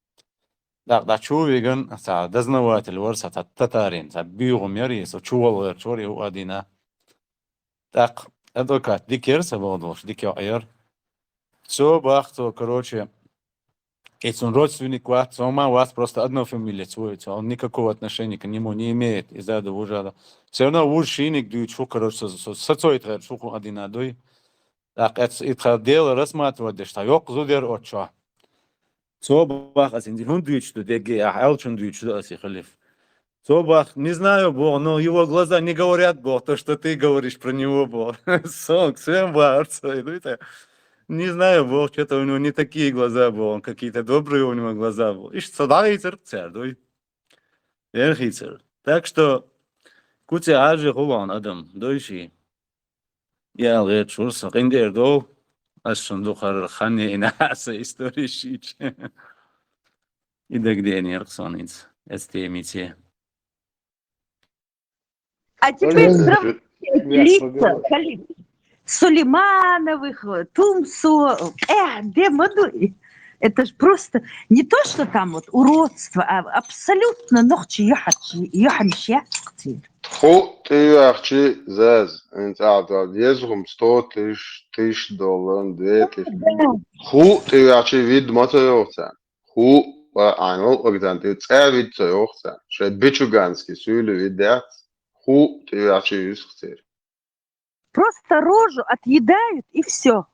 ТӀаккха дӀа чу виган, цхьа дознаватель вара, цхьа та-, татарин, цхьа буьйхам яра, и со чу вала гӀерташ вара, и хӀу а дина. ТӀаккха адвокат дика яра сан боху долуш, дика йоӀ яра. Цо бах цо, короче, и цун родственник вац, цо ма вац, просто одна фамилия цо, цо никакого отношения к нему не имеет, и зада вужа. Всё равно вуж шиниг дуьйцуш хӀу, короче, со, со, со цойта гӀерташ хӀу а дина дуй. ТӀаккха эц-, и тхан дело рассматривать деш, тхан йоккха зуда яра оцу чохь. Цо бах ас, хӀунда дуьйцуш ду дегге, ахь аьллачун дуьйцуш ду ас и хилиф. Цо бах, не знаю, бох, но его глаза не говорят, бох, то, что ты говоришь про него, бох. Сонг, своим бах, цой, дуй та. Не знаю, бох, что-то у него не такие глаза, бох, какие-то добрые у него глаза, бох. Иш, со дагайцар, цар, дуй. Эр хийцар. Так что, куце ажи хулон адам, дуй ши. Ял гӀерташ вур со, къиндер дов, ас шун дукхар хан яйна аса история шийча. И дагадеънера сон хӀинца, эц темице. А теперь Можно сравните эти лица, Халиф, Сулеймановых, Тумсо, э, где мы дуй? Это ж просто не то, что там вот уродство, а абсолютно ногчи яхачи, яхачи. Ху тивахчи заз, инцалта, езгум сто тысяч, тысяч доллар, две тысячи. Ху тивахчи вид мата йохца. Ху, а, айнул, огдан, ты ця вид ця йохца. Ше бичуганский сюли видят. Ху тивахчи юсхцер. Просто рожу отъедают, и все.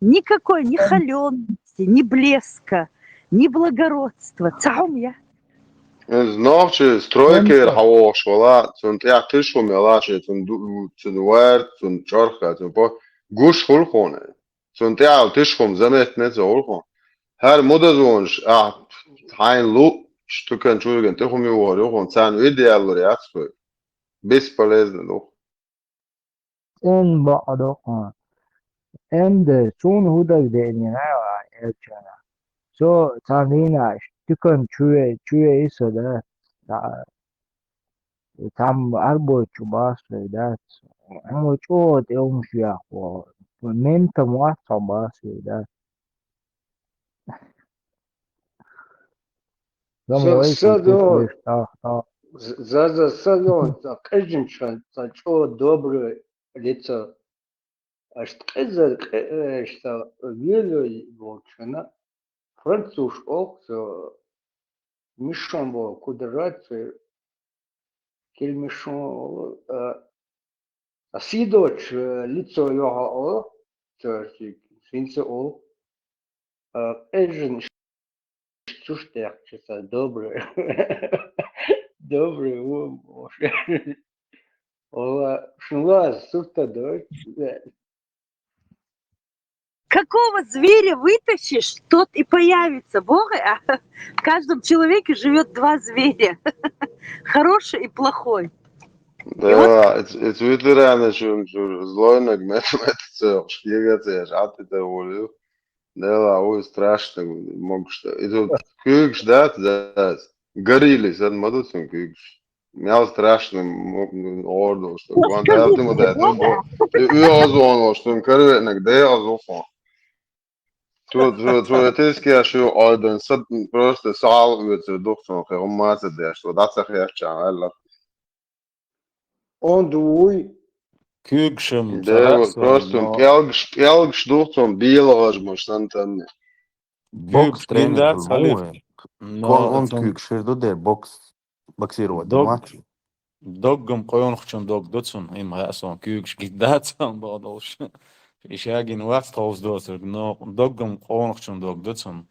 Никакой ни холенности, ни блеска, ни благородства. Цаум я. Значит, стройкер хавош вала, цун тя тишум яла, ше цун ду-, цун вард, цун чорха, цун по гуш хулхоне. Цун тя тишум заметне цулхо. Хар мудазонш, а, хайн лу, штукан чурген, тихум ювор, юхон цан видеаллар яцкой. Бесполезно, ну. Эн баъдо къан. Эн де сун худагде эн яна элчана. Со цан дина штукан чуе, чуе иса да. Та-, там арбой чу бас да. Эн чо те ум шуя хо. Мен там вас там бас да. Зам Са-, вай са кутук дон. Лиш, тах, тах. З-, за, за са дон, за къежин чан, за чо доброе лицо. Аш тхеза, э, аш са вилой волчана. Француз ох, со мишон бол кудраце. Кельмишон, э, а сидоч, э, лицо йога о, то есть синце о, э, эжен чуштех часа добрый. Добрый, о, боже. Ола, шнуаз, сутта дой. Какого зверя вытащишь, тот и появится. Бога, а в каждом человеке живет два зверя. Хороший и плохой. Да, это, это ветераны, что, что злой наг мет, мет, что, что, что, что, что, что, что, Да, ой, страшно, могу что. И тут кюкш, да, да, гориллы, сан мадуцин кюкш. Мял страшно, ордо, что. Ван да, ты мода, ты бо. И озон, что корвет наг, да, озон. Ту, ту, ту, это ски, а что, орден, просто сал, это духсон, хе, умма, это, что, да, сахе, чан, алла. Он дуй. Куьгшам Да, вот просто он пялгш, пялгш духтон, биела важмаш, сан танне. Бокс тренер. Кон он куьгшир ду де бокс, боксировать. Дог, доггам къонхчун дог дуцун, им хасан куьгш гиддацан бодолш. Ишагин вац товз доцур, но доггам къонхчун дог дуцун.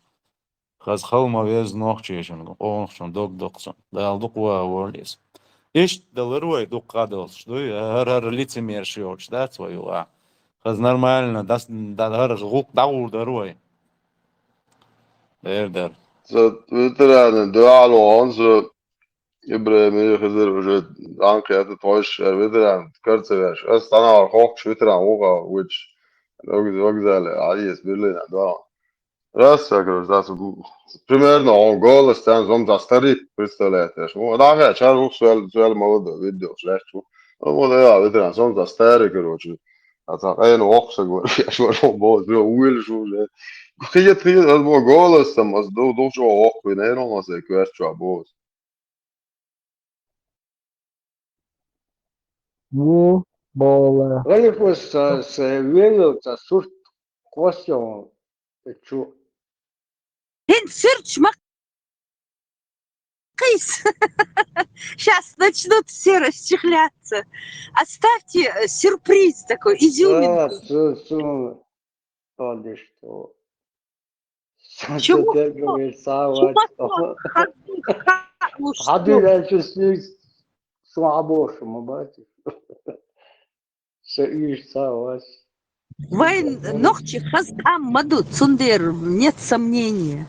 Хаз халма вез нохчешин, къонхчун дог докцун. Дал дук ва ворлис. Ишт далар вай дук къадалш, дуй, гьар-гьар лицемер шиёч, дац вай ва. Хаз нормально, дас, да, гьар гъук дагъур дар вай. Дер, дер. За ветераны дуал он, за Ибрагим Хизир уже анкета тойш, ветеран, карцевяш. Ас танавар хохш ветеран уга, which, вокзале, а есть Берлин, да. Раз, я говорю, да, примерно он голос, там, он за старик, представляете, аж. Ну, да, я чар ух, суэль, суэль молодой, видел, шляхчу. Ну, вот, я, ветеран, он за старик, короче. А так, а я, ну, ох, говорю, я ж говорю, бо, бо, уиль, уже. Хиет, хиет, аж бо голос, там, аж ду, ду, чё, ох, вы, наверное, у нас, я говорю, чё, бо. Ву, бола. Валикус са, са велил, са сурт косён, чу. Эн сырч ма-, кис. Сейчас начнут все расчехляться. Оставьте, э, сюрприз такой, изюминку. Да, су, су, подожди, что. Чего? Савач. Хадуй, я чувствую, что обошему, бачиш. Са иш савач. Вайн нохчи хаз ам маду, цундер, нет сомнения.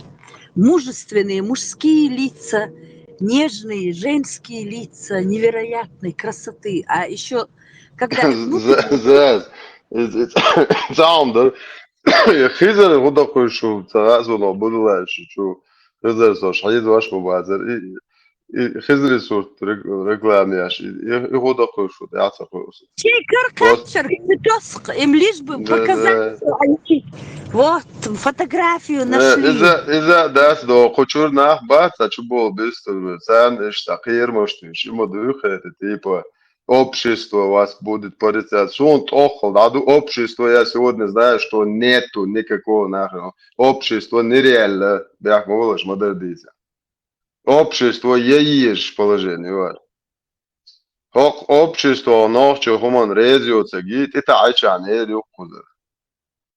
Мужественные мужские лица, нежные женские лица невероятной красоты. А еще, когда их внутрь Заз. Заумдыр. Я хизер гуда куйшу, цагазуно будулайшу, чу. Хизер со шайид ваш бубазер. И И хизри сурт рег-, реклама еш, и, и, и хӀу даккхуш шу, дӀа ца кхуьуш. Шей кара кхаччар, и тосх, им лишь бы показать, что они. Вот, фотографию нашли. Иза, иза дас до, кху чур нах бац, а чу бол бистур, цан иштта кхермаш туш, има дуй хета, типа, общество вас будет порицать. Сун тоххал, да, ду общество, я сегодня знаю, что нету никакого нахрен. Общество нереально, бях, молодежь, модердица. Общество я езаш положение вар. ХӀокху общество нохчо хӀуман реза йоцаги, тӀе таӀачан эр юккхузар.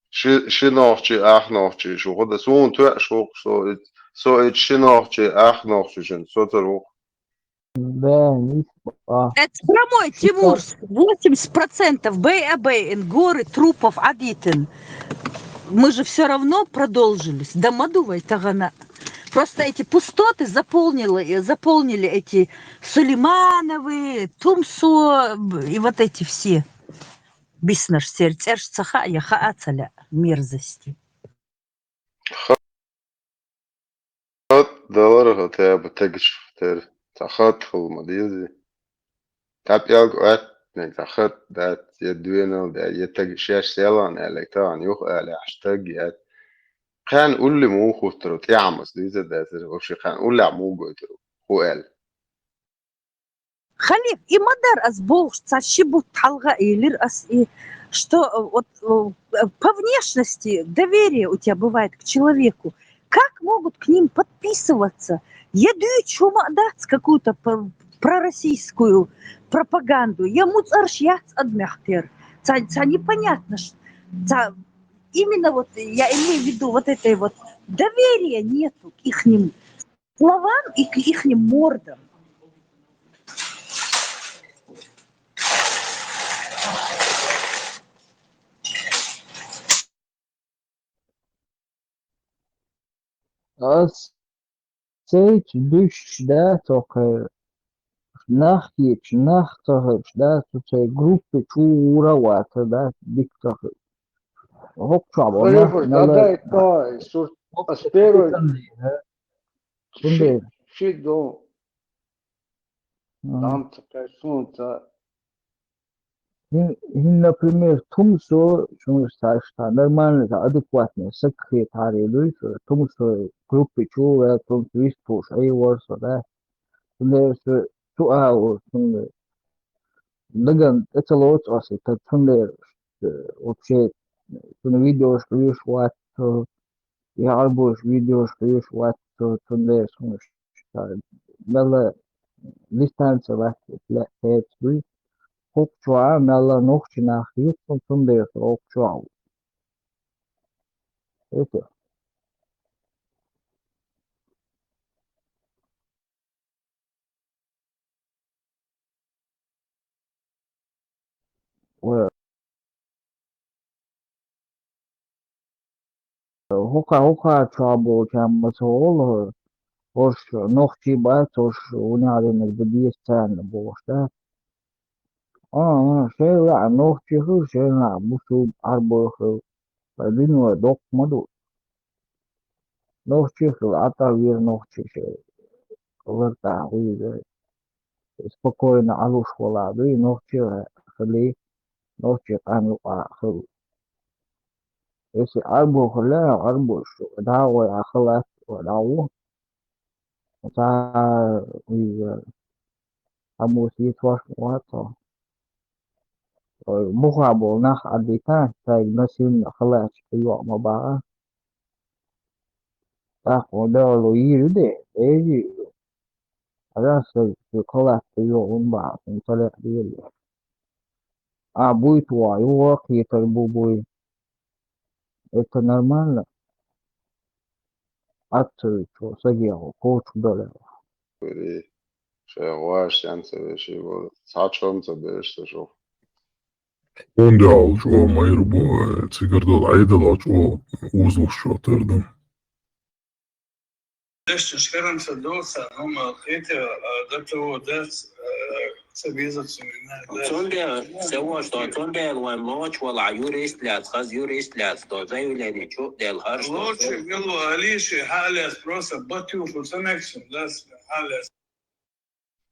Ши, ши нохчи, ах нохчи, шу худа суна тоьаш ву, со ит, со ит ши нохчи, ах нохчи шин, со цар ву. Да, не спа. Это прямой, Тимур, восемьдесят процентов Б А Б Н горы трупов Адитин. Мы же все равно продолжились. Да мадувай тагана. Просто эти пустоты заполнили, заполнили эти Сулеймановы, Тумсо и вот эти все. Биснаш сер церш цаха, я хаа цаля мерзости. Хат далар хата ба тагчу тер. Цаха хат хул ма дизи. Тап ялг ат, не цаха хат дат, я дуэнал да, я таг шеш селан, я лектан, юх, я леш таг, я Кхаьн улли муха хуттар ву? ТӀаьхьамас дийца дацара, вообще кхаьн уллехь муха гойтар ву? ХӀу аьлла. Халиф, и ма дара ас бохуш, цхьа ши бутт хьалха а элира ас и, что, э, вот, э, по внешности доверие у тебя бывает к человеку. Как могут к ним подписываться? Я дуьйцу хӀума а дац какую-то п-, пророссийскую пропаганду. Я муцӀарш яц адамех тера. Цхьа, цхьа непонятно, ш-, цхьа Именно вот я имею в виду вот этой вот доверия нету к ихним словам и к ихним мордам. Ас цайча дуьсуш да, цо кхайра. Нах кхеташ, нах ца хилча, да, цу цай группе чу гӀура а вацар, да, дика ца хилча. ХӀокху чохь болу нах мелла а, хӀокху первый ши, ши ду. Ага. Там такая сумма. ХӀин, хӀин, например, Тумсо, шуна цхьа, цхьа нормальный, цхьа адекватный саг хетахьара дуй, Тумсо группе чу ваьлла, Тумсо вистхуш Ӏийвор со, да. Цундела со цу агӀор, цунна даган тӀе ца лоцу аса, и таг, цундела, э, вообще, цуьнан видеош хьоьжуш вац со, и Ӏарбоша видеош хьоьжуш вац со, цундела суна ш-, ша мелла дистанция лаьцна лаьа кхеташ дуй. ХӀокху чохь а мелла нохчи нах ю, цундела со хӀокху чохь а ву. Это. Ва хӀокху, хӀокху чохь болчарна ма ца олу, хӀорш нохчий бац, хӀорш вуьнехь динарг дан деза царна бохуш, да? А, а, шайн лаахь нохчий хила, шайн лаахь бусулба, Ӏарбой хила, ткъа дино доккха ма ду. Нохчий хила, Ӏа тӀе вера нохчий шайн лартӀахь вуьйза. Спокойно Ӏалуш вала дуй, нохчий хилий, нохчий къам юкъахь хила. Если Ӏарбо хила, Ӏарбош дӀа а гӀой, Ӏа халац, вай дӀа а ву. Цхьа иза хьан бу сийцош ма вац хьо. Ой, бухахь болу нах Ӏадита, шайга насильно халаьтташ тӀейогӀу ма баха. ТӀаккха хьуна дуьхьало йийр ю де, эжий ю. Хьажахь, сан шен халаьтташ тӀейогӀу хӀунда баха, хӀунда ца лекъа дела. А, буй тхо, юха кхетар бу буй. Это нормально? Аццавичо, сагехо, кочу далехо. Шайн гӀош сенца веший бу, цхьа чом ца беш ца шух. ХӀунда аьлча, о, майра бу, э, цигара долу Ӏедал аьлча, о, узлуш шо тардам. Дешнаш хӀаранца доца, ну, ма, хетя, а, до того дац, а, ца безац у меня, да. Цундела, се во, что цундела вайн лоч вала юрист лец, хаз юрист лец, то заявление чу дел, хар что. Лоч, мило, алиши, халес, просто батюфу, ца мексим, да, халес.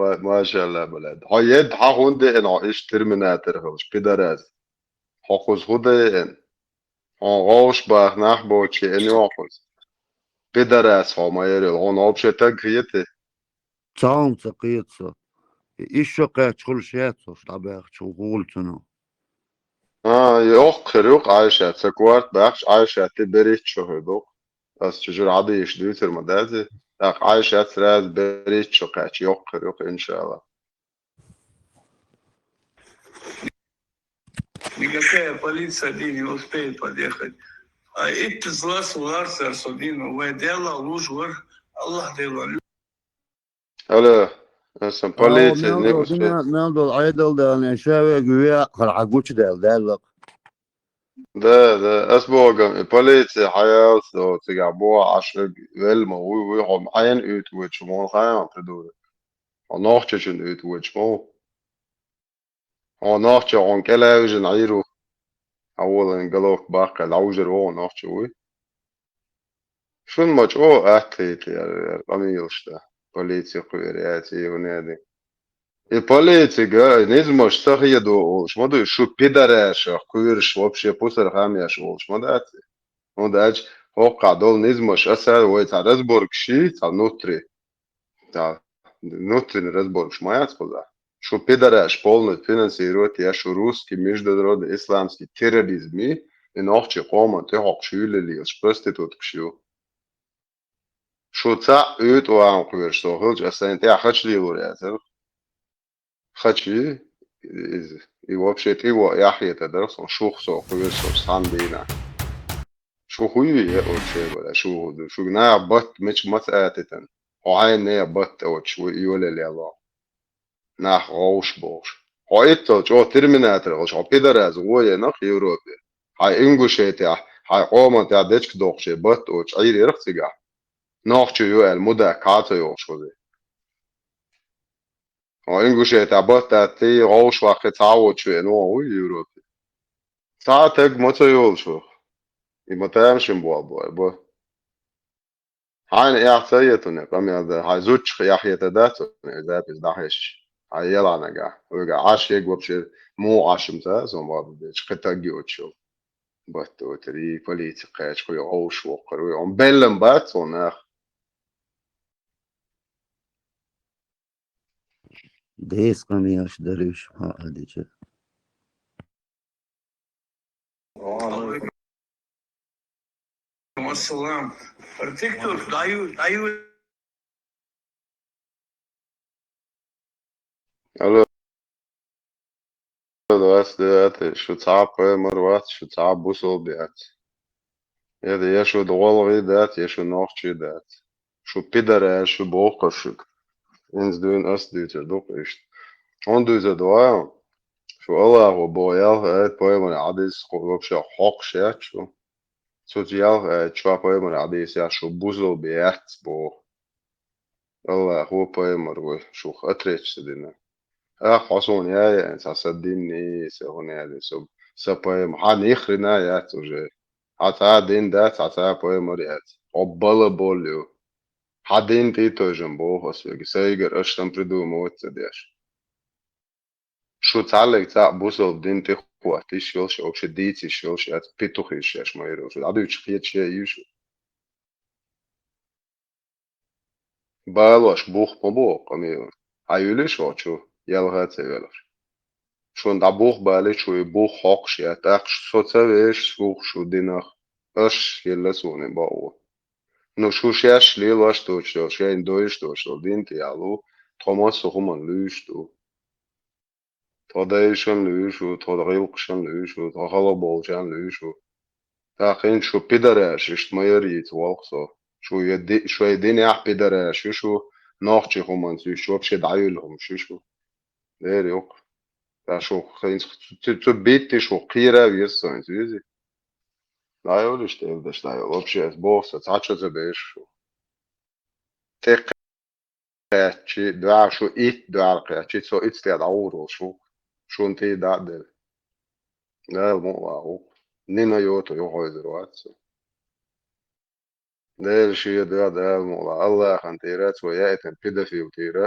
ма-, машалла, балад. Хьо ед, хьа хӀун деана, хьо иштта терминатор хилча, пидорас? Хьо кхуза хӀун деана? Хьо гӀовш баха нах боцуш еана йо кхуза? Пидорас хьо ма яра, хьуна вообще таг хета? Цхьа хӀума ца кхета со. Ишшо кхаьчча хуьлуш яц хьуш дӀабаьхча, хӀун хуьлу цунах? А, йоккха хир ю-кх Ӏайшат, сан корта баьхча, Ӏайшат и берриг а шо хир ду-кх. Ас чужура хьадийша дуьйцур ма дац и. ТӀаккха Ӏайшат сразу берриг а шо кхаьчча, йоккха хир ю-кх, иншалла. Никакая полиция, дий, не успеет подъехать. А это зла суларсар со, дий, ну, вай Дела луж вар, Аллах Дела. Алло, асан, полиция, мел долу, мел долу Ӏедал дале, ша вега веа хьара хьан гучудаьлла, даьлла-кх. Да, да, ас богам, и полиция хьаялса, цигахь боху Ӏаш вега велла ма вуй, вуй хьо Ӏайна уьйту вуьйчу, муха хаьа придурок. Хьо нохчочун уьйту вуьйчу, муха. Хьо нохчо хьуна кӀелавижина Ӏийр ву. Хьан волан головка баккхий, дӀавужур ву хьо нохчо вуй. Шуна ма чӀогӀа атта хийтаяр, яр къамелаш дан. Полици кхуьур яц, и хӀун яди. И полицига, и низамаш ца хедо олуш ма дуй, шу пидорашах кхуьйраш вообще пусар хам еш олуш ма дац. ХӀунда аьлча хӀокхахь долу низамаш аса вай цхьа разборка ший, цхьа нутри. Цхьа внутренний разборкаш ма яц кхузахь. Шу пидораш полный финансировать я, шу русский, международный, исламский терроризм и нохчий къоман тӀехьокхуш юьллалелаш проституткаш ю. Шу цхьаъ уьйтӀа ван кхуьйраш со хилча, аса сайн тӀехь хача лелур яцара. Хачи, иза, и вообще тӀе во яхьета дара сон, шух со кхуьйраш со цхьана дийнахь. Шу хуй е вообще, бара, шу, шуьга наха батт мича маца атитан? Хьо хьайна нехан батт оцуш ву йолале ло. Нах гӀовш бохуш. Хьо итцал чӀогӀа терминатор хилча, хьо пидорас гӀо енах Европе. Хьайн Ингушетехь, хьайн къоман тӀехь дечка доккхуш батт оцуш Ӏийр ярах цигахь. Нохчо ю аьлла, мудак кхаа ца йохуш хузи. Хьо Ингушетехь батт атта, гӀовш ваккхи цхьа а воцуш веана вон вуй Европе. Цхьа а таг ма ца йолуш ваха. И ма тамашийна болх бу, бу. Хьайна эхь ца ета уна, къамел дан, хьайн зудчух яхьета дац уна, запись дӀахьаьжча. Хьайн елахь нагахь. Вегахь Ӏаш ерг вообще муха Ӏаш ма ца, сон бакъду дечу, кхин таг йоцуш йолу. Батт оцур, и полици кхаьча, кхуьй гӀовш воккхур вуй. Хьуна беллам бац хьуна нах. Деза къамелаш дара уьш, хьо а дича. Ва алейкум ассалам. Артиктор, даю, даю. Алло. Двадцать девятый, шу цхьа а пайхамар вац, шу цхьа а бусалба яц. Я, я шу гӀалгӀай дац, я шу нохчий дац. Шу пидораш, шу боху шуьга. Инза дуьйна ас дуьйцур ду-кх иштта. Хьуна дуьйцур ду вай? Шу Аллахо боху ялх аят пайхамаран хьадис вообще хьокхуш яц шу. Цу ялх аят чохь пайхамаран хьадисехь шу бусалба яц боху. Аллахо пайхамар вуй, шух отречься дина. Ах, хьо суна яй, цхьа сан дин, сан хӀун яди, со, сан пайхамар. Хьан ихрина яц уже. Хьан цхьа а дин дац, хьан цхьа а пайхамар яц. Хьо балабол ю. Хьан дин тӀе а тевжина боху ас вега, сайгара аш сан придумывать ца деш. Шу цхьаллиг цхьаъ бусалба дин тӀе хӀоттийш йолуш, вообще дийцийш йолуш яц, петухи шаьш ма йира шу. ДӀадуьйцуш кхеташ яй ю шу. Балош бух ма боху къамелан. Ӏа юьлиш хьо чу, ялха а ца велаш. Шун дӀа бух бале, шу и бух хьокхуш я, тӀаккха со ца веш, сух шу динах, аш елла суна бакъо. Ну, шу шаьш лелош доцуш долу, шайна дойуш доцуш долу дин тӀехь лу, тхо массо а хӀуманна луьйш ду. Тхо дайшан луьйш ву, тхо гӀиллакхашан луьйш ву, тхо халаболчарна луьйш ву. ТӀаккха хӀинца шу пидараш, иштта ма яра йийца волу со. Шу я ди-, шайн динехь пидараш ю шу, нохчийн хӀуманца уьш вообще дӀаюьллу хӀумаш ю шу. Дера юккъа. Ткъа шу хӀинца цу, цу, цу битти шу кхера а веза со хӀинца вези. ДӀайолуш тӀе даш дӀайолу. Вообще, ас боху со, цхьа чо ца беш шу. ТӀе кхаьччи, дуьхьал шу итт дуьхьал кхаьччи, со итт тӀе дӀагӀур волу шу. Шун тӀе дӀа а делла. Дала мукъ лахь ву. Нина йота юххьайзар вац со. Дела шен дуьхьа Дала мукъ лахь. Аллахьан тӀера цо яйтина педофил тӀера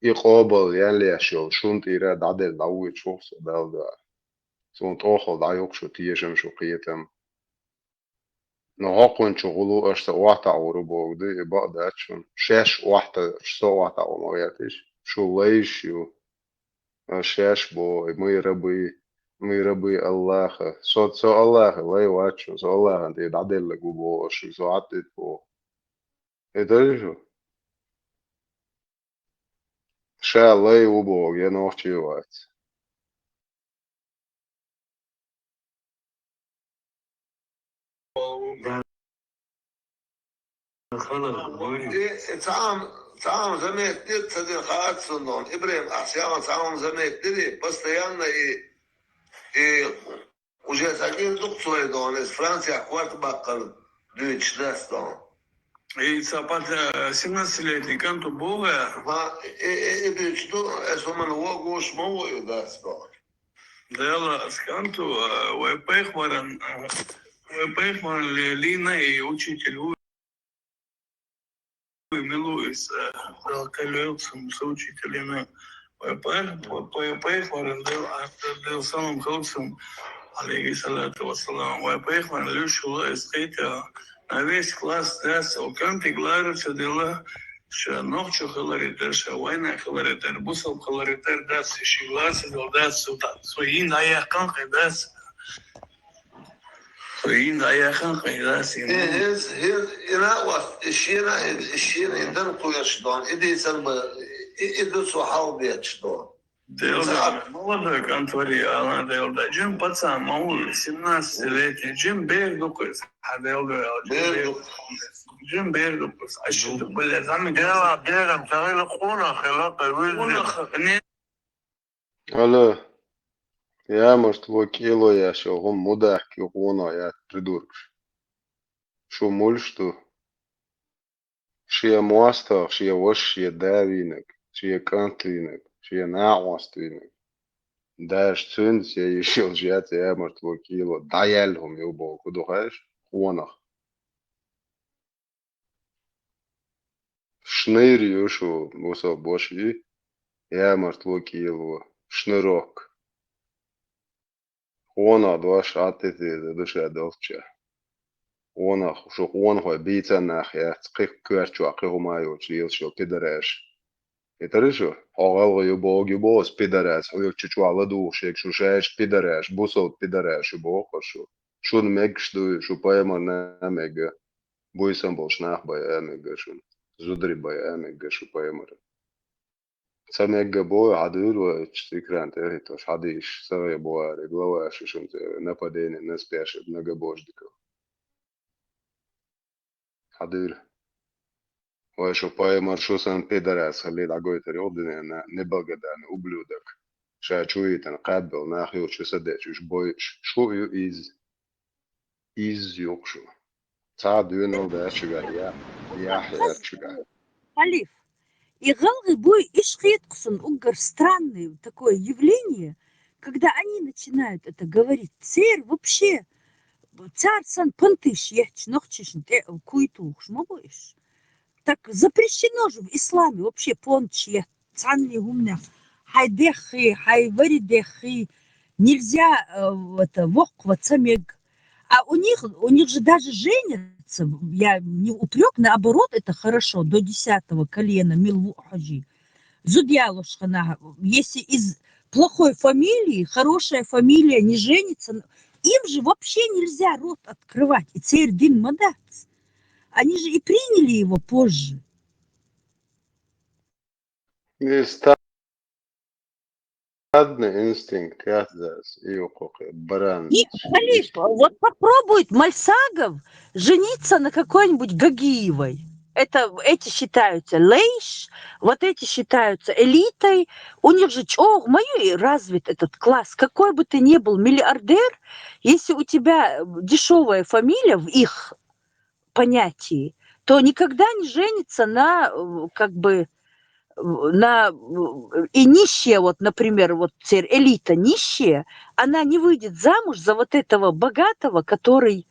и къобал ян леш йолу шун тӀера дӀаделла дӀавоьдуш ву со Дала дуьхьа. Суна тӀохал дӀаюккху шу тешам, шу кхетам. Но хӀокхунчу гӀулу аша ца охьатаӀур ву боху ду, и бакъ дац шуна. Шаьш охьатаӀуш, со охьатаӀо ма гӀерташ. Шу лайш ю. Аша шаьш боху, и мы рабы, мы рабы Аллаха. Со, со Аллаха лай вац шуна, со Аллахьан тӀе дӀаделлаг ву боху аша, со Ӏаттит боху. И дара шу? Ша лай ву боху, я нохчий вац. Э, э, цхьаъ, цхьаъ заметить дира, ца дира хаьа цунна. Ибрахим, ахьа цхьаъ заметить дира, постоянно и, и уже цхьа кӀира ду-кх цо и дона, иза Францехь корта баккхар дуьйцуш дац дона. И ца пата семнадцатилетний кӀант ву боху. Ма, э, э, э, дуьйцуш ду, аса хӀуманна вогуш ма ву и дац дона. Дела, ас кӀант ву, э, вай пайхамаран, э, вай пайхамаран ле-, лийна и учитель ву. Мила ву иза, Дала кхел йойла цунна, со учителина. Вай пай-, вай пай-, пайхамаран Дала, Дала салам хилда цунна, алейхи салату ва салам. Вай пайхамаран луьйш хилла иза кхетта. На весь класс дац, оцу кӀантига лара ца делла, ша нохчо хиларе дара, ша вайна хиларе дара, бусалба хиларе дара, дац, ши лара ца делла, дац, цо, цо йина дӀаяьккхина кхин дац. Цо йина дӀаяьккхина кхин дац, йина. Э, хӀинца, хӀинца, и накъост, и шена, и шена, и дан кхоьруш дона, и дийцар бан, и, и ду цо хьалха бетташ дона. Делда, молодой кӀант вари, ала, делда. Жим пацан ма ву, семнадцатилетний, жим бер ду-кх иза, хьан делда, жим бер ду-кх иза. Жим бер ду-кх иза. Аша ду, бля, зами. Дела, берам, цагӀила къонах хила, къонах, не. Алло, ямартло кӀело еш йолу хӀума мудахка ю къонах яц, придуркаш. Шу муьлш ду? Шен мостагӀа, шен ваша, шен да вийнарг, шен кӀант вийнарг, шен накъост вийнарг. Даже цуьнца я йиш йолуш яц ямартло кӀело, дӀаяьлла хӀума ю боху, хӀун ду хаьаш? Къонах. Шныр ю шу, бусалба ваша, ямартло кӀело, шнырок. Къонах дош Ӏад тӀе теза ду ша долчча. Къонах, шу къонахой бийцан нах яц, кхин коьрта чохь кхин хӀума а йоцуш лелаш йолу пидараш. И тара шу? Хьо гӀалгӀа ю боху, ю боху ас пидарас, хьоьга чу чохь ладугӀуш ерг шу шайша пидараш, бусалба пидараш ю боху ас шу. Шуна мегаш ду, шу пайхамарна а мега. Буьйсан болуш нах бай а мега шуна. Зударий бай а мега шу пайхамар. Ца мегга боху, хьан дуьйла вай, экран тӀе а хӀиттош, хьан дийш, ца гӀе боху ари, глава шу шуна тӀе, нападение на спящих многобожников. Хьан дуьйла. Вай шу пайхамар, шу санна пидарас хилли дӀагойтур ю-кх дуьненна, неблагодарный ублюдок. Ша чу йитина кхаьббелла нах йолчу са дечуьш бойуш. Шу ю иза. Иза ю-кх шу. Цхьа доьналла даьчуьгахь, я, яхь яьчуьгахь. Халиф, и гӀалгӀай буй, иш хета-кх суна уггар странное такое явление, когда они начинают это говорить. Церан вообще, цара санна панташ етташ нохчашна тӀе а куй тухуш ма бу иш. Так запрещено же в исламе вообще понт шет, цхьанне хӀуманех. Хьайн деххий, хьайн вари деххий, нельзя, э, это, воккхава ца мег. А у них, у них же даже женятся, я не упрек, наоборот, это хорошо, до десятого колена, мила ву хьожий. Зуда ялош хана, если из плохой фамилии хорошая фамилия не женится, н-, им же вообще нельзя рот открывать, и цердин мадац. Они же и приняли его позже. Из стадный инстинкт яц заас, и укхукхе баран. И, Халиф, вот попробует Мальсагов жениться на какой-нибудь Гагиевой. Это, эти считаются лейш, вот эти считаются элитой. У них же чё, мою и развит этот класс. Какой бы ты ни был миллиардер, если у тебя дешевая фамилия в их понятии, то никогда не женится на, э, как бы, э, на, э, и нищая, вот, например, вот цер-, элита нищая, она не выйдет замуж за вот этого богатого, который,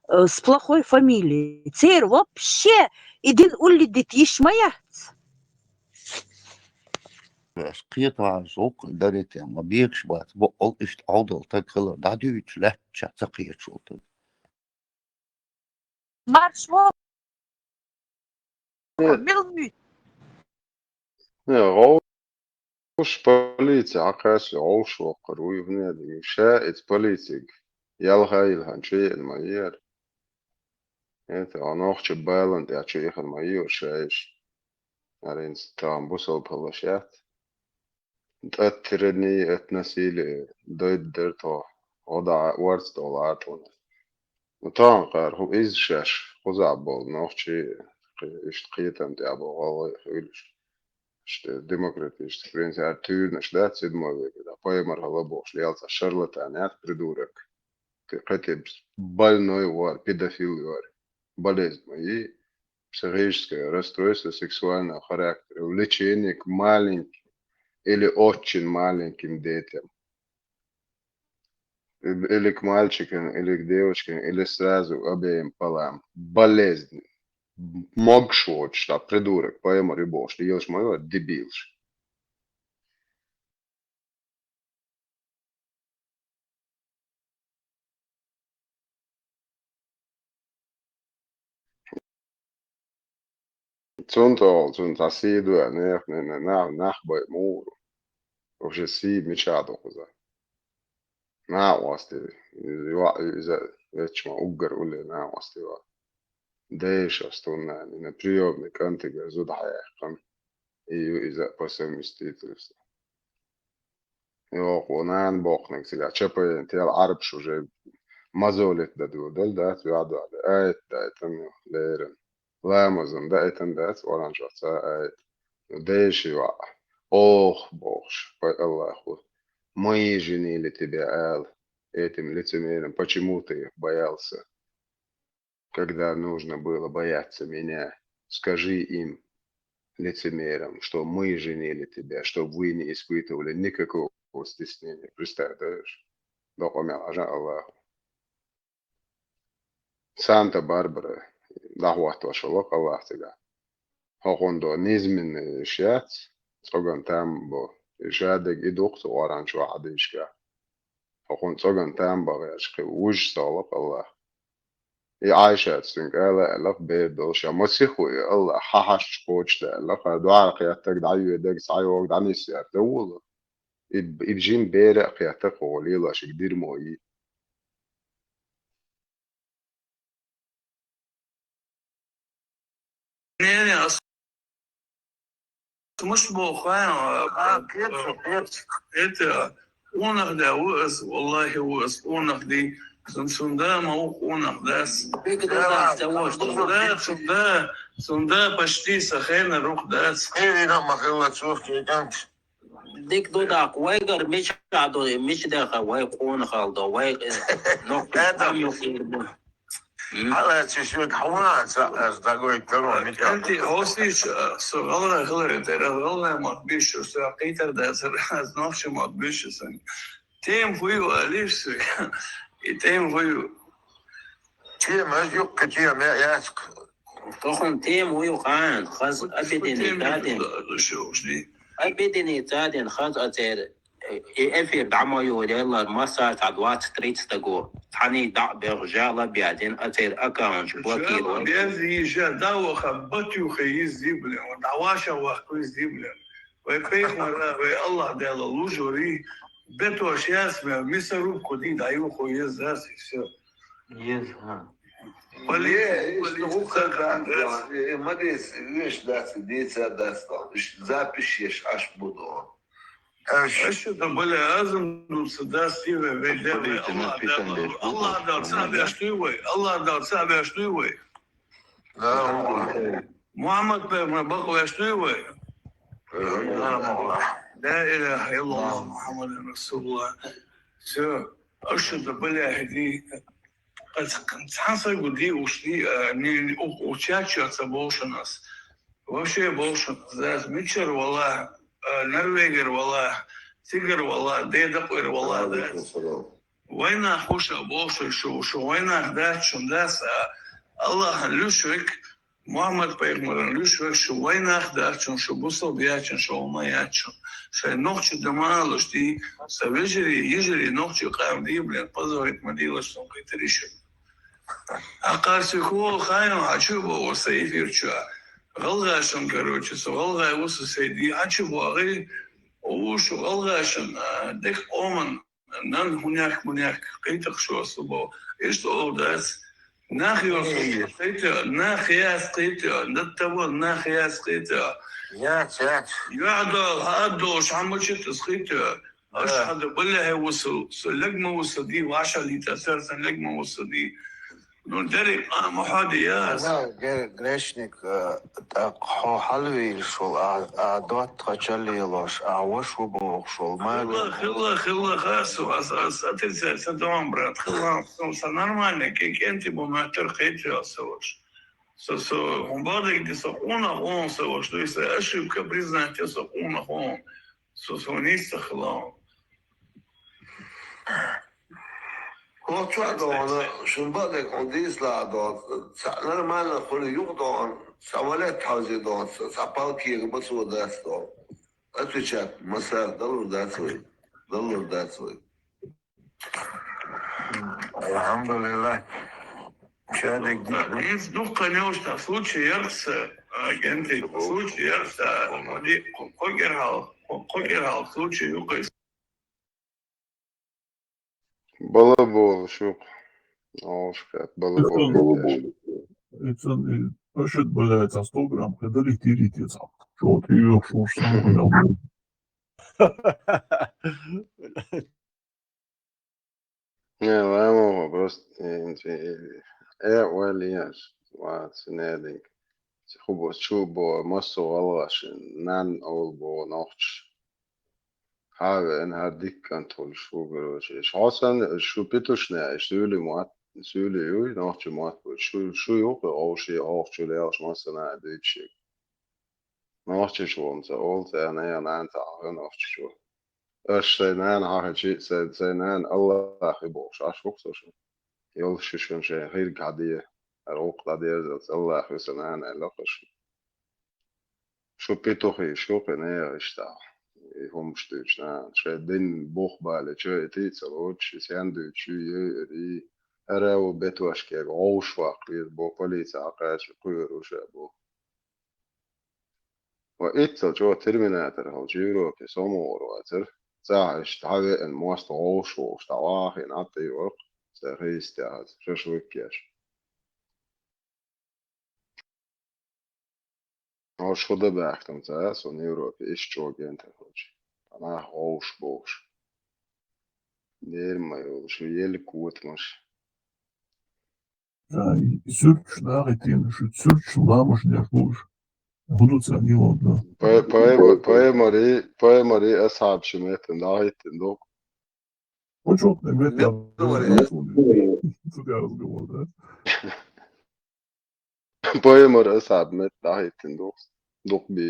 э, с плохой фамилией. Цер вообще идин уллидит ишмая. Кхеташ зовкъ дарете, ма бекаш бац, бо ол ишт Ӏовдал таг хилар, дӀадуьйцуш лаьттача ца кхеташ волтаг. Марш вон. Милмит. Не, гӀовш полиция хьакхаьчча, гӀовш воккхар вуй хӀунеда, ша эца полицига ялха йилхьан чу еана ма ера. Это, а нохча балан тӀехь чу ихана ма йора ша иш. Аренца тахан бусалба хилла шаьтта. ТӀаттирани, эт насилие дойд дер тхо, гӀо дӀа орца долу Ӏатуна. Ну, таханкхара хӀу иза шаьш кхузахь болу нохчий, кхе-, иштта кхетам тӀехь болу гӀалгӀай хуьлуш. Иштта демократический принцип, туьйранаш дац седьмой веке, да, пайхамар хилла бохуш, лелца шарлатан яц, придурок. Кхе-, кхетиб больной вар, педофил вар, болезнь ма йий, психическое расстройство сексуального характера, влечение к маленьким или очень маленьким детям. Или к мальчикам, или к девочкам, или сразу обеим полам. Болезнь. Могуш воцуш, ша придурок, пайхамар ю бохуш, лелаш ма ю, дебилаш. Цунна тӀехула цунна цхьа сий ду аьлла, нехан, нах, нах бай муха ву. Вообще сий мичахь ду кхуза? Накъостий, иза йоӀ ю иза, вецча ма уггар улле накъостий вац. Дайша стунна, нина приёмный кӀантигара зуда хьаяьккхина. И ю иза по совместительству. Йоху нана боккхуниг цигахь чапаен тел Ӏарбаш уже мозолит дан дуьйладелла дац, ваьӀ дуьхьа де. Айта дайтан леран. Ламазан даийтан дац, оранжевый цхьа айта. Дайша йоӀ. Ох, бохуш, пой Аллаху. Мы и женили тебя, ала этим лицемерам. Почему ты их боялся? Когда нужно было бояться меня, скажи им, лицемерам, что мы женили тебя, чтобы вы не испытывали никакого стеснения. Представь, да? Докъа мел Ӏажа Аллаху. Санта-Барбара дӀахӀоттош хилла Аллах цигахь. ХӀокхунна до низменный иш яц, цӀоган там бо. И шадерг и дукха цу оранжевый хьадийшкахь. ХӀокхунна цӀоган там бан гӀерташ кхин вуьжуш ца хилла Аллах. И Ӏайшат цуьнга ала аьллакх бер долуш, ша ма сиха ву и Аллах, хьан хьашташ кхочушда аьллакх, хьан дуьхьал кхеттарг дӀайоьдерг, схьайогӀу дӀанисъяр дан волу. И, и жин бер а кхетта кхо лелош, и дирмо и. Не, не, ас муш боху, а, а, кхеташ, кхеташ. Это, къонах да ву ас, валлахи, ву ас къонах ди. Сан, сан да ма ву къонах дас. Бек да, да, да, сан да, сан да, сан да почти сан хенара рух дац. Хевина ма хилла цо кхетанча. Дика ду даккха, вайгара мичахь ду, мича даха вай къонахалла ду, вай, э, нохчий Адам. Там нохчий ду. М. Хьалаьцча шуьга хьуна ца ас дагой каро мичахь. КӀанти, хьовсийша, со гӀалгӀай хиларе тӀера, гӀалгӀай мотт буьйш, со кхийтар дацара, ас нохчий мотт буьйш сан. Тема хӀу ю алийша соьга? И тема хӀу ю? Тема, ас юккъе тема я-, яц-кх. Тахана тема хӀу ю хаьан, хаза обеденный цаден. Обеденный цаден хаза ацер, э, и эфир дӀа ма йолаеллара, массара цхьа двадцать-тридцать стаго. Цхьаний дӀа а бехаш, жала а баьзина, ацер аккаунташ блокировать. Жала баьзна, жа дӀа а ваха, батуьйхе йиззий, блин, дӀаваша вахка виззий, блин. Вай пайхамар, вай Аллах Дала луш вар, бетош яц, ме-, мясорубку дий, дӀаюхо еза дац, и всё. Еза, хӀа. Вале, ишта гӀулакх дац, э, ма деза, веш дац, дийца дац, ишта запись еш Ӏаш бу дон. Аш. Аш да, бале, азам дуца дац, и вай, вай, вай, Аллах Дала, Аллах Дала цхьа веш дуй вай, Аллах Дала цхьа веш дуй вай. Да, Мухьаммад пайхамар бакъвеш дуй вай? Ла илаха иллаллах Мухьаммадун расулуллах. Всё. Аш да, бале, хӀеди. Цхьа саг ди ушди, а, не, не, у-, учача ца болшанас. Вообще болшанас. Зас мичар вала, а, Норвегер вала, цигар вала, дедакъвер вала, зас. Вайнах хуша болшой шу, шу вайнах дац шун дац, а, Аллахьан луьш век, Мухьаммад пайхамаран луьш век, шу вайнах дац шун, шу бусалба яц шун, шу валма яц шун. Шай нохчи дамалаш ди, са вежарий, йижарий нохчи къам ди, блин, позорить ма дилаш сон кхетариш. А къарси хул хайм хьачу бо са эфир чу. ГӀалгӀашан, короче, со гӀалгӀай вусу сайди хьачу бо гӀи, у шу гӀалгӀашан, а, дек оман. Нан хӀунех-мунех кхетах шо субо. Иштта олу дац. Нах йосу кхета, нах яц кхета, даттава нах яц кхета. Яц, яц. Юьхьдал, хьаддолуш, хьамачит ас кхета. Аш хьада балехье вусу, со легма вусу ди, ваша лита сар, сан легма вусу ди. Ну, дерриг а ма хьади яц. Ана гре-, грешник, э, тӀаккха хьо хьалавийла шул, а, а, доттагӀа чаллелош, а, ваш ву боху шул, ма хилла, хилла, хилла, хасу, ас, ас, отрицать, са дом, брат, хилла, со, со нормально, ке-, кенти бу маттар кхетвел со ваш. Со, со, хӀун бадик ди со къонах вон со ваш, то есть ошибка признать со къонах вон. Со, со нийса хилла. Коча дона, шун бадек он дийсла дона, ца нормально хули юкъ дона, ца валет хьалзи дона, ца, ца палкига бацо дац дона. Отвечать, масар, далур дац вай, далур дац вай. Алхьамдулиллах. Ша дек ди-, Инс дукха неушта случай ярхса, а, генти, случай ярхса, а, ди-, ко-, кокер хал, ко-, кокер хал случай юкъа. Балабол шух. Ошкат, балабол. Балабол. Ицан, э, пашат балаца сто грамм, хадали тири тица. Шо ти ёх, шо шо. Не, ламо, просто, э, э, э, валияш, ва, синединг. Хубос чубо, массо гӀалгӀашин, нан олбо нохч. Хьавеана, хӀара дика кӀант хуьлуш ву, короче. Иш хьо санна, шу питушне, иш суьйли мотт, суьйли юй, нохчи мотт бу. Шу, шу юкъа гӀовши, гӀовхчу лелаш массана а дуьйцуш. Нохчиш ву ца олу, цӀена я нана ца хьахийна нохчиш ву. Аш сайн нана хьахичи, сайн, сайн нана Аллахи бохуш, аш ву со шу. Йолуш шу шун шайн хирг хьан де, хӀара гӀуллакх дӀадерзалц Аллахи сан нана аьлла кхуш. Шу питухи, шу кхин неха иштта. И хӀумаш дуьйцу нана. Шайн дин бух бале, чу и тица лоцуш, и сен дуьйцу, ю, ю, и, ара ву бетошкега, гӀовш ваккха, бо полица хьакхача, кхуьйр уша бу. Ва иццал чӀогӀа терминатор хилча, Европе со мугӀар вацара. Цхьа иштта хьавеана, мостагӀа вовшах волуш, дӀавахийна, Ӏад тӀе йору, цхьа хи йистехьаца, шашлык еш. Ош хӀу дан баьхкина ца а, суна Европе иштта чӀогӀа гентар хилча. Нах вовшах бохуш. Дера ма йолуш, шу елла котамаш. Да, и, и суьрташ нахийтина, шу суьрташ ламаш деш бу уж. ХӀун ду царна йилла, да? Пай-, пайма-, паймари, паймари асхьабаши меттан дӀахӀиттина ду. Почётный меттан. Цу разговор, да? Паймар асхьаб меттан дӀахӀиттина ду. Дукха би.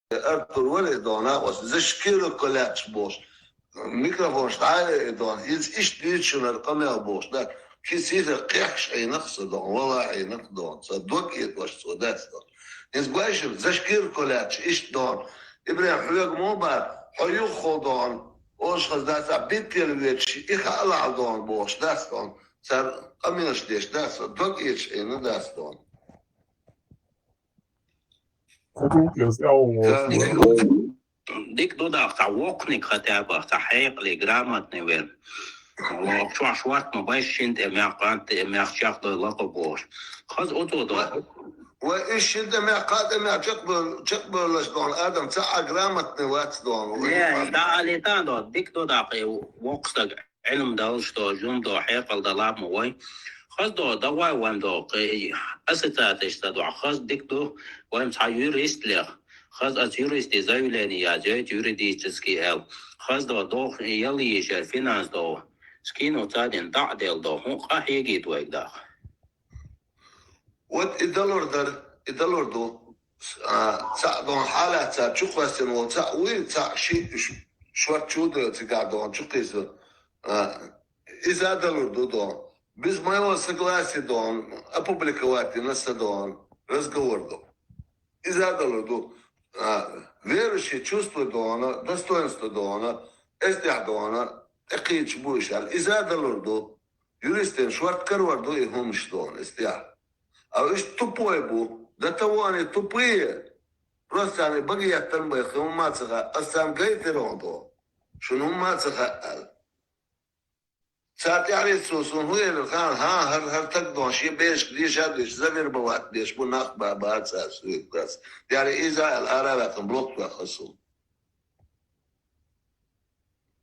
Артур вара и дона, оцу зашкира колледжаш бохуш. Микрофонаш дӀа а и дона. Иза иштта дуьйцу шуна хӀара къамел бохуш, да. Кхин сийсара кхехкаш Ӏийна-кх со дона, вала Ӏийна-кх дона. Ца дог этӀош цо дац дона. Иза гойшира, зашкира колледжаш иштта дона. ИбрахӀим, хьоьга мо бара, хьо юххул дона. Оша хаза дац, а биттел вечаш, и хаалахь дона бохуш, дац дона. Цара къамелаш деш, дац дона. Дог этӀаш Ӏийна, дац дона. Кху кулкес аьлла волуш. Дика ду даккха, цхьа воккханиг хатӀа бах, цхьа хьекъале, грамотный вер. Чохь шорт ма бай, шина тӀе мех, кхоъ тӀе мех чекхдой лакха бохуш. Хаза оцо до. Вай, уьш шина тӀе мех, кхоъ тӀе мех чекхбевллаш дохьна адам цхьа а грамотный вац дохьна. Не, да, алита до, дика ду даккха, воккха стаг. Ӏилма далуш до, жума до, хьекъал далахь ма вай. Хаза до, давай вайн до, кхе, ассоциацеш ца до, хаза дика ду, вайн цхьа юрист лех. Хаза аса юристе заявление яз, йойта юридический аьлла. Хаза до, доху ял йийшар, финанс до. Скину ца дина, дӀа а делла до, хӀун къа хьегийта вайга даха. Вот и далур дар, и далур ду. А, цхьаъ дохьна хьалаца чукхоьссина волу цхьаъ вуй, цхьаъ ши, ш-, шорт чу а девлла цигахь дохьна чукхийса. А, иза а далур ду дохьна. Без моего согласия дохьна, опубликовать дина аса дохьна, разговор ду. Иза а далур ду. А, верующий чувство дохьна, достоинство дохьна, эс тӀехь дохьна, тӀекхийча бу иша аьлла. Иза а далур ду. Юристийн шорт карор ду и хӀуманаш дохьна, эс тӀехь. А уьш тупой бу, до того они тупые. Просто царна бага еттан бай, хӀумма ца хаьа, ас царна гайтира хьуна дохьна. Шуна хӀумма ца хаьа аьлла. Цара тӀаьхьарца суна хӀун элира хаьа, хӀан, хӀара, хӀара таг дохьна, шен берашка деша а деш, завербовать деш бу нах бан, бан цара суьйга дац. ТӀаьхьара иза аьлла, ара а ваьккхина, блок ваьккхина суна.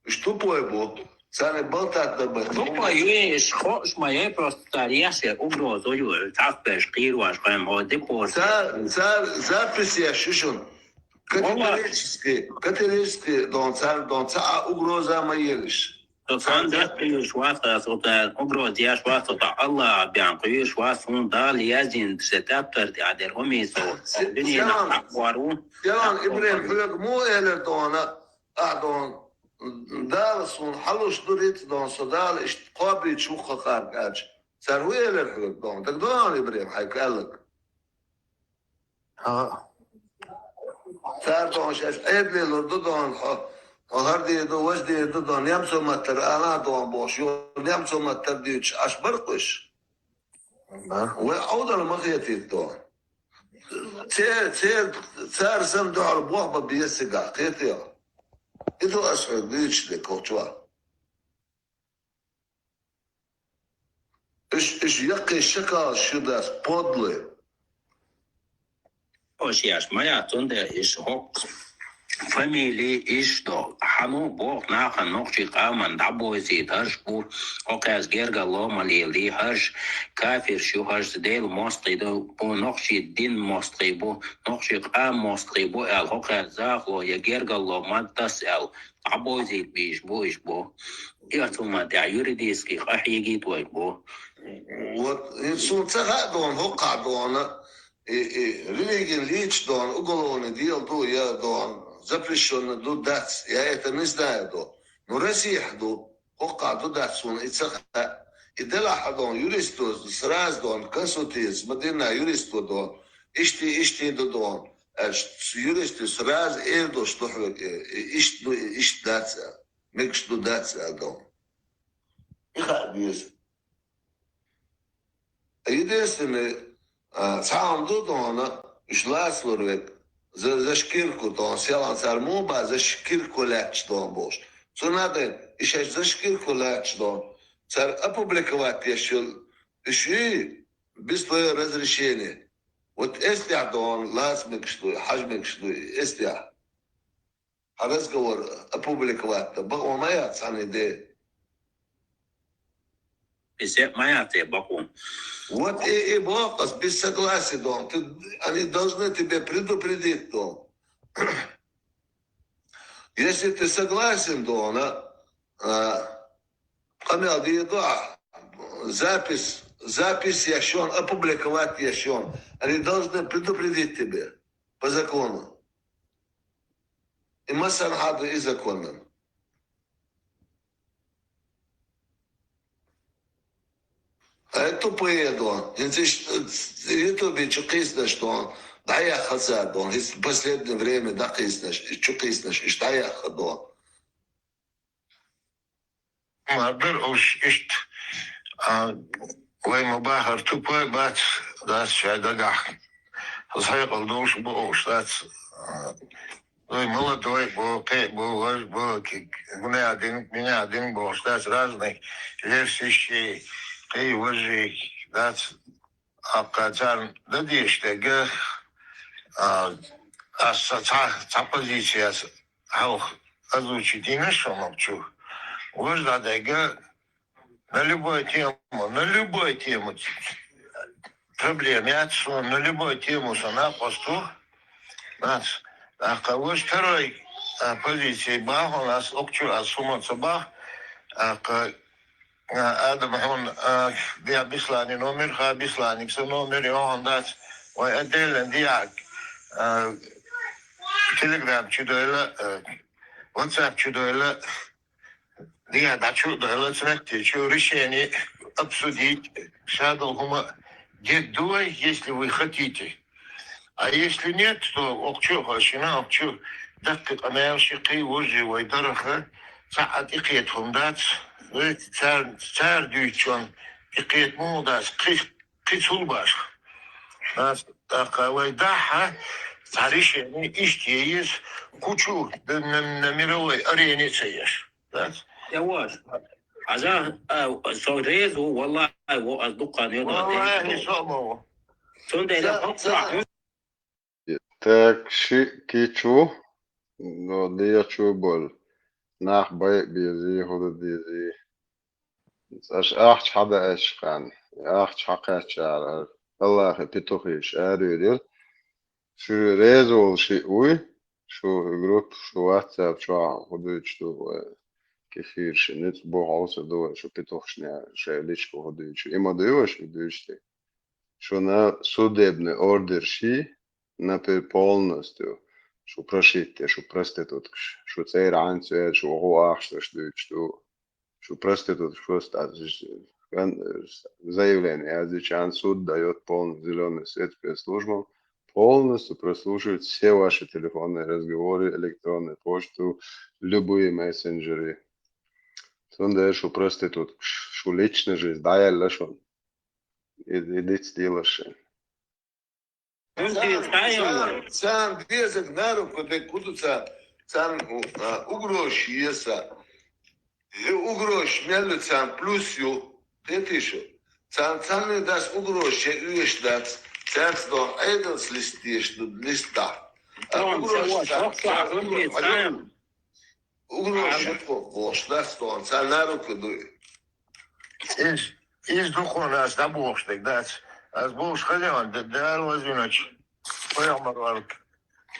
Уьш тупой бу, царна балтат дар бай. Тупой ю, уьш хууш ма яй, просто цара еш я угроза ю, цхьаъ берш кхийраш, хӀайм хьо дипор. Цара, цара запись еш ю шуна. Категорически, категорически дохьна царна дохьна цхьа а угроза ма елаш. Со цхьаьна деш кхийраш вац ас, оцара угроза еш вац, оцара Аллахьа бен кхийраш вац, хӀунда Дала яздина, сан тептар тӀехь дерг хӀумийса, дуьненахь хьакхор ву. Селан Ибрахим, хьоьга муха элира дохьна, ахь дохьна, Дала суна хьалуш ду риц дохьна, со Дала иштта кхобийча хӀу хахарг аьлча, цара хӀун элира хьоьга дохьна? ДагадогӀий, Ибрахим, хьайга аьлларг? ХӀа. Цара дохьна шаьш Ӏедале лур ду дохьна, хьо, хьо хӀара дийр ду, важа дийр ду дохьна, немцо маттара ала дохьна бохуш, юха немцо маттара дуьйцуш Ӏаш бара-кх уьш? Вай Ӏовдал ма хетийта дохьна. Цер, цер, цара санна дуьхьал бох бан беза цигахь, кхетий хьо? И ду ас хьоьга дуьйцуш дерг кху чохь. Уьш, уьш яккхий шакалаш ю дас, подлый. Ош еш ма яц, цундела иш хӀокху фамилий иш до. Хьан ву боху нахана нохчий къаман дӀабойзийта хӀарш бу, хӀокхаьрца гергарло ма лелий хӀарш, кафирш ю хӀарш, Делан мостагӀий ду, бу нохчий дин мостагӀий бу, нохчий къам мостагӀий бу аьлла, хӀокхаьрца захало я гергарло ма дас аьлла, дӀабойзийта бийш бу иш бу. И оцу ма тӀехь юридически къахьегийта вай бу. Вот, и суна ца хаьа дохьна, хӀокхахь дохьна, и, и религин лийча дохьна, уголовный дело ду, я дохьна, запрещённый ду, дац, я это не знаю дохьна. Ну, Россехь ду, хӀокхахь ду, дац суна и ца хаьа. И делахь а дохьна, юристо сразу дохьна, консультируется, ма динна юристо дохьна, ишти, ишти ду дохьна. Аьлча, юристо сразу эр долуш ду хьоьга, и, и иштта ду, и иштта дац аьлла. Мегаш ду, дац аьлла дохьна. И хаа деза. Единственный, а, цхьа хӀума ду дохьна, уьш лацалур верг, за, за шкирку дохьна, селхана цара муха бан за шкирку лаьтташ дохьна бохуш. Цунна а дайна, и шаьш за шкирку лаьтташ дохьна, цара опубликовать еш йолу, уьш юй, без твоего разрешения. Вот эс тӀехь дохьна, лаца мегаш дуй, хьажа мегаш дуй, эс тӀехь. Хьан разговор опубликовать дан бакъо ма яц цхьаьна де. Иза ма яц те бакъо. Вот и, и боху ас, без согласия дохьна. Ты, они должны тебе предупредить дохьна. Если ты согласен дохьна, а, къамел дийр ду ахь, запись, запись еш йолу, опубликовать еш йолу. Они должны предупредить тебе по закону. И массанхьа ду и законан. Ай, тупые дохьна. ХӀинца иш, ютубе чу кхийсинарш дохьна, дӀаяхха цара дохьна. ХӀинца последнее время дӀакхийсинарш, чу кхийсинарш, иш дӀаяхха дохьна. Ма дара уьш иштта, а, вай ма бахара тупой бац, дац шайн дагахь. Хьекъал долуш бу оха дац. Вай молодой бу, кхин бу, вож бу, ки-, гуна дин, меня дин бу оха дац, разных версий, кхин вожи дац. Аккха царна дан дезаш дерг, а, ас ца, ца, ца позицияс хьалха озвучить йина шуна чу. Вож дӀадерг, на любую тему, на любую тему. Проблем яц шуна, на любую тему со накъосту. Дац. Аккха вож второй, а, позиции бахьа, ас окчу, ас хӀума ца бах. Аккха, а, Адам хьуна, а, диа Бислани номер, ха, Бислани са номер, йохан дац. Вай отдельно диа, а, Telegram чу дойла, а, WhatsApp чу дойла, диа дӀачу а дойла, цунах тӀе чу решение обсудить, шадолу хӀума дед дуай, если вы хотите. А если нет, то окчу а хьо шина, окчу даккхи къамел ши кхий вужи вай дараха, цхьа а тӀекхета хӀума дац, вай цар, цар дуьйцучун тӀекхета муха дац, кхи, кхи цул башха. Дац, тӀаккха вай дахьа, цхьа решение иштта е еза, кучу, на, на, на мировой арене ца еш. Дац? Я ваш. Хьажа, а, со реза ву, валлахӀи, ву, ас дуккха не ду. Валлахьи, со а ма ву. Цундела Ца, хӀокху ца. Так, ши кичу, но дечу болу. Нах бай а безий, хӀума дезий. Аша ахча хьадаьчча хан, ахча хьакхаьччара, АллахӀе петухаш аравелира. Шу реза волу шиъ вуй, шу группа, шу WhatsApp чохь хӀун дуьйцуш ду вай, кефир ши ницкъ бу хьовса ду вай, шу петухашна шайн личка хӀун дуьйцуш. И ма дуй вай шу дуьйцуш дерг? Шуна судебный ордер ши, например, полностью, шу прошить де, шу проституткаш, шу цӀера Ӏанцвер, шу хӀу ахчанаш дуьйцуш ду. Шу проститутка просто, а, заявление яздичан, суд даёт полный зелёный свет спецслужбам, полностью прослушивает все ваши телефонные разговоры, электронную почту, любые мессенджеры. Цундела шу проститутка, шу личная жизнь дӀаяьлла шуна. И, и диц дилаш шайн. Царна, царна дезарг на руку де куду царна, царна, а, угрозаш еса. И угрозаш мел ю царна плюс ю. Кхетий шу? Царна царна дас угрозаш е уьш дац. Цаьрца доху Ӏедалца лист деш ду, лист дахь. А угрозаш царна, царна угрозаш. Угрозаш тхо бохуш дац тхуна, царна на руку дуй. Иза, иза ду тхуна ас дӀабохуш дерг дац. Ас бохуш хаза ван, д-, Дала вазвиначу пайхамар валга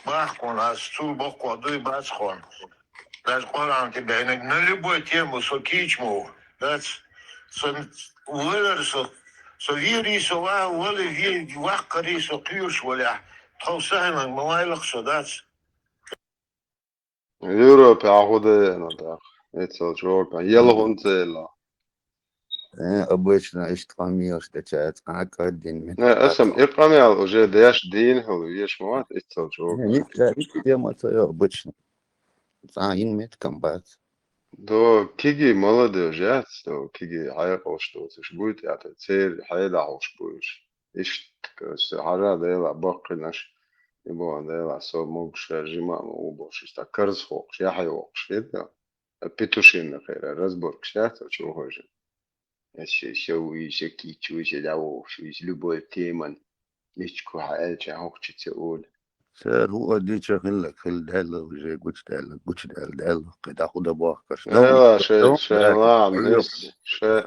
бахкуна ас цул боккхо дуй бац тхуна. Даже Къуръан тӀе беънарг на любой тему со кийча ма ву. Дац. Со валар со, со вирий, со ва-, вали ве-, ваккхарий, со кхоьруш валехь, тхов сахьанаг ма вайлакх со, дац. Европе хьан хӀун дан еана тӀаккха? Эцал чӀогӀа. Яла хӀунда ца елла? Э, обычно иштта къамелаш дечаьрца, а, кӀаддина мет. Не, аса-м и къамел уже деш дийна хила веш ма вац, эцал чӀогӀа. Не, ницкъ, ницкъ тема ца йо, обычно. Цхьа йина меттиг-м бац. До киги молодежь яц, до киги хьекъалш доцуш буй тӀе, церан хьедахьуш буй уьш. Иштта, аса хьажа делахь баккхийнаш, и боху делахь, со могуш жима а ма ву бохуш, иштта карзахвоккхуш, яхье воккхуш, хета? Петушинна хера, разборкаш яц, а чу вахожа. Аса ша вуй, ша кийча вуй, ша дӀавохуш вуй, любой теман личку хьаьлча, хӀокхучу ца олу. Цара хӀуъа дича хилларг хила даьлла, уже гучудаьлла, гучудаьлла даьлла, кхидӀа хӀу дан бохкаш. Эла, шайн, шайн лаам, ис, шайн,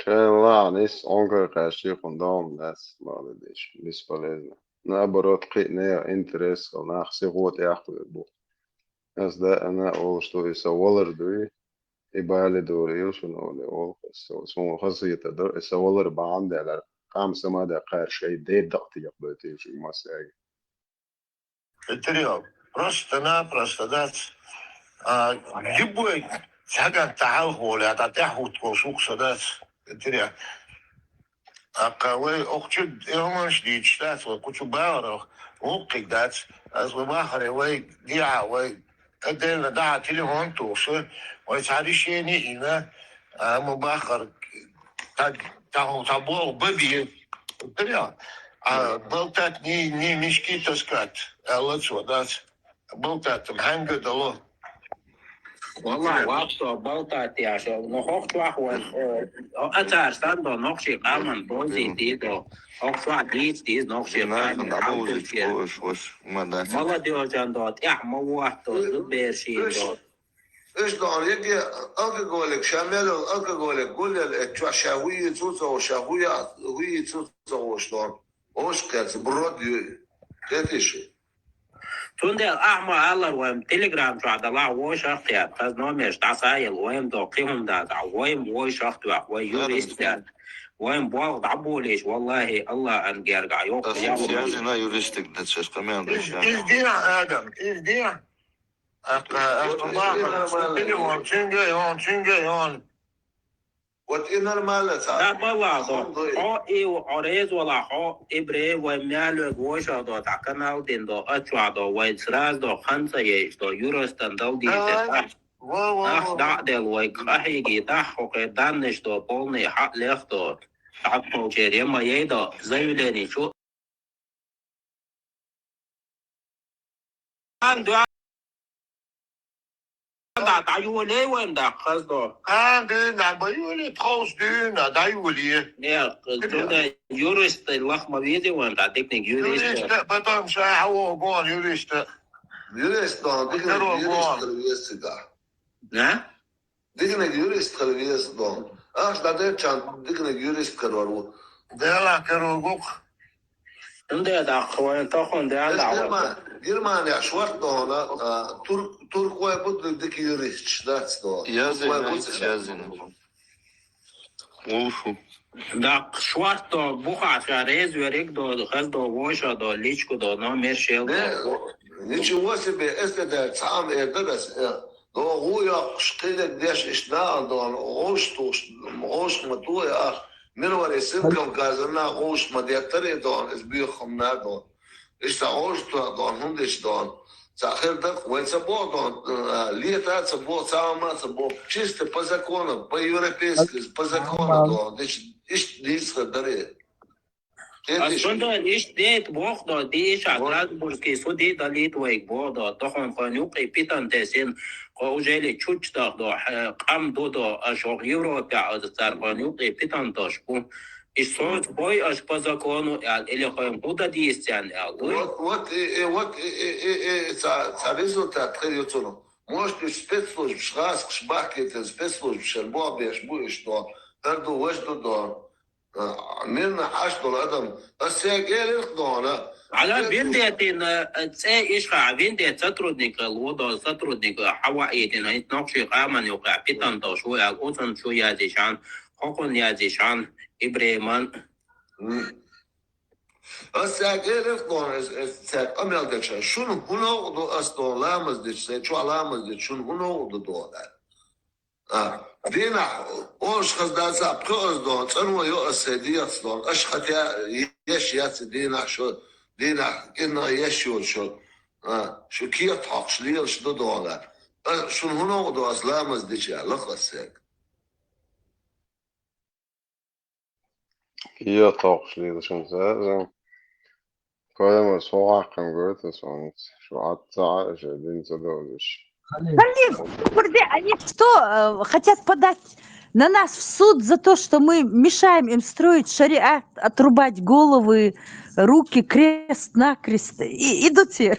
шайн лаам, ис, Ӏункар кхаьччи хӀун догӀум дац, молодец, бесполезно. Наоборот, кхиъна яха интерес хила, нах сихо тӀеяххавер бу. Ас даана олуш ду, и сан валар дуй, и бале дора ил шуна оле олу, аса, суна хазахета дара, и сан валар бахьана делара, къам сама де кхаьра шайн ден дакъа тӀе яккхадойтийла шуьга массаьрга. Петриев, просто-напросто дац. А, любой цхьа гӀанта хьалха волу, я дӀа тӀаьхьа хӀуттуш ву со дац. Петриев. Аккха вай окхучу Ӏилманаш дийцуш дац, вай кху чу бахарах вукхиг дац. Ас вай бахаре вай дехьа, вай отдельно дахьа телефон тухуш, вай цхьа решение йина, а, ма бахар, та, та, та болу бабе. Петриев. А болтать не, не мешки таскать, аьлла цо, дац. Болтать-м хьанга дало? Валлахь, вахсо болтать яша. Ну, хохчвах ван, э, а цар сан до, нохчи къаман позиция до. Хохчвах дийц, дийц, нохчи къаман. Молодёжан до, тяхь ма вахто, зуберши до. Иш дон, яке алкоголик, ша мелал алкоголик, гуллел эт чва, ша хуи цуцо, ша хуя, хуи цуцо дон. Ош кец, брод ю. Кетиши. Цундел ахма аллар вайм Telegram чва дала вош ахтият, хаз номер дасайл вайм до кихум да, вайм вош ахтият, вай юрист я. Вайм бол дабулиш, валлахи, Аллах ан герга, ёк, я. Связи на юристик да чеш, камен да. Из, из дина, Адам, из дина. Ах, ах, телефон, чингай он, чингай он. Вот и нормально, ца. Да, балла, да. Хо и орез вала, хо ибре вай мялю воша до, та канал дин до, ачва до, вай сраз до, ханца еш до, юростан дал ди. Давай. Во, во, ах, во, да, во. Дел вай, кахиги, да, хо, ке, данныш до, полный, ха, лех до. Так, получается, ма ей до, заявление, чу. Ан дуа да, да юле вен да хаз до. Ан дуна, ба юле, тхос дуна, да юле. Не, туда юрист лахма виде вен да, дикник юрист. Юрист, потом ша, о, гон, юрист. Юрист, да, дикник юрист, юрист, да. Не? Дикнег юрист хила веза дон. Аш дадерчан дикнег юрист карвар ву. Дела карвар гук. Ин де дакх, вайн тохон де ан дакх. Германия шварт дона, а, турк, турк вай буд дик юрист, шдац до. Язин, язин. Улфу. Дакх шварт до, буха ша рез верик до, хаз до, войша до, личку до, номер шел до. Ничего себе, эсте де цам эрдерес, э. До гу йоккхуш, кхидерг деш иштта дагӀан догӀан, гӀовш тухуш, гӀовш ма тухе ах, мир варе син Кавказана гӀовш ма деттаре догӀан, из буьйхам на догӀан. Иштта гӀовш тухе догӀан, хӀунда иштта догӀан. Цхьа хир дакх, вай ца бо догӀан, а, лета ца бо, цхьа ма ца бо. Чисто по закону, по-европейски, по закону догӀан. Иш-, иштта дийца хир даре. Ас фундан иш дет бох до, ди иша Страсбургский суди далит вайг бо до, тохон хон юкъи питан тесин, ко ужели чуч дах до, э, къам ду до, аш ох Европе, а цар хон юкъи питан тош бу. Иш соц бой аш по закону, ял, или хон куда дисцян, ял. Вот, вот, и, и, вот, и, и, и, и, ца, ца результат хир юцуну. Может, и спецслужб, шхас, шбахкетен спецслужб, шер бо беш бу иш до, хер ду ваш ду до. А, мирна хьаш дола адам, ас сяг элирх дона. Ала виндетин, э, цӀе ишха, виндет сотрудник, лудо сотрудник, хьава идин, ит нокши къаман юкъа, питан дош, ву ял, уцун шу язишан, хокун язишан, Ибрейман. М. Ас сяг элирх дона, эс, эс сяг къамел деча. Шун хунов ду ас до ламаз деч, се чу ламаз деч, шун хунов ду дона. А, дийнахь, ош хаздаца пхиоз дон, цӀанво йо ас се дехац дон, аш хатя еш яц дийнахь шо, дийнахь кӀинна еш йо шо, а, шу кехат хьокхуш лелаш ду дона. А, шун хӀунов ду ас ламаз дича, лакха ас сяг. Кехат хьокхуш лелаш ам сазан. Пайхамар со хьаккхам гойту сонца, шу Ӏад ца Ӏа, ша дин ца довзуш. Халиф, Халиф, подожди, они что, э, хотят подать на нас в суд за то, что мы мешаем им строить шариат, отрубать головы, руки крест-накрест и, и до тех.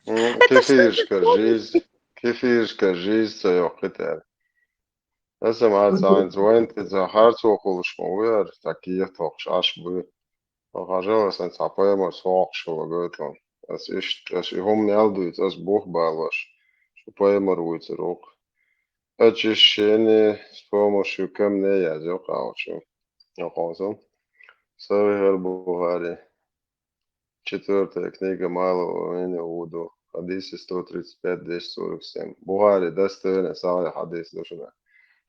М, это что, кефиршка жизнь, кефиршка жизнь, ца йоккхитар. Аса ма цаьнца вайн тӀе ца харцо хуьлуш ма ву яра, ца кехат хьокхуш Ӏаш бу. Ма хьажал, аса ца пайхамар со хьокхуш хила гойту. Ас иш, ас и хӀума мел дуьйцу, ас бух балош. Шу пайхамар вуйцур ву-кх. Очищение с помощью камней язйо кхалчу. Йокхоза. Сахьихь аль-Бухари. Четвёртая книга малого имени Уду. Хадиси сто тридцать пять, двести сорок семь. Бухари, достойный, сахьихь хадис ду шуна.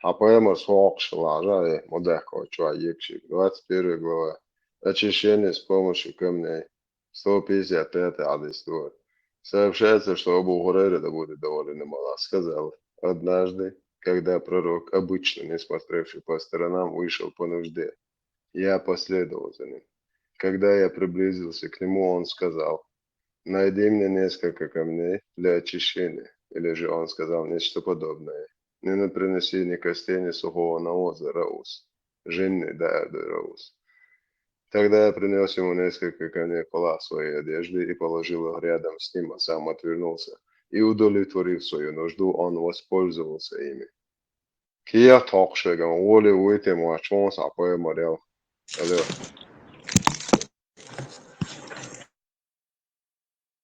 Хьан пайхамар со хьокхуш хила хьажа, э, ма дехко чу а екшик. Двадцать первая глава. Очищение с помощью камней. Сто пятьдесят пятый хадис ду. Сообщается, что Абу Хурайра, да будет доволен им Аллах, сказал: «Однажды, когда пророк, обычно не смотревший по сторонам, вышел по нужде, я последовал за ним». Когда я приблизился к нему, он сказал: «Найди мне несколько камней для очищения». Или же он сказал нечто подобное: «Не приноси ни костей, ни сухого навоза, Раус. Жинни да Раус». Тогда я принес ему несколько камней в полах своей одежды и положил их рядом с ним, а сам отвернулся. И, удовлетворив свою нужду, он воспользовался ими. Кехат хьокхуш веган, воли вуйтем вач, вон схьа пайхамар ял. Алло.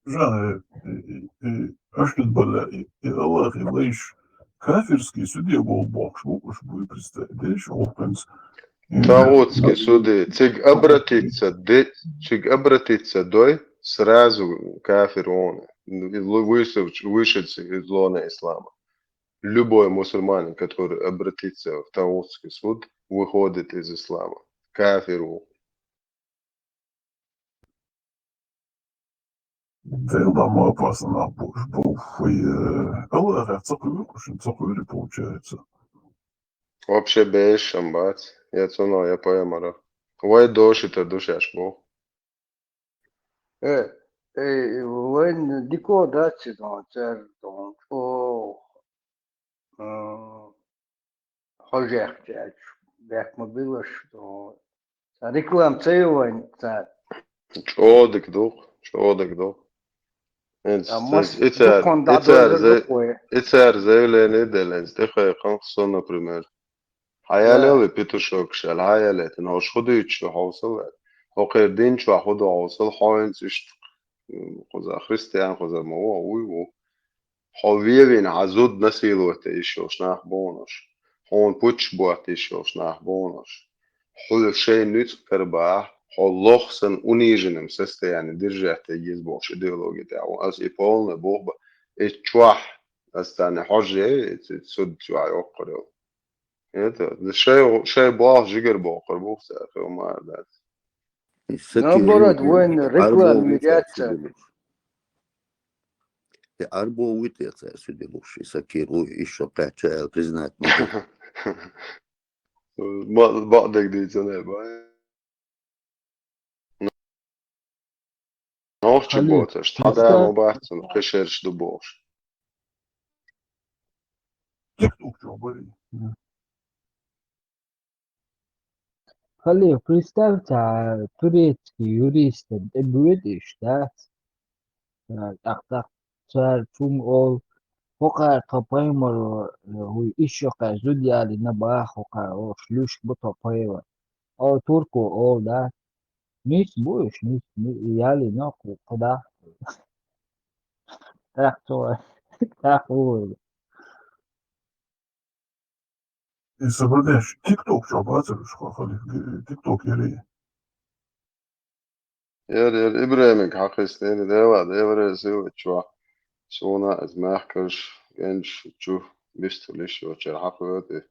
Жан, э, э, э, Ашкет Баля, э, э, Аллах, э, лайш, кафирский суде бо-, бохуш бу, уж буй представить, да, ещё опханс. Э, Тагутский суды, циг обратиться, де-, циг обратиться дой, сразу кафир он. Вышед из лона ислама. Любой мусульманин, который обратится в тагутский суд, выходит из ислама. Кафир он. Дела ма опасно на пуш бу, фу, э, Аллах, а цо куйру кушин, цо куйру получается. Вообще бешам бац, я цуно, я пайхамара. Вай доши та душаш бу. Э, э, вайн дико дац дон, цер дон, о, э, хожехтяч, бехма билаш дон. Ца реклам ца вайн, ца. Чодик дух, чодик дух. Инц-, А мас инц-, ицар, дукхан ицар дадозар зэ-, дукхой. Ицар заявление делен, стихай ханхсон, например. Хьаялел Да. и петушок шал, хьаялет, но хош худуй чу хьовсал. Хокер дин чу худо хьовсал, хьоин цишт, м, хоза христиан, хоза ма во, уй во. Хьо вевин хьа зуд насиловать ишо шнах бонуш. Хьон пуч буат ишо шнах бонуш. Хьул шей нуц карба, хьо лохсан униженном состоянии держать егиз бохуш идеология тя. Ас и полный бохба, и чуах, ас тани хьоже, и ц-, суд чуа йоккхарел. Это, да шей, шей бах жигер бохар бохса, хел мар дац. И саки Наоборот, ру-, вайн арбо реклама витя яца. Судилуш. И арбо витя ца судилуш, и саки ру, и шо кача, признать надо. Ба-, баъдагди цанай бай. Нохчи Халид, боцаш, тхьада представь, ма бац цун кхешерш ду бохуш. ТикТок чу бари. Халид, представь, ца турецкий юристы тӀебуьгӀуьйтӀ иштта. Ца, тӀаккха цара чум ол, хӀокхара тхо пайхамаро, э, хӀуй ишшокхара зуда ялийна баха хӀокхара, ош луьйш бу тхо пайхамар. О, турко ол, да? Ниц бу уьш, ниц, ни-, ялийна кху-, кху да. ТӀаккха цо, тӀаккха ву. И сабадеш, ТикТок чу бацар уьш, ха-, халиф, ге-, ТикТок яри. Яр, яр, Ибрахимик хьакхистера, дела, девре силачва. Суна аз махкаш, генч чу, бистулиш, вачар хьакхвати.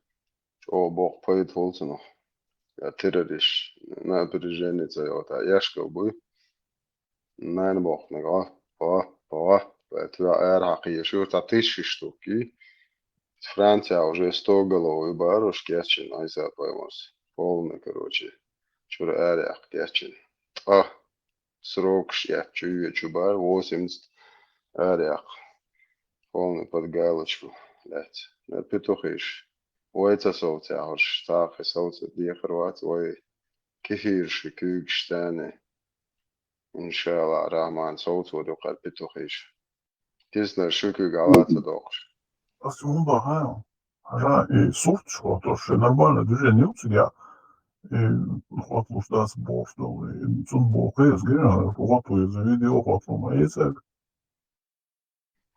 Чо бок пайд хулцунах. Я террориш, напряжение ца йота, яшкал буй. Найн бохнага, па, па, па, тла эр хьакхия, шур та тысячи штуки. Франция уже сто головый баруш кячин, айса поймос. Полный, короче. Чур эр ях кячин. А, срок шьят чу, чу бар, восемьдесят эр ях. Полный под галочку, блядь. На петухиш. Ой, ца солця, хош, та хи солця, дехар вац, ой, кефирши, кюгш тани. Иншалла, Рахман, соуц вар юкъар петухиш. Кисна шуькуьг гӀалаца дохуш. Ас ун бахьа. Хьажа, и суфтуш хӀотош, нормально движение юкъ цига. И хӀотлуш дац бохуш дал. И цун боху, я сгина, хӀотлу, я за видео хӀотлу, ма ецаг.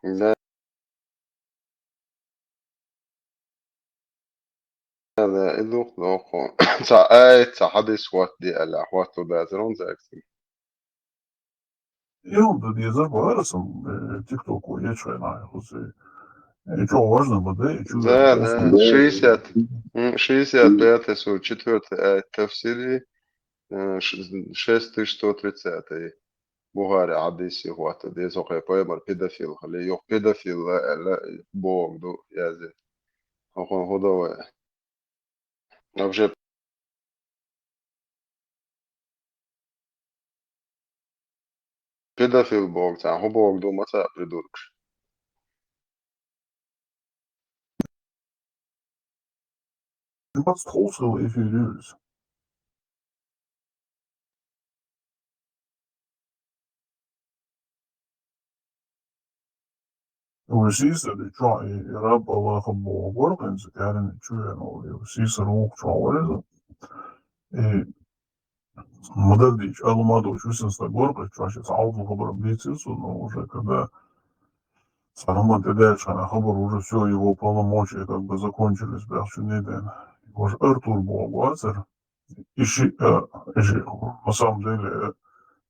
Да. Да, да, и дух, дух. Ца ай, ца хьадис хӀотт ди аьлла, хӀотту дацар, он цаьрца. И он да дезар бара сам, э, ТикТоко ечхай на, хуси. Э, чё важно, ба, да, и чё Да, да, да, шестьдесят, м, шестьдесят пятый сура, четвёртый аят тафсири, э, ш-, шесть тысяч сто тридцатый. Бухари хьадис хӀотта деза, хӀокхе пайхамар педофил хили, юха педофил ла, ла, бог ду, язи. ХӀокхун худовая. Вообще, педофил боху цхьа, хӀун боху ду, маца придуркаш? Маца тховсал эфир юьйса. Вай сийсара чохь и раб Аллаха боху гора хӀинца, аьлла чу веана волу, и сийсара вукху чохь вара иза. И ма-дарра дийча, ала ма долуш, висина стаг вара кху чохь, шен цхьа хьалха хабар дийцира цо, но уже когда цхьа хӀуманна тӀедаьлча хьуна хабар уже всё, его полномочия как бы закончились, баьхча не дена. Уже Артур боху вацара. И ши, а, и ши, на самом деле, э,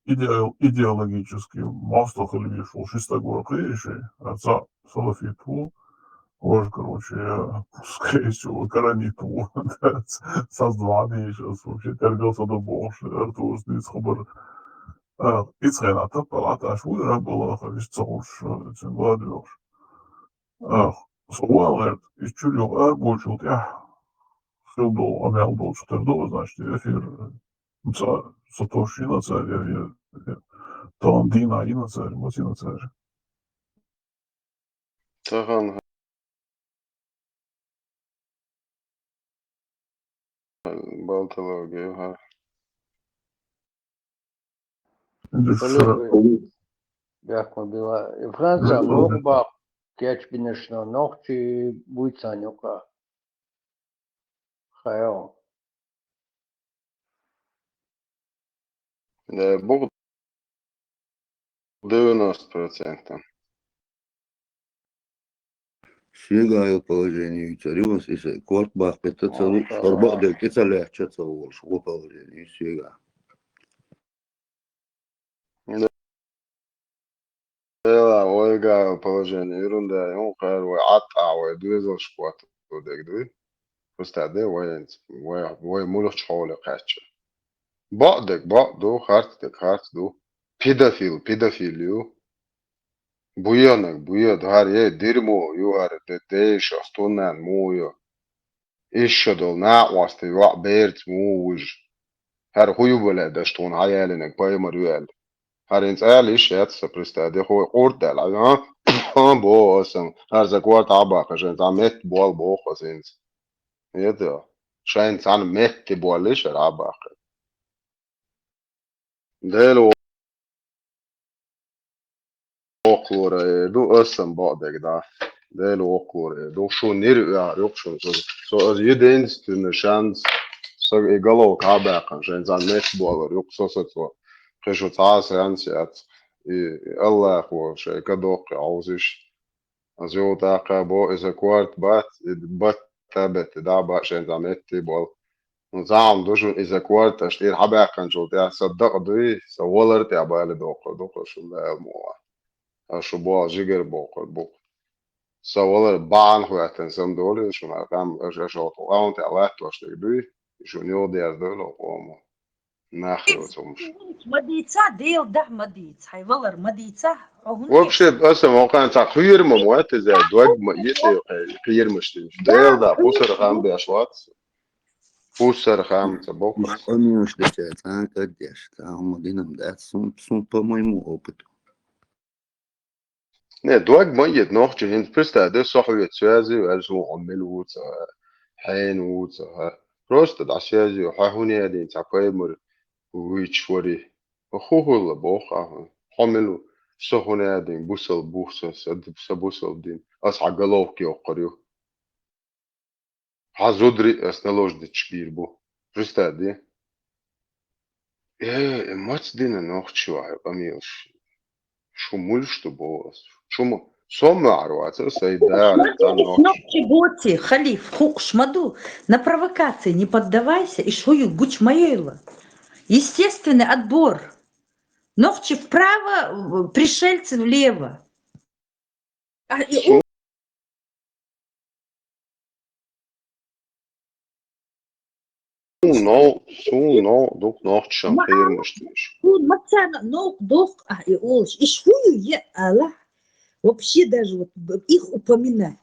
идеал-, идеологически мостагӀ хила везаш волу ши стаг вара кху и ши, а цхьаъ салафит ву, важа, короче, я, скорее всего, коранит ву. Саз два дийша, ас вообще тергал со до бохуш, Артурс дийца хабар. А, ицхьа хенахь таппа латаш ву, раб Аллаха, вист ца хуьлуш, цуьнан ладоьгӀуш. А, со ван гӀерта, иза чуьра юха араболчул тӀаьхьа хила долу, къамел долчу тера ду, значит, эфир, ца, са тош йина цара, я, я, я, тахана дийна йина цара, маца йина цара. Тахана балтология, ха. Ду Олег, шура вы бяхма била. И Франция, Ду ногу бах, кечбинаш но, ногчи буйцан юка. Хайо. Да, бу девяносто процентов. Шегайо положение ю цариос, и корт баккхита ца лу, Машалла. Шарба а дерг тӀе ца лаьттача ца волуш, во положение ю шега. Да. Дела, вайга положение ерунда, ю кхар вай Ӏаттахь вай доьзалш котто дерг дуй. Просто де вай, вай, вай мулхачу хьоле кхаьчча. Бакъдерг бакъ ду, харцдерг харц ду. Педофил, педофил ю. Буянаг, буяд, хӀара е дерьмо ю, хӀара де, дешах, стуннан му ю. Иша долу накъостий йоӀ берца му вуж. ХӀара хӀу ю бале даш тхуна хьаялинаг пайхамар ю аьлла. ХӀара инца ала иша яц сан, представь, де хӀу къурт даьлла, а? А, бо аса, хӀара за корта Ӏабаккха, шайн цхьа метта бол боху аса инца. Еда, шайн цхьана метта бол иша хӀара Ӏабаккха. Дела воккхалора эр ду, ас сан бакъдерг да. Дела воккхалора эр ду. Шу нир оьхьар юкъ шун. Со, со аса единственный шанс. Со и головка хьабаьккхина, шайн цхьа метта болар юкъ со, со цо. Кхин шу цхьа а шанс яц. И Аллахо шайн кадоккхи Ӏовзиш. Аса юха тӀаккха бо, иза корта бац, и бат табетта да бац, шайн цхьа метта бол. Ну, цхьа хӀума ду шуна иза корта, аша тӀера хьабаьккхинчул тӀаьхьа сан дакъа дуй, сан валар тӀехь бали доккхур ду-кх шуна, Дала мукъалахь. Аса шу боху жигар боккхур бу-кх. Сан валар бахьана хӀоьттина санна долий шуна, хӀара къам аша, аша хӀокху къам тӀехь латтош дерг дуй, и шуна юха дерзадойла хӀокху къомо. Нах йоцу хӀумаш. Ма дийца, Дела дахь ма дийца, хьайн валар ма дийца, хьо хӀунда Вообще, аса ма кхана цхьа кхерам ма мотт иза, дог ма йиса, кхерамаш динчу. Дела да, кхусара хам беш вац. Кхусара хам ца боху. Уж къамелаш деча цхьа а кӀаддеш, цхьа а хӀума дина дац, сун, сун, по моему опыту. Не, дог ма йита нохчи, хӀинца представь де, со хьоьца связи, аьлла, суна хьо мила ву ца хаьа, хьенан ву ца хаьа. Просто дӀа связи, хьо хӀун яьдина цхьа пайхамар вуьйцуш вари. ХӀу хӀулла боху ахьа. Хьо мила ву, со хӀун яьдина, бусал бу со, са, са бусал дин. Ас хьан головка йоккхур ю. Хьан зударий ас наложницаш бийр бу. Представь де. Э, э, маца дина нохчи вахьа къамелаш. Шу муьлш ду боху ас. Шу ма, со ма гӀар вацара, сай дара, цхьа нохчи. Нохчи боций, халиф, хукъуш ма ду. На провокации не поддавайся, и шу ю гучу ма йойла. Естественный отбор. Нохчи вправо, пришельцы влево. А, и Су-, у- сунов, сунов, дукха нохчашна Ма кхерамаш деш. Сун мацарна новкъа дохку ахь и олуш. Иш хӀун ю е алахь? Вообще даже вот б-, их упоминать.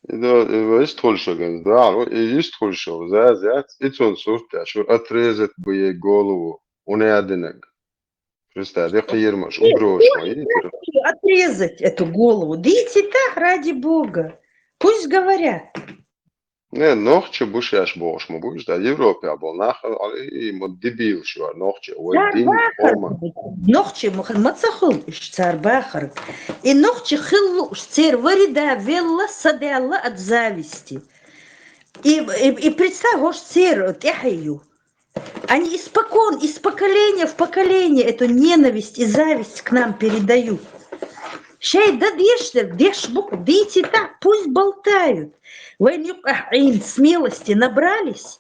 И да, и вайс тхуьлуш ваган, да, и йист тхуьлуш ваган, заз яц, и цун сурт яц, шу отрезать бы ей голову, унядинаг. Представь, де кхыйрмаш, угроза ма йитар. Отрезать эту голову. Дийцитах, ради бога. Пусть говорят. Не, нохчий ба шоаш бохаш ма бий уж, да, Европе бола нах, а, и, и ма дебилаш ба уж нохчий, вай цар дин, бахарг къома. Нохчий ма, ма ца хул уж цар бахарг. И нохчий хила лууш церан вари да велла, са даьлла от зависти. И, и, и представь, хӀорш церан тӀехье ю. Они испокон, из поколения в поколение эту ненависть и зависть к нам передают. Шоай дан дезаш дар деш ба-кх, дийцитах, пусть болтают. Вайна юкъахь Ӏийна смелости набрались,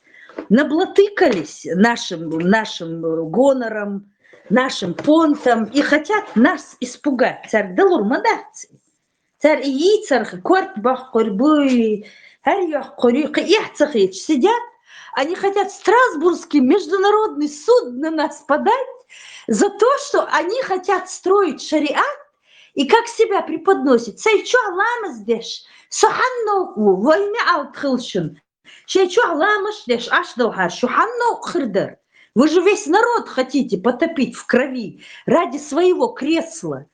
наблатыкались нашим, нашим, э, гонором, нашим понтом и хотят нас испугать. Цаьрга далур ма дац. Цар и йийцарх корта боккхур буй, хӀара йоккхур юй, кхы эхь ца хеташ сидят. Они хотят Страсбургский международный суд на нас подать за то, что они хотят строить шариат и как себя преподносят. Сай чохь ламаз деш, со хьанна новкъа ву, вай меӀалт хилчун. Шай чохь ламазаш деш Ӏаш далхьара, шу хьанна новкъа хир дара? Вы же весь народ хотите потопить в крови ради своего кресла.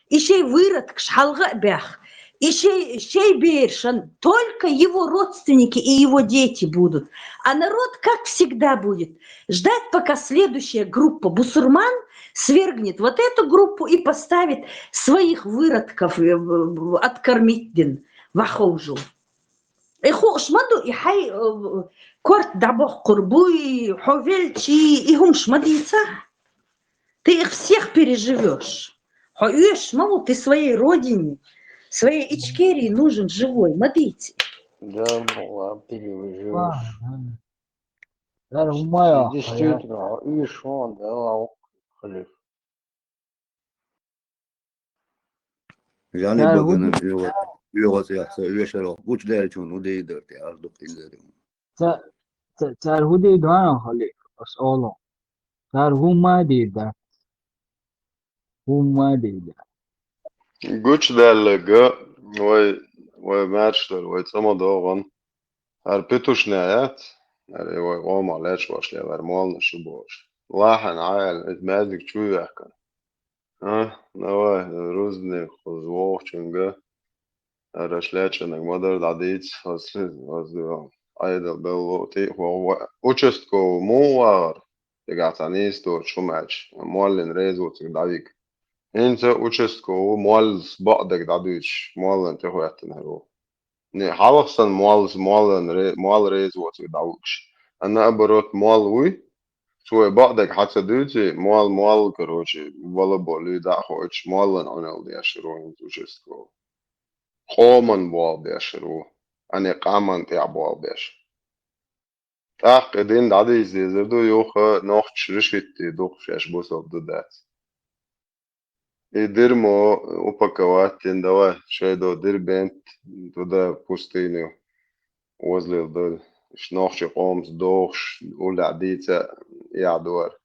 И шай выродкаш хьалха а баьхна, и шай, шай берашна только его родственники и его дети будут. А народ, как всегда, будет ждать, пока следующая группа бусурман свергнет вот эту группу и поставит своих выродков, э, в-, в-, откормить дин, ваховжу. И хууш ма ду, и хьай, э, корта дӀабоккхур буй, хьо велчий, и хӀумаш ма дийцахь. Ты их всех переживёшь. Хьо оьшуш ма ву, ты своей родине, своей Ичкерии нужен живой, ма дийци. Да, ма ладно, переживёшь. Ладно. Цара хӀума йоккху, действительно, хьо оьшуш ма ву, да, халиф. Жани цара багана хӀу-, оьгӀаз, оьгӀаз яхца, оьшарах гучудаьллачунна хӀу дийр дара те, аш дукха хилар. Ца, ца, цара хӀу дийр ду, хӀана, халиф, ас олу. Цара хӀума а дийр дац. ХӀума а дийр дац. Гучудаьлларг вай, вай маьрша дар, вай цӀа ма догӀу. ХӀара петушняц, хӀара вай къомах лечкъош лелар молланаш ю бохуш. Лахьана Ӏа аьлла, иза маьждиг чу вехкар. А, давай, рузни, кхуза вохучунга. ХӀара аша лечкъинарг ма дара дӀадийца, хаза, хаза, Ӏедал белла тӀе а хӀо-, ва-, участковый муха вахара? Дагахь цхьа нийса доцуш хӀума аьлча, моллина реза ву цига дӀавига. ХӀинца участковый моллас бакъдерг дӀадуьйцуш, моллина тӀехӀоьттина хӀара ву. Не, хьалха санна моллас, моллана ре-, молла реза ву цига дӀавугуш. А наоборот, молла вуй, цо вай бакъдерг хьа ца дуьйций, молла, молла, короче, вала бо луьйда а хоуьйтуш, моллана Ӏуналла деш хӀара ву хӀинца участковый. Къоман болх беш хир ву, а не къаман тӀехь болх беш. ТӀаккха и дин дӀадийца дезар ду, юха нохчаш решить дийр ду-кх шаьш бусалба ду дац. И дирмо упаковать дина, давай, шайдо дирбент туда пустыню возлил доль. Иштта нохчий къомца дохуш, уллехь дийца а яхь ду хӀара.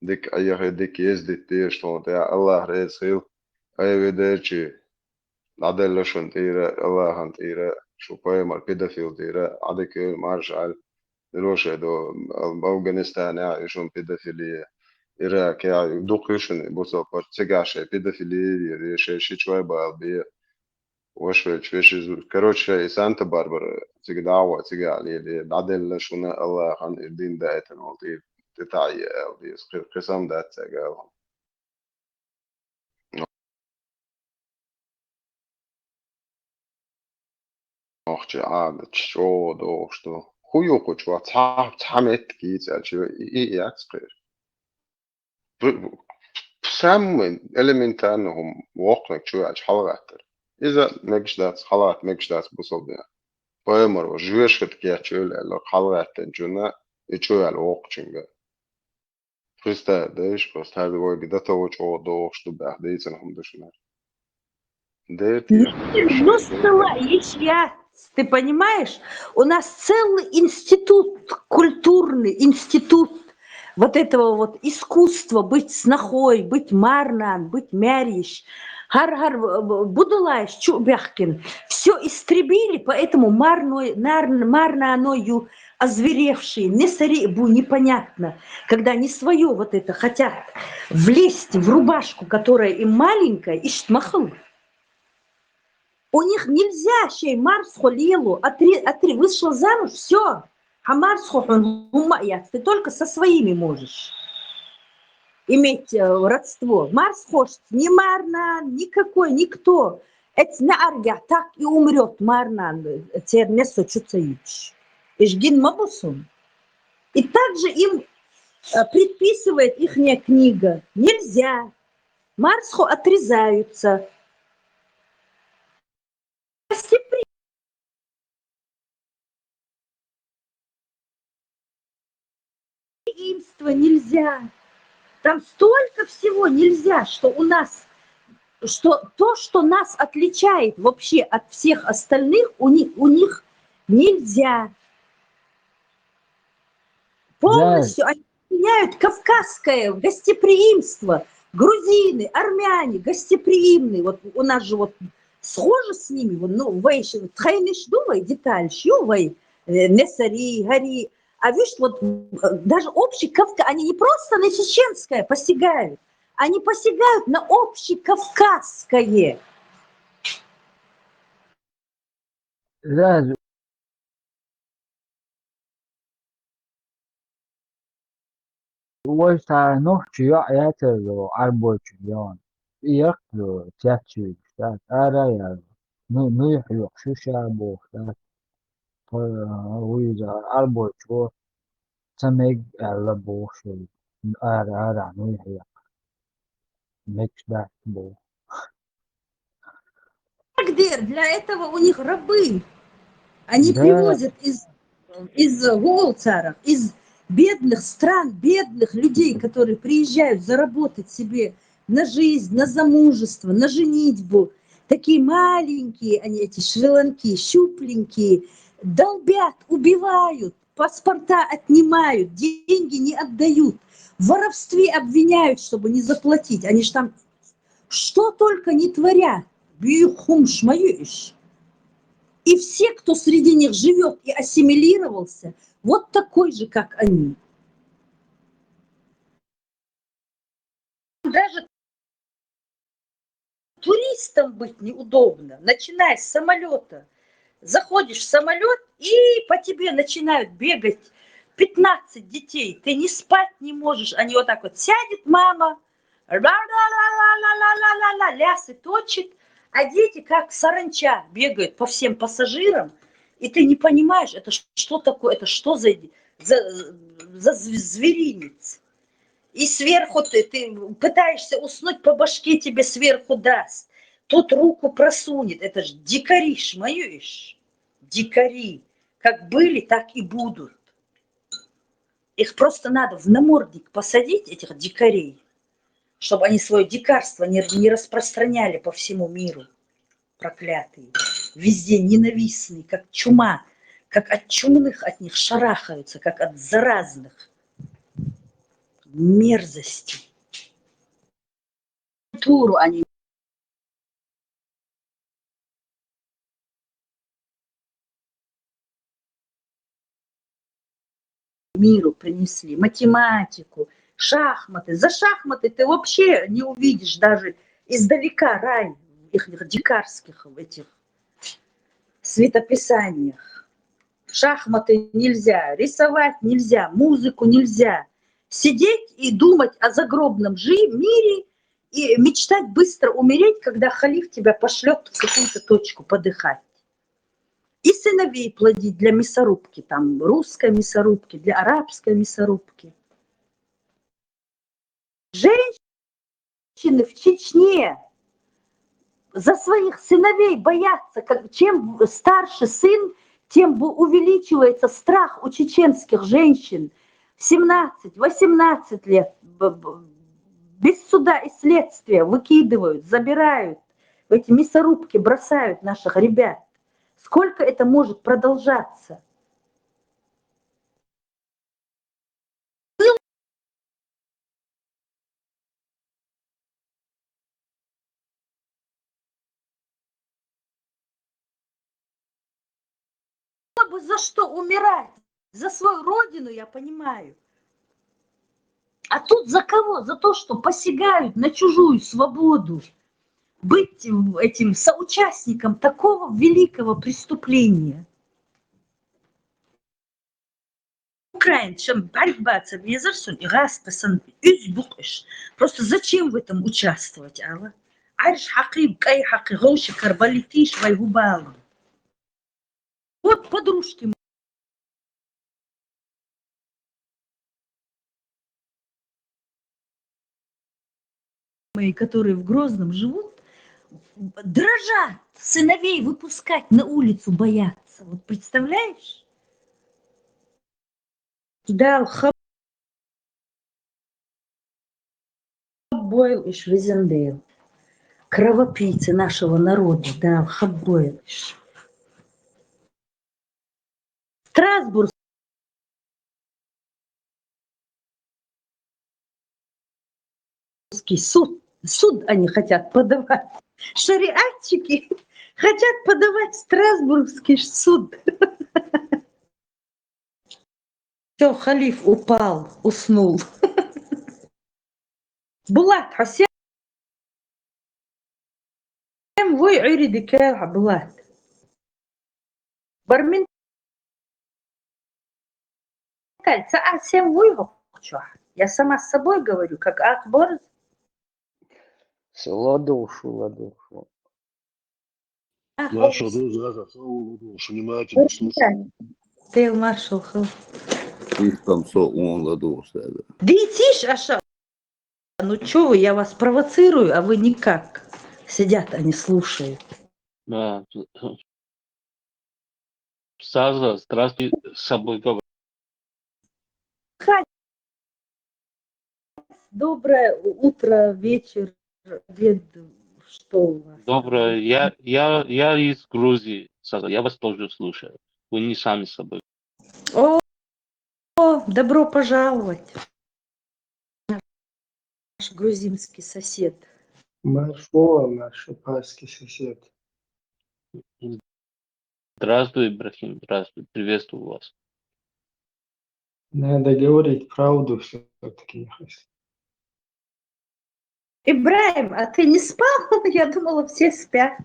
Дика Ӏехий, дика ездить дезаш тхуна тӀехь, Аллах реза хила, айвидерчи. ДӀаделла шуна тӀера, Аллахьан тӀера, шу пайхамар педофил тӀера, Ӏадика йойла марша Ӏаьлла. Лошадо, Афганистанехь а ю шуна педофилия, Иракехь а ю, дукха ю шуна бусалба паччахь, цигахь шайн педофилия а йира, шайн ши чой бала бе, ваша велча вешиза, короче, шайн и Санта-Барбара цига дӀа а гӀой, цигахь лелае, дӀаделла шуна Аллахьан и дин даийтина волу тӀе, тӀе таӀе аьлла деза, кхи-, кхин сам дац цаьрга аьлла. Нохчий Ӏадаташ чӀогӀа дохуш ду. ХӀун ю кху чохь? Цхьа, цхьа меттиг йийца аьлча, и, и яц кхера. Бу-, бу-, самый элементарный хӀума воккханиг чу веача хьалагӀаттар. Иза мегаш дац, хьалагӀатта мегаш дац бусалба динехь. Пайхамар ву жоьжахатик кечйойла аьлла, хьалагӀаьттинчунна и чу ваьлла воккхачуьнга. Представь, дайша, просто хӀара вайга датову чӀогӀа дохуш ду баьхна дийцина хӀума ду шуна. Дерт Ну, я. Ну, стала ещё, ты понимаешь, у нас целый институт культурный, институт вот этого вот искусства быть снохой, быть марнан, быть мярйиш. ХӀар-хӀар, э, будулайш чу бехкин. Всё истребили, поэтому марной, нар-, марнаной ю озверевшие, несари бу непонятно, когда они свое вот это хотят влезть в рубашку, которая им маленькая, иштмахал. У них нельзя шей марсхо лелу, отри, отри, вышла замуж, все, хамарсхо хун, хумма яц, ты только со своими можешь иметь э, родство. Марсхош ни марнан, никакой, никто. Эц на аргя так и умрет марнан, э, тернесо чуцаич. Ишгин мабусун. И также им э, предписывает ихняя книга. Нельзя. Марсхо отрезаются. Гостеприимство нельзя. Там столько всего нельзя, что у нас, что то, что нас отличает вообще от всех остальных, у них, у них нельзя. Полностью они меняют кавказское гостеприимство. Грузины, армяне гостеприимные. Вот у нас же вот схожи с ними. Вот, ну, вай ещё, тхайниш ду вай, деталь ещё вай, э, несари, гари. А видишь, вот э, даже общий кавка, они не просто на чеченское посягают, они посягают на общекавказское. Заз уой сарнох чуя ятазо арбой чуян. Иякзо тячи штат ара яр. Ну, ну, юхшуша бохтат. Уйза арбой чуа. Цамег ала бохши. Ара, ара, ну, як. Мечтать бох. Для этого у них рабы. Они да. привозят из, из Голцара, из бедных стран, бедных людей, которые приезжают заработать себе на жизнь, на замужество, на женитьбу. Такие маленькие они, эти швеланки, щупленькие, долбят, убивают, паспорта отнимают, деньги не отдают, в воровстве обвиняют, чтобы не заплатить. Они же там что только не творят. Бюхум шмаюш. И все, кто среди них живет и ассимилировался, вот такой же, как они. Даже туристом быть неудобно, начиная с самолета. Заходишь в самолет, и по тебе начинают бегать пятнадцать детей. Ты не спать не можешь. Они вот так вот: сядет мама, ла-ла-ла-ла-ла-ла-ла-ла-ла, лясы точит, а дети как саранча бегают по всем пассажирам, и ты не понимаешь, это что такое, это что за, за, за зверинец. И сверху ты, ты пытаешься уснуть, по башке тебе сверху даст. Тот руку просунет. Это ж дикари, шмаюш. Дикари. Как были, так и будут. Их просто надо в намордник посадить, этих дикарей, чтобы они свое дикарство не, не распространяли по всему миру. Проклятые. Везде ненавистные, как чума, как от чумных от них шарахаются, как от заразных. Мерзости. Культуру они миру принесли, математику, шахматы. За шахматы ты вообще не увидишь даже издалека рай в их дикарских в этих светописаниях. Шахматы нельзя, рисовать нельзя, музыку нельзя. Сидеть и думать о загробном жи мире и мечтать быстро умереть, когда халиф тебя пошлет в какую-то точку подыхать. И сыновей плодить для мясорубки, там, русской мясорубки, для арабской мясорубки. Женщины в Чечне за своих сыновей боятся, как, чем старше сын, тем увеличивается страх у чеченских женщин. Семнадцать, восемнадцать лет без суда и следствия выкидывают, забирают, в эти мясорубки бросают наших ребят. Сколько это может продолжаться? Было бы за что умирать. За свою родину я понимаю. А тут за кого? За то, что посягают на чужую свободу. Быть этим соучастником такого великого преступления. Украин чам бальбаца везер сун и гас пасан из букиш. Просто зачем в этом участвовать, ала? Арш хакы, кай хакы, гоши карбалитиш вай губалу. Вот подружки мои, которые в Грозном живут, дрожат, сыновей выпускать на улицу боятся. Вот представляешь? Да, хаббойл иш везендейл. Кровопийцы нашего народа, да, хаббойл иш. Страсбургский суд, суд они хотят подавать. Шариатчики хотят подавать Страсбургский суд. Всё, халиф упал, уснул. Булат, хасем вой, уйри дикел, Булат. Бармин кальца, а всем вой хокчо. Я сама с собой говорю, как акбор. Ладошу, ладошу. А, Маршал, да, да, да, ладошу, внимательно слушай. Тейл маршал, хо. Их там со он ладош, да. Дитиш аша. Ну чё вы, я вас провоцирую, а вы никак. Сидят, они слушают. Да. Саза, здравствуй, с собой говорю. Доброе утро, вечер, обед, что у вас? Доброе. Я, я, я из Грузии, Саза. Я вас тоже слушаю. Вы не сами с собой. О, о, добро пожаловать. Наш грузинский сосед. Маршо, маршо, паски сосед. Здравствуй, Ибрахим. Здравствуй. Приветствую вас. Надо говорить правду все-таки, Михаил. Ибраим, а ты не спал? Я думала, все спят.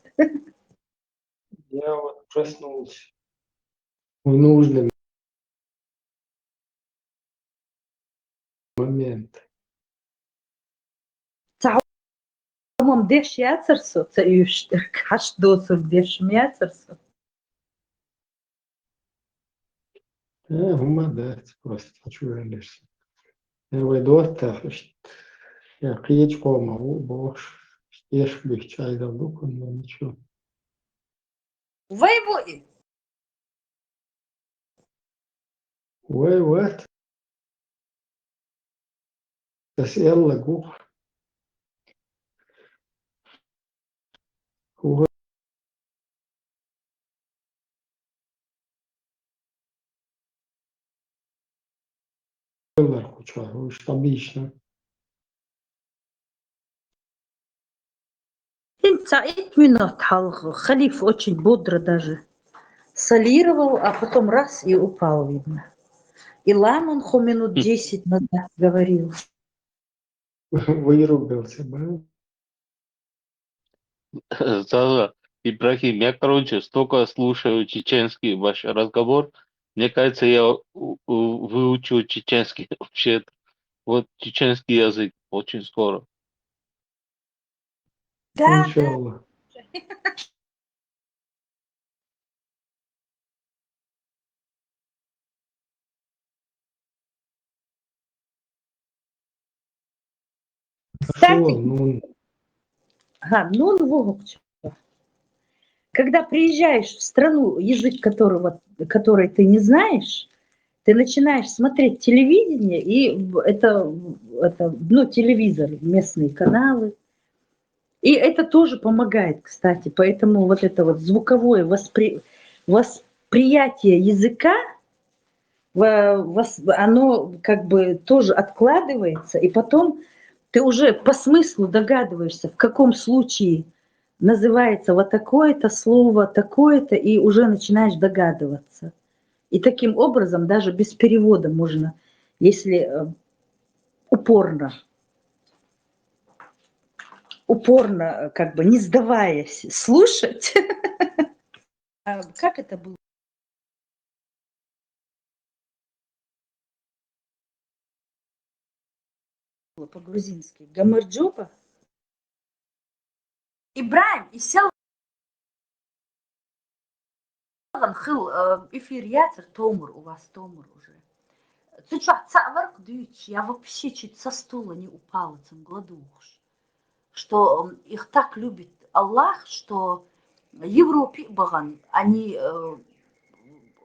Я вот проснулся в нужный момент. Цаумам деш яцарсо, ца юштак, хаш досур деш яцарсо. Э, ума да, просто чуялись. Я вай доста, я киеч кома, у, бош, еш бих чай да лукун, но ничего. Вай вой. Вай, вот. Das Ella Guch. Guch. Ella Guch, уж обычно. Им цаит минут халх, халиф очень бодро даже солировал, а потом раз и упал, видно. И ламан хо минут десять назад говорил. Выругался, да? Саза, Ибрахим, я, короче, столько слушаю чеченский ваш разговор. Мне кажется, я у- у- выучу чеченский вообще. Вот чеченский язык очень скоро. Да, да. Иншаллах. Кстати, Хорошо, ну, ага, ну, ну, Вовчик, когда приезжаешь в страну, язык которого, который ты не знаешь, ты начинаешь смотреть телевидение, и в- это, это, ну, телевизор, местные каналы. И это тоже помогает, кстати. Поэтому вот это вот звуковое воспри- восприятие языка, во- вос- оно как бы тоже откладывается, и потом ты уже по смыслу догадываешься, в каком случае называется вот такое-то слово, такое-то, и уже начинаешь догадываться. И таким образом, даже без перевода можно, если э, упорно, упорно, э, как бы не сдаваясь, слушать. А как это было? По-грузински. Гамарджоба. Ибрагьим, исел хил, э, эфир яцар, томур у вас, томур уже. Цу чу цаӀ варх дуьйцуш, я вообще чуть со стула не упала, цун гладухаш. Что м, их так любит Аллах, что Европе багӀан, они, э,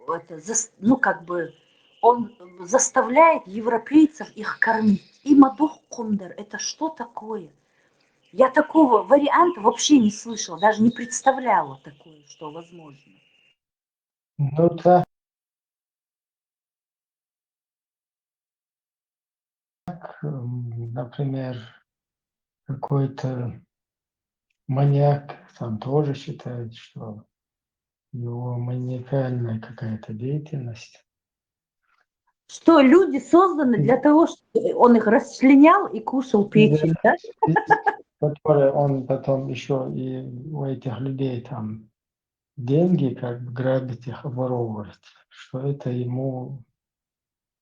это, зас- ну, как бы, он заставляет европейцев их кормить. И ма дохкундар, это что такое? Я такого варианта вообще не слышала, даже не представляла такое, что возможно. Ну так, м, например, какой-то маньяк там тоже считает, что его маниакальная какая-то деятельность. Что люди созданы для того, чтобы он их расчленял и кушал печень, да? Которые он потом еще и у этих людей там деньги как бы грабит, их обворовывает, что это ему,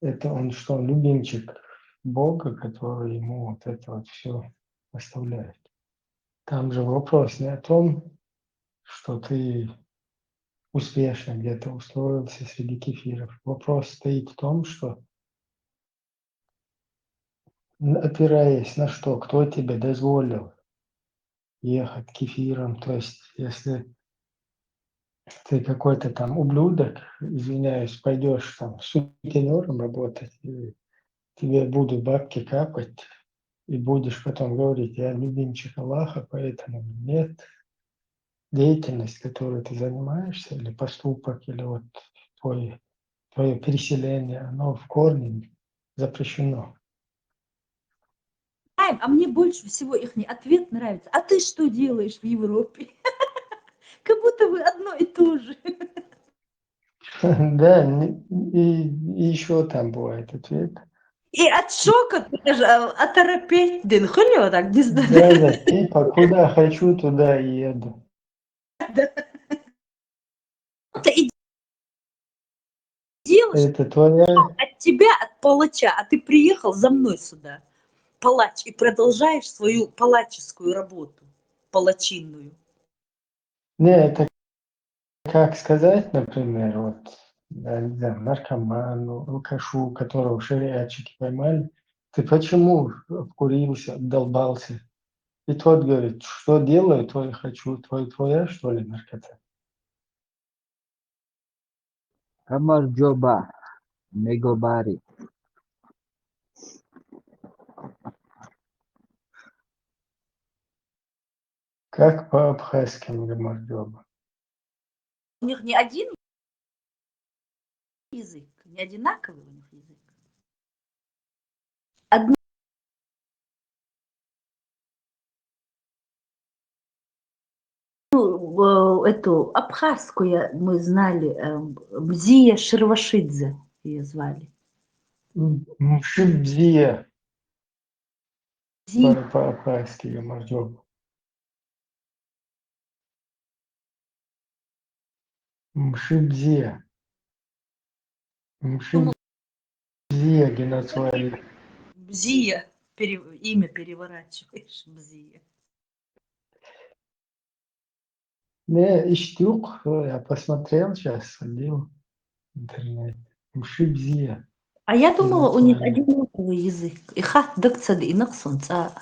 это он что, любимчик Бога, который ему вот это вот все оставляет. Там же вопрос не о том, что ты успешно где-то устроился среди кефиров. Вопрос стоит в том, что н- опираясь на что, кто тебе дозволил ехать к кефирам, то есть если ты какой-то там ублюдок, извиняюсь, пойдешь там сутенером работать, и тебе будут бабки капать, и будешь потом говорить: «Я любимчик Аллаха, поэтому нет». Деятельность, которой ты занимаешься, или поступок, или вот твой, твое переселение, оно в корне запрещено. Ай, а мне больше всего их ответ нравится. А ты что делаешь в Европе? Как будто вы одно и то же. Да, не- и, и еще там бывает ответ. И от шока даже а, оторопеть, дин, хули вот так, без Да, да, типа, куда хочу, туда и еду. Да. Это и делаешь Это твоя, от тебя, от палача, а ты приехал за мной сюда, палач, и продолжаешь свою палаческую работу, палачинную. Не, это как сказать, например, вот, я не знаю, наркоману, алкашу, которого шариатчики поймали: «Ты почему обкурился, обдолбался?» И тот говорит: «Что делаю, то и хочу». Твой, твоя, что ли, наркота? Гамарджоба, мегобари. Как по-абхазски гамарджоба? У них не один язык, не одинаковый у них язык. Одну э, эту абхазскую мы знали, э, Мзия Ширвашидзе ее звали. М- Мшибзия. Зи- По- По-абхазски гамарджоба. Мшибзия. Мшибзия, Геннадий. Бзия. Пере- Имя переворачиваешь. Бзия. Не, иштюк, я посмотрел сейчас, ходил в интернете. Мшибзия. А я думала, у них Национальный. Одинаковый язык. И хат дакцад и наксон ца.